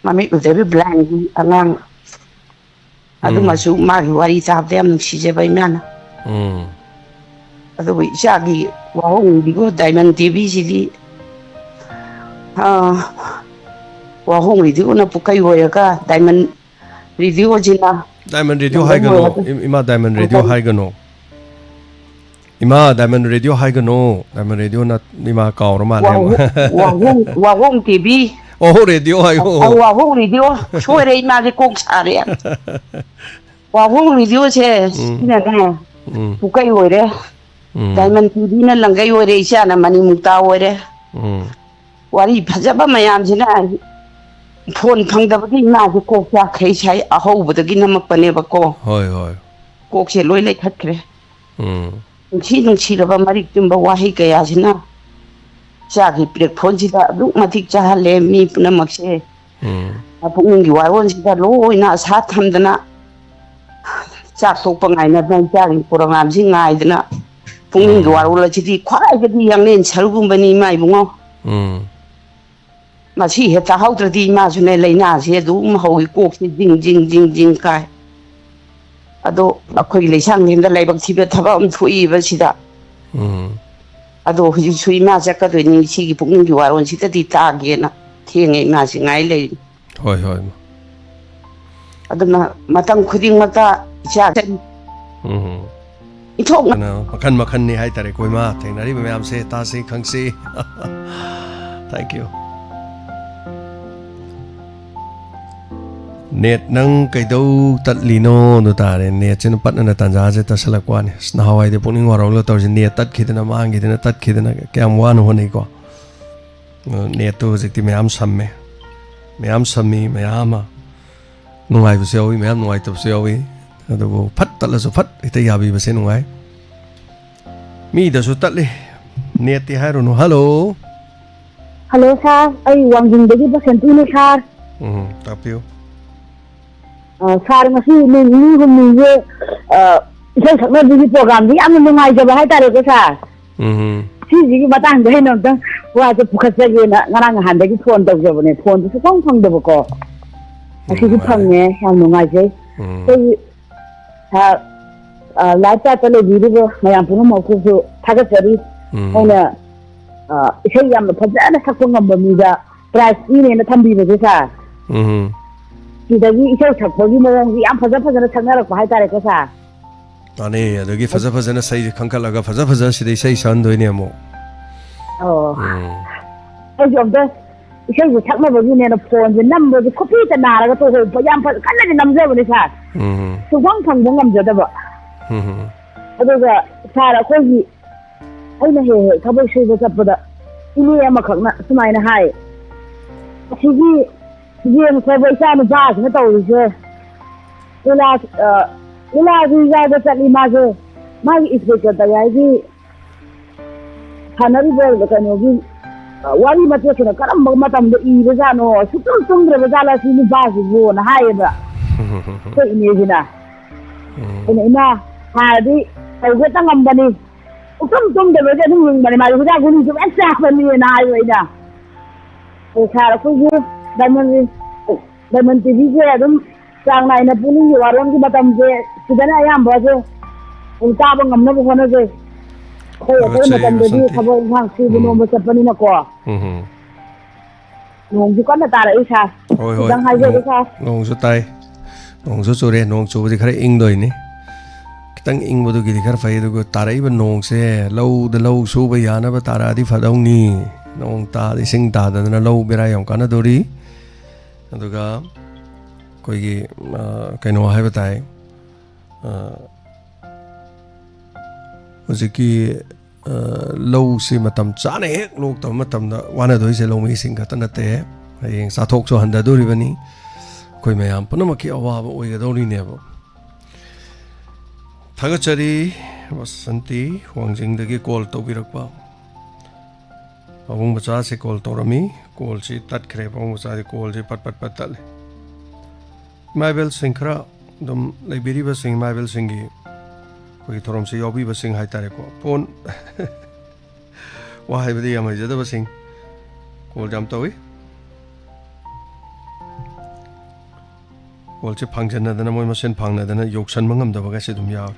ꯃꯃꯤꯠ ꯎꯗꯕꯤ blindꯒꯤ ꯑꯉꯥꯡ ꯎꯝ꯫ ꯑꯗꯨꯃꯁꯨ ꯃꯥꯒꯤ ꯋꯥꯔꯤ ꯇꯥꯕꯗ ꯌꯥꯝ ꯅꯨꯡꯁꯤꯖꯕ ꯏꯃꯥꯅ꯫ ꯎꯝ꯫ ꯑꯗꯨꯕꯨ ꯏꯆꯥꯒꯤ ꯋꯥꯍꯣꯡꯗꯤꯒꯣ diamond ꯇꯤꯚꯤꯁꯤꯗꯤ, ꯑꯥ, ꯋꯥꯍꯣꯡ ꯔꯦꯗꯤꯑꯣꯅ ꯄꯨꯀꯩ ꯑꯣꯏꯔꯒ diamond ꯔꯦꯗꯤꯑꯣꯁꯤꯅ diamond ꯔꯦꯗꯤꯑꯣ ꯂꯪꯒꯩ ꯍꯥꯏꯒꯅꯣ, ꯑꯣꯏꯔꯒ ꯏ-, ꯏꯃꯥ, diamond ꯔꯦꯗꯤꯑꯣ ꯂꯪꯒꯩ ꯍꯥꯏꯒꯅꯣ꯫ ꯏꯃꯥ, diamond ꯔꯦꯗꯤꯑꯣ ꯍꯥꯏꯒꯅꯣ꯫ Diamond ꯔꯦꯗꯤꯑꯣꯅ ꯏꯃꯥ ꯀꯥꯎꯔ ꯃꯥꯜꯂꯦ꯫ ꯋꯥꯍꯣꯡ, ꯋꯥꯍꯣꯡ, ꯋꯥꯍꯣꯡ ꯇꯤꯚꯤ꯫ ꯑꯣꯍꯣ, ꯔꯦꯗꯤꯑꯣ ꯍꯥꯏꯌꯣ꯫ ꯑ, ꯋꯥꯍꯣꯡ ꯔꯦꯗꯤꯑꯣ꯫ ꯁꯣꯏꯔꯦ, ꯏꯃꯥꯁꯦ ꯀꯣꯛ ꯁꯥꯔꯦ꯫ ꯋꯥꯍꯣꯡ ꯔꯦꯗꯤꯑꯣꯁꯦ ꯎꯝ꯫ ꯁꯤꯅꯅꯦ, ꯎꯝ꯫ ꯄꯨꯀꯩ ꯑꯣꯏꯔꯦ꯫ ꯎꯝ꯫ Diamond ꯇꯤꯚꯤꯅ ꯂꯪꯒꯩ ꯑꯣꯏꯔꯦ, ꯏꯆꯥꯅ ꯃꯅꯤ ꯃꯨꯛꯇꯥ ꯑꯣꯏꯔꯦ꯫ ꯎꯝ꯫ ꯋꯥꯔꯤ ꯐꯖꯕ ꯃꯌꯥꯝꯁꯤꯅ ꯐꯣꯟ ꯐꯪꯗꯕꯒꯤ ꯏꯃꯥꯁꯦ ꯀꯣꯛ ꯆꯥꯛꯈ꯭ꯔꯦ, ꯏꯁꯥ ꯑꯍꯧꯕꯗꯒꯤ ꯅꯝꯃꯛꯄꯅꯦꯕꯀꯣ꯫ ꯍꯣꯏ, ꯍꯣꯏ꯫ ꯀꯣꯛꯁꯦ ꯂꯣꯏ ꯂꯩꯈꯠꯈ꯭ꯔꯦ꯫ ꯎꯝ꯫ ꯅꯨꯡꯁꯤ ꯅꯨꯡꯁꯤꯔꯕ ꯃꯔꯤꯛ ꯆꯨꯝꯕ ꯋꯥꯍꯩ ꯀꯌꯥꯁꯤꯅ ꯏꯆꯥꯒꯤ platformꯁꯤꯗ ꯑꯗꯨꯛ ꯃꯇꯤꯛ ꯆꯥꯍꯜꯂꯦ ꯃꯤ ꯄꯨꯝꯅꯃꯛꯁꯦ꯫ ꯎꯝ꯫ ꯄꯨꯛꯅꯤꯡꯒꯤ ꯋꯥꯔꯣꯜꯁꯤꯗ ꯂꯣꯏꯅ ꯑꯁꯥ ꯊꯝꯗꯅ ꯆꯥꯛ ꯇꯣꯛꯄ ꯉꯥꯏꯅꯗꯅ ꯏꯆꯥꯒꯤ programꯁꯤ ꯉꯥꯏꯗꯅ ꯄꯨꯛꯅꯤꯡꯒꯤ ꯎꯝ꯫ ꯋꯥꯔꯣꯜ ꯑꯁꯤꯗꯤ ꯈ꯭ꯋꯥꯏꯗꯒꯤ ꯌꯥꯡꯂꯦꯟ ꯁꯔꯨꯒꯨꯝꯕꯅꯤ ꯏꯃꯥ ꯏꯕꯨꯡꯉꯣ꯫ ꯎꯝ꯫ ꯃꯁꯤ ꯍꯦꯛ ꯇꯥꯍꯧꯗ꯭ꯔꯗꯤ ꯏꯃꯥꯁꯨꯅꯦ ꯂꯥꯏꯅꯥꯁꯦ ꯑꯗꯨꯝ ꯍꯧꯏ, ꯀꯣꯛꯁꯦ ꯖꯤꯡ ꯖꯤꯡ ꯖꯤꯡ ꯖꯤꯡ ꯀꯥꯏ꯫ ꯑꯗꯣ ꯑꯩꯈꯣꯏꯒꯤ ꯂꯩꯁꯥꯡꯊꯦꯝꯗ ꯂꯥꯏꯕꯛ ꯊꯤꯕ ꯊꯕꯛ ꯑꯃ ꯊꯣꯛꯏꯕ ꯁꯤꯗ꯫ ꯎꯝ꯫ ꯑꯗꯣ ꯍꯧꯖꯤꯛꯁꯨ ꯏꯃꯥ ꯆꯠꯀꯗꯣꯏꯅꯤ, ꯁꯤꯒꯤ ꯄꯨꯛꯅꯤꯡꯒꯤ ꯋꯥꯔꯣꯜꯁꯤꯗꯗꯤ ꯇꯥꯒꯦꯅ ꯊꯦꯡꯉꯦ ꯏꯃꯥꯁꯤ ꯉꯥꯏ ꯂꯩꯔꯤ꯫ ꯍꯣꯏ, ꯍꯣꯏ꯫ ꯑꯗꯨꯅ ꯃꯇꯝ ꯈꯨꯗꯤꯡꯃꯛꯇ ꯏꯆꯥ ꯎꯝ꯫ ꯏꯊꯣꯛꯅ ꯑꯗꯨꯅ ꯃꯈꯟ ꯃꯈꯟꯅꯤ ꯍꯥꯏꯇꯥꯔꯦꯀꯣ, ꯏꯃꯥ, ꯊꯦꯡꯅꯔꯤꯕ ꯃꯌꯥꯝꯁꯦ ꯇꯥꯁꯤ ꯈꯪꯁꯤ꯫ Thank you꯫ ꯅꯦꯠ ꯅꯪ ꯀꯩꯗꯧ ꯇꯠꯂꯤꯅꯣ ꯑꯗꯨ ꯇꯥꯔꯦ꯫ ꯅꯦꯠꯁꯤꯅ ꯄꯠꯅꯅ ꯇꯥꯟꯖꯥꯁꯦ ꯇꯠꯁꯜꯂꯛꯄ ꯋꯥꯅꯤ꯫ ꯑꯁ, ꯅꯍꯥꯟꯋꯥꯏꯗꯤ ꯄꯨꯛꯅꯤꯡ ꯋꯥꯔꯧꯅ ꯇꯧꯔꯤꯁꯦ, ꯅꯦꯠ ꯇꯠꯈꯤꯗꯅ, ꯃꯥꯡꯈꯤꯗꯅ, ꯇꯠꯈꯤꯗꯅ ꯀꯌꯥꯝ ꯋꯥꯅ ꯍꯣꯠꯅꯩꯀꯣ꯫ ꯑ, ꯅꯦꯠꯇꯨ ꯍꯧꯖꯤꯛꯇꯤ ꯃꯌꯥꯝ ꯁꯝꯃꯦ꯫ ꯃꯌꯥꯝ ꯁꯝꯃꯤ, ꯃꯌꯥꯝ ꯑꯃ ꯅꯨꯡꯉꯥꯏꯕꯁꯨ ꯌꯥꯎꯏ, ꯃꯌꯥꯝ ꯅꯨꯡꯉꯥꯏꯇꯕꯁꯨ ꯌꯥꯎꯏ꯫ ꯑꯗꯨꯕꯨ ꯐꯠ ꯇꯠꯂꯁꯨ ꯐꯠ ꯍꯦꯛꯇ ꯌꯥꯕꯤꯕꯁꯦ ꯅꯨꯡꯉꯥꯏ꯫ ꯃꯤꯗꯁꯨ ꯇꯠꯂꯤ, ꯅꯦꯠꯇꯤ ꯍꯥꯏꯔꯨꯅꯨ꯫ ꯍꯜꯂꯣ꯫ ꯍꯜꯂꯣ, ꯁꯥꯔ꯫ ꯑꯩ ꯋꯥꯡꯖꯤꯡꯗꯒꯤ ꯕꯁꯟꯇꯤꯅꯦ, ꯁꯥꯔ꯫ ꯎꯝ, ꯇꯥꯛꯄꯤꯌꯨ꯫ ꯑ, ꯁꯥꯔ, ꯉꯁꯤ ꯅꯨꯃꯤꯠ ꯅꯤꯅꯤ ꯍꯨꯝꯅꯤꯁꯦ, ꯑ, ꯏꯁꯩ ꯁꯛꯅꯕꯤꯒꯤ ꯄ꯭ꯔꯣꯒ꯭ꯔꯥꯝꯁꯦ ꯌꯥꯝꯅ ꯅꯨꯡꯉꯥꯏꯖꯕ ꯍꯥꯏꯇꯥꯔꯦꯀꯣ, ꯁꯥꯔ꯫ ꯎꯝ꯫ ꯁꯤꯁꯤꯒꯤ ꯃꯇꯥꯡꯗ ꯑꯩꯅ ꯑꯝꯇꯪ ꯋꯥꯁꯦ ꯄꯨꯈꯠꯆꯒꯦꯅ ꯉꯔꯥꯡ ꯅꯍꯥꯟꯗꯒꯤ ꯐꯣꯟ ꯇꯧꯖꯕꯅꯦ꯫ ꯐꯣꯟꯗꯨ ꯁꯨꯐꯪ ꯐꯪꯗꯕꯀꯣ꯫ ꯎꯝ, ꯉꯁꯤꯗꯤ ꯅꯨꯡꯉꯥꯏꯔꯦ꯫ ꯐꯪꯉꯦ꯫ ꯌꯥꯝ ꯅꯨꯡꯉꯥꯏꯖꯩ꯫ ꯎꯝ꯫ ꯑꯩꯈꯣꯏꯒꯤ ꯁꯥꯔ, ꯑ, ꯂꯥꯏꯚ ꯆꯥꯠꯇ ꯂꯩꯕꯤꯔꯤꯕ ꯃꯌꯥꯝ ꯄꯨꯝꯅꯃꯛꯄꯨꯁꯨ ꯊꯥꯒꯠꯆꯔꯤ꯫ ꯎꯝ꯫ ꯑꯩꯅ, ꯑ, ꯏꯁꯩ ꯌꯥꯝꯅ ꯐꯖꯅ ꯁꯛꯄ ꯉꯝꯕ ꯃꯤꯗ ꯄ꯭ꯔꯥꯏꯖ ꯄꯤꯅꯦꯅ ꯊꯝꯕꯤꯕꯁꯦ, ꯁꯥꯔ꯫ ꯎꯝ꯫ ꯁꯤꯗꯒꯤ ꯏꯁꯩ ꯁꯛꯄꯒꯤ ꯃꯑꯣꯡꯁꯤ ꯌꯥꯝ ꯐꯖ ꯐꯖꯅ ꯁꯛꯅꯔꯛꯄ ꯍꯥꯏꯇꯥꯔꯦꯀꯣ, ꯁꯥꯔ꯫ ꯃꯥꯅꯦ, ꯑꯗꯒꯤ ꯐꯖ ꯐꯖꯅ ꯏꯁꯩꯁꯦ ꯈꯟꯒꯠꯂꯒ ꯐꯖ ꯐꯖꯅ ꯁꯤꯗ ꯏꯁꯩ ꯁꯛꯍꯟꯗꯣꯏꯅꯦ ꯑꯃꯨꯛ꯫ ꯑꯣ꯫ ꯎꯝ꯫ ꯑꯩꯁꯨ ꯑꯝꯇ ꯏꯁꯩꯁꯦ ꯁꯛꯅꯕꯒꯤꯅꯦꯅ ꯐꯣꯟꯁꯦ ꯅꯝꯕꯁꯦ ꯈꯨꯠꯄꯤꯇ ꯅꯥꯔꯒ ꯇꯣꯛꯑꯦ꯫ ꯌꯥꯝ ꯐ-, ꯀꯟꯅꯗꯤ ꯅꯝꯖꯕꯅꯦ, ꯁꯥꯔ꯫ ꯎꯝ꯫ ꯁꯨꯡꯐꯪ ꯐꯪꯕ ꯉꯝꯖꯗꯕ꯫ ꯎꯝ꯫ ꯑꯗꯨꯒ ꯁꯥꯔ, ꯑꯩꯈꯣꯏꯒꯤ, ꯑꯩꯅ ꯍꯦꯛ ꯍꯦꯛ ꯊꯕꯛ ꯁꯨꯕ ꯆꯠꯄꯗ ꯏꯅꯦ ꯑꯃꯈꯛꯅ ꯁꯨꯃꯥꯏꯅ ꯍꯥꯏ, "ꯑꯁꯤꯒꯤ ꯌꯦꯡꯈ꯭ꯔꯕ ꯏꯆꯥ ꯅꯨꯄꯥꯁꯤꯅ ꯇꯧꯔꯤꯁꯦ, ꯂꯤꯂꯥ, ꯑ, ꯂꯤꯂꯥꯒꯤ ꯌꯥꯎꯕ ꯆꯠꯂꯤ ꯃꯥꯁꯦ, ꯃꯥꯒꯤ ꯏꯟꯁꯄꯦꯛꯇꯔ ꯇꯌꯥꯏꯒꯤ ꯁꯥꯟꯅꯔꯤꯕ ꯀꯩꯅꯣꯒꯤ, ꯑ, ꯋꯥꯔꯤ ꯃꯇꯦꯛꯁꯤꯅ ꯀꯔꯝꯕ ꯃꯇꯝꯗ ꯏꯕꯖꯥꯠꯅꯣ? ꯁꯨꯛꯇꯨꯝ ꯇꯨꯝꯗ꯭ꯔꯕ ꯖꯥꯠꯂ ꯁꯤ ꯅꯨꯄꯥꯁꯤꯕꯨꯅ?" ꯍꯥꯏꯌꯦꯕ ꯑꯩꯈꯣꯏ ꯏꯅꯦꯁꯤꯅ꯫ ꯎꯝ꯫ ꯑꯩꯅ, "ꯏꯃꯥ, ꯍꯥꯟꯅꯗꯤ ꯇꯧꯒꯦ ꯇꯉꯝꯕꯅꯤ, ꯁꯨꯛꯇꯨꯝ ꯇꯨꯝꯗꯕꯁꯦ ꯑꯗꯨꯝ ꯍꯤꯡꯕꯅꯤ, ꯃꯥꯗꯤ ꯍꯤꯗꯥꯛ ꯒꯨꯂꯤꯁꯨ ꯃꯌꯥꯝ ꯆꯥꯕꯅꯤꯅ" ꯍꯥꯏꯕ ꯑꯩꯅ꯫ ꯑꯣ, ꯁꯥꯔ, ꯑꯩꯈꯣꯏꯁꯨ ꯗꯥꯏꯃꯟ, ꯗꯥꯏꯃꯟ ꯇꯤꯚꯤꯁꯦ ꯑꯗꯨꯝ ꯆꯥꯡ ꯅꯥꯏꯅ ꯄꯨꯛꯅꯤꯡꯒꯤ ꯋꯥꯔꯣꯜꯒꯤ ꯃꯇꯝꯁꯦ ꯁꯤꯗꯅ ꯑꯌꯥꯝꯕꯁꯦ ꯑꯗꯨꯝ ꯆꯥꯕ ꯉꯝꯅꯕ ꯍꯣꯠꯅꯖꯩ꯫ ꯑꯩꯈꯣꯏ ꯑꯇꯩ ꯊꯥꯒꯠꯆꯔꯤ, ꯃꯇꯝꯗꯗꯤ ꯕꯁꯟꯇꯤ꯫ ꯊꯕꯛ ꯏꯪꯈꯥꯡ ꯁꯨꯕ ꯎꯝ꯫ ꯅꯣꯝꯕ ꯆꯠꯄꯅꯤꯅꯀꯣ꯫ ꯎꯝ ꯍꯝ꯫ ꯅꯣꯡꯁꯨ ꯀꯟꯅ ꯇꯥꯔꯛꯏ, ꯁꯥꯔ꯫ ꯍꯣꯏ, ꯍꯣꯏ꯫ ꯈꯤꯇꯪ ꯍꯥꯏꯖꯒꯦ, ꯅꯣꯡ, ꯁꯥꯔ꯫ ꯅꯣꯡꯁꯨ ꯇꯥꯏ꯫ ꯅꯣꯡꯁꯨ ꯆꯨꯔꯦ꯫ ꯅꯣꯡ ꯆꯨꯕꯗꯤ ꯈꯔ ꯏꯪꯗꯣꯏꯅꯤ꯫ ꯈꯤꯇꯪ ꯏꯪꯕꯗꯨꯒꯤꯗꯤ ꯈꯔ ꯐꯩ, ꯑꯗꯨꯒ ꯇꯥꯔꯛꯏꯕ ꯅꯣꯡꯁꯦ ꯂꯧꯗ, ꯂꯧ ꯁꯨꯕ ꯌꯥꯅꯕ ꯇꯥꯔꯛꯑꯗꯤ ꯐꯗꯧꯅꯤ꯫ ꯅꯣꯡ ꯇꯥ-, ꯏꯁꯤꯡ ꯇꯥꯗꯗꯅ ꯂꯧ ꯕꯦꯔꯥ ꯌꯥꯝ ꯀꯥꯟꯅꯗꯣꯔꯤ꯫ ꯑꯗꯨꯒ ꯑꯩꯈꯣꯏꯒꯤ, ꯑ, ꯀꯩꯅꯣ ꯍꯥꯏꯕ ꯇꯥꯏ, ꯑ, ꯍꯧꯖꯤꯛꯀꯤ, ꯑ, ꯂꯧꯁꯤ ꯃꯇꯝ ꯆꯥꯅ ꯍꯦꯛ ꯂꯣꯛꯇꯕ ꯃꯇꯝꯗ ꯋꯥꯅꯗꯣꯏꯁꯦ ꯂꯧꯃꯤꯁꯤꯡ ꯈꯛꯇ ꯅꯠꯇꯦ꯫ ꯍꯌꯦꯡ ꯆꯥꯊꯣꯛꯁꯨ ꯍꯟꯊꯗꯣꯔꯤꯕꯅꯤ꯫ ꯑꯩꯈꯣꯏ ꯃꯌꯥꯝ ꯄꯨꯝꯅꯃꯛꯀꯤ ꯑꯋꯥꯕ ꯑꯣꯏꯒꯗꯧꯔꯤꯅꯦꯕ꯫ ꯊꯥꯒꯠꯆꯔꯤ, ꯕꯁꯟꯇꯤ, ꯋꯥꯡꯖꯤꯡꯗꯒꯤ ꯀꯣꯜ ꯇꯧꯕꯤꯔꯛꯄ꯫ ꯄꯥꯕꯨꯡ ꯃꯆꯥꯁꯦ ꯀꯣꯜ ꯇꯧꯔꯝꯃꯤ꯫ ꯀꯣꯜꯁꯤ ꯇꯠꯈ꯭ꯔꯦ꯫ ꯄꯥꯕꯨꯡ ꯃꯆꯥꯗꯤ ꯀꯣꯜꯁꯤ ꯄꯠ ꯄꯠ ꯄꯠ ꯇꯠꯂꯦ꯫ ꯏꯃꯥ ꯏꯕꯦꯜꯁꯤꯡ, ꯈꯔ ꯑꯗꯨꯝ ꯂꯩꯕꯤꯔꯤꯕꯁꯤꯡ, ꯏꯃꯥ ꯏꯕꯦꯜꯁꯤꯡꯒꯤ ꯑꯩꯈꯣꯏꯒꯤ ꯊꯧꯔꯝꯁꯤ ꯌꯥꯎꯕꯤꯕꯁꯤꯡ ꯍꯥꯏꯇꯥꯔꯦꯀꯣ꯫ ꯐꯣꯟ ꯋꯥ ꯍꯥꯏꯕꯗꯤ ꯌꯥꯝ ꯍꯩꯖꯗꯕꯁꯤꯡ ꯀꯣꯜ ꯌꯥꯝ ꯇꯧꯏ꯫ ꯀꯣꯜꯁꯦ ꯐꯥꯡꯖꯟꯅꯗꯅ, ꯃꯣꯏ ꯃꯁꯦꯟ ꯐꯥꯡꯅꯗꯅ ꯌꯧꯁꯟꯕ ꯉꯝꯗꯕꯒꯁꯦ ꯑꯗꯨꯝ ꯌꯥꯎꯔꯦ꯫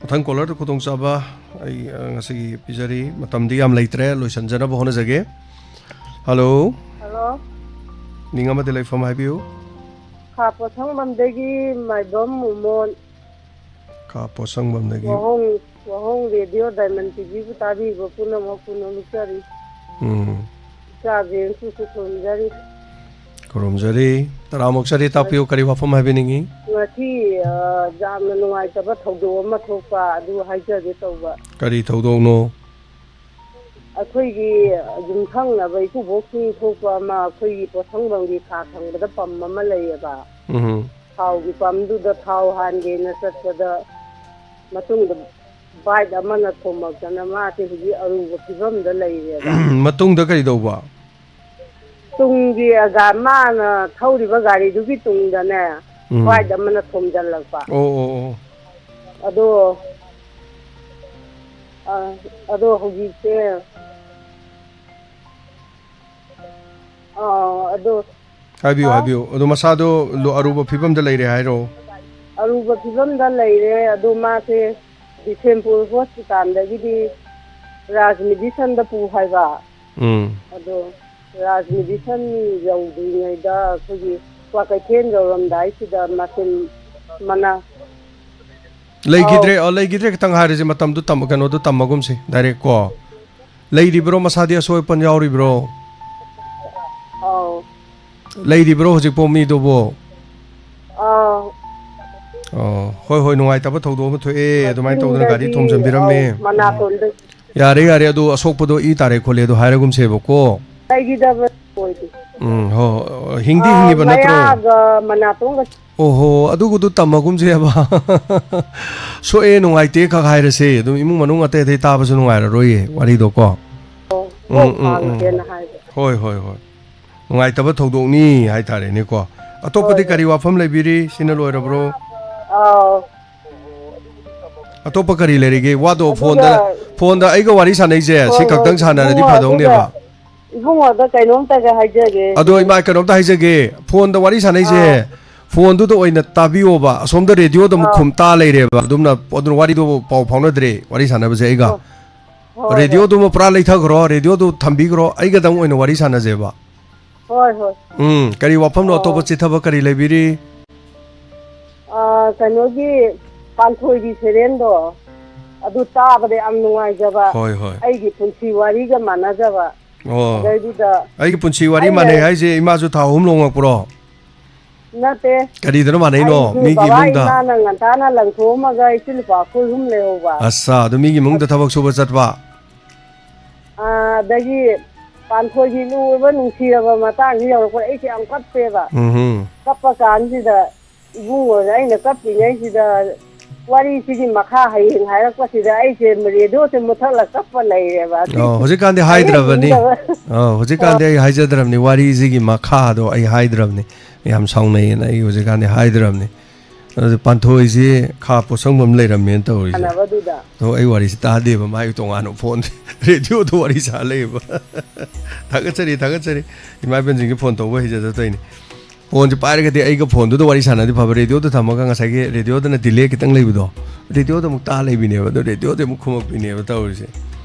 ꯃꯊꯪ ꯀꯣꯂꯔꯗ ꯈꯨꯗꯣꯡꯆꯥꯕ ꯑꯩ, ꯑ, ꯉꯁꯤꯒꯤ ꯄꯤꯖꯔꯤ꯫ ꯃꯇꯝꯗꯤ ꯌꯥꯝ ꯂꯩꯇ꯭ꯔꯦ, ꯂꯣꯏꯁꯤꯟꯖꯅꯕ ꯍꯣꯠꯅꯖꯒꯦ꯫ ꯍꯜꯂꯣ꯫ ꯍꯜꯂꯣ꯫ ꯃꯤꯡ ꯑꯃꯗꯤ ꯂꯩꯐꯝ ꯍꯥꯏꯕꯤꯌꯨ꯫ ꯈꯥ ꯄꯣꯠꯁꯪꯕꯝꯗꯒꯤ ꯃꯥꯏꯕꯝ ꯎꯃꯣꯟ꯫ ꯈꯥ ꯄꯣꯠꯁꯪꯕꯝꯗꯒꯤ꯫ ꯋꯥꯍꯣꯡ, ꯋꯥꯍꯣꯡ ꯔꯦꯗꯤꯑꯣ ꯗꯥꯏꯃꯟ ꯇꯤꯚꯤꯕꯨ ꯇꯥꯕꯤꯕ ꯄꯨꯝꯅꯃꯛꯄꯨ ꯅꯣꯛꯆꯔꯤ꯫ ꯎꯝ꯫ ꯏꯆꯥ ꯖꯦꯝꯁꯄꯨꯁꯨ ꯈꯨꯔꯨꯝꯖꯔꯤ꯫ ꯈꯨꯔꯨꯝꯖꯔꯤ꯫ ꯇꯔꯥꯝꯅ ꯑꯣꯛꯆꯔꯤ, ꯇꯥꯛꯄꯤꯌꯨ, ꯀꯔꯤ ꯋꯥꯐꯝ ꯍꯥꯏꯕꯤꯅꯤꯡꯉꯤ? ꯉꯁꯤ, ꯑ, ꯌꯥꯝꯅ ꯅꯨꯡꯉꯥꯏꯇꯕ ꯊꯧꯗꯣꯛ ꯑꯃ ꯊꯣꯛꯄ, ꯑꯗꯨ ꯍꯥꯏꯖꯒꯦ ꯇꯧꯕ꯫ ꯀꯔꯤ ꯊꯧꯗꯣꯛꯅꯣ? ꯑꯩꯈꯣꯏꯒꯤ ꯌꯨꯝꯊꯪꯅꯕ ꯏꯀꯨꯕꯣꯛꯁꯤꯡ ꯊꯣꯛꯄ ꯑꯃ, ꯑꯩꯈꯣꯏꯒꯤ ꯄꯣꯠꯁꯪꯕꯝꯒꯤ ꯈꯥ ꯊꯪꯕꯗ ꯄꯝ ꯑꯃ ꯂꯩꯌꯦꯕ꯫ ꯎꯝ꯫ ꯊꯥꯎꯒꯤ ꯄꯝꯗꯨꯗ ꯊꯥꯎ ꯍꯥꯟꯒꯦꯅ ꯆꯠꯄꯗ, ꯃꯇꯨꯡꯗ ꯕꯥꯏꯛ ꯑꯃꯅ ꯊꯣꯝꯃꯛꯇꯅ ꯃꯥꯁꯦ ꯍꯧꯖꯤꯛ ꯑꯔꯨꯕ ꯐꯤꯕꯝꯗ ꯂꯩꯔꯦꯕ꯫ ꯃꯇꯨꯡꯗ ꯀꯔꯤ ꯇꯧꯕ? ꯇꯨꯡꯒꯤ ꯑꯒꯥ-, ꯃꯥꯅ ꯊꯧꯔꯤꯕ ꯒꯥꯔꯤꯗꯨꯒꯤ ꯇꯨꯡꯗꯅꯦ, ꯎꯝ꯫ ꯕꯥꯏꯛ ꯑꯃꯅ ꯊꯣꯝꯖꯤꯜꯂꯛꯄ꯫ ꯑꯣ, ꯑꯣ, ꯑꯣ꯫ ꯑꯗꯣ, ꯑ, ꯑꯗꯣ ꯍꯧꯖꯤꯛꯁꯦ, ꯑ, ꯑꯗꯣ, ꯍꯥꯏꯕꯤꯌꯨ, ꯍꯥ? ꯍꯥꯏꯕꯤꯌꯨ꯫ ꯑꯗꯣ ꯃꯁꯥꯗꯣ ꯂꯣ-, ꯑꯔꯨꯕ ꯐꯤꯕꯝꯗ ꯂꯩꯔꯦ ꯍꯥꯏꯔꯣ? ꯑꯔꯨꯕ ꯐꯤꯕꯝꯗ ꯂꯩꯔꯦ꯫ ꯑꯗꯣ ꯃꯥꯁꯦ ꯕꯤꯁꯦꯝꯄꯨꯔ ꯍꯣꯁꯄꯤꯇꯥꯜꯗꯒꯤꯗꯤ ꯔꯥꯖ ꯃꯦꯗꯤꯁꯟꯗ ꯄꯨ ꯍꯥꯏꯕ꯫ ꯎꯝ꯫ ꯑꯗꯣ ꯔꯥꯖ ꯃꯦꯗꯤꯁꯟ ꯌꯧꯗ꯭ꯔꯤꯉꯩꯗ ꯑꯩꯈꯣꯏꯒꯤ ꯀ꯭ꯋꯥꯀꯩꯊꯦꯜ ꯌꯧꯔꯝꯗꯥꯏꯁꯤꯗ ꯃꯆꯤꯟ ꯃꯅꯥ ꯂꯩꯈꯤꯗ꯭ꯔꯦ, ꯑꯧ꯫ ꯑ, ꯂꯩꯈꯤꯗ꯭ꯔꯦ ꯈꯤꯇꯪ ꯍꯥꯏꯔꯁꯦ, ꯃꯇꯝꯗꯨ ꯇꯝ-, ꯀꯩꯅꯣꯗꯨ ꯇꯝꯃꯒꯨꯝꯁꯦ, direct ꯀꯣ꯫ ꯂꯩꯔꯤꯕ꯭ꯔꯣ, ꯃꯁꯥꯗꯤ ꯑꯁꯣꯏ ꯑꯄꯟ ꯌꯥꯎꯔꯤꯕ꯭ꯔꯣ? ꯑꯧ꯫ ꯂꯩꯔꯤꯕ꯭ꯔꯣ ꯍꯧꯖꯤꯛꯄꯣ ꯃꯤꯗꯨꯕꯣ? ꯑꯧ꯫ ꯑꯣ, ꯍꯣꯏ, ꯍꯣꯏ, ꯅꯨꯡꯉꯥꯏꯇꯕ ꯊꯧꯗꯣꯛ ꯑꯃ ꯊꯣꯛꯑꯦ, ꯑꯗꯨꯃꯥꯏꯅ ꯇꯧꯗꯅ ꯒꯥꯔꯤ ꯃꯆꯤꯟꯗꯒꯤ, ꯊꯣꯝꯖꯤꯟꯕꯤꯔꯝꯃꯦ꯫ ꯑꯧ, ꯃꯅꯥꯇꯣꯟꯗꯒꯤ꯫ ꯌꯥꯔꯦ, ꯌꯥꯔꯦ, ꯑꯗꯨ ꯑꯁꯣꯛꯄꯗꯣ ꯏ ꯇꯥꯔꯦ ꯈꯣꯠꯂꯦ ꯑꯗꯨ ꯍꯥꯏꯔꯒꯨꯝꯁꯦꯕꯀꯣ꯫ ꯂꯩꯈꯤꯗꯕ꯫ ꯑꯣꯏꯗꯦ꯫ ꯎꯝ, ꯍꯣ, ꯍꯣ, ꯍꯤꯡꯗꯤ ꯑꯥ, ꯍꯤꯡꯉꯤꯕ ꯅꯠꯇ꯭ꯔꯣ? ꯃꯌꯥꯒ ꯃꯅꯥꯇꯣꯟꯒ ꯑꯣꯍꯣ, ꯑꯗꯨꯒꯗꯨ ꯇꯝꯃꯒꯨꯝꯁꯦꯕ꯫ ꯁꯣꯛꯑꯦ, ꯅꯨꯡꯉꯥꯏꯇꯦ ꯈꯛ ꯍꯥꯏꯔꯁꯦ꯫ ꯑꯗꯨꯝ ꯏꯃꯨꯡ ꯃꯅꯨꯡ ꯑꯇꯩ ꯑꯇꯩ ꯇꯥꯕꯁꯨ ꯅꯨꯡꯉꯥꯏꯔꯔꯣꯏꯌꯦ ꯋꯥꯔꯤꯗꯣꯀꯣ꯫ ꯎꯝ, ꯎꯝ, ꯎꯝ꯫ ꯍꯥꯏꯕ꯫ ꯍꯣꯏ, ꯍꯣꯏ, ꯍꯣꯏ꯫ ꯅꯨꯡꯉꯥꯏꯇꯕ ꯊꯧꯗꯣꯛꯅꯤ ꯍꯥꯏꯇꯥꯔꯦꯅꯦꯀꯣ꯫ ꯑꯇꯣꯞꯄꯗꯤ ꯍꯣꯏ, ꯍꯣꯏ꯫ ꯀꯔꯤ ꯋꯥꯐꯝ ꯂꯩꯕꯤꯔꯤ? ꯁꯤꯅ ꯂꯣꯏꯔꯕ꯭ꯔꯣ? ꯑꯥꯎ꯫ ꯑꯇꯣꯞꯄ ꯀꯔꯤ ꯂꯩꯔꯤꯒꯦ? ꯋꯥꯗꯣ ꯑꯗꯨꯒ ꯐꯣꯟꯗ, ꯐꯣꯟꯗ ꯑꯩꯒ ꯋꯥꯔꯤ ꯁꯥꯟꯅꯩꯁꯦ, ꯁꯤ ꯍꯣꯏ, ꯍꯣꯏ, ꯈꯛꯇꯪ ꯁꯥꯟꯅꯔꯗꯤ ꯏꯕꯨꯡꯉꯣ, ꯑꯗꯨꯒ ꯐꯗꯧꯅꯦꯕ꯫ ꯏꯕꯨꯡꯉꯣꯗ ꯀꯩꯅꯣꯝꯇꯒ ꯍꯥꯏꯖꯒꯦ꯫ ꯑꯗꯣ ꯏꯃꯥ, ꯀꯩꯅꯣꯝꯇ ꯍꯥꯏꯖꯒꯦ꯫ ꯐꯣꯟꯗ ꯋꯥꯔꯤ ꯁꯥꯟꯅꯩꯁꯦ, ꯑꯥ꯫ ꯐꯣꯟꯗꯨꯗ ꯑꯣꯏꯅ ꯇꯥꯕꯤꯌꯣꯕ꯫ ꯑꯁꯣꯝꯗ ꯔꯦꯗꯤꯑꯣꯗ ꯑꯃꯨꯛ ꯑꯥ꯫ ꯈꯨꯝ ꯇꯥ ꯂꯩꯔꯦꯕ꯫ ꯑꯗꯨꯝꯅ, ꯑꯗꯨꯅ ꯋꯥꯔꯤꯗꯣ ꯄꯥꯎ ꯐꯥꯎꯅꯗ꯭ꯔꯦ, ꯋꯥꯔꯤ ꯁꯥꯟꯅꯕꯁꯦ ꯑꯩꯒ꯫ ꯑꯥ꯫ ꯍꯣꯏ, ꯍꯣꯏ꯫ ꯔꯦꯗꯤꯑꯣꯗꯨꯃ ꯄꯨꯔꯥ ꯂꯩꯊꯈ꯭ꯔꯣ, ꯔꯦꯗꯤꯑꯣꯗꯨ ꯊꯝꯕꯤꯈ꯭ꯔꯣ, ꯑꯩꯒꯗꯪ ꯑꯣꯏꯅ ꯋꯥꯔꯤ ꯁꯥꯟꯅꯁꯦꯕ꯫ ꯍꯣꯏ, ꯍꯣꯏ꯫ ꯎꯝ, ꯀꯔꯤ ꯋꯥꯐꯝꯅꯣ? ꯑꯣ꯫ ꯑꯇꯣꯞꯄ ꯆꯤꯊꯕ ꯀꯔꯤ ꯂꯩꯕꯤꯔꯤ? ꯑꯥ, ꯀꯩꯅꯣꯒꯤ ꯄꯥꯟꯊꯣꯏꯒꯤ ꯁꯦꯔꯦꯟꯗꯣ, ꯑꯗꯨ ꯇꯥꯕꯗ ꯌꯥꯝ ꯅꯨꯡꯉꯥꯏꯖꯕ꯫ ꯍꯣꯏ, ꯍꯣꯏ꯫ ꯑꯩꯒꯤ ꯄꯨꯟꯁꯤ ꯋꯥꯔꯤꯒ ꯃꯥꯟꯅꯖꯕ꯫ ꯑꯣ꯫ ꯑꯗꯩꯗꯨꯗ ꯑꯩꯒꯤ ꯄꯨꯟꯁꯤ ꯋꯥꯔꯤ ꯑꯩꯅ ꯃꯥꯟꯅꯩ ꯍꯥꯏꯁꯦ ꯏꯃꯥꯁꯨ ꯊꯥ ꯑꯍꯨꯝ ꯂꯣꯡꯉꯛꯄ꯭ꯔꯣ? ꯅꯠꯇꯦ꯫ ꯀꯔꯤꯗꯅꯣ ꯃꯥꯟꯅꯩꯅꯣ? ꯑꯩꯁꯨ ꯃꯤꯒꯤ ꯕꯕꯥ ꯏꯃꯨꯡꯗ? ꯏꯃꯥꯅ ꯉꯟꯇꯥꯅ ꯂꯪꯊꯣꯛꯑꯝꯃꯒ ꯏꯆꯤꯜ ꯏꯄꯥ ꯑꯩꯈꯣꯏ ꯑꯍꯨꯝ ꯂꯩꯍꯧꯕ꯫ ꯑꯁꯁꯥ, ꯑꯗꯨ ꯃꯤꯒꯤ ꯏꯃꯨꯡꯗ ꯑꯁ- ꯊꯕꯛ ꯁꯨꯕ ꯆꯠꯄ? ꯑꯥ, ꯑꯗꯒꯤ ꯄꯥꯟꯊꯣꯏꯒꯤ ꯂꯨꯔꯕ ꯅꯨꯡꯁꯤꯔꯕ ꯃꯇꯥꯡꯁꯤ ꯌꯧꯔꯛꯄꯗ ꯑꯩꯁꯦ ꯌꯥꯝ ꯀꯞꯄꯦꯕ꯫ ꯎꯝꯍꯨꯝ꯫ ꯀꯞꯄ ꯀꯥꯟꯁꯤꯗ ꯏꯕꯨꯡꯉꯣꯅ ꯑꯩꯅ ꯀꯞꯄꯤꯉꯩꯁꯤꯗ ꯋꯥꯔꯤꯁꯤꯒꯤ ꯃꯈꯥ ꯍꯌꯦꯡ ꯍꯥꯏꯔꯛꯄꯁꯤꯗ ꯑꯩꯁꯦ ꯔꯦꯗꯤꯑꯣꯁꯦ ꯃꯨꯊꯠꯂ ꯀꯞꯄ ꯂꯩꯔꯦꯕ꯫ ꯑꯗꯨꯏ ꯑꯧ, ꯍꯧꯖꯤꯛꯀꯥꯟꯗꯤ ꯍꯥꯏꯗ꯭ꯔꯕꯅꯤ꯫ ꯍꯥꯏꯍꯟꯅꯤꯡꯗꯕ꯫ ꯑꯧ, ꯍꯧꯖꯤꯛꯀꯥꯟꯗꯤ ꯑꯩ ꯍꯥꯏꯖꯗ꯭ꯔꯕꯅꯤ, ꯋꯥꯔꯤꯁꯤꯒꯤ ꯃꯈꯥꯗꯣ ꯑꯩ ꯍꯥꯏꯗ꯭ꯔꯕꯅꯤ꯫ ꯌꯥꯝ ꯁꯥꯎꯅꯩꯌꯦꯅ ꯑꯩ ꯍꯧꯖꯤꯛꯀꯥꯟꯗꯤ ꯍꯥꯏꯗ꯭ꯔꯕꯅꯤ꯫ ꯑꯗꯨ ꯄꯥꯟꯊꯣꯏꯁꯤ ꯈꯥ ꯄꯣꯠꯁꯪꯕ ꯑꯃ ꯂꯩꯔꯝꯃꯦꯅ ꯇꯧꯔꯤꯁꯦ꯫ ꯁꯥꯟꯅꯕꯗꯨꯗ꯫ ꯑꯗꯣ ꯑꯩ ꯋꯥꯔꯤꯁꯤ ꯇꯥꯗꯦꯕ, ꯃꯥꯒꯤ ꯇꯣꯉꯥꯟꯕ ꯐꯣꯟ, ꯔꯦꯗꯤꯑꯣꯗ ꯋꯥꯔꯤ ꯁꯥ ꯂꯩꯌꯦꯕ꯫ ꯊꯥꯒꯠꯆꯔꯤ, ꯊꯥꯒꯠꯆꯔꯤ꯫ ꯏꯃꯥ ꯏꯕꯦꯟꯁꯤꯡꯒꯤ ꯐꯣꯟ ꯇꯧꯕ ꯍꯩꯖꯗ ꯇꯧꯔꯤꯅꯤ꯫ ꯐꯣꯟꯁꯦ ꯄꯥꯏꯔꯒꯗꯤ ꯑꯩꯒ ꯐꯣꯟꯗꯨꯗ ꯋꯥꯔꯤ ꯁꯥꯟꯅꯗꯤ ꯐꯕ, ꯔꯦꯗꯤꯑꯣꯗ ꯊꯝꯃꯒ ꯉꯁꯥꯏꯒꯤ ꯔꯦꯗꯤꯑꯣꯗꯅ delay ꯈꯤꯇꯪ ꯂꯩꯕꯗꯣ, ꯔꯦꯗꯤꯑꯣꯗ ꯑꯃꯨꯛ ꯇꯥ ꯂꯩꯕꯤꯅꯦꯕ, ꯑꯗꯣ ꯔꯦꯗꯤꯑꯣꯗ ꯑꯃꯨꯛ ꯈꯨꯝꯃꯛꯄꯤꯅꯦꯕ ꯇꯧꯔꯤꯁꯦ,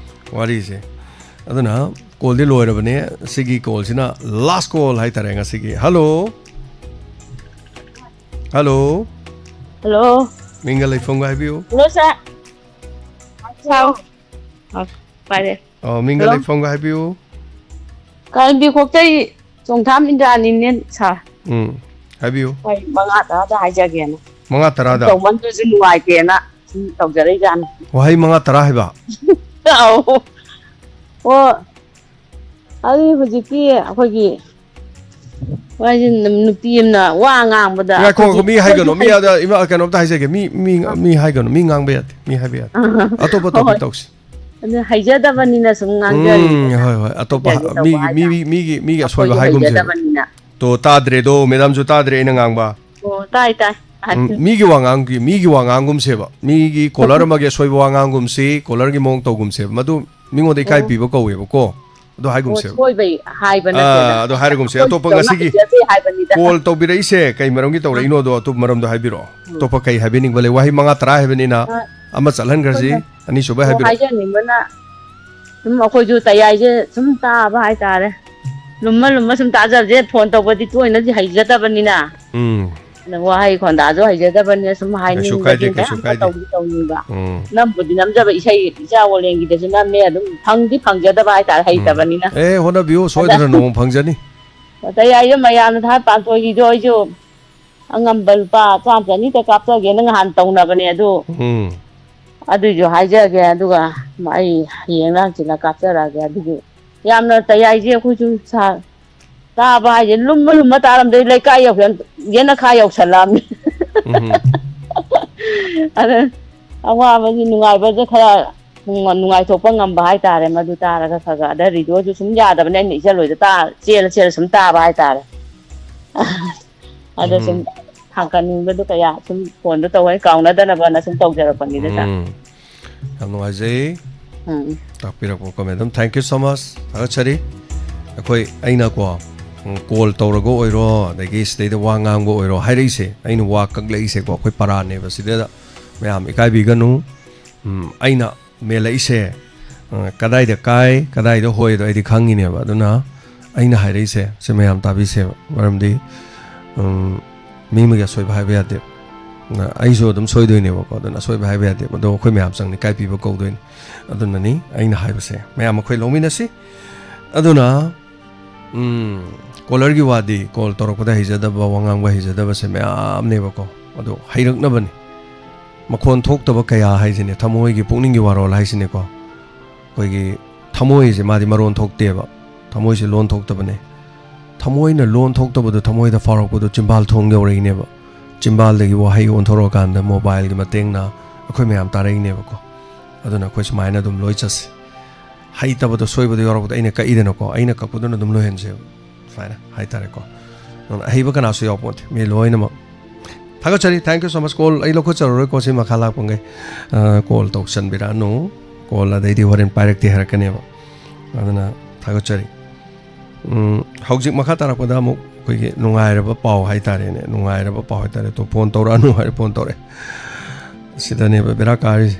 ꯋꯥꯔꯤꯁꯦ꯫ ꯑꯗꯨꯅ ꯀꯣꯜꯗꯤ ꯂꯣꯏꯔꯕꯅꯦ, ꯁꯤꯒꯤ ꯀꯣꯜꯁꯤꯅ last call ꯍꯥꯏꯇꯥꯔꯦ ꯉꯁꯤꯒꯤ꯫ ꯍꯜꯂꯣ꯫ ꯍꯜꯂꯣ꯫ ꯍꯜꯂꯣ꯫ ꯃꯤꯡꯒ ꯂꯩꯐꯝꯒ ꯍꯥꯏꯕꯤꯌꯨ꯫ ꯍꯜꯂꯣ, ꯁꯥꯔ꯫ ꯁꯥꯎ꯫ ꯑ, ꯄꯥꯏꯔꯦ꯫ ꯑꯣ, ꯃꯤꯡꯒ ꯍꯜꯂꯣ꯫ ꯂꯩꯐꯝꯒ ꯍꯥꯏꯕꯤꯌꯨ꯫ ꯀꯥꯏꯔꯦꯝꯕꯤꯈꯣꯛꯇꯩ ꯆꯣꯡꯊꯥꯝ ꯏꯟꯗ꯭ꯔꯥꯅꯤꯅꯦ, ꯁꯥꯔ꯫ ꯎꯝ, ꯍꯥꯏꯕꯤꯌꯨ꯫ ꯍꯣꯏ, ꯃꯉꯥ ꯇꯔꯥꯗ ꯍꯥꯏꯖꯒꯦꯅ꯫ ꯃꯉꯥ ꯇꯔꯥꯗ? ꯇꯧꯃꯟꯗ꯭ꯔꯁꯨ ꯅꯨꯡꯉꯥꯏꯇꯦꯅ ꯁꯨꯝ ꯇꯧꯖꯔꯛꯏꯖꯥꯠꯅꯤ꯫ ꯋꯥꯍꯩ ꯃꯉꯥ ꯇꯔꯥ ꯍꯥꯏꯕ? ꯑꯧ꯫ ꯑꯣ, ꯑꯗꯨ ꯍꯧꯖꯤꯛꯇꯤ ꯑꯩꯈꯣꯏꯒꯤ ꯋꯥꯁꯦ ꯅꯨꯄꯤ ꯑꯃꯅ ꯋꯥ ꯉꯥꯡꯕꯗ ꯉꯥꯏꯈꯣ, ꯉꯥꯏꯈꯣ, ꯑꯩꯈꯣꯏꯒꯤ ꯃꯤ ꯍꯥꯏꯒꯅꯨ, ꯃꯤ ꯑꯩꯈꯣꯏꯒꯤ ꯑꯗ, ꯏꯃꯥ, ꯀꯩꯅꯣꯝꯇ ꯍꯥꯏꯖꯒꯦ, ꯃꯤ, ꯃꯤ, ꯑ꯫ ꯃꯤ ꯍꯥꯏꯒꯅꯨ, ꯃꯤ ꯉꯥꯡꯕ ꯌꯥꯗꯦ, ꯃꯤ ꯍꯥꯏꯕ ꯌꯥꯗꯦ꯫ ꯑ, ꯑꯇꯣꯞꯄ ꯍꯣꯏ, topic ꯍꯣꯏ꯫ ꯇꯧꯁꯤ꯫ ꯑꯗꯨ ꯍꯩꯖꯗꯕꯅꯤꯅ ꯁꯨꯝ ꯎꯝ, ꯉꯥꯡꯖꯔꯤꯅꯤꯗꯅ꯫ ꯍꯣꯏ, ꯍꯣꯏ, ꯑꯇꯣꯞꯄ ꯍꯥ-, ꯍꯩꯖꯒꯦ ꯇꯧꯕ ꯃꯤꯒꯤ, ꯃꯤꯒꯤ, ꯍꯥꯏꯇꯥꯔꯦ꯫ ꯃꯤꯒꯤ, ꯃꯤꯒꯤ ꯑꯁꯣꯏꯕ ꯑꯩꯈꯣꯏꯒꯤ ꯍꯥꯏꯒꯨꯝꯁꯦꯕ꯫ ꯍꯩꯖꯗꯕꯅꯤꯅ꯫ ꯇꯣ, ꯇꯥꯗ꯭ꯔꯦꯗꯣ, ꯃꯦꯗꯥꯝꯁꯨ ꯇꯥꯗ꯭ꯔꯦ ꯑꯩꯅ ꯉꯥꯡꯕ꯫ ꯑꯣ, ꯇꯥꯏ, ꯇꯥꯏ꯫ ꯎꯝ, ꯃꯤꯒꯤ ꯋꯥꯉꯥꯡꯒꯤ, ꯃꯤꯒꯤ ꯋꯥꯉꯥꯡꯒꯨꯝꯁꯦꯕ꯫ ꯃꯤꯒꯤ caller ꯑꯃꯒꯤ ꯑꯁꯣꯏꯕ ꯋꯥꯉꯥꯡꯒꯨꯝꯁꯤ, callerꯒꯤ ꯃꯑꯣꯡ ꯇꯧꯒꯨꯝꯁꯦꯕ꯫ ꯃꯗꯨ ꯃꯤꯉꯣꯟꯗ ꯏꯀꯥꯏ ꯑꯣ꯫ ꯄꯤꯕ ꯀꯧꯋꯦꯕꯀꯣ꯫ ꯑꯗꯨ ꯑꯣ, ꯍꯥꯏꯒꯨꯝꯁꯦꯕ꯫ ꯁꯣꯏꯕꯩ ꯍꯥꯏꯕ ꯅꯠꯇꯦꯗ꯫ ꯑꯥ, ꯑꯗꯨ ꯍꯥꯏꯔꯒꯨꯝꯁꯦ꯫ ꯑꯇꯣꯞꯄ ꯑꯩꯈꯣꯏꯗꯧꯅ ꯉꯁꯤꯒꯤ ꯍꯩꯖꯗꯦ ꯍꯥꯏꯕꯅꯤꯗ꯫ Call ꯇꯧꯕꯤꯔꯛꯏꯁꯦ ꯀꯩ ꯃꯔꯝꯒꯤ ꯑꯥ꯫ ꯇꯧꯔꯛꯏꯅꯣꯗꯣ ꯑꯇꯣꯞꯄ ꯃꯔꯝꯗꯣ ꯍꯥꯏꯕꯤꯔꯛꯑꯣ꯫ ꯎꯝ꯫ ꯑꯇꯣꯞꯄ ꯀꯩ ꯍꯥꯏꯕꯤꯅꯤꯡꯕ ꯂꯩ? ꯋꯥꯍꯩ ꯃꯉꯥ ꯇꯔꯥ ꯍꯥꯏꯕꯅꯤꯅ ꯑꯥ꯫ ꯑꯃ ꯆꯠꯍꯟꯈ꯭ꯔꯁꯤ꯫ ꯑꯩꯈꯣꯏꯅ ꯑꯅꯤꯁꯨꯕ ꯑꯣ, ꯍꯥꯏꯕꯤꯔꯛꯑꯣ꯫ ꯍꯥꯏꯖꯅꯤꯡꯕꯅ ꯁꯨꯝ ꯑꯩꯈꯣꯏꯁꯨ ꯇꯌꯥꯏꯁꯦ ꯁꯨꯝ ꯇꯥꯕ ꯍꯥꯏꯇꯥꯔꯦ꯫ ꯂꯨꯝꯃ ꯂꯨꯝꯃ ꯁꯨꯝ ꯇꯥꯖꯕꯁꯦ phone ꯇꯧꯕꯗꯤ ꯇꯣꯏꯅꯗꯤ ꯍꯩꯖꯗꯕꯅꯤꯅ꯫ ꯎꯝ꯫ ꯑꯗ ꯋꯥꯍꯩ ꯈꯣꯟꯗꯥꯁꯨ ꯍꯩꯖꯗꯕꯅꯤꯅ ꯁꯨꯝ ꯀꯩꯁꯨ ꯍꯥꯏꯅꯤꯡꯕꯒꯤ ꯀꯥꯏꯗꯦ, ꯀꯩꯁꯨ ꯃꯌꯥꯝꯒ ꯀꯥꯏꯗꯦ꯫ ꯇꯧꯗꯤ ꯇꯧꯅꯤꯡꯕ꯫ ꯎꯝ꯫ ꯅꯝꯕꯨꯗꯤ ꯅꯝꯖꯕ ꯏꯁꯩ ꯏꯆꯥ ꯑꯣꯂꯦꯟꯒꯤꯗꯁꯨ ꯅꯝꯃꯦ, ꯑꯗꯨꯝ ꯐꯪꯗꯤ ꯐꯪꯖꯗꯕ ꯍꯥꯏꯇꯥꯔꯦ, ꯎꯝ꯫ ꯍꯩꯇꯕꯅꯤꯅ꯫ ꯑꯦ, ꯍꯣꯠꯅꯕꯤꯌꯨ, ꯑꯗ ꯁꯣꯏꯗꯅ ꯅꯣꯡꯃ ꯐꯪꯖꯅꯤ꯫ ꯑꯗ ꯑꯩ ꯃꯌꯥꯝꯅ ꯊꯥ ꯄꯥꯟꯊꯣꯏꯒꯤꯗꯣ ꯑꯩꯁꯨ ꯑꯉꯝꯕ ꯂꯨꯄꯥ ꯆꯥꯝ ꯆꯅꯤꯇ ꯀꯥꯞꯆꯒꯦꯅ ꯉꯍꯥꯟ ꯇꯧꯅꯕꯅꯦ, ꯑꯗꯨ ꯎꯝ꯫ ꯑꯗꯨꯏꯁꯨ ꯍꯥꯏꯖꯒꯦ, ꯑꯗꯨꯒ ꯑꯩ ꯍꯌꯦꯡ ꯍꯪꯆꯤꯠꯂ ꯀꯥꯞꯆꯔꯛꯑꯒꯦ꯫ ꯑꯗꯨꯒꯤ ꯌꯥꯝꯅ ꯇꯌꯥꯏꯁꯦ ꯑꯩꯈꯣꯏꯁꯨ ꯁꯥ-, ꯇꯥꯕ ꯍꯥꯏꯁꯦ ꯂꯨꯝꯃ ꯂꯨꯝꯃ ꯇꯥꯔꯝꯗꯣꯏ, ꯂꯩꯀꯥꯏ ꯌꯧꯁꯟ-, ꯌꯦꯅꯈꯥ ꯌꯧꯁꯜꯂꯛꯑꯕꯅꯤ꯫ ꯎꯝ꯫ ꯑꯗ ꯑꯋꯥꯕꯁꯤ ꯅꯨꯡꯉꯥꯏꯕꯁꯦ ꯈꯔ ꯅꯨꯡꯉꯥꯏꯊꯣꯛꯄ ꯉꯝꯕ ꯍꯥꯏꯇꯥꯔꯦ꯫ ꯃꯗꯨ ꯇꯥꯔꯒ ꯈꯔ ꯈꯔ, ꯑꯗ radioꯁꯨ ꯁꯨꯝ ꯌꯥꯗꯕꯅꯦ, ꯑꯩꯅ ꯏꯆꯜ ꯍꯣꯏꯗ ꯇꯥ-, ꯆꯦꯜꯂ ꯆꯦꯜꯂ ꯁꯨꯝ ꯇꯥꯕ ꯍꯥꯏꯇꯥꯔꯦ꯫ ꯑꯗ ꯁꯨꯝ ꯎꯝ꯫ ꯊꯥꯡꯒꯠꯅꯤꯡꯕꯗꯣ ꯀꯌꯥ ꯁꯨꯝ phoneꯗꯣ ꯇꯧꯕ ꯀꯥꯎꯅꯗꯅꯕꯅ ꯁꯨꯝ ꯇꯧꯖꯔꯛꯄꯅꯤꯗ ꯁꯥꯔ꯫ ꯎꯝ꯫ ꯌꯥꯝ ꯅꯨꯡꯉꯥꯏꯖꯩ꯫ ꯎꯝ꯫ ꯇꯥꯛꯄꯤꯔꯛꯄ ꯀꯣ madam. Thank you so much꯫ ꯊꯥꯒꯠꯆꯔꯤ꯫ ꯑꯩꯈꯣꯏ, ꯑꯩꯅꯀꯣ, ꯎꯝ, call ꯇꯧꯔꯒ ꯑꯣꯏꯔꯣ, ꯑꯗꯒꯤ ꯁꯤꯗꯩꯗ ꯋꯥ ꯉꯥꯡꯕ ꯑꯣꯏꯔꯣ ꯍꯥꯏꯔꯛꯏꯁꯦ, ꯑꯩꯅ ꯋꯥ ꯀꯛꯂꯛꯏꯁꯦꯀꯣ, ꯑꯩꯈꯣꯏ ꯄꯔꯥꯅꯦꯕ꯫ ꯁꯤꯗ ꯃꯌꯥꯝ ꯏꯀꯥꯏꯕꯤꯒꯅꯨ꯫ ꯎꯝ, ꯑꯩꯅ ꯃꯦꯜꯂꯛꯏꯁꯦ, ꯑ, ꯀꯗꯥꯏꯗ ꯀꯥꯏ, ꯀꯗꯥꯏꯗ ꯍꯣꯏꯗꯣ ꯑꯩꯗꯤ ꯈꯪꯉꯤꯅꯦꯕ꯫ ꯑꯗꯨꯅ ꯑꯩꯅ ꯍꯥꯏꯔꯛꯏꯁꯦ ꯁꯤ ꯃꯌꯥꯝ ꯇꯥꯕꯤꯁꯦꯕ꯫ ꯃꯔꯝꯗꯤ, ꯎꯝ, ꯃꯤ ꯑꯃꯒꯤ ꯑꯁꯣꯏꯕ ꯍꯥꯏꯕ ꯌꯥꯗꯦ꯫ ꯑ, ꯑꯩꯁꯨ ꯑꯗꯨꯝ ꯁꯣꯏꯗꯣꯏꯅꯦꯕꯀꯣ꯫ ꯑꯗꯨꯅ ꯑꯁꯣꯏꯕ ꯍꯥꯏꯕ ꯌꯥꯗꯦ꯫ ꯃꯗꯨ ꯑꯩꯈꯣꯏ ꯃꯌꯥꯝ ꯆꯪꯅ ꯏꯀꯥꯏ ꯄꯤꯕ ꯀꯧꯗꯣꯏꯅꯤ꯫ ꯑꯗꯨꯅꯅꯤ ꯑꯩꯅ ꯍꯥꯏꯕꯁꯦ꯫ ꯃꯌꯥꯝ ꯑꯩꯈꯣꯏ ꯂꯧꯃꯤꯟꯅꯁꯤ꯫ ꯑꯗꯨꯅ ꯎꯝ, callerꯒꯤ ꯋꯥꯗꯤ, call ꯇꯧꯔꯛꯄꯗ ꯍꯩꯖꯗꯕ, ꯋꯥ ꯉꯥꯡꯕ ꯍꯩꯖꯗꯕꯁꯦ ꯃꯌꯥꯝꯅꯦꯕꯀꯣ꯫ ꯑꯗꯣ ꯍꯩꯔꯛꯅꯕꯅꯤ꯫ ꯃꯈꯣꯟ ꯊꯣꯛꯇꯕ ꯀꯌꯥ ꯍꯥꯏꯁꯤꯅꯦ, ꯊꯃꯣꯏꯒꯤ, ꯄꯨꯛꯅꯤꯡꯒꯤ ꯋꯥꯔꯣꯜ ꯍꯥꯏꯁꯤꯅꯦꯀꯣ꯫ ꯑꯩꯈꯣꯏꯒꯤ ꯊꯃꯣꯏꯁꯦ ꯃꯥꯗꯤ ꯃꯔꯣꯟ ꯊꯣꯛꯇꯦꯕ꯫ ꯊꯃꯣꯏꯁꯦ ꯂꯣꯟ ꯊꯣꯛꯇꯕꯅꯦ꯫ ꯊꯃꯣꯏꯅ ꯂꯣꯟ ꯊꯣꯛꯇꯕꯗꯣ, ꯊꯃꯣꯏꯗ ꯐꯥꯎꯔꯛꯄꯗꯣ ꯆꯤꯝꯕꯥꯜ ꯊꯣꯡ ꯌꯧꯔꯛꯏꯅꯦꯕ꯫ ꯆꯤꯝꯕꯥꯜꯗꯒꯤ ꯋꯥꯍꯩ ꯑꯣꯟꯊꯣꯔꯛꯑꯀꯥꯟꯗ mobileꯒꯤ ꯃꯇꯦꯡꯅ ꯑꯩꯈꯣꯏ ꯃꯌꯥꯝ ꯇꯥꯔꯛꯏꯅꯦꯕꯀꯣ꯫ ꯑꯗꯨꯅ ꯑꯩꯈꯣꯏ ꯁꯨꯃꯥꯏꯅ ꯑꯗꯨꯝ ꯂꯣꯏ ꯆꯠꯁꯤ꯫ ꯍꯩꯇꯕꯗꯣ, ꯁꯣꯏꯕꯗꯣ ꯌꯥꯎꯔꯛꯄꯗ ꯑꯩꯅ ꯀꯛꯏꯗꯅꯀꯣ, ꯑꯩꯅ ꯀꯛꯄꯗꯨꯅ ꯑꯗꯨꯝ ꯂꯣꯏꯍꯟꯁꯦꯕ, ꯁꯨꯃꯥꯏꯅ ꯍꯥꯏꯇꯥꯔꯦꯀꯣ꯫ ꯑꯗꯨꯅ ꯑꯍꯩꯕ ꯀꯅꯥꯁꯨ ꯌꯥꯎꯄꯣꯟꯇꯦ, ꯃꯤ ꯂꯣꯏꯅꯃꯛ꯫ ꯊꯥꯒꯠꯆꯔꯤ, thank you so much꯫ Call ꯑꯩ ꯂꯧꯈꯠꯆꯔꯔꯣꯏꯀꯣ, ꯁꯤ ꯃꯈꯥ ꯂꯥꯛꯄꯉꯩ꯫ ꯑ, call ꯇꯧꯁꯟꯕꯤꯔꯛꯑꯅꯨ꯫ Call ꯑꯗꯩꯗꯤ ꯍꯣꯔꯦꯟ ꯄꯥꯏꯔꯛꯇꯦ ꯍꯥꯏꯔꯛꯀꯅꯦꯕ꯫ ꯑꯗꯨꯅ ꯊꯥꯒꯠꯆꯔꯤ꯫ ꯎꯝ, ꯍꯧꯖꯤꯛ ꯃꯈꯥ ꯇꯥꯔꯛꯄꯗ ꯑꯃꯨꯛ ꯑꯩꯈꯣꯏꯒꯤ ꯅꯨꯡꯉꯥꯏꯔꯕ ꯄꯥꯎ ꯍꯥꯏꯇꯥꯔꯦꯅꯦ, ꯅꯨꯡꯉꯥꯏꯔꯕ ꯄꯥꯎ ꯍꯥꯏꯇꯥꯔꯦ꯫ ꯇꯣ, phone ꯇꯧꯔꯛꯑꯅꯨ ꯍꯥꯏꯔꯦ, phone ꯇꯧꯔꯛꯑꯦ꯫ ꯁꯤꯗꯅꯦꯕ ꯕꯦꯔꯥ ꯀꯥꯔꯤꯁꯦ꯫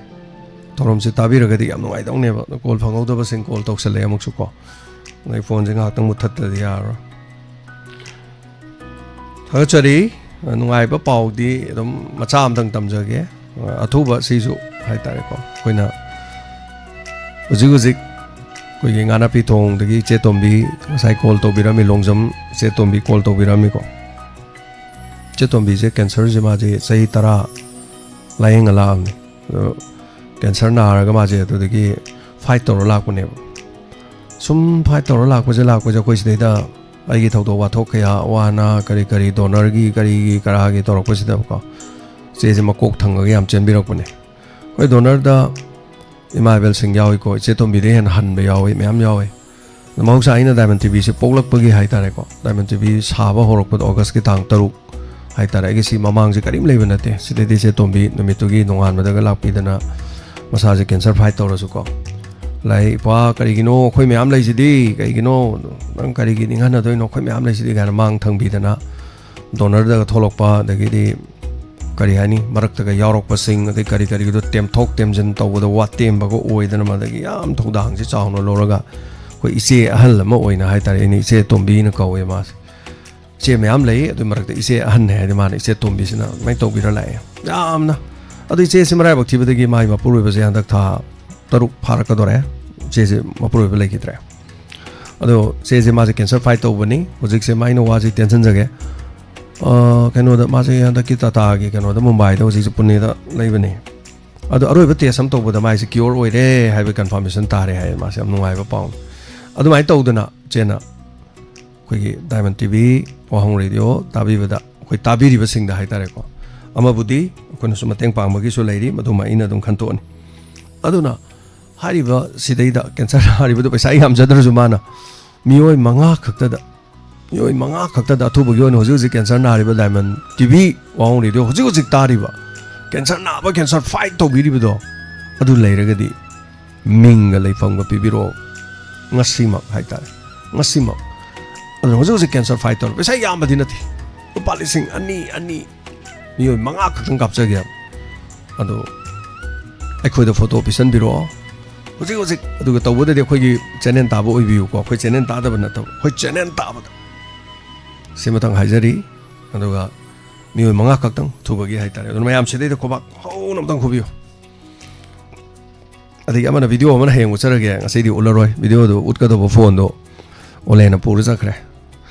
ꯊꯧꯔꯝꯁꯦ ꯇꯥꯕꯤꯔꯒꯗꯤ ꯌꯥꯝ ꯅꯨꯡꯉꯥꯏꯗꯧꯅꯦꯕ꯫ ꯑꯗꯣ call ꯐꯪꯍꯧꯗꯕꯁꯤꯡ call ꯇꯧꯁꯜꯂꯛꯑꯦ ꯑꯃꯨꯛꯁꯨ ꯀꯣ꯫ ꯑꯗꯩ phoneꯁꯦ ꯉꯥꯏꯍꯥꯛꯇꯪ ꯃꯨꯠꯊꯠꯇ꯭ꯔꯗꯤ ꯌꯥꯔꯔꯣꯏ꯫ ꯊꯥꯒꯠꯆꯔꯤ꯫ ꯅꯨꯡꯉꯥꯏꯕ ꯄꯥꯎꯗꯤ ꯑꯗꯨꯝ ꯃꯆꯥ ꯑꯃꯇꯪ ꯇꯝꯖꯒꯦ꯫ ꯑꯊꯨꯕ ꯁꯤꯁꯨ ꯍꯥꯏꯇꯥꯔꯦꯀꯣ, ꯑꯩꯈꯣꯏꯅ ꯍꯧꯖꯤꯛ ꯍꯧꯖꯤꯛ ꯑꯩꯈꯣꯏꯒꯤ ꯉꯥꯅꯥꯄꯤ ꯊꯣꯡꯗꯒꯤ ꯏꯆꯦ ꯇꯣꯝꯕꯤ ꯉꯁꯥꯏ call ꯇꯧꯕꯤꯔꯝꯃꯤ, ꯂꯣꯡꯖꯝ ꯏꯆꯦ ꯇꯣꯝꯕꯤ call ꯇꯧꯕꯤꯔꯝꯃꯤꯀꯣ꯫ ꯏꯆꯦ ꯇꯣꯝꯕꯤꯁꯦ cancerꯁꯦ ꯃꯥꯁꯦ ꯆꯍꯤ ꯇꯔꯥ ꯂꯥꯏꯌꯦꯡꯉ ꯂꯥꯛꯑꯕꯅꯤ꯫ ꯑꯗꯣ cancer ꯅꯥꯔꯒ ꯃꯥꯁꯦ ꯑꯗꯨꯗꯒꯤ fight ꯇꯧꯔ ꯂꯥꯛꯄꯅꯦꯕ꯫ ꯁꯨꯝ fight ꯇꯧꯔ ꯂꯥꯛꯄꯁꯦ, ꯂꯥꯛꯄꯁꯦ ꯑꯩꯈꯣꯏ ꯁꯤꯗꯩꯗ ꯑꯩꯒꯤ ꯊꯧꯗꯣꯛ ꯋꯥꯊꯣꯛ ꯀꯌꯥ, ꯑꯋꯥ ꯑꯅꯥ, ꯀꯔꯤ ꯀꯔꯤ, donorꯒꯤ ꯀꯔꯤꯒꯤ ꯀꯔꯥꯒꯤ ꯇꯧꯔꯛꯄꯁꯤꯗꯀꯣ, ꯏꯆꯦꯁꯦ ꯃꯀꯣꯛ ꯊꯪꯉꯒ ꯌꯥꯝ ꯆꯦꯟꯕꯤꯔꯛꯄꯅꯦ꯫ ꯑꯩꯈꯣꯏ donorꯗ ꯏꯃꯥ ꯏꯕꯦꯜꯁꯤꯡ ꯌꯥꯎꯏꯀꯣ, ꯏꯆꯦ ꯇꯣꯝꯕꯤꯗꯩ ꯍꯦꯟꯅ ꯍꯟꯕ ꯌꯥꯎꯏ, ꯃꯌꯥꯝ ꯌꯥꯎꯏ꯫ ꯑꯗꯣ ꯃꯍꯧꯁꯥ ꯑꯩꯅ Diamond TVꯁꯦ ꯄꯣꯛꯂꯛꯄꯒꯤ ꯍꯥꯏꯇꯥꯔꯦꯀꯣ, Diamond TV ꯁꯥꯕ ꯍꯧꯔꯛꯄꯗ Augustꯀꯤ ꯇꯥꯡ ꯇꯔꯨꯛ ꯍꯥꯏꯇꯥꯔꯦ, ꯑꯩꯒꯤ ꯁꯤ ꯃꯃꯥꯡꯁꯦ ꯀꯔꯤꯝ ꯂꯩꯕ ꯅꯠꯇꯦ꯫ ꯁꯤꯗꯩꯗꯤ ꯏꯆꯦ ꯇꯣꯝꯕꯤ ꯅꯨꯃꯤꯠꯇꯨꯒꯤ ꯅꯣꯡꯉꯥꯟꯕꯗꯒ ꯂꯥꯛꯄꯤꯗꯅ, ꯃꯁꯥꯁꯦ cancer fight ꯇꯧꯔꯁꯨꯀꯣ, ꯂꯥꯛꯑꯦ, "ꯏꯄ꯭ꯋꯥ, ꯀꯔꯤꯒꯤꯅꯣ? ꯑꯩꯈꯣꯏ ꯃꯌꯥꯝ ꯂꯩꯁꯤꯗꯤ, ꯀꯩꯒꯤꯅꯣ ꯅꯪ ꯀꯔꯤꯒꯤ ꯅꯤꯡꯍꯟꯅꯗꯣꯏꯅꯣ? ꯑꯩꯈꯣꯏ ꯃꯌꯥꯝ ꯂꯩꯁꯤꯗꯤ" ꯀꯥꯏꯅ ꯃꯥꯡ ꯊꯪꯕꯤꯗꯅ, donorꯗꯒ ꯊꯣꯛꯂꯛꯄ, ꯑꯗꯒꯤꯗꯤ ꯀꯔꯤ ꯍꯥꯏꯅꯤ, ꯃꯔꯛꯇꯒ ꯌꯥꯎꯔꯛꯄꯁꯤꯡ, ꯑꯗꯩ ꯀꯔꯤ ꯀꯔꯤꯒꯤꯗꯣ ꯇꯦꯝꯊꯣꯛ ꯇꯦꯝꯖꯤꯟ ꯇꯧꯕꯗ ꯋꯥ ꯇꯦꯝꯕꯒ ꯑꯣꯏꯗꯅ, ꯃꯗꯒꯤ ꯌꯥꯝ ꯊꯧꯗꯥꯡꯁꯦ ꯆꯥꯎꯅ ꯂꯧꯔꯒ ꯑꯩꯈꯣꯏ ꯏꯆꯦ ꯑꯍꯜ ꯑꯃ ꯑꯣꯏꯅ ꯍꯥꯏꯇꯥꯔꯦ, ꯑꯩꯅ ꯏꯆꯦ ꯇꯣꯝꯕꯤꯅ ꯀꯧꯋꯦ ꯃꯥꯁꯦ꯫ ꯏꯆꯦ ꯃꯌꯥꯝ ꯂꯩ, ꯑꯗꯨꯏ ꯃꯔꯛꯇ ꯏꯆꯦ ꯑꯍꯟꯅꯦ ꯍꯥꯏꯗꯤ ꯃꯥꯅ ꯏꯆꯦ ꯇꯣꯝꯕꯤꯁꯤꯅ ꯑꯗꯨꯃꯥꯏꯅ ꯇꯧꯕꯤꯔ ꯂꯥꯛꯑꯦ ꯌꯥꯝꯅ꯫ ꯑꯗꯨ ꯏꯆꯦꯁꯤ ꯃꯔꯥꯏꯕꯛ ꯊꯤꯕꯗꯒꯤ ꯃꯥꯒꯤ ꯃꯄꯨꯔꯣꯏꯕꯁꯦ ꯍꯟꯗꯛ ꯊꯥ ꯇꯔꯨꯛ ꯐꯥꯔꯛꯀꯗꯣꯔꯦ꯫ ꯏꯆꯦꯁꯦ ꯃꯄꯨꯔꯣꯏꯕ ꯂꯩꯈꯤꯗ꯭ꯔꯦ꯫ ꯑꯗꯣ ꯏꯆꯦꯁꯦ ꯃꯥꯁꯦ cancer fight ꯇꯧꯕꯅꯤ꯫ ꯍꯧꯖꯤꯛꯁꯦ ꯃꯥꯏꯅ ꯋꯥꯁꯦ ꯇꯦꯟꯁꯤꯟꯖꯒꯦ꯫ ꯑ, ꯀꯩꯅꯣꯗ, ꯃꯥꯁꯦ ꯍꯟꯗꯛꯀꯤ ꯇꯥꯇꯥꯒꯤ ꯀꯩꯅꯣꯗ, ꯃꯨꯝꯕꯥꯏꯗ ꯍꯧꯖꯤꯛꯁꯦ ꯄꯨꯅꯦꯗ ꯂꯩꯕꯅꯦ꯫ ꯑꯗꯣ ꯑꯔꯣꯏꯕ test ꯑꯃ ꯇꯧꯕꯗ ꯃꯥꯏꯁꯦ cure ꯑꯣꯏꯔꯦ ꯍꯥꯏꯕ confirmation ꯇꯥꯔꯦ ꯍꯥꯏ꯫ ꯃꯥꯁꯦ ꯌꯥꯝ ꯅꯨꯡꯉꯥꯏꯕ ꯄꯥꯎꯅꯤ꯫ ꯑꯗꯨꯃꯥꯏꯅ ꯇꯧꯗꯅ ꯏꯆꯦꯅ ꯑꯩꯈꯣꯏꯒꯤ ꯗꯥꯏꯃꯟ ꯇꯤ ꯚꯤ, ꯋꯥꯍꯪ ꯔꯦꯗꯤꯑꯣ ꯇꯥꯕꯤꯕꯗ, ꯑꯩꯈꯣꯏ ꯇꯥꯕꯤꯔꯤꯕꯁꯤꯡꯗ ꯍꯥꯏꯇꯥꯔꯦꯀꯣ, ꯑꯃꯕꯨꯗꯤ ꯑꯩꯈꯣꯏꯅꯁꯨ ꯃꯇꯦꯡ ꯄꯥꯡꯕꯒꯤꯁꯨ ꯂꯩꯔꯤ, ꯃꯗꯨꯃ ꯑꯩꯅ ꯑꯗꯨꯝ ꯈꯟꯇꯣꯛꯑꯅꯤ꯫ ꯑꯗꯨꯅ ꯍꯥꯏꯔꯤꯕ ꯁꯤꯗꯩꯗ ꯀꯦꯟꯁꯔ ꯅꯥꯔꯤꯕꯗꯨ ꯄꯩꯁꯥ ꯌꯥꯝꯖꯗ꯭ꯔꯁꯨ ꯃꯥꯅ ꯃꯤꯑꯣꯏ ꯃꯉꯥ ꯈꯛꯇꯗ, ꯃꯤꯑꯣꯏ ꯃꯉꯥ ꯈꯛꯇꯗ ꯑꯊꯨꯕꯒꯤ ꯑꯣꯏꯅ ꯍꯧꯖꯤꯛ ꯍꯧꯖꯤꯛ ꯀꯦꯟꯁꯔ ꯅꯥꯔꯤꯕ ꯗꯥꯏꯃꯟ ꯇꯤ ꯚꯤ ꯋꯥꯍꯪ ꯔꯦꯗꯤꯑꯣ ꯍꯧꯖꯤꯛ ꯍꯧꯖꯤꯛ ꯇꯥꯔꯤꯕ, ꯀꯦꯟꯁꯔ ꯅꯥꯕ, ꯀꯦꯟꯁꯔ ꯐꯥꯏꯠ ꯇꯧꯕꯤꯔꯤꯕꯗꯣ, ꯑꯗꯨ ꯂꯩꯔꯒꯗꯤ ꯃꯤꯡꯒ ꯂꯩꯐꯝꯒ ꯄꯤꯕꯤꯔꯛꯑꯣ ꯉꯁꯤꯃꯛ ꯍꯥꯏꯇꯥꯔꯦ, ꯉꯁꯤꯃꯛ꯫ ꯑꯗꯨꯅ ꯍꯧꯖꯤꯛ ꯍꯧꯖꯤꯛ ꯀꯦꯟꯁꯔ ꯐꯥꯏꯠ ꯇꯧꯔꯦ, ꯄꯩꯁꯥ ꯌꯥꯝꯕꯗꯤ ꯅꯠꯇꯦ, ꯂꯨꯄꯥ ꯂꯤꯁꯤꯡ ꯑꯅꯤ, ꯑꯅꯤ, ꯃꯤꯑꯣꯏ ꯃꯉꯥ ꯈꯛꯇꯪ ꯀꯥꯞꯆꯒꯦ ꯍꯥꯏꯕ꯫ ꯑꯗꯣ ꯑꯩꯈꯣꯏꯗ ꯐꯣꯇꯣ ꯄꯤꯁꯟꯕꯤꯔꯛꯑꯣ ꯍꯧꯖꯤꯛ ꯍꯧꯖꯤꯛ꯫ ꯑꯗꯨꯒ ꯇꯧꯕꯗꯗꯤ ꯑꯩꯈꯣꯏꯒꯤ ꯆꯦꯅꯦꯜ ꯇꯥꯕ ꯑꯣꯏꯕꯤꯌꯨꯀꯣ, ꯑꯩꯈꯣꯏ ꯆꯦꯅꯦꯜ ꯇꯥꯗꯕ ꯅꯠꯇꯕ, ꯑꯩꯈꯣꯏ ꯆꯦꯅꯦꯜ ꯇꯥꯕꯗ꯫ ꯁꯤꯃꯇꯪ ꯍꯥꯏꯖꯔꯤ꯫ ꯑꯗꯨꯒ ꯃꯤꯑꯣꯏ ꯃꯉꯥ ꯈꯛꯇꯪ ꯊꯨꯕꯒꯤ ꯍꯥꯏꯇꯥꯔꯦ꯫ ꯑꯗꯨꯅ ꯃꯌꯥꯝ ꯁꯤꯗꯩꯗ ꯈꯨꯕꯥꯛ ꯍꯧꯅ ꯑꯝꯇꯪ ꯈꯨꯕꯤꯌꯨ꯫ ꯑꯗꯒꯤ ꯑꯃꯅ ꯚꯤꯗꯤꯑꯣ ꯑꯃꯅ ꯍꯌꯦꯡ ꯎꯠꯆꯔꯒꯦ, ꯉꯁꯤꯗꯤ ꯎꯠꯂꯔꯣꯏ, ꯚꯤꯗꯤꯑꯣꯗꯨ ꯎꯠꯀꯗꯧꯕ ꯐꯣꯟꯗꯣ ꯑꯣꯂꯦꯅ ꯄꯨꯔ ꯆꯠꯈ꯭ꯔꯦ꯫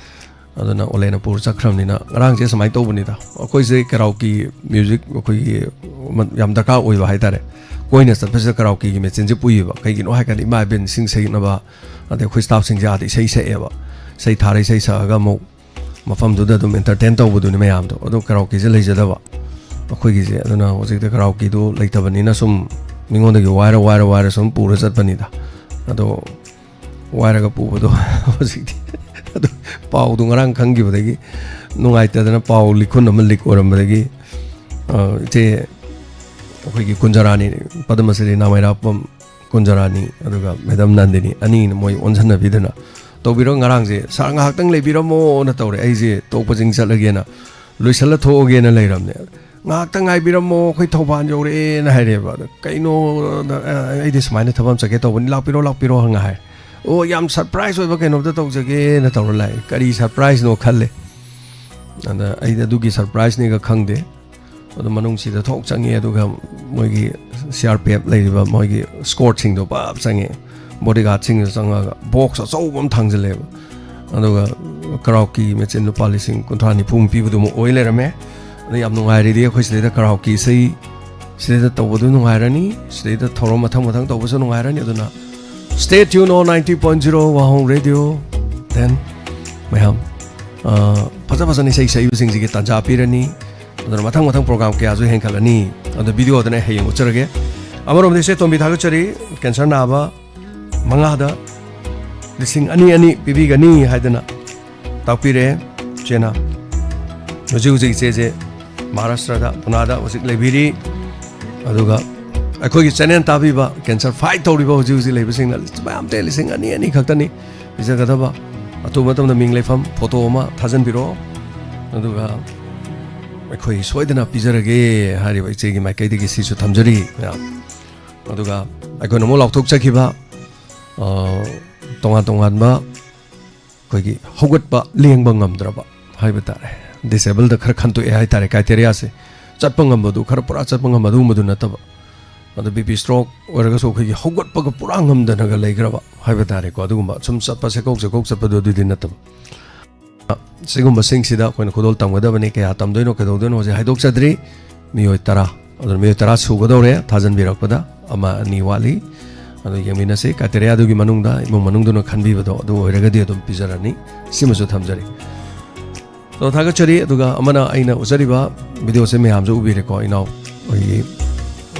ꯑꯗꯨꯅ ꯑꯣꯂꯦꯅ ꯄꯨꯔ ꯆꯠꯈ꯭ꯔꯕꯅꯤꯅ ꯉꯔꯥꯡꯁꯦ ꯁꯨꯃꯥꯏꯅ ꯇꯧꯕꯅꯤꯗ, ꯑꯩꯈꯣꯏꯁꯦ ꯀꯦꯔꯥꯎꯀꯤ ꯃ꯭ꯌꯨꯖꯤꯛ ꯑꯩꯈꯣꯏꯒꯤ ꯌꯥꯝ ꯗꯔꯀꯥꯔ ꯑꯣꯏꯕ ꯍꯥꯏꯇꯥꯔꯦ꯫ ꯀꯣꯏꯅ ꯆꯠꯄꯁꯤꯗ ꯀꯦꯔꯥꯎꯀꯤꯒꯤ ꯃꯦꯆꯤꯟꯁꯦ ꯄꯨꯏꯌꯦꯕ꯫ ꯀꯩꯒꯤꯅꯣ ꯍꯥꯏ ꯀꯥꯟꯗ ꯏꯃꯥ ꯏꯕꯦꯟ ꯏꯁꯩ ꯁꯛꯅꯕ, ꯑꯗꯩ ꯑꯩꯈꯣꯏ ꯁ꯭ꯇꯥꯐꯁꯤꯡꯁꯦ ꯑꯥꯗ ꯏꯁꯩ ꯁꯛꯑꯦꯕ꯫ ꯏꯁꯩ ꯊꯥꯔ ꯏꯁꯩ ꯁꯛꯑꯒ ꯑꯃꯨꯛ ꯃꯐꯝꯗꯨꯗ ꯑꯗꯨꯝ ꯑꯦꯟꯇꯔꯇꯦꯟ ꯇꯧꯕꯗꯨꯅꯤ ꯃꯌꯥꯝꯗꯣ꯫ ꯑꯗꯣ ꯀꯦꯔꯥꯎꯀꯤꯁꯦ ꯂꯩꯖꯗꯕ ꯑꯩꯈꯣꯏꯒꯤꯁꯦ꯫ ꯑꯗꯨꯅ ꯍꯧꯖꯤꯛꯇꯤ ꯀꯦꯔꯥꯎꯀꯤꯗꯨ ꯂꯩꯇꯕꯅꯤꯅ ꯁꯨꯝ ꯃꯤꯉꯣꯟꯗꯒꯤ ꯋꯥꯏꯔ ꯋꯥꯏꯔ ꯋꯥꯏꯔ ꯁꯨꯝ ꯄꯨꯔ ꯆꯠꯄꯅꯤꯗ꯫ ꯑꯗꯣ ꯋꯥꯏꯔꯒ ꯄꯨꯕꯗꯣ ꯍꯧꯖꯤꯛꯇꯤ ꯑꯗꯨ ꯄꯥꯎꯗꯣ ꯉꯔꯥꯡ ꯈꯪꯈꯤꯕꯗꯒꯤ ꯅꯨꯡꯉꯥꯏꯇꯗꯅ ꯄꯥꯎ ꯂꯤꯈꯨꯟ ꯑꯃ ꯂꯤꯛ ꯑꯣꯏꯔꯝꯕꯗꯒꯤ, ꯑ, ꯏꯆꯦ ꯑꯩꯈꯣꯏꯒꯤ ꯀꯨꯟꯖꯔꯥꯅꯤ, ꯄꯗꯃꯁ꯭ꯔꯤ ꯅꯥꯃꯩꯔꯥꯛꯄꯝ ꯀꯨꯟꯖꯔꯥꯅꯤ, ꯑꯗꯨꯒ ꯃꯦꯗꯝ ꯅꯟꯗꯤꯅꯤ ꯑꯅꯤꯅ ꯃꯣꯏ ꯑꯣꯟꯁꯤꯟꯅꯕꯤꯗꯅ ꯇꯧꯕꯤꯔꯣ꯫ ꯉꯔꯥꯡꯁꯦ "ꯁꯥꯔ ꯉꯥꯏꯍꯥꯛꯇꯪ ꯂꯩꯕꯤꯔꯝꯃꯣꯅ" ꯇꯧꯔꯦ꯫ ꯑꯩꯁꯦ ꯇꯣꯛꯄ ꯆꯤꯡ ꯆꯠꯂꯒꯦꯅ, ꯂꯣꯏꯁꯤꯜꯂ ꯊꯣꯛꯑꯒꯦꯅ ꯂꯩꯔꯝꯅꯦ꯫ "ꯉꯥꯏꯍꯥꯛꯇꯪ ꯉꯥꯏꯕꯤꯔꯝꯃꯣ, ꯑꯩꯈꯣꯏ ꯊꯧꯕꯥꯜ ꯌꯧꯔꯛꯑꯦꯅ" ꯍꯥꯏꯔꯦꯕ꯫ ꯑꯗ "ꯀꯩꯅꯣ?" ꯑꯗ, "ꯑ, ꯑꯩꯗꯤ ꯁꯨꯃꯥꯏꯅ ꯊꯕꯛ ꯑꯃ ꯆꯠꯀꯦ ꯇꯧꯕꯅꯤ, ꯂꯥꯛꯄꯤꯔꯣ, ꯂꯥꯛꯄꯤꯔꯣ" ꯍꯪꯉ ꯍꯥꯏ꯫ "ꯑꯣ, ꯌꯥꯝ ꯁꯔꯄ꯭ꯔꯥꯏꯖ ꯑꯣꯏꯕ ꯀꯩꯅꯣꯝꯇ ꯇꯧꯖꯒꯦꯅ" ꯇꯧꯔ ꯂꯥꯛꯑꯦ꯫ ꯀꯔꯤ ꯁꯔꯄ꯭ꯔꯥꯏꯖꯅꯣ ꯈꯜꯂꯦ꯫ ꯑꯗ ꯑꯩꯗꯤ ꯑꯗꯨꯒꯤ ꯁꯔꯄ꯭ꯔꯥꯏꯖꯅꯤꯒ ꯈꯪꯗꯦ꯫ ꯑꯗꯨ ꯃꯅꯨꯡꯁꯤꯗ ꯊꯣꯛ ꯆꯪꯉꯦ, ꯑꯗꯨꯒ ꯃꯣꯏꯒꯤ ꯁꯤ ꯑꯥꯔ ꯄꯤ ꯑꯦꯐ ꯂꯩꯔꯤꯕ ꯃꯣꯏꯒꯤ ꯁ꯭ꯀꯣꯔꯠꯁꯤꯡꯗꯣ ꯄꯨꯂꯞ ꯆꯪꯉꯦ꯫ ꯕꯣꯗꯤꯒꯥꯔꯗꯁꯤꯡꯗꯣ ꯆꯪꯉꯒ ꯕꯣꯛꯁ ꯑꯆꯧꯕ ꯑꯃ ꯊꯥꯡꯖꯜꯂꯦꯕ꯫ ꯑꯗꯨꯒ ꯀꯔꯥꯎꯀꯤ ꯃꯦꯆꯤꯟ ꯂꯨꯄꯥ ꯂꯤꯁꯤꯡ ꯀꯨꯟꯊ꯭ꯔꯥ ꯅꯤꯐꯨ ꯄꯤꯕꯗꯨꯃ ꯑꯣꯏ ꯂꯩꯔꯝꯃꯦ꯫ ꯑꯗ ꯌꯥꯝ ꯅꯨꯡꯉꯥꯏꯔꯤꯗꯤ ꯑꯩꯈꯣꯏ ꯁꯤꯗꯩꯗ ꯀꯔꯥꯎꯀꯤ ꯏꯁꯩ ꯁꯤꯗꯩꯗ ꯇꯧꯕꯗꯨ ꯅꯨꯡꯉꯥꯏꯔꯅꯤ, ꯁꯤꯗꯩꯗ ꯊꯧꯔꯝ ꯃꯊꯪ ꯃꯊꯪ ꯇꯧꯕꯁꯨ ꯅꯨꯡꯉꯥꯏꯔꯅꯤ꯫ ꯑꯗꯨꯅ Stay tuned on ninety point zero Wahong Radio. Then, ꯃꯌꯥꯝ, ꯑ, ꯐꯖ ꯐꯖꯅ ꯏꯁꯩ ꯁꯛꯏꯕꯁꯤꯡꯁꯤꯒꯤ ꯇꯥꯟꯖꯥ ꯄꯤꯔꯅꯤ꯫ ꯑꯗꯨꯅ ꯃꯊꯪ ꯃꯊꯪ program ꯀꯌꯥꯁꯨ ꯍꯦꯟꯒꯠꯂꯅꯤ꯫ ꯑꯗꯣ video ꯗꯅ ꯍꯌꯦꯡ ꯎꯠꯆꯔꯒꯦ꯫ ꯑꯃꯔꯣꯝꯗ ꯏꯆꯦ ꯇꯣꯝꯕꯤ ꯊꯥꯒꯠꯆꯔꯤ꯫ Cancer ꯅꯥꯕ ꯃꯉꯥꯗ ꯂꯤꯁꯤꯡ ꯑꯅꯤ ꯑꯅꯤ ꯄꯤꯕꯤꯒꯅꯤ ꯍꯥꯏꯗꯅ ꯇꯥꯛꯄꯤꯔꯦ ꯏꯆꯦꯅ꯫ ꯍꯧꯖꯤꯛ ꯍꯧꯖꯤꯛ ꯏꯆꯦꯁꯦ ꯃꯍꯥꯔꯥꯁꯇ꯭ꯔꯗ, ꯄꯨꯅꯥꯗ ꯍꯧꯖꯤꯛ ꯂꯩꯕꯤꯔꯤ꯫ ꯑꯗꯨꯒ ꯑꯩꯈꯣꯏꯒꯤ channel ꯇꯥꯕꯤꯕ, cancer fight ꯇꯧꯔꯤꯕ ꯍꯧꯖꯤꯛ ꯍꯧꯖꯤꯛ ꯂꯩꯕꯁꯤꯡꯅ ꯃꯌꯥꯝ ꯇꯦ, ꯂꯤꯁꯤꯡ ꯑꯅꯤ ꯑꯅꯤ ꯈꯛꯇꯅꯤ ꯄꯤꯖꯒꯗꯕ꯫ ꯑꯊꯨꯕ ꯃꯇꯝꯗ ꯃꯤꯡ ꯂꯩꯐꯝ, photo ꯑꯃ ꯊꯥꯖꯤꯟꯕꯤꯔꯛꯑꯣ꯫ ꯑꯗꯨꯒ ꯑꯩꯈꯣꯏ ꯁꯣꯏꯗꯅ ꯄꯤꯖꯔꯒꯦ ꯍꯥꯏꯔꯤꯕ ꯏꯆꯦꯒꯤ ꯃꯥꯏꯀꯩꯗꯒꯤ ꯁꯤꯁꯨ ꯊꯝꯖꯔꯤ ꯃꯌꯥꯝ꯫ ꯑꯗꯨꯒ ꯑꯩꯈꯣꯏꯅ ꯑꯃꯨꯛ ꯂꯥꯎꯊꯣꯛꯆꯈꯤꯕ, ꯑ, ꯇꯣꯉꯥꯟ ꯇꯣꯉꯥꯟꯕ ꯑꯩꯈꯣꯏꯒꯤ ꯍꯧꯒꯠꯄ ꯂꯦꯡꯕ ꯉꯝꯗ꯭ꯔꯕ ꯍꯥꯏꯕ ꯇꯥꯔꯦ, disable ꯗ ꯈꯔ ꯈꯟꯇꯣꯛꯑꯦ ꯍꯥꯏ ꯇꯥꯔꯦ, criteria ꯁꯦ꯫ ꯆꯠꯄ ꯉꯝꯕꯗꯨ, ꯈꯔ ꯄꯨꯔꯥ ꯆꯠꯄ ꯉꯝꯕ ꯑꯗꯨꯒꯨꯝꯕꯗꯨ ꯅꯠꯇꯕ, ꯑꯗꯣ BP stroke ꯑꯣꯏꯔꯒꯁꯨ ꯑꯩꯈꯣꯏꯒꯤ ꯍꯧꯒꯠꯄꯒ ꯄꯨꯔꯥ ꯉꯝꯗꯅꯒ ꯂꯩꯈ꯭ꯔꯕ ꯍꯥꯏꯕ ꯇꯥꯔꯦꯀꯣ꯫ ꯑꯗꯨꯒꯨꯝꯕ ꯁꯨꯝ ꯆꯠꯄ, ꯁꯦꯀꯧ ꯁꯦꯀꯧ ꯆꯠꯄꯗꯣ ꯑꯗꯨꯗꯤ ꯅꯠꯇꯕ꯫ ꯁꯤꯒꯨꯝꯕꯁꯤꯡꯁꯤꯗ ꯑꯩꯈꯣꯏꯅ ꯈꯨꯗꯣꯜ ꯇꯝꯒꯗꯕꯅꯤ꯫ ꯀꯌꯥ ꯇꯝꯗꯣꯏꯅꯣ, ꯀꯩꯗꯧꯗꯣꯏꯅꯣ ꯍꯧꯖꯤꯛ ꯍꯥꯏꯗꯣꯛꯆꯗ꯭ꯔꯤ꯫ ꯃꯤꯑꯣꯏ ꯇꯔꯥ, ꯑꯗꯨꯅ ꯃꯤꯑꯣꯏ ꯇꯔꯥ ꯁꯨꯒꯗꯧꯔꯦ ꯊꯥꯖꯟꯕꯤꯔꯛꯄꯗ꯫ ꯑꯃ ꯑꯅꯤ ꯋꯥꯠꯂꯤ꯫ ꯑꯗꯨ ꯌꯦꯡꯃꯤꯟꯅꯁꯤ꯫ Criteria ꯗꯨꯒꯤ ꯃꯅꯨꯡꯗ ꯏꯃꯨꯡ ꯃꯅꯨꯡꯗꯨꯅ ꯈꯟꯕꯤꯕꯗꯣ ꯑꯗꯨ ꯑꯣꯏꯔꯒꯗꯤ ꯑꯗꯨꯝ ꯄꯤꯖꯔꯅꯤ꯫ ꯁꯤꯃꯁꯨ ꯊꯝꯖꯔꯤ꯫ ꯑꯗꯣ ꯊꯥꯒꯠꯆꯔꯤ꯫ ꯑꯗꯨꯒ ꯑꯃꯅ, ꯑꯩꯅ ꯎꯠꯆꯔꯤꯕ video ꯁꯦ ꯃꯌꯥꯝꯁꯨ ꯎꯕꯤꯔꯦꯀꯣ꯫ ꯏꯅꯥꯎ, ꯑꯩꯈꯣꯏꯒꯤ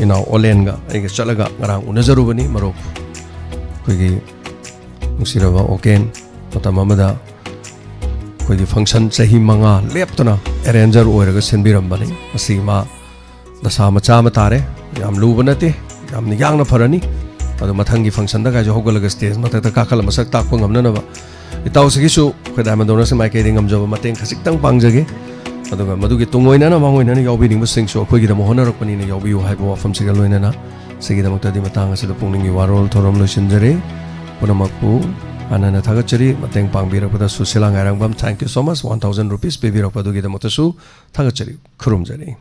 ꯏꯅꯥꯎ ꯑꯣꯂꯦꯟꯒ ꯑꯩꯒ ꯆꯠꯂꯒ ꯉꯔꯥꯡ ꯎꯅꯖꯔꯨꯕꯅꯤ, ꯃꯔꯨꯞ꯫ ꯑꯩꯈꯣꯏꯒꯤ ꯅꯨꯡꯁꯤꯔꯕ ꯑꯣꯀꯦꯟ, ꯃꯇꯝ ꯑꯃꯗ ꯑꯩꯈꯣꯏꯒꯤ function ꯆꯍꯤ ꯃꯉꯥ ꯂꯦꯞꯇꯅ arranger ꯑꯣꯏꯔꯒ ꯁꯤꯟꯕꯤꯔꯝꯕꯅꯤ꯫ ꯃꯁꯤ ꯃꯥ ꯗꯁꯥ ꯃꯆꯥ ꯑꯃ ꯇꯥꯔꯦ꯫ ꯌꯥꯝ ꯂꯨꯕ ꯅꯠꯇꯦ, ꯌꯥꯝꯅ ꯌꯥꯡꯅ ꯐꯔꯅꯤ꯫ ꯑꯗꯣ ꯃꯊꯪꯒꯤ function ꯗ ꯀꯥꯏꯁꯨ ꯍꯧꯒꯠꯂꯒ stage ꯃꯊꯛꯇ ꯀꯥꯈꯠꯂ ꯃꯁꯛ ꯇꯥꯛꯄ ꯉꯝꯅꯅꯕ ꯏꯇꯥꯎꯁꯤꯒꯤꯁꯨ ꯑꯩꯈꯣꯏ Diamond Donors ꯀꯤ ꯃꯥꯏꯀꯩꯗꯒꯤ ꯉꯝꯖꯕ ꯃꯇꯦꯡ ꯈꯖꯤꯛꯇꯪ ꯄꯥꯡꯖꯒꯦ꯫ ꯑꯗꯨꯒ ꯃꯗꯨꯒꯤ ꯇꯨꯡ ꯑꯣꯏꯅꯅ ꯃꯥꯡꯑꯣꯏꯅꯅ ꯌꯥꯎꯕꯤꯅꯤꯡꯕꯁꯤꯡꯁꯨ ꯑꯩꯈꯣꯏꯒꯤꯗꯃꯛ ꯍꯣꯠꯅꯔꯛꯄꯅꯤꯅ ꯌꯥꯎꯕꯤꯌꯨ ꯍꯥꯏꯕ ꯋꯥꯐꯝꯁꯤꯒ ꯂꯣꯏꯅꯅ ꯁꯤꯒꯤꯗꯃꯛꯇꯗꯤ ꯃꯇꯥꯡ ꯑꯁꯤꯗ ꯄꯨꯛꯅꯤꯡꯒꯤ ꯋꯥꯔꯣꯜ ꯊꯧꯔꯝ ꯂꯣꯏꯁꯤꯟꯖꯔꯦ꯫ ꯄꯨꯝꯅꯃꯛꯄꯨ ꯍꯥꯟꯅꯅ ꯊꯥꯒꯠꯆꯔꯤ꯫ ꯃꯇꯦꯡ ꯄꯥꯡꯕꯤꯔꯛꯄꯗ Sushila ꯉꯥꯏꯔꯥꯡꯕꯝ, thank you so much, one thousand rupees ꯄꯤꯕꯤꯔꯛꯄ ꯑꯗꯨꯒꯤꯗꯃꯛꯇꯁꯨ ꯊꯥꯒꯠꯆꯔꯤ, ꯈꯨꯔꯨꯝꯖꯔꯤ꯫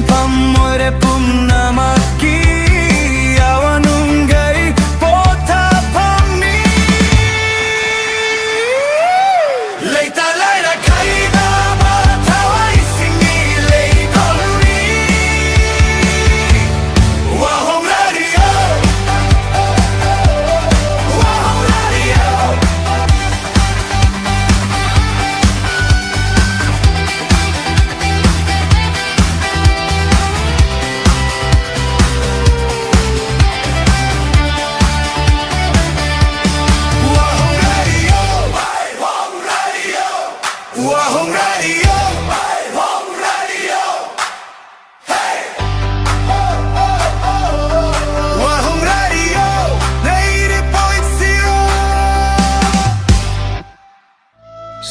ꯐꯝ ꯑꯣꯏꯔꯦ ꯄꯨꯝꯅꯃꯛꯀꯤ ꯑꯋꯥ ꯅꯨꯡꯒꯩ ꯄꯣꯊꯥꯐꯝꯅꯤ꯫ ꯂꯩꯇ ꯂꯥꯏꯔ ꯈꯥꯏꯗꯕ ꯊꯋꯥꯏꯁꯤꯡꯒꯤ ꯂꯩꯐꯝꯅꯤ꯫ ꯋꯥꯍꯣꯡ ꯔꯦꯗꯤꯑꯣ, ꯋꯥꯍꯣꯡ ꯔꯦꯗꯤꯑꯣ꯫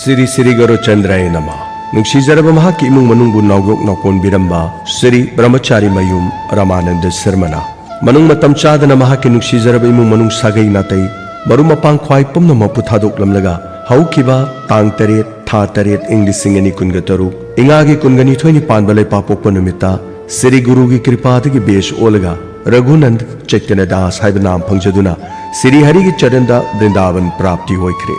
ꯁꯤꯔꯤ ꯁꯤꯔꯤ ꯒꯧꯔꯆꯟꯗ꯭ꯔꯥꯌ ꯅꯃ꯫ ꯅꯨꯡꯁꯤꯖꯔꯕ ꯃꯍꯥꯛꯀꯤ ꯏꯃꯨꯡ ꯃꯅꯨꯡꯕꯨ ꯅꯥꯎꯌꯣꯛ ꯅꯥꯎꯀꯣꯟꯕꯤꯔꯝꯕ ꯁꯤꯔꯤ ꯕ꯭ꯔꯍꯃꯆꯥꯔꯤ ꯃꯌꯨꯝ ꯔꯃꯥꯅꯟꯗ ꯁꯔꯃꯅ ꯃꯅꯨꯡ ꯃꯇꯝ ꯆꯥꯗꯅ ꯃꯍꯥꯛꯀꯤ ꯅꯨꯡꯁꯤꯖꯔꯕ ꯏꯃꯨꯡ ꯃꯅꯨꯡ ꯁꯥꯒꯩ ꯅꯥꯇꯩ ꯃꯔꯨꯞ ꯃꯄꯥꯡ ꯈ꯭ꯋꯥꯏ ꯄꯨꯝꯅꯃꯛꯄꯨ ꯊꯥꯗꯣꯛꯂꯝꯂꯒ ꯍꯧꯈꯤꯕ ꯇꯥꯡ ꯇꯔꯦꯠ ꯊꯥ ꯇꯔꯦꯠ ꯏꯪ ꯂꯤꯁꯤꯡ ꯑꯅꯤ ꯀꯨꯟꯒ ꯇꯔꯨꯛ ꯏꯉꯥꯒꯤ ꯀꯨꯟꯒ ꯅꯤꯊꯣꯏꯅꯤ ꯄꯥꯟꯕ ꯂꯩꯄꯥꯛꯄꯣꯛꯄ ꯅꯨꯃꯤꯠꯇ ꯁꯤꯔꯤ ꯒꯨꯔꯨꯒꯤ ꯀ꯭ꯔꯤꯄꯥꯗꯒꯤ ꯕꯦꯁ ꯑꯣꯜꯂꯒ ꯔꯘꯨꯅꯟꯗ ꯆꯩꯇꯟꯌ ꯗꯥꯁ ꯍꯥꯏꯕ ꯅꯥꯝ ꯐꯪꯖꯗꯨꯅ ꯁꯤꯔꯤ ꯍꯔꯤꯒꯤ ꯆꯔꯟꯗ ꯕ꯭ꯔꯤꯟꯗꯥꯕꯟ ꯄ꯭ꯔꯥꯞꯇꯤ ꯑꯣꯏꯈ꯭ꯔꯦ꯫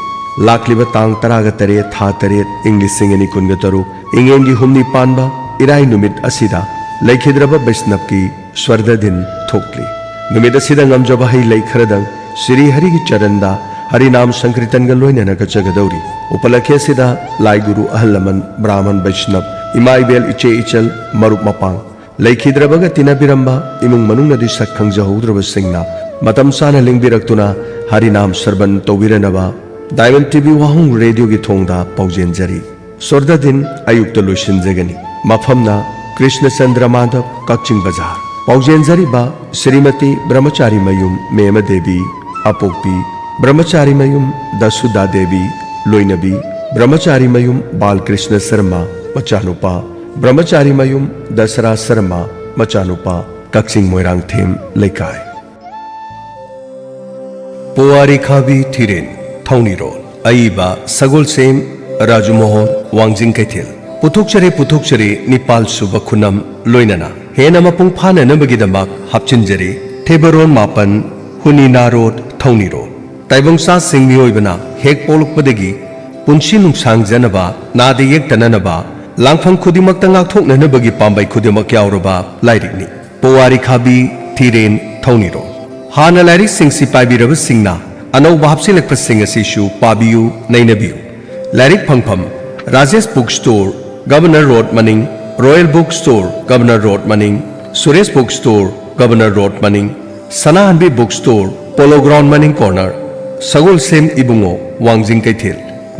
ꯂꯥꯛꯂꯤꯕ ꯇꯥꯡ ꯇꯔꯥꯒ ꯇꯔꯦꯠ ꯊꯥ ꯇꯔꯦꯠ ꯏꯪ ꯂꯤꯁꯤꯡ ꯑꯅꯤ ꯀꯨꯟꯒ ꯇꯔꯨꯛ ꯏꯉꯦꯟꯒꯤ ꯍꯨꯝꯅꯤ ꯄꯥꯟꯕ ꯏꯔꯥꯏ ꯅꯨꯃꯤꯠ ꯑꯁꯤꯗ ꯂꯩꯈꯤꯗ꯭ꯔꯕ ꯕꯩꯁꯅꯞꯀꯤ ꯁ꯭ꯋꯔꯙ ꯗꯤꯟ ꯊꯣꯛꯂꯤ꯫ ꯅꯨꯃꯤꯠ ꯑꯁꯤꯗ ꯉꯝꯖꯕ ꯍꯩ ꯂꯩ ꯈꯔꯗꯪ ꯁꯤꯔꯤ ꯍꯔꯤꯒꯤ ꯆꯔꯟꯗ ꯍꯔꯤꯅꯥꯝ ꯁꯪꯀꯤꯔꯇꯟꯒ ꯂꯣꯏꯅꯅ ꯀꯠꯆꯒꯗꯧꯔꯤ꯫ ꯎꯄꯂꯛꯈꯤ ꯑꯁꯤꯗ ꯂꯥꯏ ꯒꯨꯔꯨ ꯑꯍꯜ ꯂꯃꯟ ꯕ꯭ꯔꯥꯍꯃꯟ ꯕꯩꯁꯅꯞ ꯏꯃꯥ ꯏꯕꯦꯜ ꯏꯆꯦ ꯏꯆꯜ ꯃꯔꯨꯞ ꯃꯄꯥꯡ ꯂꯩꯈꯤꯗ꯭ꯔꯕꯒ ꯇꯤꯟꯅꯕꯤꯔꯝꯕ ꯏꯃꯨꯡ ꯃꯅꯨꯡꯅꯗꯤ ꯁꯛ ꯈꯪꯖꯍꯧꯗ꯭ꯔꯕꯁꯤꯡꯅ ꯃꯇꯝ ꯆꯥꯅ ꯂꯦꯡꯕꯤꯔꯛꯇꯨꯅ ꯍꯔꯤꯅꯥꯝ ꯁꯔꯕꯟ ꯇꯧꯕꯤꯔꯅꯕ ꯗꯥꯏꯃꯟ ꯇꯤꯚꯤ ꯋꯥꯍꯣꯡ ꯔꯦꯗꯤꯑꯣꯒꯤ ꯊꯣꯡꯗ ꯄꯥꯎꯖꯦꯟꯖꯔꯤ꯫ ꯁ꯭ꯋꯔꯙ ꯗꯤꯟ ꯑꯌꯨꯛꯇ ꯂꯣꯏꯁꯤꯟꯖꯒꯅꯤ꯫ ꯃꯐꯝꯅ ꯀ꯭ꯔꯤꯁꯅꯆꯟꯗ꯭ꯔ ꯃꯥꯙꯕ, ꯀꯛꯆꯤꯡ ꯕꯖꯥꯔ꯫ ꯄꯥꯎꯖꯦꯟꯖꯔꯤꯕ ꯁ꯭ꯔꯤꯃꯇꯤ ꯕ꯭ꯔꯍꯃꯆꯥꯔꯤ ꯃꯌꯨꯝ ꯃꯦꯃ ꯗꯦꯕꯤ, ꯑꯄꯣꯛꯄꯤ, ꯕ꯭ꯔꯍꯃꯆꯥꯔꯤ ꯃꯌꯨꯝ ꯗꯁꯨꯗꯥ ꯗꯦꯕꯤ, ꯂꯣꯏꯅꯕꯤ, ꯕ꯭ꯔꯍꯃꯆꯥꯔꯤ ꯃꯌꯨꯝ ꯕꯥꯜꯀ꯭ꯔꯤꯁꯅ ꯁꯔꯃ, ꯃꯆꯥꯅꯨꯄꯥ, ꯕ꯭ꯔꯍꯃꯆꯥꯔꯤ ꯃꯌꯨꯝ ꯗꯁꯔꯥ ꯁꯔꯃ, ꯃꯆꯥꯅꯨꯄꯥ, ꯀꯛꯆꯤꯡ ꯃꯣꯏꯔꯥꯡꯊꯦꯝ ꯂꯩꯀꯥꯏ꯫ ꯄꯨꯋꯥꯔꯤ ꯈꯥꯕꯤ ꯊꯤꯔꯦꯟ, ꯊꯧꯅꯤꯔꯣꯜ, ꯑꯏꯕ ꯁꯒꯣꯜꯁꯦꯝ ꯔꯥꯖꯨꯃꯣꯍꯣꯟ, ꯋꯥꯡꯖꯤꯡ ꯀꯩꯊꯦꯜ꯫ ꯄꯨꯊꯣꯛꯆꯔꯦ, ꯄꯨꯊꯣꯛꯆꯔꯦ, ꯅꯤꯄꯥꯜ ꯁꯨꯕ ꯈꯨꯅꯝ ꯂꯣꯏꯅꯅ ꯍꯦꯟꯅ ꯃꯄꯨꯡ ꯐꯥꯅꯅꯕꯒꯤꯗꯃꯛ ꯍꯥꯞꯆꯤꯟꯖꯔꯤ, ꯊꯦꯕꯔꯣꯟ ꯃꯥꯄꯟ, ꯍꯨꯅꯤꯅꯥ ꯔꯣꯗ, ꯊꯧꯅꯤꯔꯣ꯫ ꯇꯥꯏꯕꯪ ꯁꯥꯁꯤꯡ ꯃꯤꯑꯣꯏꯕꯅ ꯍꯦꯛ ꯄꯣꯛꯂꯛꯄꯗꯒꯤ ꯄꯨꯟꯁꯤ ꯅꯨꯡꯁꯥꯡꯖꯅꯕ, ꯅꯥꯗ ꯌꯦꯛꯇꯅꯅꯕ, ꯂꯥꯡꯐꯝ ꯈꯨꯗꯤꯡꯃꯛꯇ ꯉꯥꯛꯊꯣꯛꯅꯅꯕꯒꯤ ꯄꯥꯝꯕꯩ ꯈꯨꯗꯤꯡꯃꯛ ꯌꯥꯎꯔꯕ ꯂꯥꯏꯔꯤꯛꯅꯤ꯫ ꯄꯣꯋꯥꯔꯤ ꯈꯥꯕꯤ, ꯊꯤꯔꯦꯟ, ꯊꯧꯅꯤꯔꯣ꯫ ꯍꯥꯟꯅ ꯂꯥꯏꯔꯤꯛꯁꯤꯡꯁꯤ ꯄꯥꯏꯕꯤꯔꯕꯁꯤꯡꯅ ꯑꯅꯧꯕ ꯍꯥꯞꯆꯤꯜꯂꯛꯄꯁꯤꯡ ꯑꯁꯤꯁꯨ ꯄꯥꯕꯤꯌꯨ, ꯅꯩꯅꯕꯤꯌꯨ꯫ ꯂꯥꯏꯔꯤꯛ ꯐꯪꯐꯝ: Rajesh book store, governor road ꯃꯅꯤꯡ, royal book store, governor road ꯃꯅꯤꯡ, Suresh book store, governor road ꯃꯅꯤꯡ, Sanahanbi book store, polo ground ꯃꯅꯤꯡ ꯀꯣꯔꯅꯔ, ꯁꯒꯣꯜꯁꯦꯝ ꯏꯕꯨꯡꯉꯣ, ꯋꯥꯡꯖꯤꯡ ꯀꯩꯊꯦꯜ,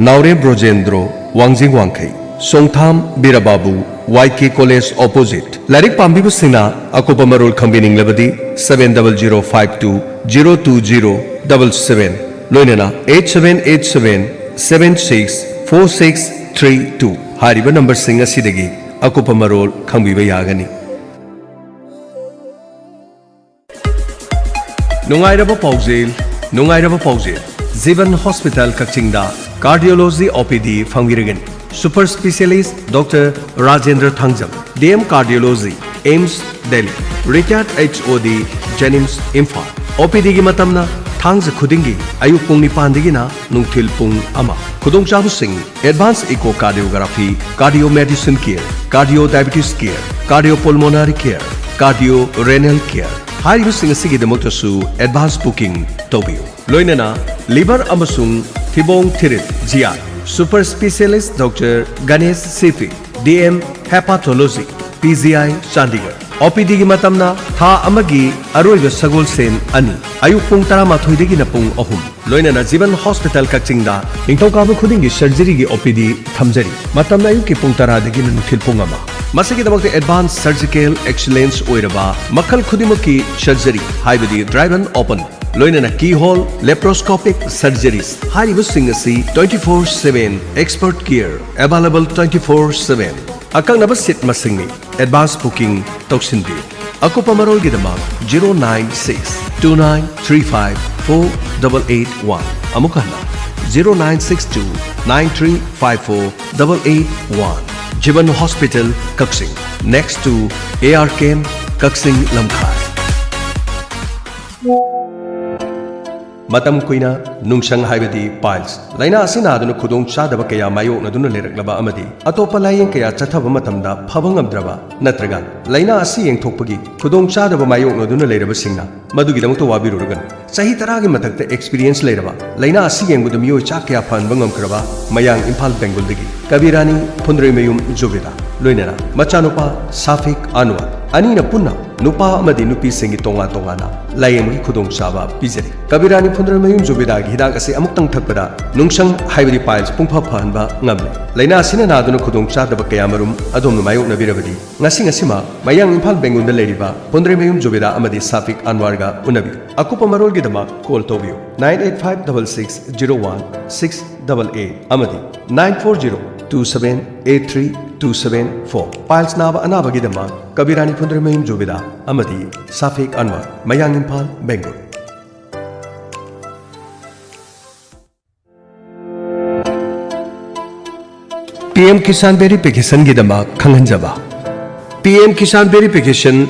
ꯅꯥꯎꯔꯦꯝ ꯕ꯭ꯔꯣꯖꯦꯟꯗ꯭ꯔꯣ, ꯋꯥꯡꯖꯤꯡ ꯋꯥꯡꯈꯩ, ꯁꯣꯡꯊꯥꯝ ꯕꯤꯔꯕꯥꯕꯨ, ꯋꯥꯏ ꯀꯦ ꯀꯣꯂꯦꯖ ꯑꯣꯄꯣꯖꯤꯠ꯫ ꯂꯥꯏꯔꯤꯛ ꯄꯥꯝꯕꯤꯕꯁꯤꯡꯅ ꯑꯀꯨꯞꯄ ꯃꯔꯣꯜ ꯈꯪꯕꯤꯅꯤꯡꯂꯕꯗꯤ seven double zero five two zero two zero double seven, ꯂꯣꯏꯅꯅ eight seven eight seven seven six four six three two ꯍꯥꯏꯔꯤꯕ ꯅꯝꯕꯔꯁꯤꯡ ꯑꯁꯤꯗꯒꯤ ꯑꯀꯨꯞꯄ ꯃꯔꯣꯜ ꯈꯪꯕꯤꯕ ꯌꯥꯒꯅꯤ꯫ ꯅꯨꯡꯉꯥꯏꯔꯕ ꯄꯥꯎꯖꯦꯜ, ꯅꯨꯡꯉꯥꯏꯔꯕ ꯄꯥꯎꯖꯦꯜ꯫ ꯖꯤꯕꯟ ꯍꯣꯁꯄꯤꯇꯥꯜ ꯀꯛꯆꯤꯡꯗ ꯀꯥꯔꯗꯤꯑꯣꯂꯣꯖꯤ ꯑꯣ ꯄꯤ ꯗꯤ ꯐꯪꯕꯤꯔꯒꯅꯤ꯫ Super specialist doctor Rajendra Thangjam, D M cardiology, AIIMS, Delhi. ꯔꯤꯇꯥꯌꯔꯗ ꯑꯩꯆ ꯑꯣ ꯗꯤ, ꯖꯦꯅꯤꯝꯁ, ꯏꯝꯐꯥꯜ꯫ ꯑꯣ ꯄꯤ ꯗꯤꯒꯤ ꯃꯇꯝꯅ ꯊꯥꯡꯖ ꯈꯨꯗꯤꯡꯒꯤ ꯑꯌꯨꯛ ꯄꯨꯡ ꯅꯤꯄꯥꯟꯗꯒꯤꯅ ꯅꯨꯡꯊꯤꯜ ꯄꯨꯡ ꯑꯃ꯫ ꯈꯨꯗꯣꯡꯆꯥꯕꯁꯤꯡ: advance echocardiography, cardio medicine care, cardio diabetes care, cardio pulmonary care, cardio renal care ꯍꯥꯏꯔꯤꯕꯁꯤꯡ ꯑꯁꯤꯒꯤꯗꯃꯛꯇꯁꯨ advance booking ꯇꯧꯕꯤꯌꯨ꯫ ꯂꯣꯏꯅꯅ ꯂꯤꯚꯔ ꯑꯃꯁꯨꯡ ꯊꯤꯕꯣꯡ ꯊꯤꯔꯤꯜ, ꯖꯤ ꯑꯥꯏ, ꯁꯨꯄꯔ ꯁ꯭ꯄꯦꯁꯤꯌꯦꯂꯤꯁ ꯗꯣꯛꯇꯔ ꯒꯅꯦꯁ ꯁꯤ ꯄꯤ, ꯗꯤ ꯑꯦꯝ ꯍꯦꯄꯥꯊꯣꯂꯣꯖꯤ, ꯄꯤ ꯖꯤ ꯑꯥꯏ, ꯆꯥꯟꯗꯤꯒꯔ꯫ ꯑꯣ ꯄꯤ ꯗꯤꯒꯤ ꯃꯇꯝꯅ ꯊꯥ ꯑꯃꯒꯤ ꯑꯔꯣꯏꯕ ꯁꯒꯣꯜꯁꯦꯟ ꯑꯅꯤ, ꯑꯌꯨꯛ ꯄꯨꯡ ꯇꯔꯥꯃꯥꯊꯣꯏꯗꯒꯤꯅ ꯄꯨꯡ ꯑꯍꯨꯝ꯫ ꯂꯣꯏꯅꯅ ꯖꯤꯕꯟ ꯍꯣꯁꯄꯤꯇꯥꯜ ꯀꯛꯆꯤꯡꯗ ꯅꯤꯡꯊꯧꯀꯥꯕ ꯈꯨꯗꯤꯡꯒꯤ ꯁꯔꯖꯔꯤꯒꯤ ꯑꯣ ꯄꯤ ꯗꯤ ꯊꯝꯖꯔꯤ꯫ ꯃꯇꯝꯅ ꯑꯌꯨꯛꯀꯤ ꯄꯨꯡ ꯇꯔꯥꯗꯒꯤꯅ ꯅꯨꯡꯊꯤꯜ ꯄꯨꯡ ꯑꯃ꯫ ꯃꯁꯤꯒꯤꯗꯃꯛꯇ advance surgical excellence ꯑꯣꯏꯔꯕ ꯃꯈꯜ ꯈꯨꯗꯤꯡꯃꯛꯀꯤ ꯁꯔꯖꯔꯤ, ꯍꯥꯏꯕꯗꯤ driven open, ꯂꯣꯏꯅꯅ keyhole, laparoscopic surgeries ꯍꯥꯏꯔꯤꯕꯁꯤꯡ ꯑꯁꯤ twenty four seven expert care available twenty four seven꯫ ꯑꯀꯛꯅꯕ ꯁꯤꯠ ꯃꯁꯤꯡꯅꯤ꯫ Advance booking ꯇꯧꯁꯤꯟꯕꯤꯌꯨ꯫ ꯑꯀꯨꯞꯄ ꯃꯔꯣꯜꯒꯤꯗꯃꯛ zero nine six two nine three five four double eight one꯫ ꯑꯃꯨꯛ ꯍꯟꯅ, zero nine six two nine three five four double eight one꯫ Jivan Hospital, Kaksing, next to A R K M, Kaksing Lamkhai. ꯃꯇꯝ ꯀꯨꯏꯅ ꯅꯨꯡꯁꯪ ꯍꯥꯏꯕꯗꯤ piles ꯂꯥꯏꯅꯥ ꯑꯁꯤ ꯅꯥꯗꯨꯅ ꯈꯨꯗꯣꯡ ꯆꯥꯗꯕ ꯀꯌꯥ ꯃꯥꯌꯣꯛꯅꯗꯨꯅ ꯂꯩꯔꯛꯂꯕ ꯑꯃꯗꯤ ꯑꯇꯣꯞꯄ ꯂꯥꯌꯦꯡ ꯀꯌꯥ ꯆꯠꯊꯕ ꯃꯇꯝꯗ ꯐꯕ ꯉꯝꯗ꯭ꯔꯕ ꯅꯠꯇ꯭ꯔꯒ ꯂꯥꯏꯅꯥ ꯑꯁꯤ ꯌꯦꯡꯊꯣꯛꯄꯒꯤ ꯈꯨꯗꯣꯡ ꯆꯥꯗꯕ ꯃꯥꯌꯣꯛꯅꯗꯨꯅ ꯂꯩꯔꯕꯁꯤꯡꯅ ꯃꯗꯨꯒꯤꯗꯃꯛꯇ ꯋꯥꯕꯤꯔꯨꯔꯒꯅꯨ꯫ ꯆꯍꯤ ꯇꯔꯥꯒꯤ ꯃꯊꯛꯇ experience ꯂꯩꯔꯕ, ꯂꯥꯏꯅꯥ ꯑꯁꯤ ꯌꯦꯡꯕꯗ ꯃꯤꯑꯣꯏ ꯆꯥ ꯀꯌꯥ ꯐꯍꯟꯕ ꯉꯝꯈ꯭ꯔꯕ ꯃꯌꯥꯡ ꯏꯝꯐꯥꯜ ꯕꯦꯡꯒꯣꯜꯗꯒꯤ ꯀꯕꯤꯔꯥꯅꯤ ꯐꯨꯟꯗ꯭ꯔꯩꯃꯌꯨꯝ ꯖꯨꯕꯦꯗꯥ ꯂꯣꯏꯅꯅ ꯃꯆꯥꯅꯨꯄꯥ ꯁꯥꯐꯤꯛ ꯑꯟꯋꯔ ꯑꯅꯤꯅ ꯄꯨꯟꯅ ꯅꯨꯄꯥ ꯑꯃꯗꯤ ꯅꯨꯄꯤꯁꯤꯡꯒꯤ ꯇꯣꯉꯥꯟ ꯇꯣꯉꯥꯟꯅ ꯂꯥꯌꯦꯡꯕꯒꯤ ꯈꯨꯗꯣꯡꯆꯥꯕ ꯄꯤꯖꯔꯤ꯫ ꯀꯕꯤꯔꯥꯅꯤ ꯐꯨꯟꯗ꯭ꯔꯩꯃꯌꯨꯝ ꯖꯨꯕꯦꯗꯥꯒꯤ ꯍꯤꯗꯥꯛ ꯑꯁꯤ ꯑꯃꯨꯛꯇꯪ ꯊꯛꯄꯗ ꯅꯨꯡꯁꯪ ꯍꯥꯏꯕꯗꯤ piles ꯄꯨꯡꯐ ꯐꯍꯟꯕ ꯉꯝꯂꯦ꯫ ꯂꯥꯏꯅꯥ ꯑꯁꯤꯅ ꯅꯥꯗꯨꯅ ꯈꯨꯗꯣꯡ ꯆꯥꯗꯕ ꯀꯌꯥꯃꯔꯨꯝ ꯑꯗꯣꯝꯅ ꯃꯥꯌꯣꯛꯅꯕꯤꯔꯕꯗꯤ ꯉꯁꯤ ꯉꯁꯤꯃꯛ ꯃꯌꯥꯡ ꯏꯝꯐꯥꯜ ꯕꯦꯡꯒꯣꯜꯗ ꯂꯩꯔꯤꯕ ꯐꯨꯟꯗ꯭ꯔꯩꯃꯌꯨꯝ ꯖꯨꯕꯦꯗꯥ ꯑꯃꯗꯤ ꯁꯥꯐꯤꯛ ꯑꯟꯋꯥꯔꯒ ꯎꯅꯕꯤꯌꯨ꯫ ꯑꯀꯨꯞꯄ ꯃꯔꯣꯜꯒꯤꯗꯃꯛ call ꯇꯧꯕꯤꯌꯨ nine eight five double six zero one six double eight ꯑꯃꯗꯤ nine four zero two seven eight three two seven four꯫ Piles ꯅꯥꯕ ꯑꯅꯥꯕꯒꯤꯗꯃꯛ ꯀꯕꯤꯔꯥꯅꯤ ꯐꯨꯟꯗ꯭ꯔꯩꯃꯌꯨꯝ ꯖꯨꯕꯦꯗꯥ ꯑꯃꯗꯤ ꯁꯥꯐꯤꯛ ꯑꯟꯋꯥꯔ, ꯃꯌꯥꯡ Imphal, Bengal. P M Kisan Verification ꯒꯤꯗꯃꯛ ꯈꯪꯍꯟꯖꯕ꯫ P M Kisan Verification